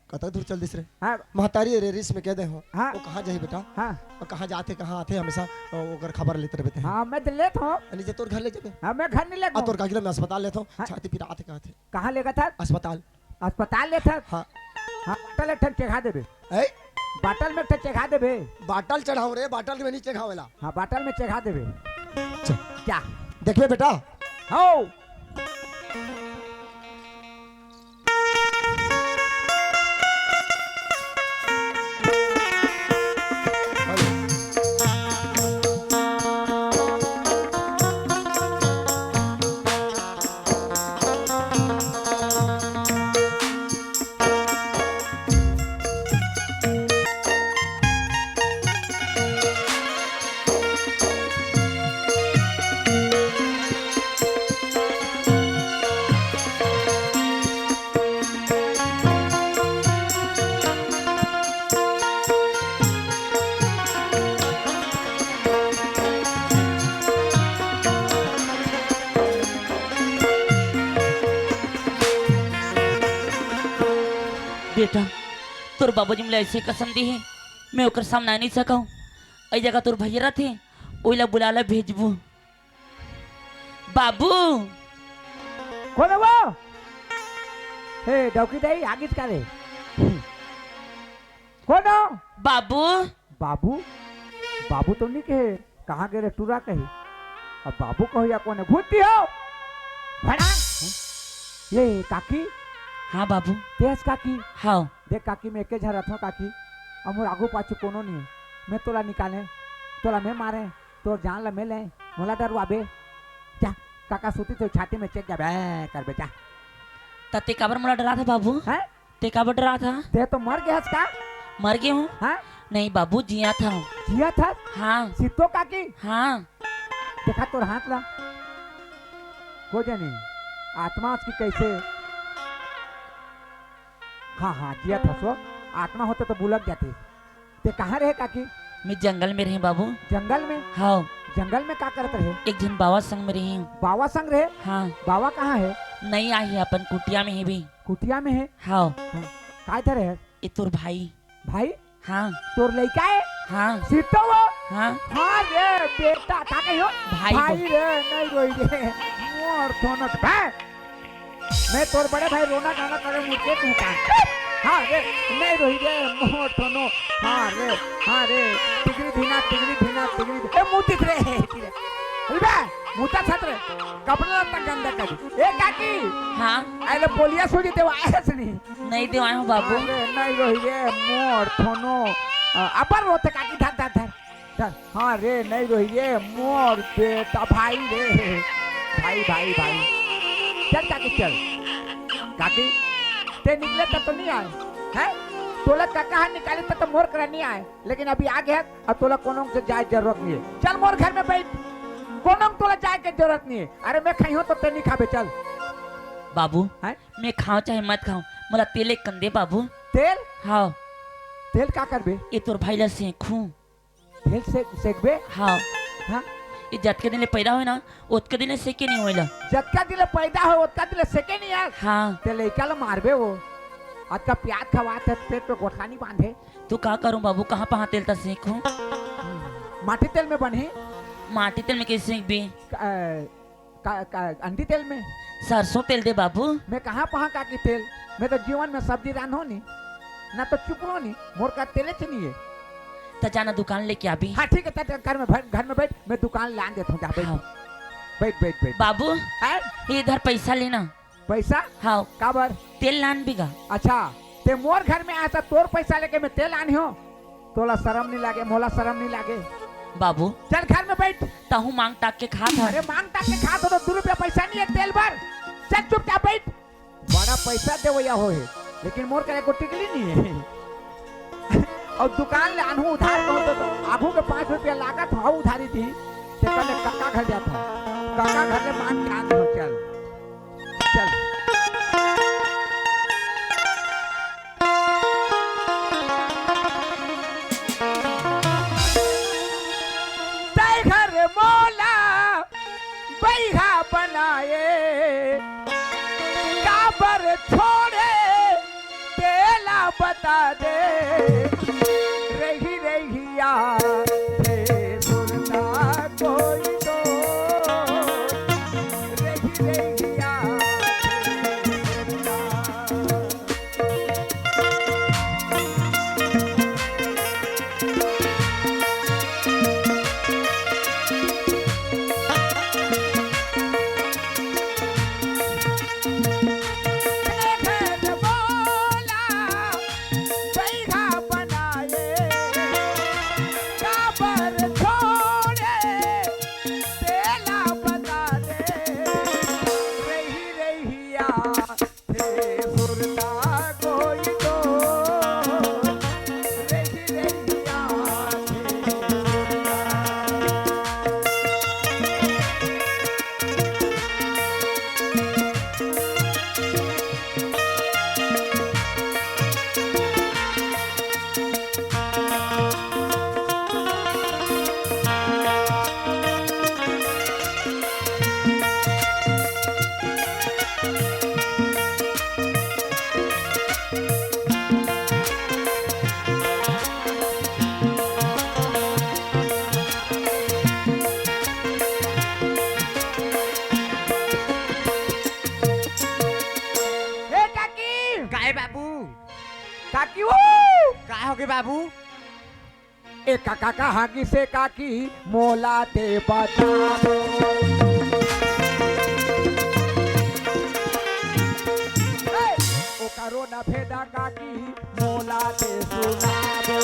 कतक दूर चल दिस रे? हाँ। महतारी रे रिस में कह दे हो। हाँ। वो कहाँ जाही बेटा? हाँ। और कहाँ जाथे, कहाँ आथे, हमेशा, ओ, ओकर खबर लेते रहबे ते। हाँ, मैं तो लेत हूँ। नीचे तोर घर ले जाबे। हाँ, मैं घर नहीं लेत हूँ। तोर काकी ला मैं अस्पताल लेत हूँ। हाँ। छाती पीरा आथे, कहाँ आथे? कहाँ लेगा था? अस्पताल। अस्पताल ले था? हाँ। हाँ, बाटल एक ठन चढ़ा देबे। ए? बाटल में एक ठन चढ़ा देबे। बाटल चढ़ाऊं रे, बाटल में नहीं चढ़ावेला। हाँ, बाटल में चढ़ा देबे। चल। क्या? देखबे बेटा। हो। बेटा, तोर बाबूजी मोला ऐसे कसम दी हे, मैं ओकर सामने आ नहीं सकूं। ए जगह तोर भैया रथे, ओइला बुला ले भेजबू। बाबू। कोन हे वो? हे, डौकी दाई, आगिस का रे? कोन हो? बाबू। बाबू? बाबू तो नहीं कहे, कहाँ गे रे टूरा कही। अब बाबू कहो या कोन हे? भूत दी हो। फड़ा। ये काकी? हाँ बाबू। तेज काकी? हाँ। देख काकी, मैं एके झन रथों काकी, अब मोर आगू पाछू कोनो नहीं हे। मैं तोला निकाले, तोला मैं मारे, तोर जान ल में ले, मोला डरवाबे? जा, काका सुतिस हे छाती में, चेक जाबे करबे, जा। त ते काबर मोला डरात हस बाबू? हैं? ते काबर डरात हस? ते तो मर गे हस का? मर गे हंव? हाँ? नहीं बाबू, जियत हंव। जियत हस? हाँ। सितो काकी? हाँ। देखा तोर हाथ ला। को जनी, आत्मा उसकी कैसे? हाँ, हाँ, जियत हस वो। आत्मा होते तो बुलक जातिस। ते कहाँ रहे काकी? मैं जंगल में रहेंव बाबू। जंगल में? हाँ। जंगल में का करत रहे? एक झन बाबा संग में रहेंव। बाबा संग रहे? हाँ। बाबा कहाँ हे? नइ आए हे, अपन कुटिया में हे अभी। कुटिया में हे? हाँ। हाँ। काय धरे हे? ए तोर भाई। भाई? हाँ। तोर लइका हे? हाँ। सितो वो? हाँ। हाँ रे बेटा, का कहियो? भाई भाई बोल। रे, नइ रोही रे। मोर थोनो बे। मैं तोर बड़े भाई रोना गाना करे मुझे तू का। हाँ रे, नइ रोही रे, मोर थोनो। हाँ रे, हाँ रे, तिगरी धीना, तिगरी धीना, तिगरी धी-, ए, मुँह दिख रे, हे, की रे। अरे बे, मुँह ता छत रे, कपड़ा लत्ता गंदा कर दी। ए काकी। हाँ। अरे बोलिया सूजी देवा आया से नहीं। नइ देवाय हंव बाबू। अरे, नइ रोही रे, मोर थोनो। अ, अबर रोथे काकी, धर, धर, धर। धर। हाँ रे, नइ रोही रे, मोर बेटा, भाई रे। भाई, भाई, भाई। चल काकी, चल। काकी, ते निकले त तो नइ आए, हैं? तोला काका ह निकाले त तो मोर करा नइ आए। लेकिन अभी आ गे हस, अब तोला कोनो से जाए जरूरत नइ हे। चल मोर घर में बइठ, कोनो तोला जाए के जरूरत नइ हे। अरे मैं खाई हंव तो ते नइ खाबे, चल। बाबू, हैं? मैं खांव चाहे मत खांव, मोला तेल एक कन दे बाबू। तेल? हाँ। तेल का करबे? ए तोर भाई ला सेंकहूं। तेल से सेंकबे? हाँ। हाँ? ए जतका दिन ले पैदा होय ना, ओतका दिन ले सेंके नइ होय ला। जतका दिन ले पैदा होय, ओतका दिन ले सेंके नइ हे? हाँ। ते लइका ला मारबे वो। अतका प्याज खवात हे, पेट में गोठला नइ बांधे। त का करंव बाबू, कहाँ पहाँ तेल त सेंकहूं? माटी तेल में बनही। माटी तेल में कइसे सेंकबे? का, का, का, अंडी तेल में? सरसों तेल दे बाबू। मैं कहाँ पहाँ काकी तेल? मैं तो जीवन में सब्जी रांधों नहीं, ना तो चुपड़ों नहीं, मोर का तेले च नहीं है। त जाना दुकान लेके आबे। हाँ ठीक है, त घर में, घर में बैठ, मैं दुकान लान देता हूँ, जा बैठ। हाँ। बैठ, बैठ, बैठ। बाबू, हैं? ये इधर पैसा लेना। पैसा? हाँ। काबर? तेल लानबे गा। अच्छा, ते मोर घर में आए त तोर पैसा लेके मैं तेल लानहूं? तोला शरम नहीं लागे, मोला शरम नहीं लागे? बाबू। चल घर में बैठ। तहूं मांग ताक के खात हस। अरे मांग ताक के खात हंव त दू रुपया पैसा नहीं है तेल बर। चल चुपचाप बैठ। बड़ा पैसा देवइया हो हे, लेकिन मोर करा एको टिकली नहीं है। अउ दुकान ले आनहूं उधार कहूं त, त आघू के पाँच रुपया लागत हंव उधारी दी, तेकर ले कका घर जात हंव, कका घर ले मांग के आनहूं। चल, चल। तैं घर मोला बइहा बनाए, काबर छोड़े तेला बता दे। रही रहिया हे सुरता कोई तो, रही रहिया हे सुरता। ए काकी! काय बाबू? काकी वो! काय होगे बाबू? ए काका कहाँ गिसे काकी, मोला ते बता दो। ए, ओकरो न भेदा काकी, मोला ते सुना दो।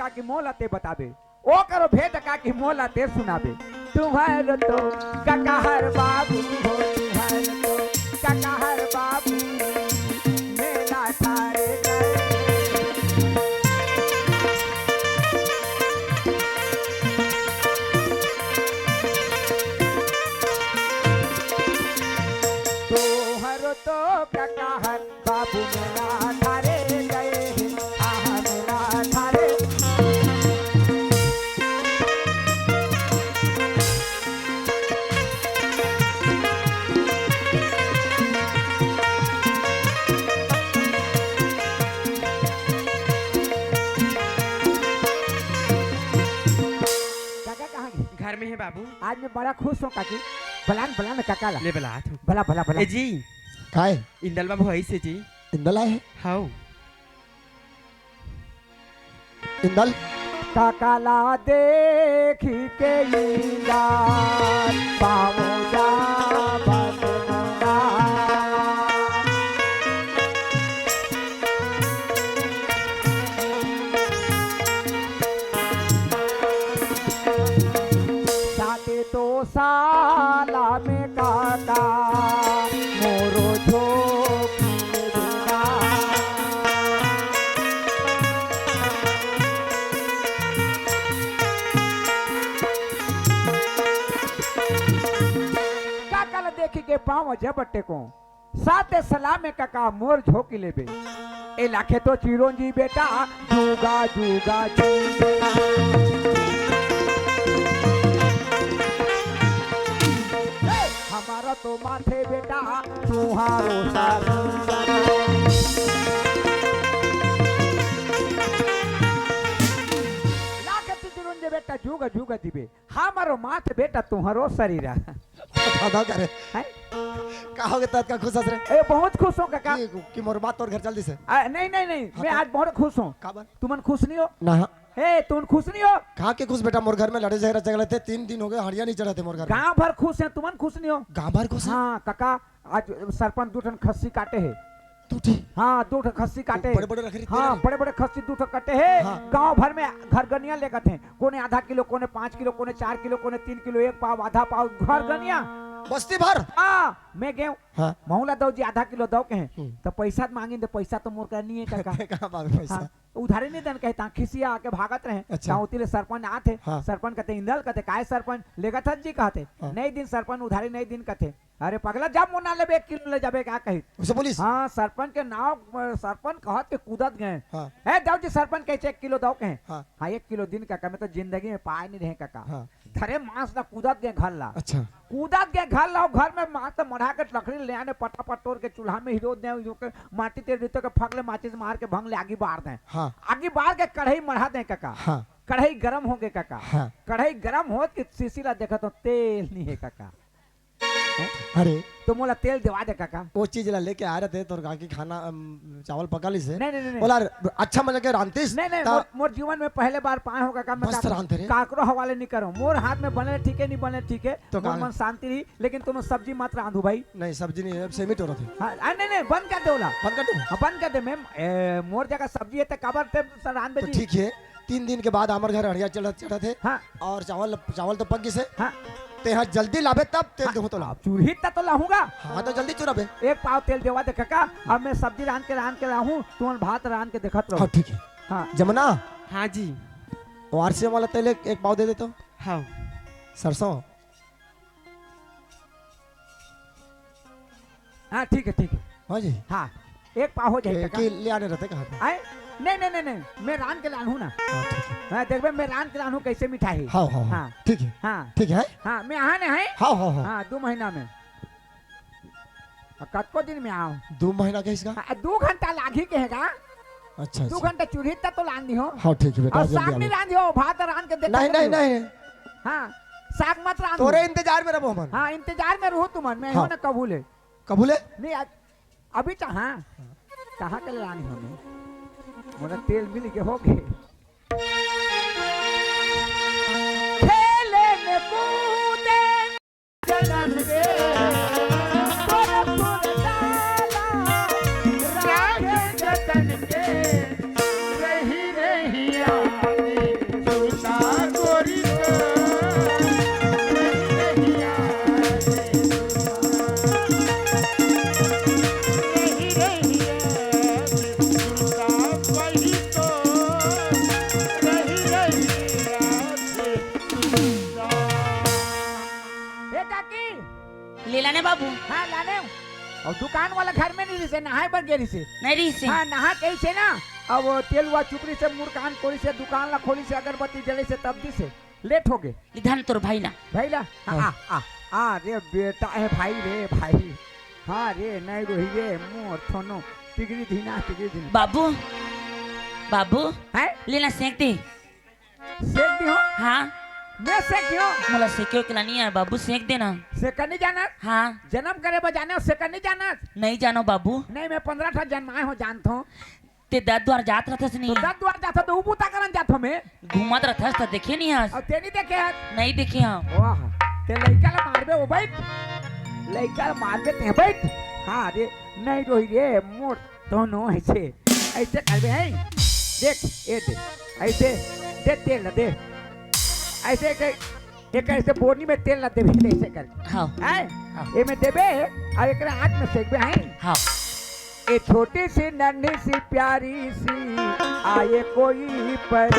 का कि मोला ते बताबे, ओ करो भेद का कि मोला ते सुनाबे। तुम्हर तो ककहर बाबू हो, तुम्हर तो ककहर बाबू, मेला ठारे गए। तुम्हर तो ककहर बाबू मेला ठारे गए हे, आहा मेला ठारे। काका कहाँ गे? घर में हे बाबू। आज मैं बड़ा खुश हूँ काकी। बलान, बलान काका ला। ले बला तू। बला, बला, बला। ए जी। काय? इंदल बाबू है से जी। इंदल आए हे? हाउ। इंदल। काका ला देखी के इंदल पाँव जाबत मोला। साते तो साला में काका मोरो झोंकी ले दूंगा। काका ला देखी के पाँव जब टेकों, साते सलाम में कका मोर झोंकी लेबे। ए लाखे तो चिरंजी बेटा, जुगा जुगा जी। ए, हमारा तो माथे बेटा, तुम्हारो साथ। लाखे तो चिरंजी बेटा, जुगा जुगा जीबे। हमारो माथ बेटा तुम्हारो शरीर। दादा करे। हैं? का हो गया, ततका खुश हस रे? ए, बहुत खुश हूँ काका। कि, कि मोर माँ तोर घर चल दिस हे? आ, नहीं, नहीं, नहीं, हाँ, मैं तो आज बहुत खुश हूँ। काबर? तुमन खुश नहीं हो? ना। ए, तुमन खुश नहीं हो? कहाँ के खुश बेटा, मोर घर में लड़े झगड़ा चल रहे थे, तीन दिन हो गए, हड़िया नहीं चढ़ा थे मोर घर में। गांव भर खुश है, तुमन खुश नहीं हो? गांव भर खुश है? हाँ काका, आज सरपंच दू ठन खस्सी काटे हे। दू ठी? हाँ, दू ठो खस्सी काटे हे। बड़े-बड़े रखे रहिथे हाँ, ना? बड़े-बड़े खस्सी दू ठो कटे हे। हाँ। गांव भर में घरगनिया लेगत हे। कोने आधा किलो, कोने पाँच किलो, कोने चार किलो, कोने तीन किलो, एक पाव, आधा पाव, घरगनिया। बस्ती भर? हाँ, मैं गेंव। हाँ। महूं ला दव जी आधा किलो दव कहे। हम्म। त पैसा त मांगिन, त पैसा तो मोर करा नहीं है काका। ते कहाँ पावे पैसा? हाँ, उधारी नहीं देन कहे, ता खिसिया आके भागत रहे। अच्छा। ता उती ले सरपंच आत हे। हाँ। सरपंच कहते, "इंदल," कहते, "काय सरपंच?" "लेगत हस जी," कहते। हाँ। "नहीं दिन सरपंच, उधारी नहीं दिन," कहते। अरे पगला, जब मोर नाव लेबे एक किलो ले जाबे का कही? उसे बोलिस? हाँ, सरपंच के नाव, सरपंच कहत के कूदत गए। हाँ। "ए, दव जी सरपंच," कहे, "एक किलो दव," कहे। हाँ। हाँ, एक किलो दिन काका, मैं तो जिंदगी में पाए नहीं रहे काका। हाँ। धरे मांस ला कूदत गए घर ला। अच्छा। कूदत गए घर ला, घर में मांस ला मढ़ा के लकड़ी ले आने, पटापट तोड़ के चूल्हा में हिरो दे, जो के माटी तेल जूते के फक ले माचिस मार के भंग ले आगी बार दे। हाँ। आगी बार के कढ़ाई मढ़ा दे काका। हाँ। कढ़ाई गरम हो गए काका। हाँ। कढ़ाई गरम होत के सीसी ला देखत हो, तेल नहीं है काका। अरे। तो मोला तेल देवा दे काका। वो चीज ला लेके आ रहे थे, तोर काकी खाना, अम, चावल पका लिस हे। नहीं, नहीं, नहीं, नहीं। बोला, अच्छा मजा के रांधतिस। नहीं, नहीं, ता- मोर, मोर जीवन में पहले बार पाए हो काका, मैं मस्त काकरो, रांधते रे। काकरो हवाले नहीं करो। मोर हाथ में बने ठीक है, नहीं बने ठीक है, तो मोर का- मन शांति रही, लेकिन तुमन सब्जी मत रांधू भाई। नहीं, सब्जी नहीं है, अब सेमी टोरा थे। हाँ, अरे नहीं, नहीं, बंद कर दे ओला। बंद कर दूं? हाँ, बंद कर दे। मैं, ए, मोर जगह सब्जी है तो काबर ते रांध तो बेटी? ठीक है। तीन दिन के बाद हमर घर हड़िया चढ़त, चढ़त हे। हाँ। और चावल, चावल तो पक गिस हे। हाँ। तेहा जल्दी लाबे तब तेल देहूं तोला। अब चुरही त तो लाहूंगा। हाँ, तो जल्दी चुराबे। एक पाव तेल देवा दे काका, अब मैं सब्जी रांध के, रांध के लाहूं, तुमन भात रांध के देखत रहो। हाँ, ठीक है। हाँ। जमुना। हाँ जी। वारसी वाला तेल एक, एक पाव दे दे तो। हाँ। सरसों। हाँ, ठीक है, ठीक है। हाँ जी। हाँ, एक पाव हो जाए के, काका। के ले आने रहते कहाँ पे? आए? नहीं, नहीं, नहीं, नहीं, मैं रांध के लानहूँ ना। हाँ, ठीक है। हाँ, देखबे, मैं रांध के लानहूँ, कैसे मिठाई। हाँ, हाँ, हाँ। हाँ। ठीक है। हाँ। ठीक है। हाँ, मैं आने हैं। हाँ, हाँ, हाँ। हाँ, दो महीना में। आ, कतको दिन में आओ? दो महीना के इसका? हाँ, दो घंटा लागी कहेगा। अच्छा, दो अच्छा। घंटा चुरही तक तो लान दी हो। हाँ, ठीक है बेटा, और जल्दी साग आ नहीं गया। लान दी हो, भात रांध के देते नहीं, नहीं, नहीं। नहीं। हाँ, साग मत रांध तोरे हो। इंतजार में रहो हमन। हाँ, इंतजार में रहो तुमन, मैं हाँ। हो ना कबूले। कबूले? नहीं, आज, अभी तो हाँ। कहाँ के लानी हो मैं? मोला तेल मिल के हो गए। खेले में कूदे जतन के, तोर फुलदाला राखे जतन के, रही रही याद अउ दुकान वाला घर में नइ रहिसे, नहाय बर गे रहिसे। नइ रहिसे। हाँ, नहा के अइसे ना, अब तेल वा चुपरी से मुड़ कान कोरी से दुकान ला खोली से अगरबत्ती जले से तब दिसे। लेट हो गे। ले धन तोर भाई ला। भाई ला? हाँ, हाँ। आ, आ, आ, रे बेटा, ए भाई रे भाई। हाँ रे, नइ रोही रे, मोर थोनो। तिगरी धीना, तिगरी धीना। बाबू, बाबू, हैं? ले ना सेंक दे। सेंक दिहूँ? हाँ। मैं सेंक दिहूँ? मोला सेंके के ला नइ आय बाबू, सेंक दे ना। सेंके नइ जानस? हाँ। जनम करे बर जाने हस, सेंके नइ जानस? नइ जानों बाबू। नहीं, मैं पंद्रह ठा जनमाय हों, जानथों। ते दत दुवार जात रथस नहीं? तो दत दुवार जाथों तो ऊ बूता करन जाथों मैं। घूमत रथस त देखे नइ हस? अउ ते नइ देखे हस? नइ देखे हँव। वाह, ते लइका ला मारबे ओ बइठ। लइका ला मारबे ते बइठ। हाँ रे, नइ रोही रे, मोर तोनो अइसे, अइसे करबे, हैं? देख, ए दे, अइसे, दे तेल ला, दे। अइसे के, एक अइसे बोनी में तेल ला देबे, अइसे करके। हाँ। हैं? हाँ। एमे देबे, अउ एकरा आँच में सेकबे, हैं? हाँ। ए छोटी सी नन्ही सी प्यारी सी आए कोई पर।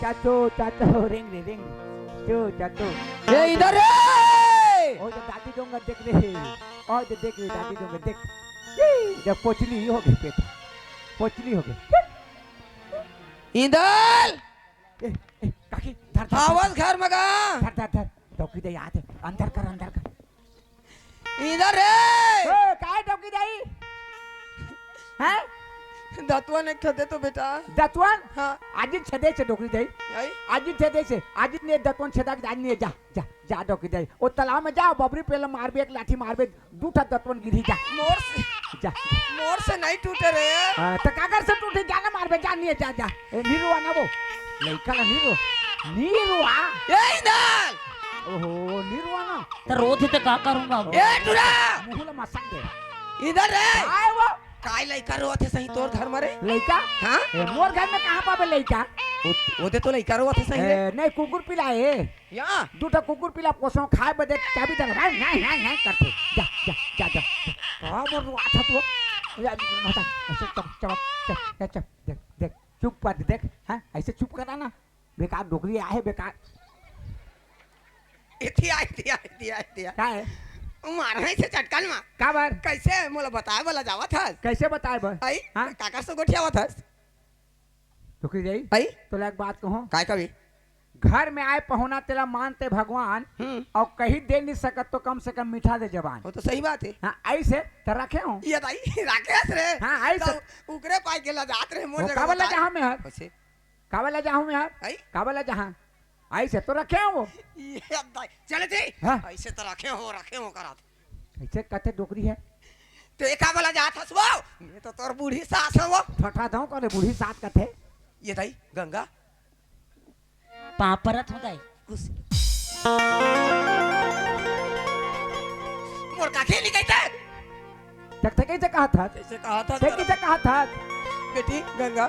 चाचो, चाचो, रेंग रे, रेंग। चो, चाचो। ए, इधर रे! ओ, तो दादी डोंगर देख रे। ओ, तो देख रे, दादी डोंगर देख। ई, ये पोचली हो गई पेट। पोचली हो गई। इधर! ए, ए, काकी, धर, धर, धर। आवाज घर में का? धर, धर, धर। डौकी दे याद है। अंदर कर, अंदर कर। इधर रे। ओ, काय डौकी दाई? हैं? दतवन एक ठो दे तो बेटा। दतवन? हाँ। आजिन छेदे छे डौकी दाई। आई? आजिन छेदे छे। आजिन ने दतवन छेदा के आजिन ने जा, जा, जा डौकी दाई। ओ तालाब में जा, बबरी पेला मारबे, एक लाठी मारबे, दू ठा दतवन गिरही जा। मोर से, जा। मोर से नहीं टूटे रे। हाँ, तो काकर से टूटे? जा ना मारबे, जा, नहीं जा, जा। ए, नीरुआ ना वो। लइका ला नीरुआ। नीरुआ। ए, इधर। ओहो, नीरुआ ना। त रोत हे त का करूंगा अब? ए, टुरा! मुंह ला मसक दे। इधर रे। काय वो? काय लइका रोत हे सही तोर घर में रे? लइका? हाँ? ए, मोर घर में कहाँ पाबे लइका? ओ, ओदे तो लइका रोत हे सही रे। ए, नहीं, कुकुर पिला हे। या? दू ठा कुकुर पिला पोसो, खाए बदे चाबी दे, हाय, हाय, हाय, हाय करथे। जा, जा, जा, जा। का बोल रहा था तू? या, मत आ, चुप, चुप, चुप, चुप, चुप, देख, देख, चुप कर, देख, हाँ, ऐसे चुप करा ना। बेकार डोकरी आहे, बेकार। एती आ, एती आ, एती आ, एती आ। का है? मार है से चटकन मा। का बर? कैसे मोला बताए वाला जावत हस? कैसे बताए बर? आई? हाँ? काकर से गोठियावत हस? डोकरी जाई? आई? तोला एक बात कहूँ। काय कभी? घर में आए पहुना तेला मानते भगवान, हम्म। अउ कहीं दे नहीं सकत तो कम से कम मीठा दे जबान। वो तो सही बात है। हाँ, ऐसे तो रखे हो। ये दाई, राकेश रे। हाँ, ऐसे। तो उकरे पाई के लजात रहे, मोर वो जगह काबर बताए। लजाहूँ मैं हर? कैसे? काबर लजाहूँ मैं हर? आई? काबर लजाहूँ? ऐसे तो रखे हो वो। ये दाई, चले थे। हाँ। ऐसे तो रखे हो, रखे हो करा थे। ऐसे कथे डोकरी है। तो एका वाला जात हस वो? ये तो तोर बूढ़ी सास है वो। ठठा दऊं करे बूढ़ी सास कथे। ये दाई, गंगा। पाँव परत हो दाई। खुश। मोर काकी नहीं कहते। देख, ते कइसे कहा था? कइसे कहा था? ते कइसे कहा था? बेटी गंगा,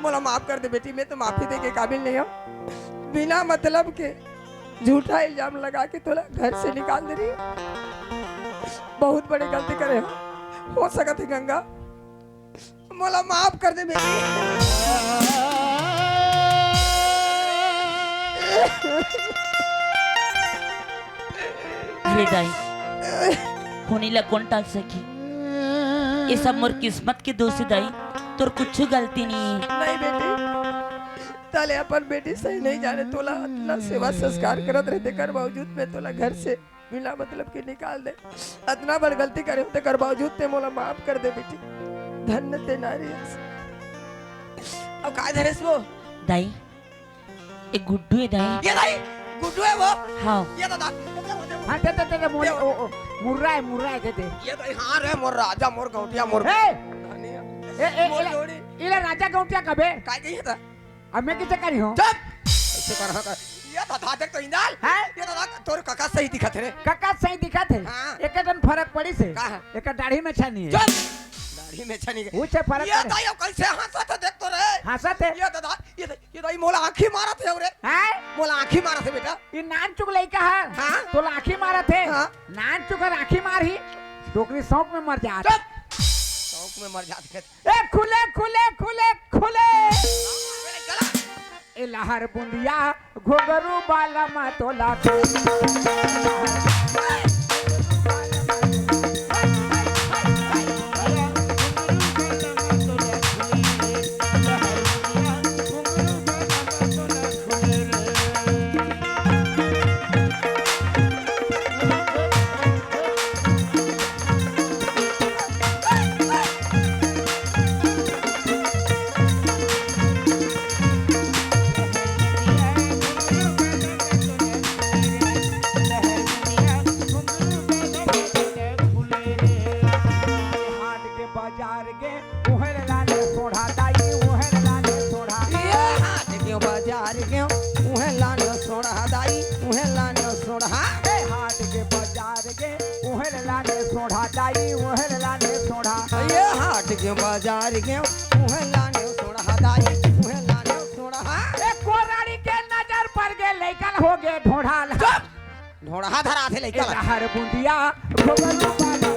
मोला माफ कर दे बेटी, मैं तो माफी दे के काबिल नहीं हूँ। बिना मतलब के झूठा इल्जाम लगा के तोला घर से निकाल दे रही। बहुत बड़ी गलती करे हो। हो सकत है गंगा, मोला माफ कर दे बेटी। अरे दाई, होनी ला कौन टाल सकी? ये सब मोर किस्मत के दोष है दाई, तोर कुछ गलती नहीं है। नहीं बेटी, तले अपन बेटी सही नहीं जाने, तोला इतना सेवा संस्कार करत रहे, तेकर बावजूद मैं तोला घर से बिना मतलब के निकाल दे। अतना बड़ गलती करे हो, तेकर बावजूद ते मोला माफ कर दे बेटी। धन्य ते नारी हस। अब का धरेस वो? दाई, एक गुड्डू है दाई। ये दाई, गुड्डू है वो? हाँ। ये दादा। हाँ, दे, दे, दे, दे, मोर, ये ओ, ओ, मुर्रा है, मुर्रा है, दे, दे। ये दाई, हाँ रे, मोर राजा, मोर गौटिया, मोर ए! धनिया। ए, ए, मोर इला, जोड़ी। इला राजा गौटिया कबे? काय कही था? अब मैं किसे करी हूँ? चुप! ऐसे कर, हाँ कर। ये दादा देख तो इंदाल। हैं? ये दादा तोर कका सही दिखत है रे। कका सही दिखत है? हाँ। एक टन फरक पड़ी से। का है? एक दाढ़ी में छानी है। चुप! दाढ़ी में छानी के। उसे फरक ये पड़े। दाई, अब कैसे हंसत है देख तो रे। हंसत है? ये दादा, ये दाई, ये दाई मोला आँखी मारत है रे। हैं? मोला आँखी मारत है बेटा। ये नान चुक लइका है। हाँ? तोला आँखी मारत है। हाँ। नान चुक आँखी मार ही। डोकरी शौक में मर जात। चुप! शौक में मर जात है। ए खुले, खुले, खुले, खुले। ए लहर बुंदिया, घुंघरू बाला मा तोला। हाट के बाजार के उहेर लाने सोढ़ा दाई, उहेर लाने सोढ़ा। ये हाट के बाजार के उहेर लाने सोढ़ा दाई, उहेर लाने सोढ़ा। ए हाट के बाजार के उहेर लाने सोढ़ा दाई, उहेर लाने सोढ़ा। ये हाट के बाजार के उहेर लाने सोढ़ा दाई, उहेर लाने सोढ़ा। ए कोराड़ी के नजर पड़ गे, लइकन हो गे ढोढ़ा। चुप! ढोढ़ा धरा थे लइका ला। हर बुंदिया घुघरू वाला।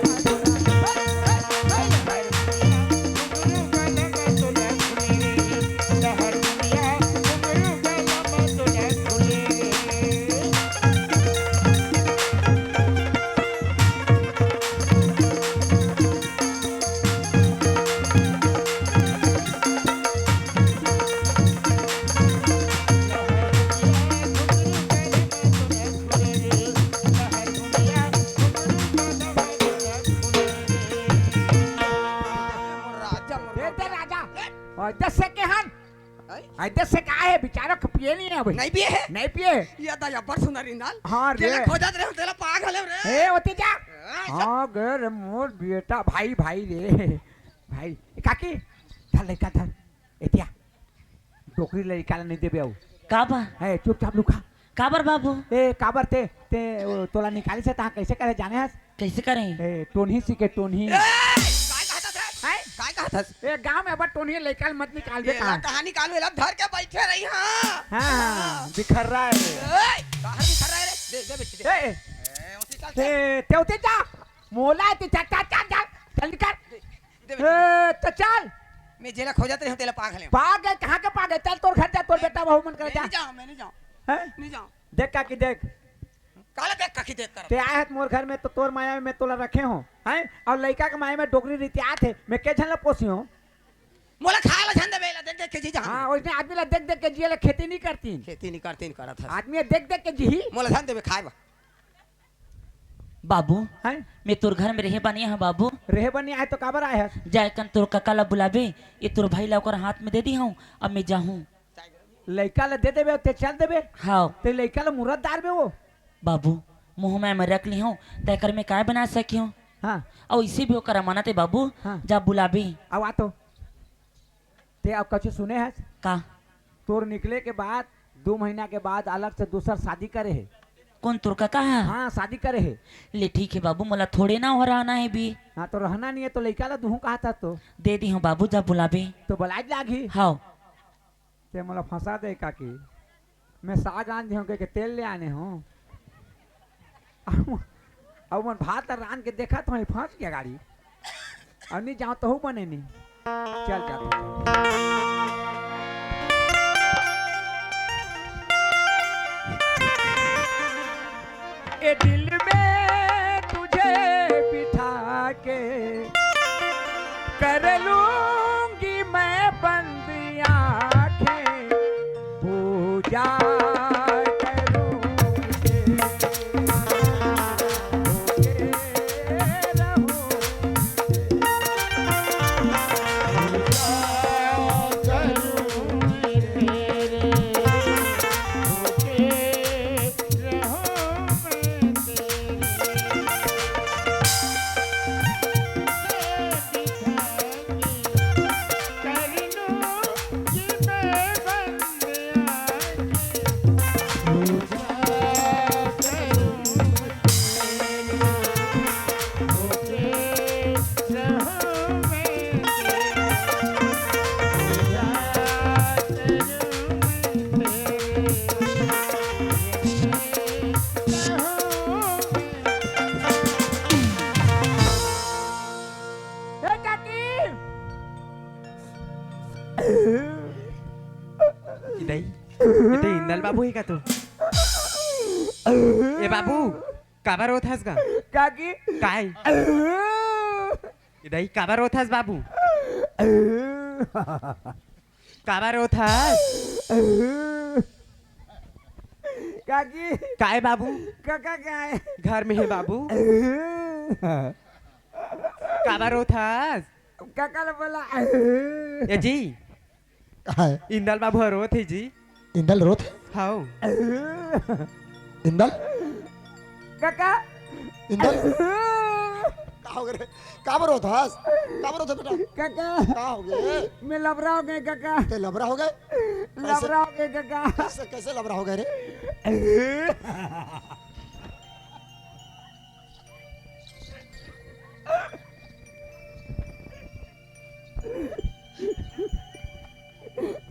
दे, दे राजा। और दस से के हन। हैं? अरे दस से का है, बेचारा को पिए नहीं है अभी। नहीं पिए है? नहीं पिए। ये तो जबर सुंदर इंदाल। हाँ रे। केला खोजत रहे, तेला पागल है रे। ए, ओती जा। ए, हाँ, गे रे मोर बेटा, भाई, भाई रे। भाई, काकी, धर लइका धर। एतिया। डोकरी लइका ला नहीं देबे अउ। का बा? ए, चुपचाप लुका। काबर बाबू? ए, काबर ते, ते, ओ, तोला निकाली से तहाँ कैसे करे जाने हस? कैसे करे? ए, टोनही सीखे, टोनही। ए, काय कहत हस? हैं? काय कहत हस? ए, गाँव में अबर टोनही लइका ल मत निकालबे ए, कहा। कहाँ निकालू? एला धर के बैठे रही, हाँ। हाँ, हाँ, बिखर रहा है। ए, बाहर बिखर रहा है रे। दे, दे बेटी, दे। ए, ए, उसी चल, चल। ए, ते उते जा। मोला ते जा, जा, जा, जा। जल्दी कर। दे, दे बेटी। ए, तो चल। मैं जेला खोजत रही हूँ, तेला पागल है। पागल, कहाँ के पागल? चल, तोर घर जा, तोर मैं, बेटा बहू मन कर मैं जा। नहीं जाऊँ, मैं नहीं जाऊँ। हैं? नहीं जाऊँ। देख काकी, देख। काला देख काकी देख कर। ते आए हस मोर घर में तो तोर माया में तोला रखे हो, हैं? और लइका के माया में डोकरी रितियात है, मैं के झन ला पोसी हूँ? मोला खाए ला झन देबे, ला देख देख के जी जान। हाँ, ओइसने आदमी ला देख देख के जिए ला खेती नहीं करतीन। खेती नहीं करतीन, करत हस। आदमी देख देख के जी। मोला झन देबे खाए बर। बाबू, हैं? मैं तोर घर में रहे बर नइ आए हँव बाबू। रहे बर नइ आए तो काबर आए हस? जाए कन तोर कका ला बुलाबे, ये तोर भाई ला ओकर हाथ में दे दिहँव, अब मैं जाहूँ। लइका ला दे देबे, ते चल देबे। हाँ। ते लइका ला मुरत डारबे वो। बाबू, मुँह में मैं रख लिहँव, तेकर में काय बना सकिहँव? हाँ। अउ इसे भी ओकर अमानत हे बाबू, हाँ। जा बुलाबे। अब आ तो। ते अब कछु सुने हस? का? तोर निकले के बाद दू महीना के बाद अलग से दूसर शादी करे हे। कोन तोर कका हे? हाँ, शादी करे हे। ले ठीक हे बाबू, मोला थोड़े ना हो रहना हे भी। हाँ, तो रहना नहीं हे तो लइका ला दूहूँ कहा था तो। दे दिहँव बाबू, जा बुलाबे। तो बुलाए लागही। हाँ। ते मोला फंसा दे काकी। मैं साग आन दिहँव के, के तेल ले आने हँव। अउ, अउ मन भात रांध के देखत हँव, फंस गे गाड़ी। अउ नहीं जाँव तहू बने नहीं। चल जात हँव। ए दिल में तुझे बिठा के कर लूंगी मैं बंद आंखें, पूजा करूंगी, भूखे रहूंगी। ए काकी! ए दाई, ए ते इंदल बाबू हे का तो? ए बाबू, काबर रोत हस गा? काकी! काय? ए दाई, काबर रोत हस बाबू? काबर रोत हस? काकी! काय बाबू? काका काय? घर में हे बाबू। काबर रोत हस? काका ला बोला। ए जी, काय? इंदल बाबू ह रोत हे जी। इंदल रोत हे? हाव। इंदल? काका। इंदल? का हो गे रे? काबर रोत हस? काबर रोत हस बेटा? काका। का हो गे? मैं लबरा हो गे काका। ते लबरा हो गे? कैसे? लबरा हो गे काका। कैसे, कैसे लबरा हो गे रे?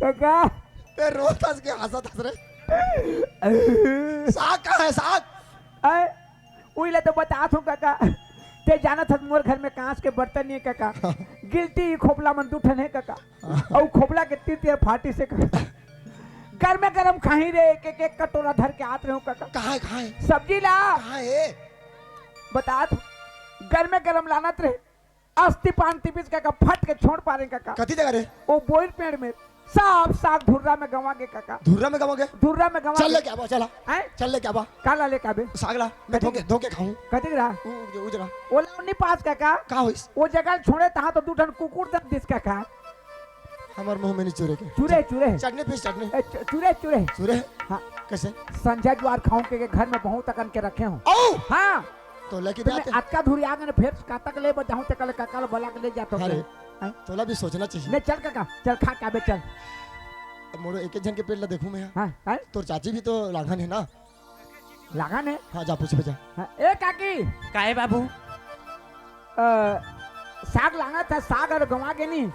काका। ते रोत हस के हंसत हस रे? साग का है, साग? आय, उइला तो बतात हूँ काका। ते जानत हस मोर घर में कांच के बर्तन नहीं हे काका। गिलटी खोपला मन दू ठन हे काका। अउ खोपला के तीर तीर फाटिस हे काका। गरमे गरम खाही रे, एक एक कटोरा धर के आत रहेंव काका। कहाँ हे, कहाँ हे? सब्जी ला। कहाँ हे? बतात हूँ। गरमे गरम लानत रहे। अस्ती पान तिबिस काका, फट के छोड़ पारे काका। कती जगह रे? ओ बोइर पेड़ में। सब साग धुर्रा में गंवा गे काका। धुर्रा में गंवा गे? धुर्रा में गंवा चल गे। लेके आबा, चला। हैं? चल लेके आबा। का ला लेके आबे? साग ला, मैं कथी धो के, के? धो के खाहूँ। कथी ला? उ, उ, उजरा। ओला नहीं पास काका। का होइस? ओ जगह छोड़े तहाँ तो दू ठन कुकुर दब दिस काका। हमर मुंह में नहीं चुरे के। चुरे, चुरे। चटनी पीस, चटनी। ए, चु-, चुरे, चुरे। चुरे? हाँ। कैसे? संझा जुआर खाहूँ के, के घर में बहुत अकन के रखे हूँ। ओ! हाँ। तो लेके तो मैं जाते। अतका धुरिया गे न, फेर कातक ले बजाहूँ, ते कल काका ला बला के ले जात हूँ। अरे, हाँ? तोला भी सोचना चाहिए। ले चल काका, चल खा के आबे, चल। अब मोरो एक एक झन के पेट ला देखूँ मैं। हाँ, हाँ? तोर चाची भी तो लांघन हे ना? लांघन हे? हाँ, जा पूछबे जा। हाँ, ए काकी। काय बाबू? अ, साग लांघत हे, साग अउ गंवा गे नी,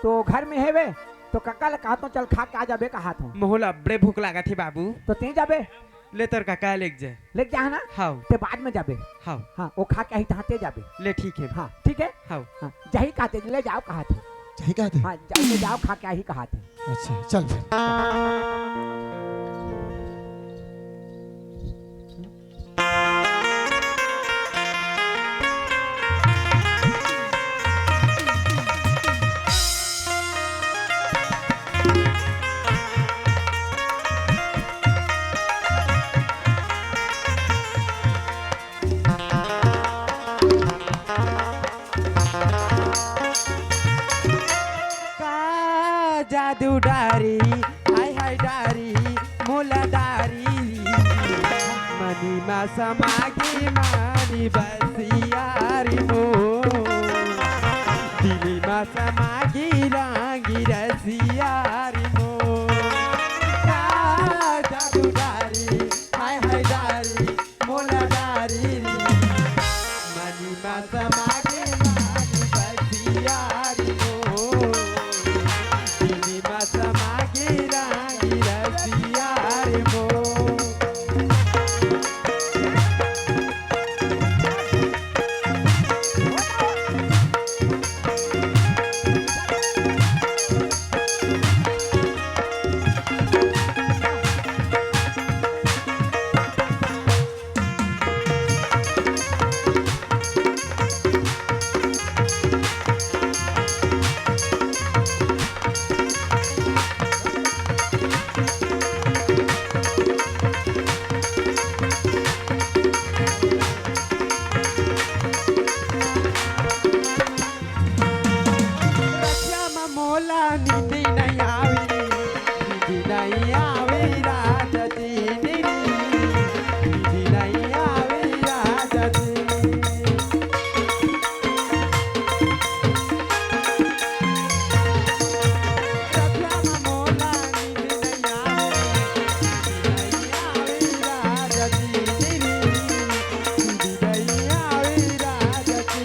तो घर में हेवे, तो काका ला कहत हूँ, चल खा के आ जाबे कहत हूँ। मोला अब्बड़े भूख लागत हे बाबू। तो तें जाबे? ले तोर काका लेके जा। लेके जा ना? हाव। ते बाद में जाबे। हाव। हाँ, ओ खा के आही तहाँ ते जाबे। ले ठीक हे। हाँ, ठीक हे? हाव। हाँ, जाही कहत हे, ले जाव कहत हे। जाही कहत हे? हाँ, जाही ले जाव, खा के आही कहत हे। अच्छा, चल फिर। समागे मानी बसियारी मोर, दिल मा समागे रांगी रसियारी मोर। का जादू डारी, हाय हाय डारी, मोला डारी रे। मनी मा समागे मानी बसियारी मोर, दिल मा समागे रांगी रसियारी मोर। रतिया म मोला नींद नइ आवे, नींद नइ आवे राजा जी, नींद नइ आवे राजा जी। रतिया म मोला नींद नइ आवे, नींद नइ आवे राजा जी, नींद नइ आवे राजा जी।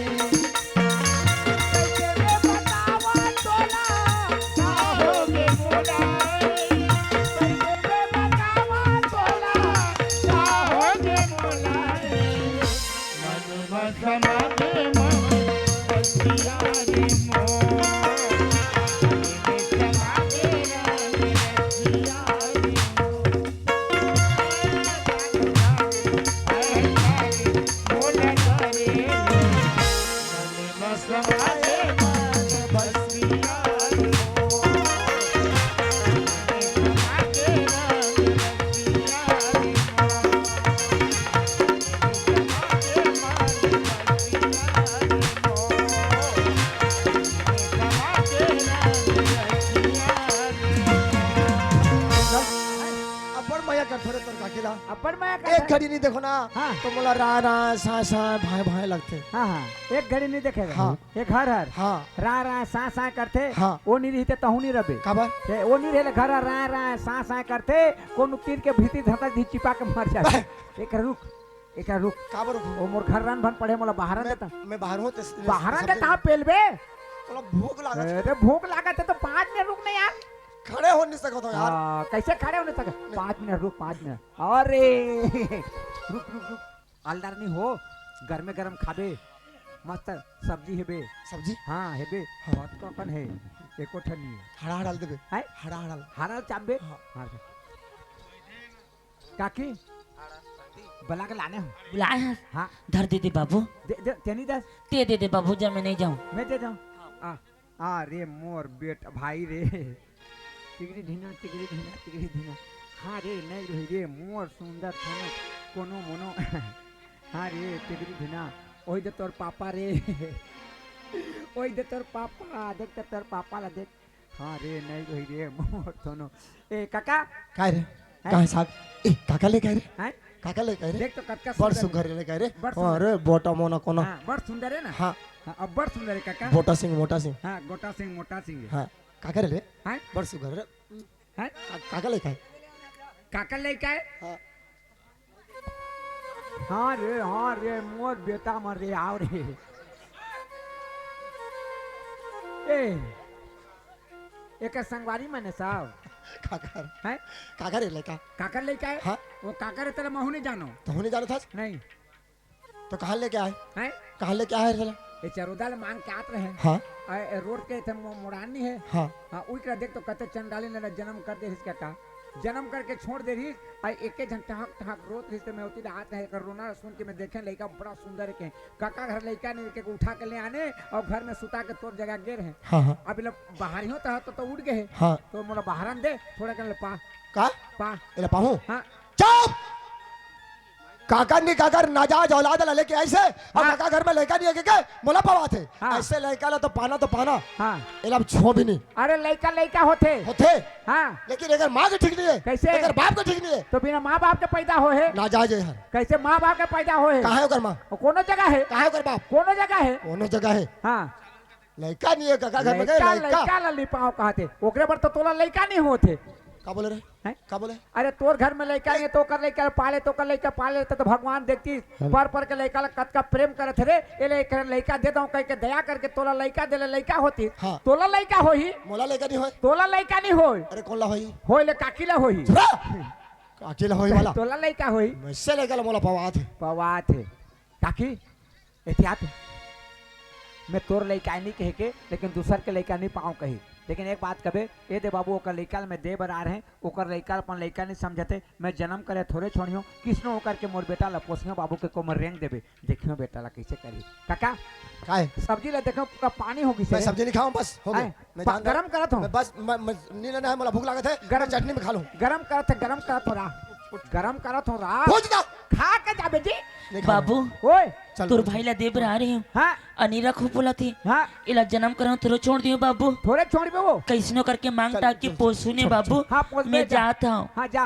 अब्बड़ मया करथो रे तोर काकी ला। अब्बड़ मया एक करथो। घड़ी नहीं देखो ना, हाँ। तो मोला रा रा सा सा भाई भाई लगथे। हाँ, हाँ, एक घड़ी नहीं देखे। हाँ। एक हर हर। हाँ। रा रा सा सा करथे। हाँ। वो नहीं रहिते तहू नहीं रबे। काबर? ते वो नहीं रहे घर रा रा सा सा करथे, कोनो तीर के भीती धता धी चिपा के मर जाथे। एक रुक, एक रुक। काबर रुक? वो मोर घर रन भन पड़े, मोला बाहर मैं, देता। मैं बाहर हूँ, तो बाहर सब देता, पेलबे। थोड़ा भूख लागत है। अरे भूख लागत है तो पाँच मिनट रुक नहीं यार। खड़े हो नहीं सकत हो यार। हाँ, कैसे खड़े हो नहीं सकत? नहीं। पाँच मिनट रुक, पाँच मिनट। अरे, रुक, रुक, रुक। आलदार नहीं हो, गरमे गरम खाबे, मस्त सब्जी हेबे। सब्जी? हाँ, हेबे। हाँ। बहुत कौन है, एको ठन नहीं है। हरा हरा देबे। हैं? हरा हरा। हरा चाबे? हाँ। हाँ। काकी, बला के लाने हो। बुलाए हैं। हाँ। धर दे दे बाबू। दे, दे, तेनी दस। ते दे दे बाबू, जा मैं नहीं जाऊँ। मैं दे जाऊँ। आ, आ रे मोर बेट भाई रे। टिकरी ढीना, टिकरी ढीना, टिकरी ढीना। हाँ रे, नहीं रही रे, मोर सुंदर कोनो, कोनो मोनो। हाँ रे, टिकरी ढीना, ओही दे तोर पापा रे। ओही दे तोर पापा, देख ते तोर पापा ला देख। हाँ रे, नहीं रही रे, मोर कोनो। ए, काका। काय रे? हैं? कहाँ साग? ए, काका लेके आए रे? हैं? काका लेके आए रे? देख तो कतका बड़ सुंदर सुघर है। लेके आए रे। बड़ सुंदर। अरे, बोटा मोना कोना। हाँ, बड़ सुंदर है ना? हाँ। हाँ, अब बड़ सुंदर है काका। बोटा सिंह, मोटा सिंह। हाँ, गोटा सिंह, मोटा सिंह है। हाँ, काका रे ले? हैं? बड़ सुघर रे। हैं? का-, काका लेके आए? काका लेके आए? हाँ। हाँ रे, हाँ रे, मोर बेटा मन रे, आव रे। ए, एकर संगवारी मन हे सब। काकर? हैं? काकर हे लइका? काकर लइका हे? हाँ। वो काकर हे, तेला महू नहीं जानो। तहू नहीं जानो था? नहीं। तो कहाँ लेके आए? हैं? कहाँ लेके आए रे साला? ये चरोदा ले मांग के आत रहे। हाँ। आ, ए, रोड के इथे मो-, मोड़ानी है। हाँ। हाँ, उइकरा देख तो कते चंडाली ने जन्म कर दे इसका का। जन्म करके छोड़ दे रही, आ, एके झन टहक टहक रोत रही, तो मैं होती आत रहे, एकर रोना सुन के मैं देखे लइका बड़ा सुंदर के। काका घर लइका नहीं के उठा के ले आने और घर में सुता के तोर जगह गे रहे। हाँ, हाँ। अब इला बाहर ही होता है तो, तो उड़ गए। हाँ। तो मोला बाहरन दे, थोड़ा कन ले पा। का? पा। इला पाहूँ? हाँ। चुप! काकर नी काकर नाजायज औलाद ला लेके आइस हे, अउ हाँ। काकर घर में लइका नहीं हे के, के मोला पवात हे। हाँ। अइसे लइका ला तो पाना तो पाना। हाँ। एला अब छो भी नहीं। अरे लइका लइका होथे। होथे। हाँ। लेकिन एकर माँ के ठीक नहीं हे। कइसे? एकर बाप के ठीक नहीं हे। तो बिना माँ बाप के पैदा होहे। नाजायज हे हर। कइसे माँ बाप के पैदा होहे? कहाँ हे ओकर माँ? वो कोनो जगह हे। कहाँ हे ओकर बाप? कोनो जगह हे। कोनो जगह हे। हाँ। लइका नहीं हे काकर घर में के लइका, लइका। लइका ला लिपाव कहत हे। ओकरे बर तो तोला लइका नहीं होत हे। का बोले रे? हैं? का बोले? अरे तोर घर में लइका नहीं हे, तो ओकर लइका पाले, तो ओकर लइका पाले, तो, तो भगवान देखतिस, हाँ। पर पर के लइका ला कतका प्रेम करत हे रे, ए ले एकर लइका दे दंव कहिके दया करके तोला लइका देले लइका होतिस, हाँ। तोला लइका होही? मोला लइका नहीं होय। तोला लइका नहीं होय। अरे कोन ला होही? होय ले काकी ला होही। हाँ। काकी ला होही वाला। तोला लइका होही। वइसे लइका ला मोला पवात हे। पवात हे। काकी, एहतियात हे। मैं तोर लइका नहीं कहे के, लेकिन दूसर के लइका नहीं पाऊँ कही। लेकिन एक बात कबे, ए दे बाबू, ओकर लइका ल मैं दे बर आ रहे, ओकर लइका ल अपन लइका नहीं समझते। मैं जनम करे थोरे छोड़ियो, किसनो ओकर के मोर बेटा ल पोसियो बाबू के कोमर रेंग देबे। देखियो बेटा ला कइसे करही। काका, काय? सब्जी ला देखो, पूरा पानी हो गिस मैं रे। सब्जी नहीं खाऊं, बस, हो गया। हैं? मैं पा-, जान रहा गरम हूँ। करत हूँ। मैं बस, मैं, मैं, नहीं लेना है, मोला भूख लागत हे, गरम मैं चटनी में खा लूँ। गरम करत हे, गरम करत हो रहा। गरम करत हो रहा। भूज दो। खा के जाबे जी। नहीं खाऊंगा। बाबू, ओए। चल, तोर चल। भाई ला दे बर आ रहे हूँ। हाँ। अनिरा खूब बोला थी। हाँ। इला जनम करहूँ, थोरे छोड़ दियो बाबू। थोरे छोड़ दे वो। कइसनो करके मांग चल, टाक के चल, पोसू ने छोड़, बाबू। छोड़। हाँ, पोस मैं दे, जा। जात हूँ। हाँ, जा।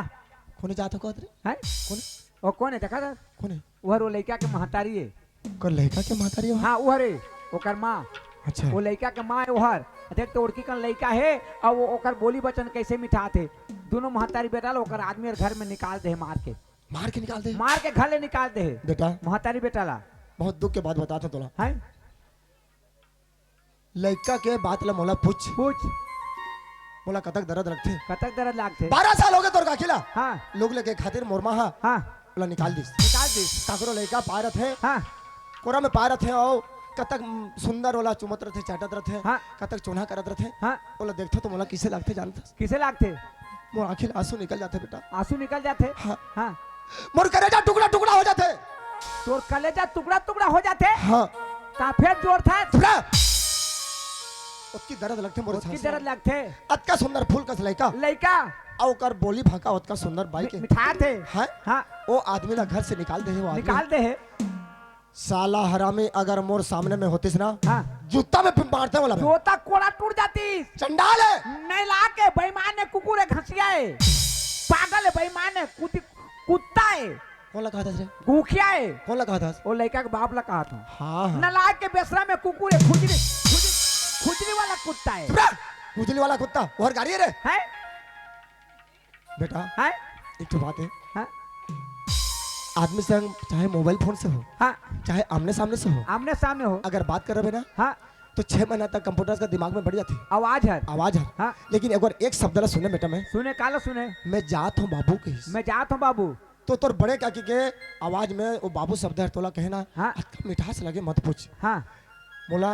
कोने जात हो कहत रे? हैं? कोने? वो कौन है, देखा था? कोने? वो हर वो लइका के महतारी है। ओकर लइका के महतारी हो? हाँ, वो हरे, ओकर माँ। अच्छा। वो लइका के माँ है, वो हर। देख तो ओड़की कन लइका है, अउ वो ओकर बोली वचन कइसे मिठाथे। दोनों महतारी बेटा ला ओकर आदमी अउ घर में निकाल दे हे मार के। मार के निकाल दे? मार के घर ले निकाल दे हे। बेटा। महतारी बेटा ला। बहुत दुख के बात बताथों तोला। हैं? लइका के बात ला मोला पूछ। पूछ। मोला कतक दरद लगथे। कतक दरद लागथे। बारह साल हो गे तोर काकी ला। हाँ। लोग लइका खातिर मोर माँ हा। हाँ। ओला निकाल दिस। निकाल दिस। काकरो लइका पाए रथे। हाँ। कोरा में पाए रथे अउ कतक सुंदर ओला चुमत रथे, चाटत रथे। हाँ। कतक चोन्हा करत रथे। हाँ। ओला देखथों तो मोला कइसे लागथे जानथस? कइसे लागथे? मोर आँखी ले आंसू निकल जाथे बेटा। आंसू निकल जाथे? हाँ। हाँ। मोर कलेजा टुकड़ा टुकड़ा हो जाथे। तोर कलेजा टुकड़ा टुकड़ा हो जाथे? हाँ। का फेर जोर था? टुकड़ा। ओतकी दरद लगथे मोर ओतकी सांस दरद में। लगथे। अतका सुंदर फूल कस लइका। लइका। अउ ओकर बोली भाखा ओतका सुंदर बाई के। मिठाथे। हाँ? हाँ। ओ आदमी ला घर से निकाल दे हे वो आदमी। निकाल दे हे। साला हरामी अगर मोर सामने में होतिस ना, हाँ। जूता में मारते वाला मैं। जूता कोड़ा टूट जातिस। चंडाल है। नैलायक है, बेईमान है, कुकुर है, घसिया है। पागल है, बेईमान है, कुत्ती, कुत्ता है। कोन ला कहत हस रे? भूखिया है। कोन ला कहत हस? वो लइका के बाप ला कहत हूँ। हाँ, हाँ। नैलायक के बेसरा में कुकुर है, खुजली, खुजली, खुजली वाला कुत्ता है। चुप रह! खुजली वाला कुत्ता, वो हर गाड़ी है रे। है? बेटा, हैं? एक ठो बात है। हाँ? आदमी संग चाहे मोबाइल फोन से हो, हाँ। चाहे आमने सामने से हो, आमने सामने हो। अगर बात करबे ना, हाँ। तो छह महीना तक कंप्यूटर का दिमाग में बैठ जाती। आवाज हर। आवाज हर। हाँ। लेकिन एक बार एक शब्द ला सुने बेटा मैं। सुने, काला सुने। मैं जात हूँ बाबू कहिस। मैं जात हूँ बाबू। तो तोर बड़े काकी के आवाज में वो बाबू शब्द हर तोला कहे ना, हाँ। अतका मिठास लगे मत पूछ। हाँ। मोला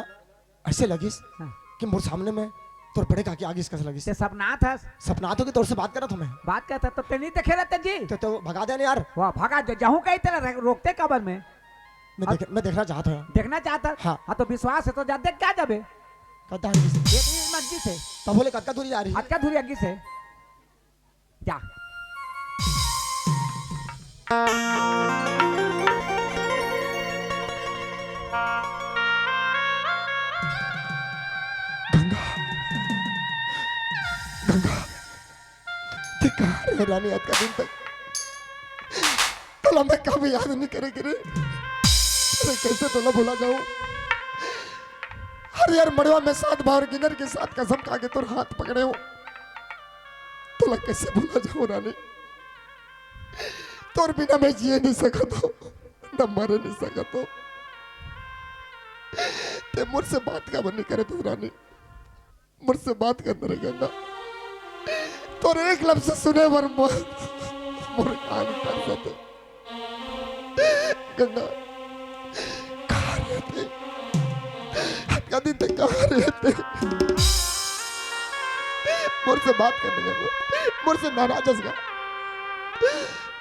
अइसे लगिस हाँ। कि मोर सामने में तोर बड़े काकी आगिस कस लगिस। ते सपनात हस। सपनात हो कि तोर से बात करत हूँ मैं। बात करत हस, तो ते नहीं देखे रहते जी। तो, तो भगा दे ना यार। वाह, भगा दे, जाहूँ कहीं तेला रे-, रोकते काबर मैं? मैं अब देख-, मैं देखना चाहत हूँ यार। देखना चाहत हस? हाँ। हाँ, तो विश्वास है तो जा, देख क्या जाबे? कद्दा हर गिस। ये तो मर्जी से। तब बोले कतका दूरी जा रही? अतका दूरी आगी से। जा। गंगा, गंगा, ते कहाँ रहे रानी अतका दिन तक? तोला मैं कभी याद नहीं करे गिरे। अरे कैसे तोला भुला जाऊं? अरे यार, मड़वा में सात बार गिनर के साथ कसम खा के तोर हाथ पकड़े हो। तोला कैसे भुला जाऊं रानी? तोर बिना मैं जिए नहीं सकत हो, न मरे नहीं सकत हो। ते मोर से बात काबर नहीं करत हस रानी? मोर से बात करना रे गंगा। तोर एक लफ्ज सुने बर मोर, मोर कान तरसत हे। गंगा, कहाँ रहते? अतका दिन तक कहाँ रहते? मोर से बात करना गंगा। मोर से नाराज हस गा।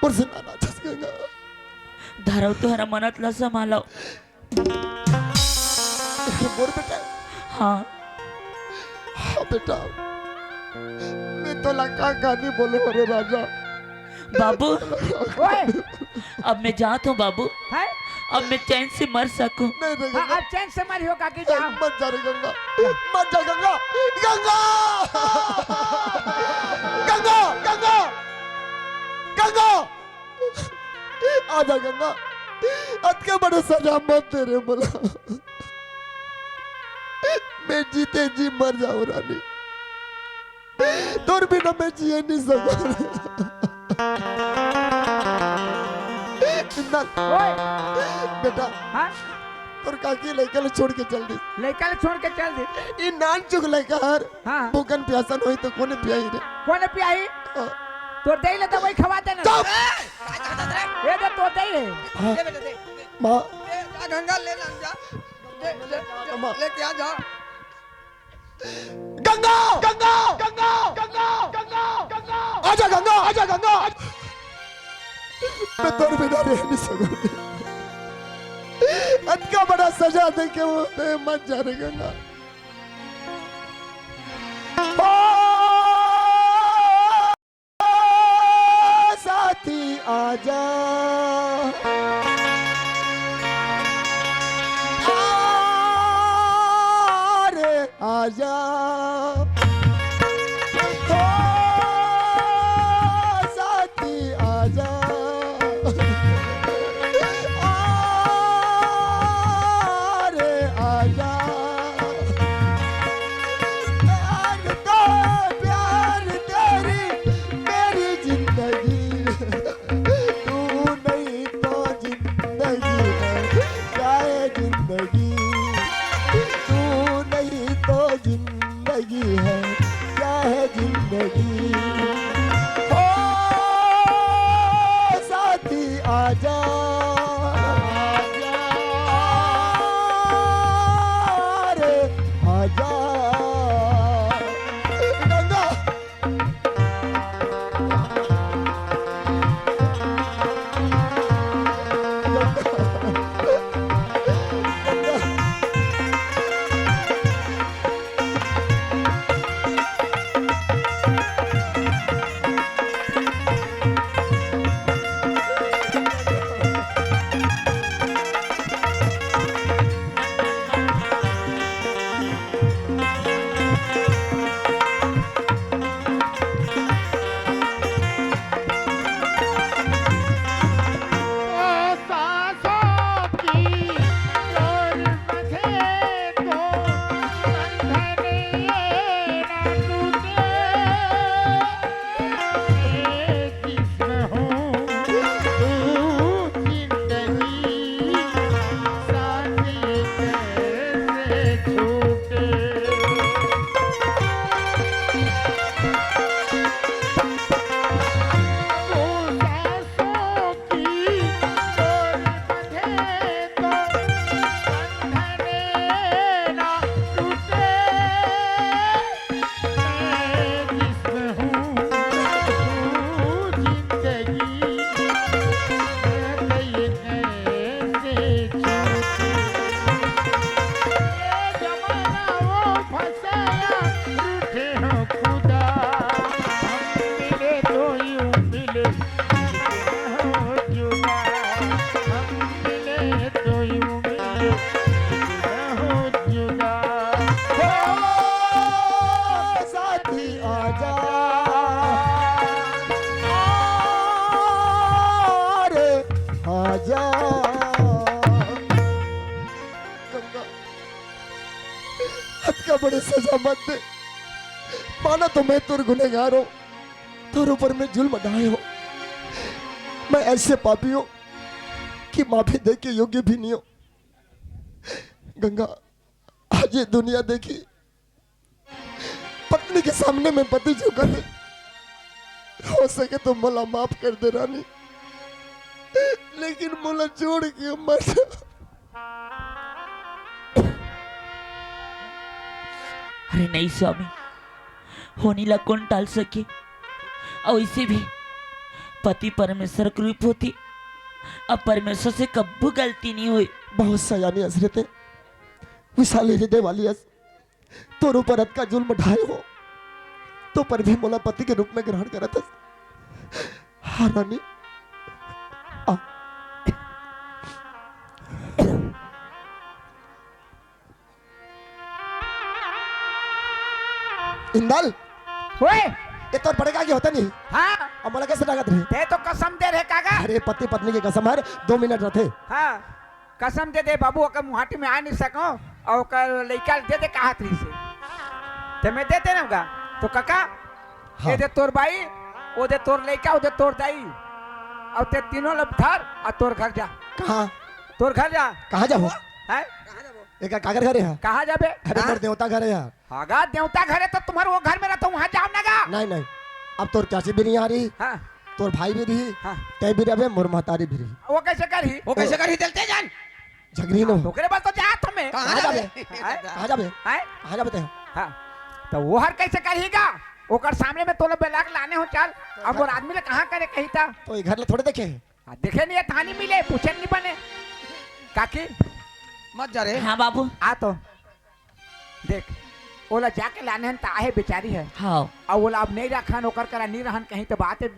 मोर से नाराज हस गंगा। धरव तुहरा मनत ला संभालव। मोर बेटा। हाँ। हाँ बेटा, मैं तोला का कहानी बोलूं रे राजा। बाबू, ओए, अब मैं जात हूँ बाबू। हैं? अब मैं चैन से मर सकूं। नहीं रे हाँ, गंगा, अब चैन से मरिहो काकी, जा। मत जा रे गंगा, मत जा गंगा, गंगा, गंगा, गंगा, गंगा, आजा गंगा, अतके बड़े सजा मत दे रे मोला। मैं जीते जी मर जाऊं रानी। तोर बिना मैं जिए नहीं सकूं। ना। ओए। बेटा, हाँ? तोर काकी लइका ल छोड़ के चल दी। लइका ल छोड़ के चल दी। ई नानचुक लइका हर हाँ। भूखन प्यासन होई तो कोने पियाई रे? कोने पियाई? हाँ। तोर देई ले दवाई खवा देना। चुप! ए, दे, तोर देई हे। हाँ। दे बेटा, दे, दे। माँ। ए, जा गंगा ले ना जा। दे, दे, माँ। लेके आ जा। गंगा, गंगा, गंगा, गंगा, गंगा, गंगा। आजा गंगा, आजा गंगा। मैं तोर बिना रह नहीं सकूं। अतका बड़ा सजा दे के वो ते मत जा रे गंगा। ओ साथी आजा। आ रे आजा। ओ साथी आजा। आ रे आजा। प्यार तो प्यार तेरी मेरी जिंदगी। तू नहीं तो जिंदगी है, क्या है जिंदगी? तू नहीं तो जिंदगी है, क्या है जिंदगी? ओ साथी आजा, आजा, रे आजा। गंगा। गंगा, अतका बड़े सजा मत दे। माना तो मैं तोर गुनहगार हों, तोर ऊपर मैं जुल्म ढाए हों। मैं ऐसे पापी हों कि माफी दे के योग्य भी नहीं हों। गंगा, आज ये दुनिया देखी, पत्नी के सामने में पति झुकत हे। हो सके तो मोला माफ कर दे रानी, लेकिन मोला छोड़ के मत जा। अरे नहीं स्वामी, होनी ला कौन टाल सके? अउ वैसे भी पति परमेश्वर के रूप होथे, अब परमेश्वर से कभू गलती नहीं होय। बहुत सयानी अस रे ते, विशाल हृदय वाली अस। तोर ऊपर अतका जुल्म ढाए हों, तो पर भी मोला पति के रूप में ग्रहण करत हस। रानी, आ। इंदल, ओए! ये तोर बड़े काकी होते नहीं? हाँ। अब मोला कैसे लागत रहे? ते तो कसम दे रहे काका। अरे, पति पत्नी की कसम हर दो मिनट रहते। हाँ, कसम दे दे बाबू, ओकर मुहाटी में आ नहीं सको, अउ ओकर लइका दे दे कहत रहिसे। ते मैं दे दे ना होगा। तो काका, हाँ। ये दे तोर बाई, वो दे तोर लइका, वो दे तोर दाई। अउ ते तीनों ला धर, अउ तोर घर जा। कहाँ? तोर घर जा। कहाँ जाबो? हैं? एकर काकर घर हे? कहाँ जाबे? अरे, हाँ? मोर देवता घर हे यार। हाँ गा, देवता घर हे तो तुम्हार वो घर में रहता, वहाँ जाओ ना गा। नहीं, नहीं, अब तोर चाची भी नहीं आ रही, हाँ। तोर भाई भी रही, हाँ। तै भी रहबे, मोर महतारी भी रही। वो कैसे करही? वो कैसे करही? चलते जान। झगड़ी न हो। ओकरे बस तो जात हमें। कहाँ कहाँ जाबे? जाबे? हैं? कहाँ जाबे? हैं? कहाँ जाबे तै? हाँ। तो वो हर कैसे करही गा? ओकर सामने में तोला बेलाग लाने हो, चल। अब वो आदमी ले कहाँ करे कही था? तो ये घर ले थोड़े देखे हे। हाँ, देखे नहीं हे, थानी मिले, पूछे नहीं बने। काकी, मत जा रे। हाँ बाबू। आ तो देख, ओला जाके लाने हन त आहे बेचारी हे। हाँ। अउ ओला अब नहीं रखन, ओकर करा नहीं रहन कहीं त बात हे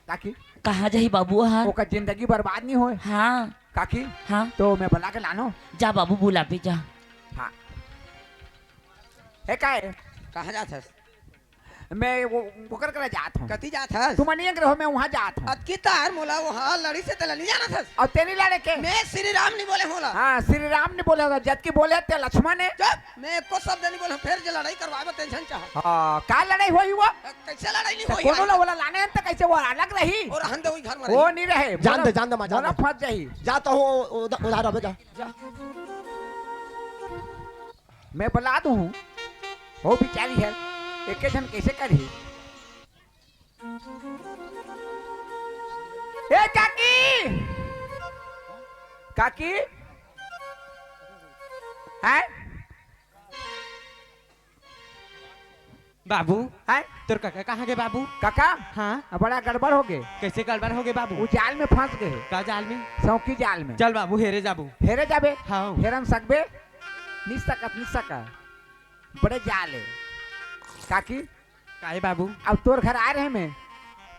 काकी। कहाँ जाही बाबू हर? ओकर जिंदगी बर्बाद नहीं होय। हाँ। काकी, हाँ। तो मैं बला के लानो। जा बाबू, बुला भी जा। हाँ। हे काय? कहाँ जात हस? मैं वो, ओकर करा जात हूँ। कती जात हस? तुम अनियंग रहो, मैं वहाँ जात हूँ। अतकी तार मोला वहाँ लड़ी से तेला नहीं जाना था। अउ तेनी लड़े के? मैं श्री राम नहीं बोले होला। हाँ, श्री राम नहीं बोले होला, जबकि बोले ते लक्ष्मण हे। चुप, मैं एको शब्द नहीं बोले, फिर जे लड़ाई करवाए बर tension चाह। हाँ, का लड़ाई होही वो? कैसे लड़ाई नहीं तो होही कोनो आज ला तक? ओला लाने हन तो कैसे वो अलग रही? अउ हंदे वही घर में वो रही। नहीं रहे, जान दे, बोला, जान दे, माँ, जान बोला दे। फंस जाही। जा तो हो, उध-, उधार अबे जा। जा। मैं बला दूँ हूँ, हो बिचारी हे, एके झन कैसे करही? ए काकी, काकी, हैं? बाबू, हैं? तोर काका कहाँ गे बाबू? काका? हाँ? अब बड़ा गड़बड़ हो गे। कैसे गड़बड़ हो गे बाबू? वो जाल में फंस गे। का जाल में? सौंकी जाल में। चल बाबू, हेरे जाबू। हेरे जाबे? हाँ। हेरन सकबे? नहीं सकत, नहीं सकत। बड़े जाल हे। काकी? काहे बाबू? अब तोर घर आए रहे मैं,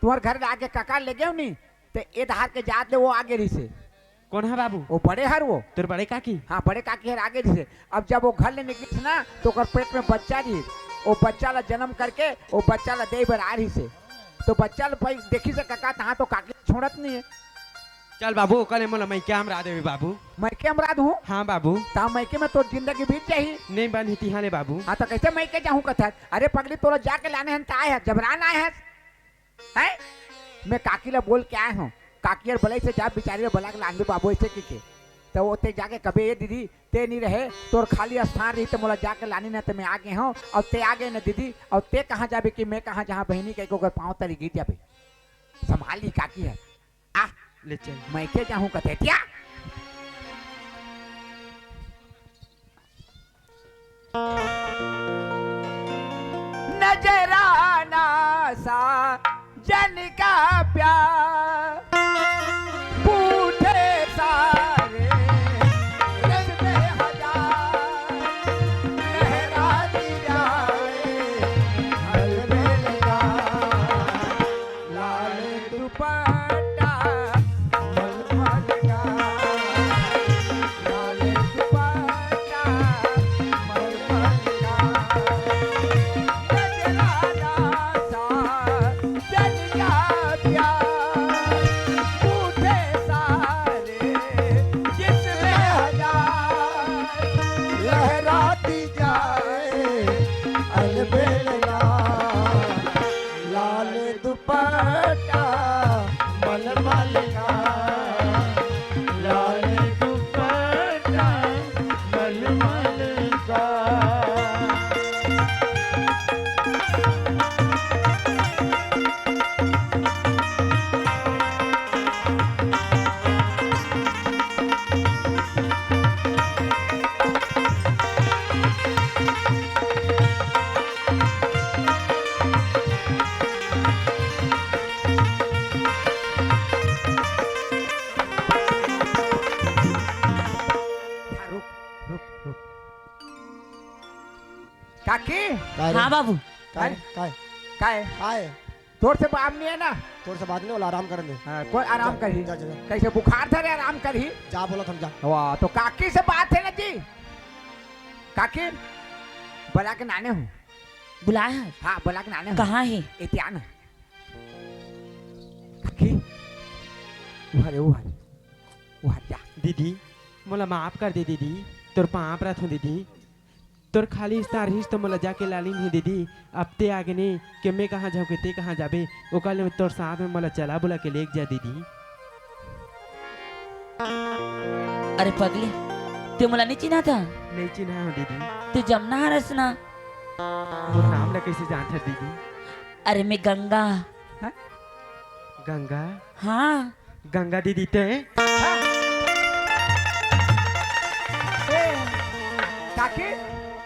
तुम्हार घर आगे काका ले गेव नहीं, ते ए धार के जात ले वो आगे रहिसे। कोन हा बाबू? वो बड़े हर वो। तोर बड़े काकी? हाँ, बड़े काकी हर आगे रहिसे। अब जब वो घर ले निकलिस ना, तो ओकर पेट में बच्चा रहिस। वो बच्चा ला जन्म करके, वो बच्चा ला दे बर आ रहिसे। तो बच्चा ला भाई देखिसे काका, तहाँ तो काकी छोड़त नहीं हे। चल बाबू, ओकर ले मोला मइके अमरा देबे बाबू। मइके अमरा दूँ? हाँ बाबू। ता मइके में तोर जिंदगी बीत जाही। नहीं बनही तिहाँ ले बाबू। हाँ, तो कैसे मइके जाहूँ कथस? अरे पगली, तोला जाके लाने हन त आए हस, जबरान आए हस। हैं? मैं काकी ला बोल के आए हूँ, काकी हर बलई से जा, बिचारी ला बला के लानबे बाबू, ऐसे कहिके। तो वो ते जाके कबे, "ए दीदी, ते नहीं रहे, तोर खाली स्थान रही तो मोला जाके लानी ना, तो मैं आ गए हूँ, अउ ते आ गए ना दीदी, अउ ते कहाँ जाबे कि मैं कहाँ, जहाँ बहिनी कहिके ओकर पाँव तरी गिर जाबे।" संभाल ली काकी हे। आ, ले चल। मइके जाहूँ कथे, क्या? नजराना साजन का प्यार, पूछे सारे रस्ते हजार, लहरा दी जाए अलबेला। लाल दुपट्टा मलमल का, लाल दुपट्टा मलमल का, नजराना साजन का प्यार, पूछे सारे जिसमें हजार, लहराती जाए अलबेला। लाल दुपट्टा मलमल का, लाल दुपट्टा मलमल का। रुक, रुक, रुक। काकी? काय रे? हाँ बाबू। काय? काय? काय? काय? काय? तोर से बात नहीं है ना। तोर से बात नहीं, ओला आराम करन दे। हाँ, कोई आराम जा, करही। जा, जा, जा। कैसे बुखार धरे, आराम करही। जा बोलत हँव, जा। वाह, तो काकी से बात है ना जी। काकी, बोला के नाने हँव। बुलाए हस? हाँ, बोला के नाने हँव। कहाँ हे? एती आ ना। काकी, उहर हे, उहर हे, उहर हे, जा। दीदी, मोला माफ कर दे दीदी, तोर पाँव परत हँव दीदी। तोर खाली इस्ता रहिस त मोला जाके लालिन हे दीदी। अब ते आगे ने के मैं कहाँ जाँव के ते कहाँ जाबे, ओकर ले तोर साथ में मोला चला बुला के लेग जा दीदी। अरे पगली, ते मोला नहीं चिन्हाथस? नहीं चिन्हाय हँव दीदी। ते जमना हरस ना। मोर नाम ला कैसे जानथस दीदी? अरे मैं गंगा। हाँ? गंगा? हाँ। गंगा दीदी ते? ए, काकी?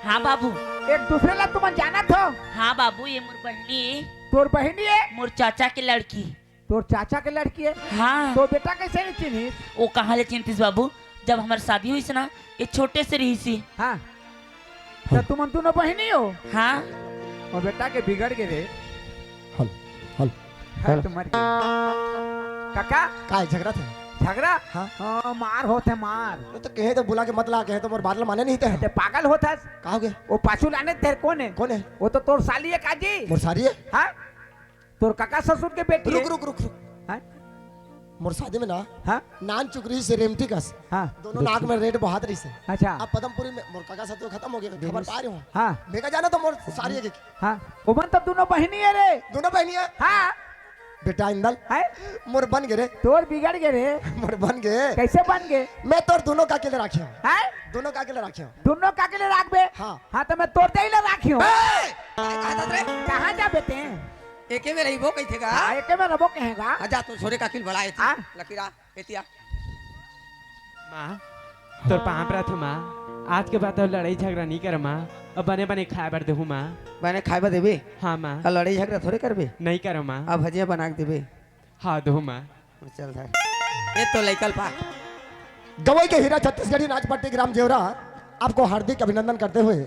हाँ बाबू। एक दूसरे ला तुमन जानत हो? हाँ बाबू, ये मोर बहिनी हे। तोर बहिनी हे? मोर चाचा के लड़की। तोर चाचा के लड़की हे? हाँ। तो बेटा कैसे नहीं चिन्हिस? वो कहाँ ले चिन्हतिस बाबू, जब हमर शादी होइस ना, ये छोटे से रहिस हे। हाँ। त तुमन दूनों बहिनी हो? हाँ। वो बेटा के बिगड़ गे रे। हल, हल। हाँ, तो मर गे। काका? काय झगड़ा थे? झगड़ा? हाँ। हाँ, मार होत हे, मार। वो तो कहे तो बुला के मत ला, कहे तो मोर बात ला माने नहीं ते। ते पागल होत हस? का हो गे? वो पाछू लाने ते कोन हे? कोन हे? वो तो तोर साली हे काजी। मोर साली हे? हाँ? तोर काका ससुर के बेटी रुक, हे? रुक, रुक, रुक। हाँ? मोर शादी में ना, हाँ? नान चुक रहिस हे रेमटी कस। हाँ। दूनों नाक में रेट बहात रहिस हे। अच्छा। अब पदमपुरी में मोर काका ससुर खतम हो गे, खबर पा रहे हो। हाँ। मैं का जाना तो मोर साली हे के। हाँ। ओमन तो दूनों बहिनी हे रे। दूनों बहिनी हे? हाँ। बेटा इंदल। हैं? मोर बन गे रे। तोर बिगड़ गे रे। मोर बन गे। कैसे बन गे? मैं तोर दूनों काकी ला राखियों। हैं? दूनों काकी ला राखियों। दूनों काकी ला राखबे? हाँ। हाँ, तो मैं तोर देई ला राखियों। ए! काय कहत हस रे? कहाँ जाबे ते? एके में रहिबो कहिथे गा? हाँ, एके में रहिबो कहेगा। हाँ, जा तो छोरे काकी ला बला एती। हाँ। लकीरा, एती आ। माँ, तोर पाँव परत हँव माँ, आज के बाद अब लड़ाई झगड़ा नहीं करँव माँ। अब बने बने खाए बर देहू माँ। बने खाए बर देबे? हाँ माँ। अब लड़ाई झगड़ा थोड़े करबे? नहीं करँव माँ। अब भजिया बना के देबे? हाँ देहू माँ। चल धर। ए तो लइका ल पा। गवई के हीरा छत्तीसगढ़ी नाच पट्टी ग्राम जेवरा आपको हार्दिक अभिनंदन करते हुए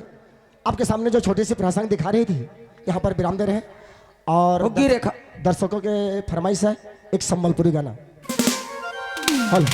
आपके सामने जो छोटी सी प्रसंग दिखा रही थी, यहाँ पर विराम दे रहे हैं। और रुकी दर्श-, रेखा। दर्शकों के फरमाइश है एक संबलपुरी गाना। हेलो।